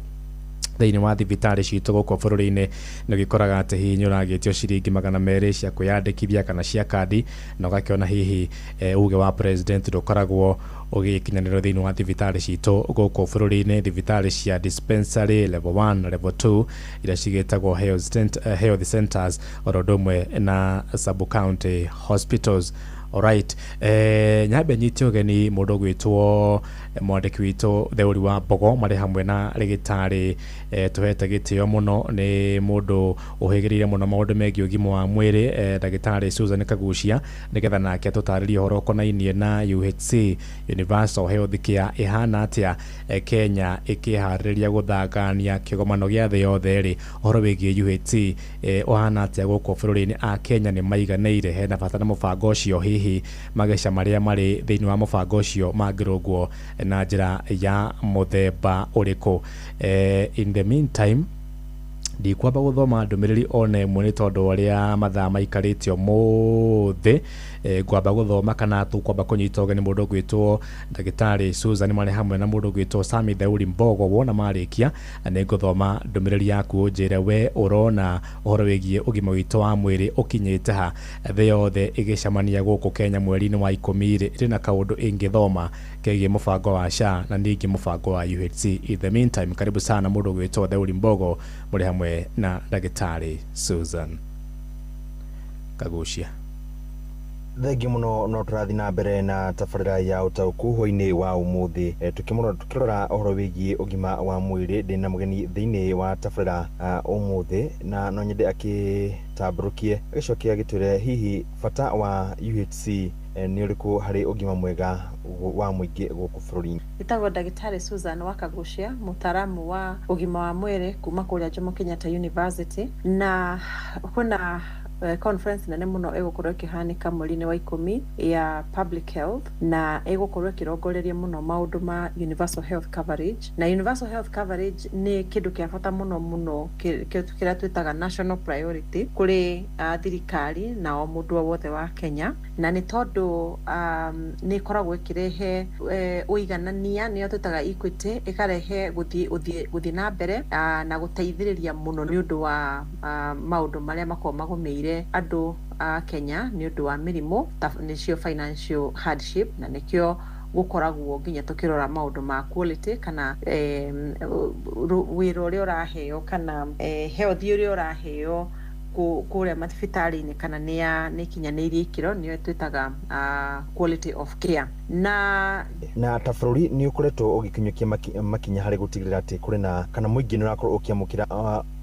Thĩinĩ wa thibitarĩ citũ gũkũ bũrũri-inĩ, nĩ ũgĩkoraga atĩ hihi nĩ ũragĩtio ciringi 200 cia kwĩyandĩkithia kana cia kandi, na ũgakĩona hihi uge wa president ndũkoragwo ũgĩkinyanĩrio thĩinĩ wa thibitarĩ citũ gũkũ bũrũri-inĩ. Thibitarĩ cia dispensary level 1, level 2, iria cigĩtagwo health centers, oro ũndũ ũmwe na sub county hospitals. Alright, nyambe nyite ũgeni mũndũ ũgwĩtwo mwandĩki witũ Theuri wa Mbogo, marĩ hamwe na rĩgĩtarĩ tũhete gĩtĩo mũno, nĩ mũndũ ũhĩgĩrĩire mũno maũndũ megiĩ ũgima wa mwĩrĩ, ndagĩtarĩ Susan Kagucia, nĩgetha nake atũtarĩrie ũhoro ũkonainie na UHC, Universal Health Care, ĩhana atĩa Kenya ĩkĩharĩrĩria gũthangania kĩgomano gĩa thĩ yothe rĩ. Ũhoro wĩgiĩ UHC ũhana atĩa gũkũ bũrũri-inĩ? A Kenya nĩ maiganĩire? Hena bata na mũbango ũcio? Hihi mageca marĩa marĩ thĩinĩ wa mũbango ũcio mangĩrũngwo na njĩra ya mũthemba ũrĩkũ? In the meantime, ndikwamba gũthoma ndũmĩrĩri ona ĩmwe nĩ tondũ ũrĩa mathaa maikarĩte ũmũthĩ. Ngwamba gũthoma kana tũkwamba kũnyita ũgeni mũndũ ũgwĩtwo ndagĩtarĩ Susan marĩ hamwe na mũndũ ũgwĩtwo Sami Theuri Mbogo. Wona marĩkia, nĩ ngũthoma ndũmĩrĩri yaku, ũnjĩre we ũrona ũhoro wĩgiĩ ũgima witũ wa mwĩrĩ ũkinyĩte ha. Thĩ yothe ĩgĩcemania gũkũ Kenya mweri-inĩ wa 10 rĩ, ĩrĩ na kaũndũ ĩngĩthoma kegiĩ mũbango wa SHA na ningĩ mũbango wa UHC? In the meantime, karibu sana mũndũ ũgwĩtwo Theuri Mbogo mũrĩ hamwe na ndagĩtarĩ Susan Kagucia. Thengiũ mũno. No tũrathiĩ na mbere na tabarĩra ya ũtaũku hwainĩ wa ũmũthĩ, tukĩrora ũhoro wĩgiĩ ũgima wa mwĩrĩ. Ndĩna mũgeni thĩinĩ wa tabarĩra ũmũthĩ, na no nyende akĩtambũrũkie agĩcoke agĩtwĩre hihi bata wa UHC nĩ ũrĩkũ harĩ ũgima mwega wa mũingĩ gũkũ bũrũri-inĩ. Njĩtagwo ndagĩtarĩ Susan Wakagucia, mũtaaramu wa ũgima wa mwĩrĩ kuma kũrĩa Jomo Kenyatta University. Na kwĩna conference nene mũno ĩgũkorwo ĩkĩhanĩka mweri-inĩ wa 10 ya public health, na ĩgũkorwo ĩkĩrongoreria mũno maũndũ ma universal health coverage. Na universal health coverage nĩ kĩndũ kĩa bata mũno mũno, kĩrĩa twĩtaga national priority kũrĩ thirikari na o mũndũ o wothe wa Kenya, na nĩ tondũ nĩ ĩkoragwo ĩkĩrehe ũiganania, nĩyo twĩtaga equity, ĩkarehe gũthiĩ na mbere na gũteithĩrĩria mũno nĩ ũndũ wa maũndũ marĩa makoragwo magũmĩire andũ a Kenya nĩ ũndũ wa mĩrimũ, nĩcio financial hardship. Na nĩkĩo gũkoragwo nginya tũkĩrora maũndũ ma quality kana wĩra ũrĩa ũraheo kana health ũrĩa ũraheo kũrĩa mathibitarĩ-inĩ, kana nĩ ya nĩ ikinyanĩirie ikĩro, nĩyo twĩtaga quality of care. Na Na ta bũrũri nĩ ũkoretwo ũgĩkinyũkia makinya harĩ gũtigĩrĩra atĩ kũrĩ na kana mũingĩ nĩ ũrakorwo ũkĩamũkĩra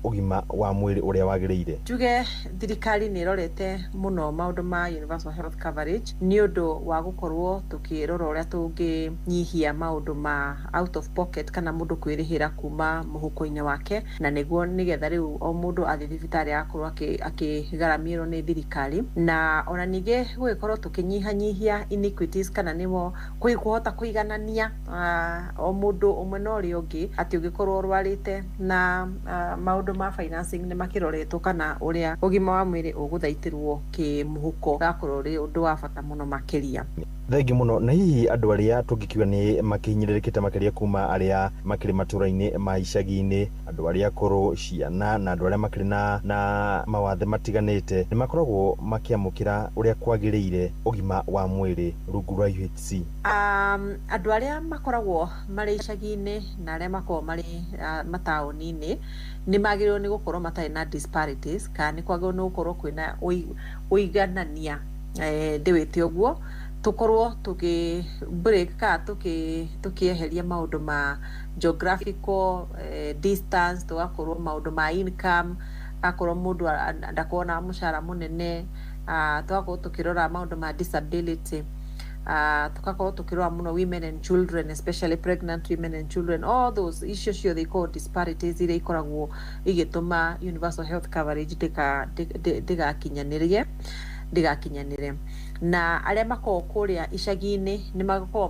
ũgima wa mwĩrĩ ũrĩa wagĩrĩire? Njuge thirikari nĩ ĩrorete mũno maũndũ ma universal health coverage nĩ ũndũ wa gũkorwo tũkĩrora ũrĩa tũngĩnyihia maũndũ ma out of pocket, kana mũndũ kwĩrĩhĩra kuma mũhuko-inĩ wake, na nĩguo nĩgetha rĩu o mũndũ athiĩ thibitarĩ agakorwo akĩgaramĩrwo nĩ thirikari. Na ona ningĩ gũgĩkorwo tũkĩnyihanyihia inequities, kana nĩmo kũhota kũiganania o mũndũ ũmwe na ũrĩa ũngĩ, atĩ ũngĩkorwo ũrwarĩte na maũndũ ma financing nĩ makĩroretwo, kana ũrĩa ũgima wa mwĩrĩ ũgũthaitĩrwo kĩmũhuko, gakorwo ũrĩ ũndũ wa bata mũno makĩria. Thengiũ mũno. Na hihi andũ arĩa tũngĩkiuga nĩ makĩhinyĩrĩrĩkĩte makĩria kuma arĩa makĩrĩ matũra-inĩ ma icagi-inĩ, andũ arĩa akũrũ, ciana na andũ arĩa makĩrĩ na mawathe matiganĩte, nĩ makoragwo makĩamũkĩra ũrĩa kwagĩrĩire ũgima wa mwĩrĩ rungu rwa UHC? Andũ arĩa makoragwo marĩ icagi-inĩ na arĩa makoragwo marĩ mataũni-inĩ nĩ magĩrĩirwo nĩ gũkorwo matarĩ na disparities, kana nĩ kwagĩrĩirwo nĩ gũkorwo kwĩna ũiganania, ndĩwĩte ũguo, tũkorwo tũkĩ break kana tũkĩeheria maũndũ ma geographical distance, tũgakorwo maũndũ ma income, akorwo mũndũ ndakorwo na mũcara mũnene, tũgakorwo tũkĩrora maũndũ ma disability, tugakorwo tukirora muno women and children, especially pregnant women and children. All those icio ciothe ikoragwo disparities iria ikoragwo igĩtũma universal health coverage ndĩgakinyanĩre. Na arĩa makoragwo kũrĩa icagi-inĩ nĩ makoragwo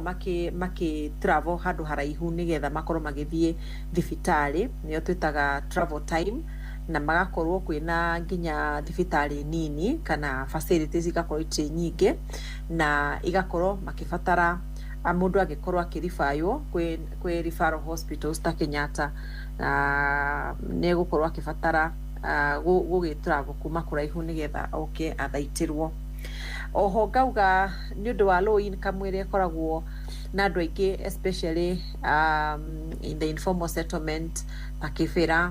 makĩ travel handũ haraihu nĩgetha makorwo magĩthiĩ thibitarĩ, nĩyo twĩtaga travel time, na magakorwo kwĩna nginya thibitarĩ nini kana facilities igakorwo itirĩ nyingĩ, na igakorwo makĩbatara Mũndũ angĩkorwo akĩribaywo kwĩ referral hospitals ta Kenyatta, nĩ egũkorwo akĩbatara gũgĩ travel kuma kũraihu nĩgetha oke athaitĩrwo. Oho ngauga nĩ ũndũ wa low income ĩrĩa ĩkoragwo na andũ aingĩ, especially in the informal settlement ta Kĩbĩra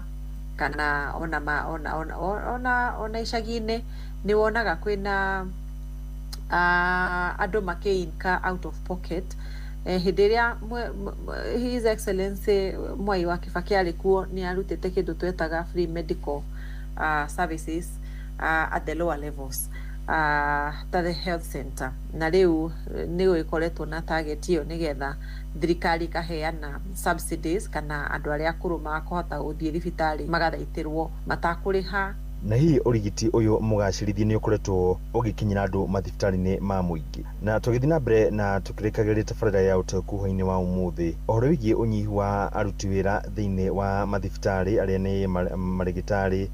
kana ona ma, ona, ona, ona, ona icagi-inĩ, nĩ wonaga kwĩna andũ makĩ out of pocket. Hĩndĩ ĩrĩa His Excellency Mwai wa Kibaki arĩ kuo, nĩ arutĩte kĩndũ twetaga free medical services at the lower levels, ta the health center, na rĩu nĩ gũgĩkoretwo na target ĩyo nĩgetha thirikari ĩkaheana subsidies kana andũ arĩa akũrũ makahota gũthiĩ thibitarĩ magathaitĩrwo matakũrĩha. Na hihi ũrigiti ũyũ mũgacĩrithie nĩ ũkoretwo ũgĩkinyĩra andũ mathibitarĩ-inĩ ma mũingĩ? Na tũgĩthiĩ na mbere na tũkĩrĩkagĩrĩria tabarĩra ya ũtaũku hwaĩ-inĩ wa ũmũthĩ, ũhoro wĩgiĩ ũnyihu wa aruti wĩra thĩinĩ wa mathibitarĩ arĩa nĩ marĩgĩtarĩ,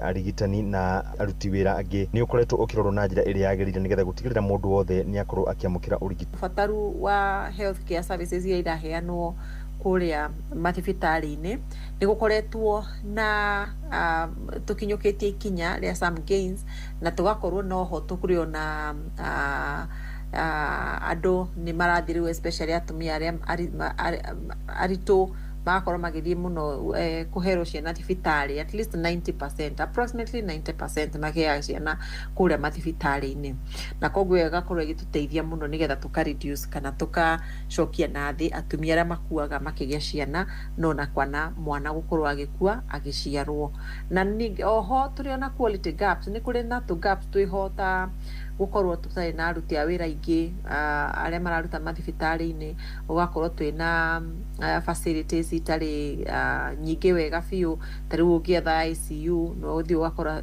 arigitani na aruti wĩra angĩ nĩ ũkoretwo ũkĩrorwo na njĩra ĩrĩa yagĩrĩire nĩgetha gũtigĩrĩra mũndũ wothe nĩ akorwo akĩamũkĩra ũrigiti? Bataru wa health care services iria iraheanwo kũrĩa mathibitarĩ-inĩ, nĩ gũkoretwo na tũkinyũkĩtie ikinya rĩa some gains, na tũgakorwo noho tũkũrĩ ona andũ nĩ marathiĩ rĩu, especially atumia arĩa aritũ magakorwo magĩthiĩ mũno kũherwo ciana thibitarĩ. At least 90%, approximately 90% magĩaga ciana kũrĩa mathibitarĩ-inĩ, na koguo ĩyo ĩgakorwo ĩgĩtũteithia mũno nĩgetha tũka reduce kana tũkacokia na thĩ atumia arĩa makuaga makĩgĩa ciana, no na kwana mwana gũkorwo agĩkua agĩciarwo. Na ningĩ oho tũrĩ ona quality gaps, nĩ kũrĩ na tũ gaps twĩho ta gũkorwo tũtarĩ na aruti a wĩra aingĩ arĩa mararuta mathibitarĩ-inĩ, ũgakorwo twĩna facilities itarĩ nyingĩ wega biũ. Ta rĩu ũngĩetha ICU, no ũthiĩ ũgakora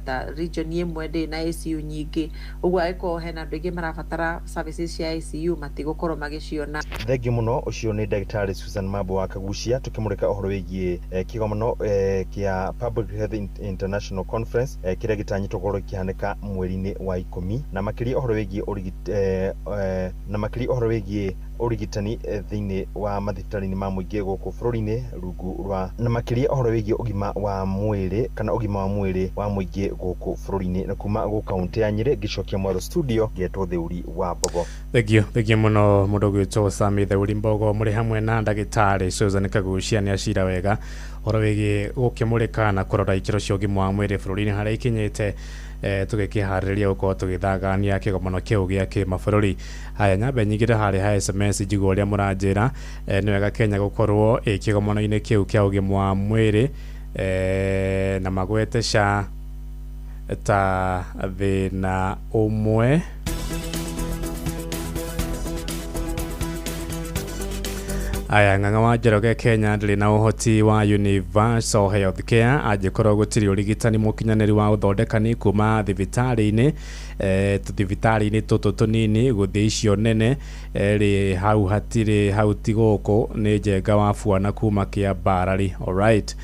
ta region ĩmwe ndĩrĩ na ICU nyingĩ, ũguo angĩkorwo hena andũ aingĩ marabatara services cia ICU, matigũkorwo magĩciona. Thengiũ mũno. Ũcio nĩ ndagĩtarĩ Susan Mambo wa Kagucia tũkĩmũrĩka ũhoro wĩgiĩ kĩgomano kĩa Public Health International Conference kĩrĩa gĩtanyĩtwo gũkorwo gĩkĩhanĩka mweri-inĩ wa 10, na makĩria ũhoro wĩgiĩ ũrigitani thĩinĩ wa mathibitarĩ-inĩ ma mũingĩ gũkũ bũrũri-inĩ rungu rwa, na makĩria ũhoro wĩgiĩ ũgima wa mwĩrĩ kana ũgima wa mwĩrĩ wa mũingĩ gũkũ bũrũri-inĩ. Na kuma gũkũ kaũntĩ ya Nyĩrĩ, ngĩcokia mwaro studio, ngetwo Theuri wa Mbogo. Thengio, thengio mũno mũndũ ũgwĩtwo Sami Theuri Mbogo mũrĩ hamwe na ndagĩtarĩ Susan Kagucia. Nĩ acira wega ũhoro wĩgiĩ gũkĩmũrĩka na kũrora ikĩro cia ũgima wa mwĩrĩ bũrũri-inĩ harĩa ikinyĩte, tũgĩkĩharĩrĩria gũkorwo tũgĩthagania kĩgomano kĩu gĩa kĩmabũrũri. Haya, nyambe nyingĩre harĩa ha SMS njigua ũrĩa mũranjĩra. Nĩ wega Kenya gũkorwo ĩ kĩgomano-inĩ kĩu kĩa ũgima wa mwĩrĩ, na magwete SHA ta thĩna ũmwe. Aya, Ng'ang'a wa Njoroge, Kenya ndĩrĩ na ũhoti wa universal health care angĩkorwo gũtirĩ ũrigitani mũkinyanĩru wa ũthondekani kuma thibitarĩ-inĩ, tũthibitarĩ-inĩ tũtũ tũnini gũthiĩ icio nene. Rĩ hau hatirĩ hau ti gũkũ. Nĩ Njenga wa Buana kuma Kĩambarari. Alright,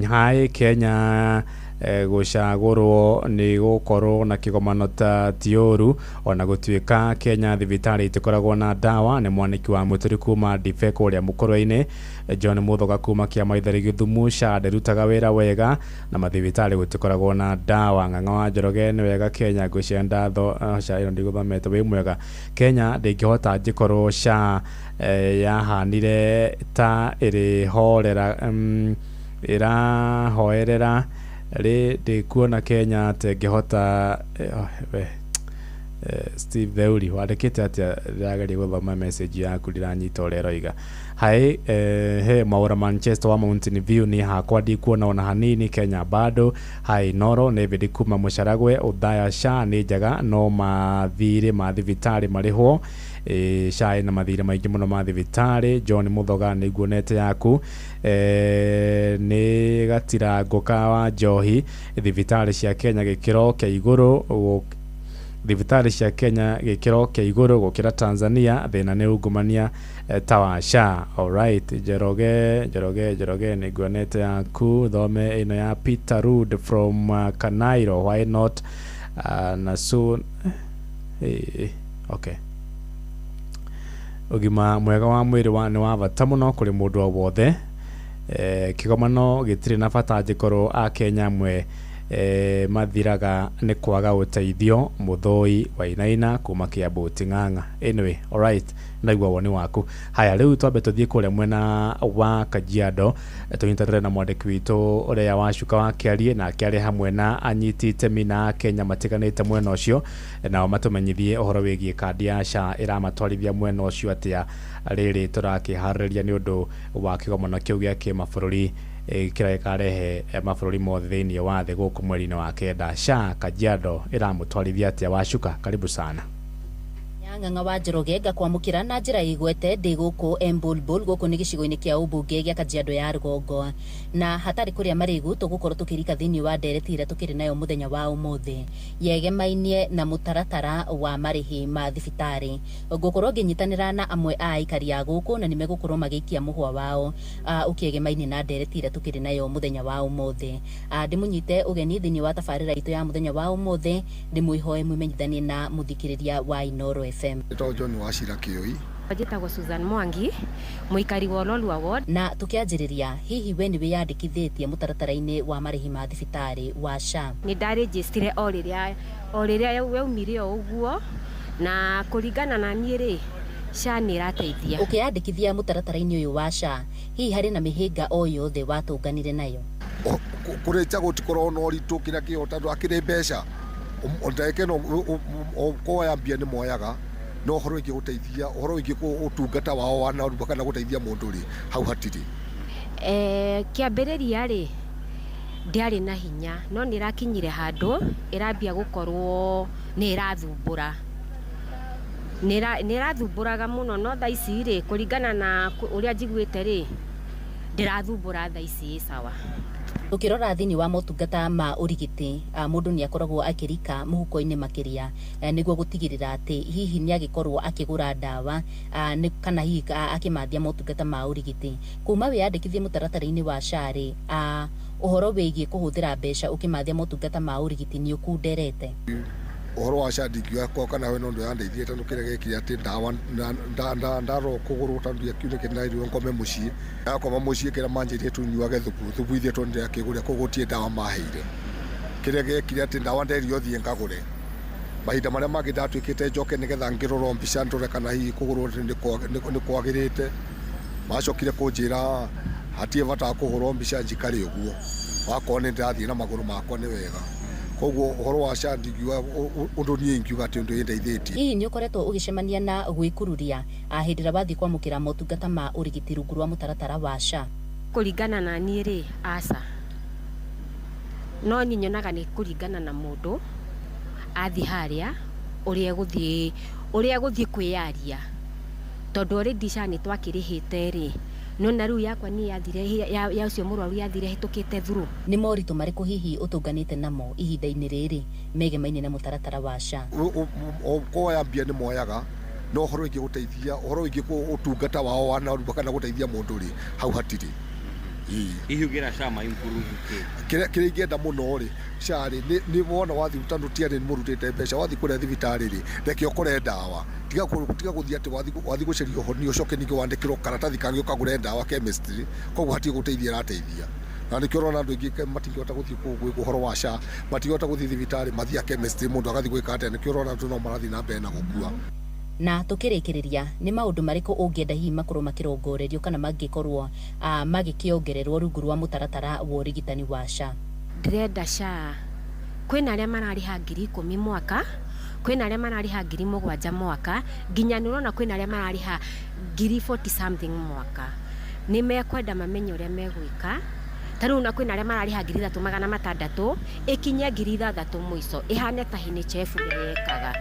hai Kenya gũcagũrwo nĩ gũkorwo na kĩgomano ta ti ũru, ona gũtuĩka Kenya thibitarĩ itikoragwo na ndawa. Nĩ mwanĩki wa mũtũri kuma Ndibe kũrĩa Mũkũrwe-inĩ. John Muthoga kuma Kĩamaitheri Gĩthumu, SHA ndĩrutaga wĩra wega na mathibitarĩ gũtikoragwo na ndawa. Ng'ang'a wa Njoroge, nĩ wega Kenya ngwĩciria ndatho SHA ĩno ndigũthomete. Wĩ mwega, Kenya ndĩngĩhota angĩkorwo SHA yahanire ta ĩrĩhorera ĩrahoerera rĩ, ndĩkuona Kenya atĩ ĩngĩhota. We Steve Theuri, wandĩkĩte atĩa? Ndĩrageria gũthoma message yaku, ndiranyita ũrĩa ĩroiga. Hai he Maura Manchester wa Mountain View, ni hakwa ndikuona ona hanini Kenya bado. Hai Noro David kuma Mũcaragwe Ũthaya, SHA nĩ njega no mathirĩ ma thibitarĩ marĩhwo. SHA ĩna mathirĩ maingĩ mũno ma thibitarĩ. John Muthoga, nĩ nguonete yaku. Nĩ gatirango ka wa njohi, thibitarĩ cia Kenya gĩkĩro kĩa igũrũ, thibitarĩ cia Kenya gĩkĩro kĩa igũrũ gũkĩra Tanzania, thĩna nĩ ungumania ta wa SHA. Alright, Njoroge, Njoroge, Njoroge, nĩ nguonete yaku. Thome ĩno ya Peter Rood from Kanairo, why not na soon okay. Ũgima mwega wa mwĩrĩ wa nĩ wa bata mũno kũrĩ mũndũ o wothe. Kĩgomano gĩtirĩ na bata angĩkorwo akenya amwe mathiraga nĩ kwaga ũteithio. Mũthoi Wainaina kuma Kiambu Ting'ang'a. Anyway, alright, ndaigua woni waku. Haya, rĩu twambe tũthiĩ kũrĩa mwena wa Kajiado, tũnyitanĩre na mwandĩki witũ ũrĩa Wacuka wa Kĩarie, nake arĩ hamwe na anyiti itemi na akenya matiganĩte mwena ũcio, nao matũmenyithie ũhoro wĩgiĩ kandi ya SHA ĩramatwarithia mwena ũcio atĩa rĩrĩ tũrakĩharĩrĩria nĩ ũndũ wa kĩgomano kĩu gĩa kĩmabũrũri kĩrĩa gĩkarehe mabũrũri mothe thĩinĩ wa thĩ gũkũ mweri-inĩ wa kenda. SHA Kajiado ĩramũtwarithia atĩa? Wacuka, karibu sana. Ng'ang'a wa Njoroge, ngakwamũkĩra na njĩra igwete ndĩ gũkũ Embulbul, gũkũ nĩ gĩcigo-inĩ kĩa ũmbunge gĩa Kajiado ya rũgongo, na hatarĩ kũrĩa marĩgu tũgũkorwo tũkĩrika thĩinĩ wa ndereti ĩrĩa tũkĩrĩ nayo mũthenya wa ũmũthĩ yegemainie na mũtaratara wa marĩhi ma thibitarĩ. Ngũkorwo ngĩnyitanĩra na amwe a aikari a gũkũ na nĩmegũkorwo magĩikia mũhwa wao ũkĩegemainie na ndereti ĩrĩa tũkĩrĩ nayo mũthenya wa ũmũthĩ. Ndĩmũnyite ũgeni thĩinĩ wa tabarĩra itũ ya mũthenya wa ũmũthĩ, ndĩmwĩhoe mwĩmenyithanie na mũthikĩrĩria wa Inooro FM. Njĩtagwo John Wachira Kĩoi. Njĩtagwo Susan Mwangi, mũikari wa Ololua Ward. Na tũkĩanjĩrĩria, hihi we nĩ wĩyandĩkithĩtie mũtaratara-inĩ wa marĩhi ma thibitarĩ wa SHA? Nĩ ndarĩnjĩstire o rĩrĩa yaumire o ũguo, na kũringana na niĩ rĩ, SHA nĩ ĩrateithia. Ũkĩyandĩkithia mũtaratara-inĩ ũyũ wa SHA, hihi harĩ na mĩhĩnga o yothe watũnganire nayo? Kũrĩcha gũtikoragwo na ũritũ kĩrĩa kĩho tondũ akĩrĩ mbeca ndagĩka ĩno kuoya mbia nĩ moyaga, no ũhoro wĩgiĩ gũteithia, ũhoro wĩgiĩ ũtungata wao wa narua kana gũteithia mũndũ rĩ, hau hatirĩ. Kĩambĩrĩria rĩ, ndiarĩ na hinya, no nĩ ĩrakinyire handũ ĩrambia gũkorwo nĩ ĩrathumbũra. Nĩ ĩrathumbũraga mũno, no thaa ici rĩ, kũringana na ũrĩa njiguĩte rĩ, ndĩrathumbũra thaa ici ĩ sawa. Tukirora thĩinĩ wa motungata ma ũrigiti, mũndũ nĩ akoragwo akĩrika mũhuko-inĩ makĩria nĩguo gũtigĩrĩra atĩ hihi nĩ agĩkorwo akĩgũra ndawa kana hihi akĩmathia motungata ma ũrigiti. Kuma wĩyandĩkithie mũtaratara-inĩ wa SHA rĩ, ũhoro wĩgiĩ kũhũthĩra mbeca ũkĩmathia motungata ma ũrigiti nĩ ũkunderete? Ũhoro wa SHA ndingiuga kwa kana we no ũndũ yandeithie tondũ kĩrĩa gĩekire atĩ ndawa ndarorwo kũgũrũ tondũ ndiakiunĩkĩte ndarirwo ngome mũciĩ. Ndakoma mũciĩ kĩrĩa manjĩrire tũnyuage thubu, thubu ithuĩ tondũ ndĩrakĩgũrĩra koguo gũtirĩ ndawa maheire. Kĩrĩa gĩekire atĩ ndawa nderirwo thiĩ ngagũre. Mahinda marĩa mangĩ ndatuĩkĩte njoke nĩgetha ngĩrorwo mbica ndore kana hihi kũgũrũ nĩ kwagĩrĩte. Macokire kũnjĩra hatirĩ bata wa kũhũrwo mbica njikare ũguo, wakorwo nĩ ndĩrathiĩ na magũrũ makwa nĩ wega. Koguo ũhoro wa SHA ndingiuga ũndũ niĩ ingiuga atĩ ũndũ ĩndeithĩtie. Hihi nĩ ũkoretwo ũgĩcemania na gwĩkururia hĩndĩ ĩrĩa wathiĩ kwamũkĩra motungata ma ũrigiti rungu rwa mũtaratara wa SHA? Kũringana na niĩ rĩ, aca. No niĩ nyonaga nĩ kũringana na mũndũ athiĩ harĩa ũrĩa egũthiĩ kwĩyaria, tondũ already SHA nĩ twakĩrĩhĩte rĩ, no na rĩu yakwa niĩ yathire ya ũcio mũrwaru yathire hĩtũkĩte through. Nĩ moritũ marĩkũ hihi ũtũnganĩte namo ihinda-inĩ rĩrĩ megemainie na mũtaratara wa SHA? Kuoya mbia nĩ moyaga, no ũhoro wĩgiĩ gũteithia, ũhoro wĩgiĩ ũtungata wao wa narua kana gũteithia mũndũ rĩ, hau hatirĩ. Hihi ũngĩra SHA ma improve kĩ? Kĩrĩa ingĩenda mũno rĩ, SHA rĩ, nĩ wona wathiĩ tondũ ti arĩ mũrutĩte mbeca, wathiĩ kũrĩa thibitarĩ rĩ, reke ũkore ndawa. Tiga gũthiĩ atĩ wathiĩ gũcaria ũhonio ũcoke ningĩ wandĩkĩrwo karatathi kangĩ ũkagũre ndawa chemistry, koguo hatirĩ gũteithia ĩrateithia. Na nĩkĩo ũrona andũ aingĩ matingĩhota gũthiĩ kũu ũhoro wa SHA, matingĩhota gũthiĩ thibitarĩ, mathiaga chemistry mũndũ agathiĩ gwĩka atĩa, nĩkĩo ũrona andũ no marathiĩ na mbere na gũkua. Na tukĩrĩkĩrĩria, nĩ maũndũ marĩkũ ũngĩenda hihi makorwo makĩrongorerio kana mangĩkorwo magĩkĩongererwo rungu rwa mũtaratara wa ũrigitani wa SHA? Ndĩrenda SHA kwĩna arĩa mararĩha 10,000 mwaka, kwĩna arĩa mararĩha 7,000 mwaka, nginya nĩ ũrona kwĩna arĩa mararĩha 40 something mwaka. Nĩ mekwenda mamenye ũrĩa megwĩka. Ta rĩu na kwĩna arĩa mararĩha 3,600 ĩkinye 6,000 mũico, ĩhane ta NHIF ũrĩa yekaga.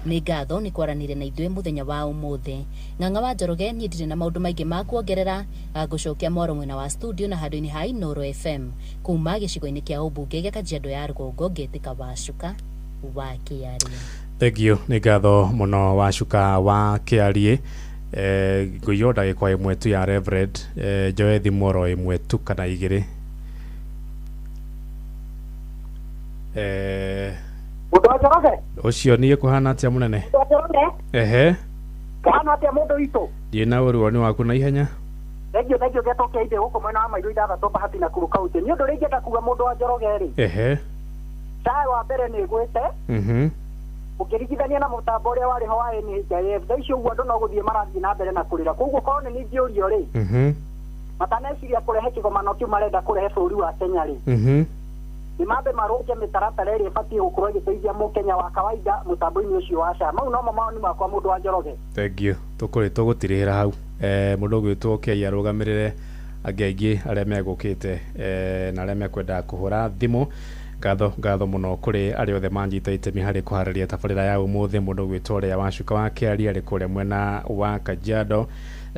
Nĩ ngatho nĩ kwaranĩria na ithuĩ mũthenya wa ũmũthĩ. Ng'ang'a wa Njoroge, niĩ ndirĩ na maũndũ maingĩ ma kuongerera, ngũcokia mwaro mwena wa studio na handũ-inĩ ha Inooro FM kuma gĩcigo-inĩ kĩa ũmbunge gĩa Kajiado ya rũgongo, ngetĩka Wacuka wa Kĩarie. Thank you, nĩ ngatho mũno Wacuka wa Kĩarie. Ngũiywo ndagĩka ĩmwe tu ya Reverend, njoe thimũ oro ĩmwe tu kana igĩrĩ. Ũcio niĩ kũhana atĩa mũnene? Ehe. Kana atia mundu witũ? Ndiĩ na ũru woni waku na ihenya. Thengio thengio getoke inde gũkũ mwena wa Mairũ 6 Bahati na Kuru County. Nĩ ũndũ ũrĩa ingĩenda kuga mũndũ wa Njoroge rĩ. Ehe. SHA wa mbere nĩ ĩgwĩte. Ũkĩringithania na mũtambo ũrĩa warĩ ho wa NHIF, thaa ici ũguo andũ no gũthiĩ marathiĩ na mbere na kũrĩra. Koguo korwo nĩ niĩ ingĩũrio rĩ, mataneciria kũrehe kĩgomano kĩu marenda kũrehe bũrũri wa Kenya rĩ, nĩ mambe marũnge mĩtaratara ĩrĩa ĩbatiĩ gũkorwo ĩgĩteithia mũkenya wa kawaida mũtambo-inĩ ũcio wa SHA. Mau nomo mawoni makwa mũndũ wa Njoroge. Thank you. Tũgũtirĩhĩra hau. Mũndũ ũgwĩtwo Kei arũgamĩrĩre angĩ aingĩ arĩa megũkĩte na arĩa mekwendaga kũhũra thimũ. Ngatho ngatho mũno kũrĩ arĩa othe manyita itemi harĩ kũharĩria tabarĩra ya ũmũthĩ. Mũndũ ũgwĩtwo ũrĩa Wacuka wa Kĩari arĩ kũrĩa mwena wa Kajiado,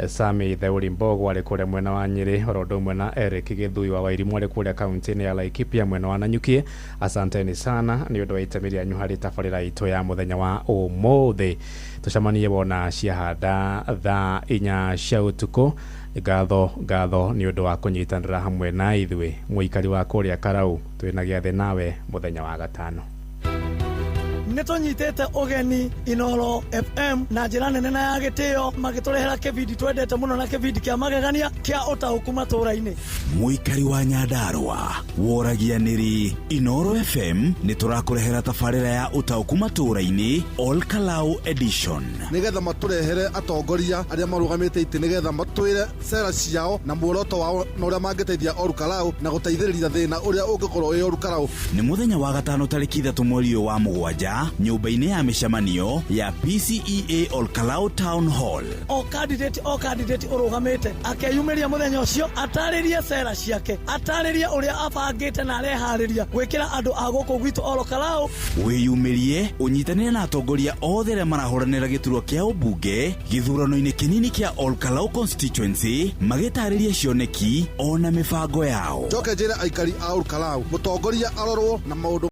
Sami Theuri Mbogo arĩ kũrĩa mwena wa Nyĩrĩ, oro ũndũ ũmwe na Eric Gĩthui wa Wairimũ arĩ kũrĩa kaunti-inĩ ya Laikipia mwena wa Nanyuki. Asanteni sana nĩ ũndũ wa itemi rĩanyu harĩ tabarĩra itũ ya mũthenya wa ũmũthĩ. Tũcemanie wona ciahanda thaa 4 cia ũtukũ. Ngatho ngatho nĩ ũndũ wa kũnyitanĩra hamwe na ithuĩ. Mũikari wa kũrĩa Karau, twĩna gĩathĩ nawe mũthenya wa gatano. Nĩ tũnyitĩte ũgeni Inoro FM na njĩra nene na ya gĩtĩo, magĩtũrehera kĩbindi twendete mũno na kĩbindi kĩa magegania kĩa ũtaũku matũũra-inĩ. Mũikari wa Nyandarũa woragia nĩrĩ Inoro FM nĩ tũrakũrehera tabarĩra ya ũtaũku matũũra-inĩ All Kalau Edition, nĩgetha matũrehere atongoria arĩa marũgamĩte itĩ, nĩgetha matwĩre cera ciao na muoroto wao na ũrĩa mangĩteithia Ol Kalou na gũteithĩrĩria thĩna ũrĩa ũngĩkorwo wĩ Ol Kalou. Nĩ mũthenya wa gatano tarĩki 3 mweri ũyũ wa 7 nyũmba-inĩ ya mĩcemanio ya PCEA Ol Kalou Town Hall. O candidate ũrũgamĩte akeyumĩria mũthenya ũcio, atarĩrie cera ciake, atarĩrie ũrĩa abangĩte na areharĩria gwĩkĩra andũ a gũkũ gwitũ Ol Kalou. Wĩyumĩrie ũnyitanĩre na atongoria othe arĩa marahũranĩra gĩturwa kĩa ũmbunge gĩthurano-inĩ kĩnini kĩa Ol Kalou constituency, magĩtarĩria cioneki ona mĩbango yao. Njoke njĩre aikari a Ol Kalou mũtongoria arorwo na maũndũ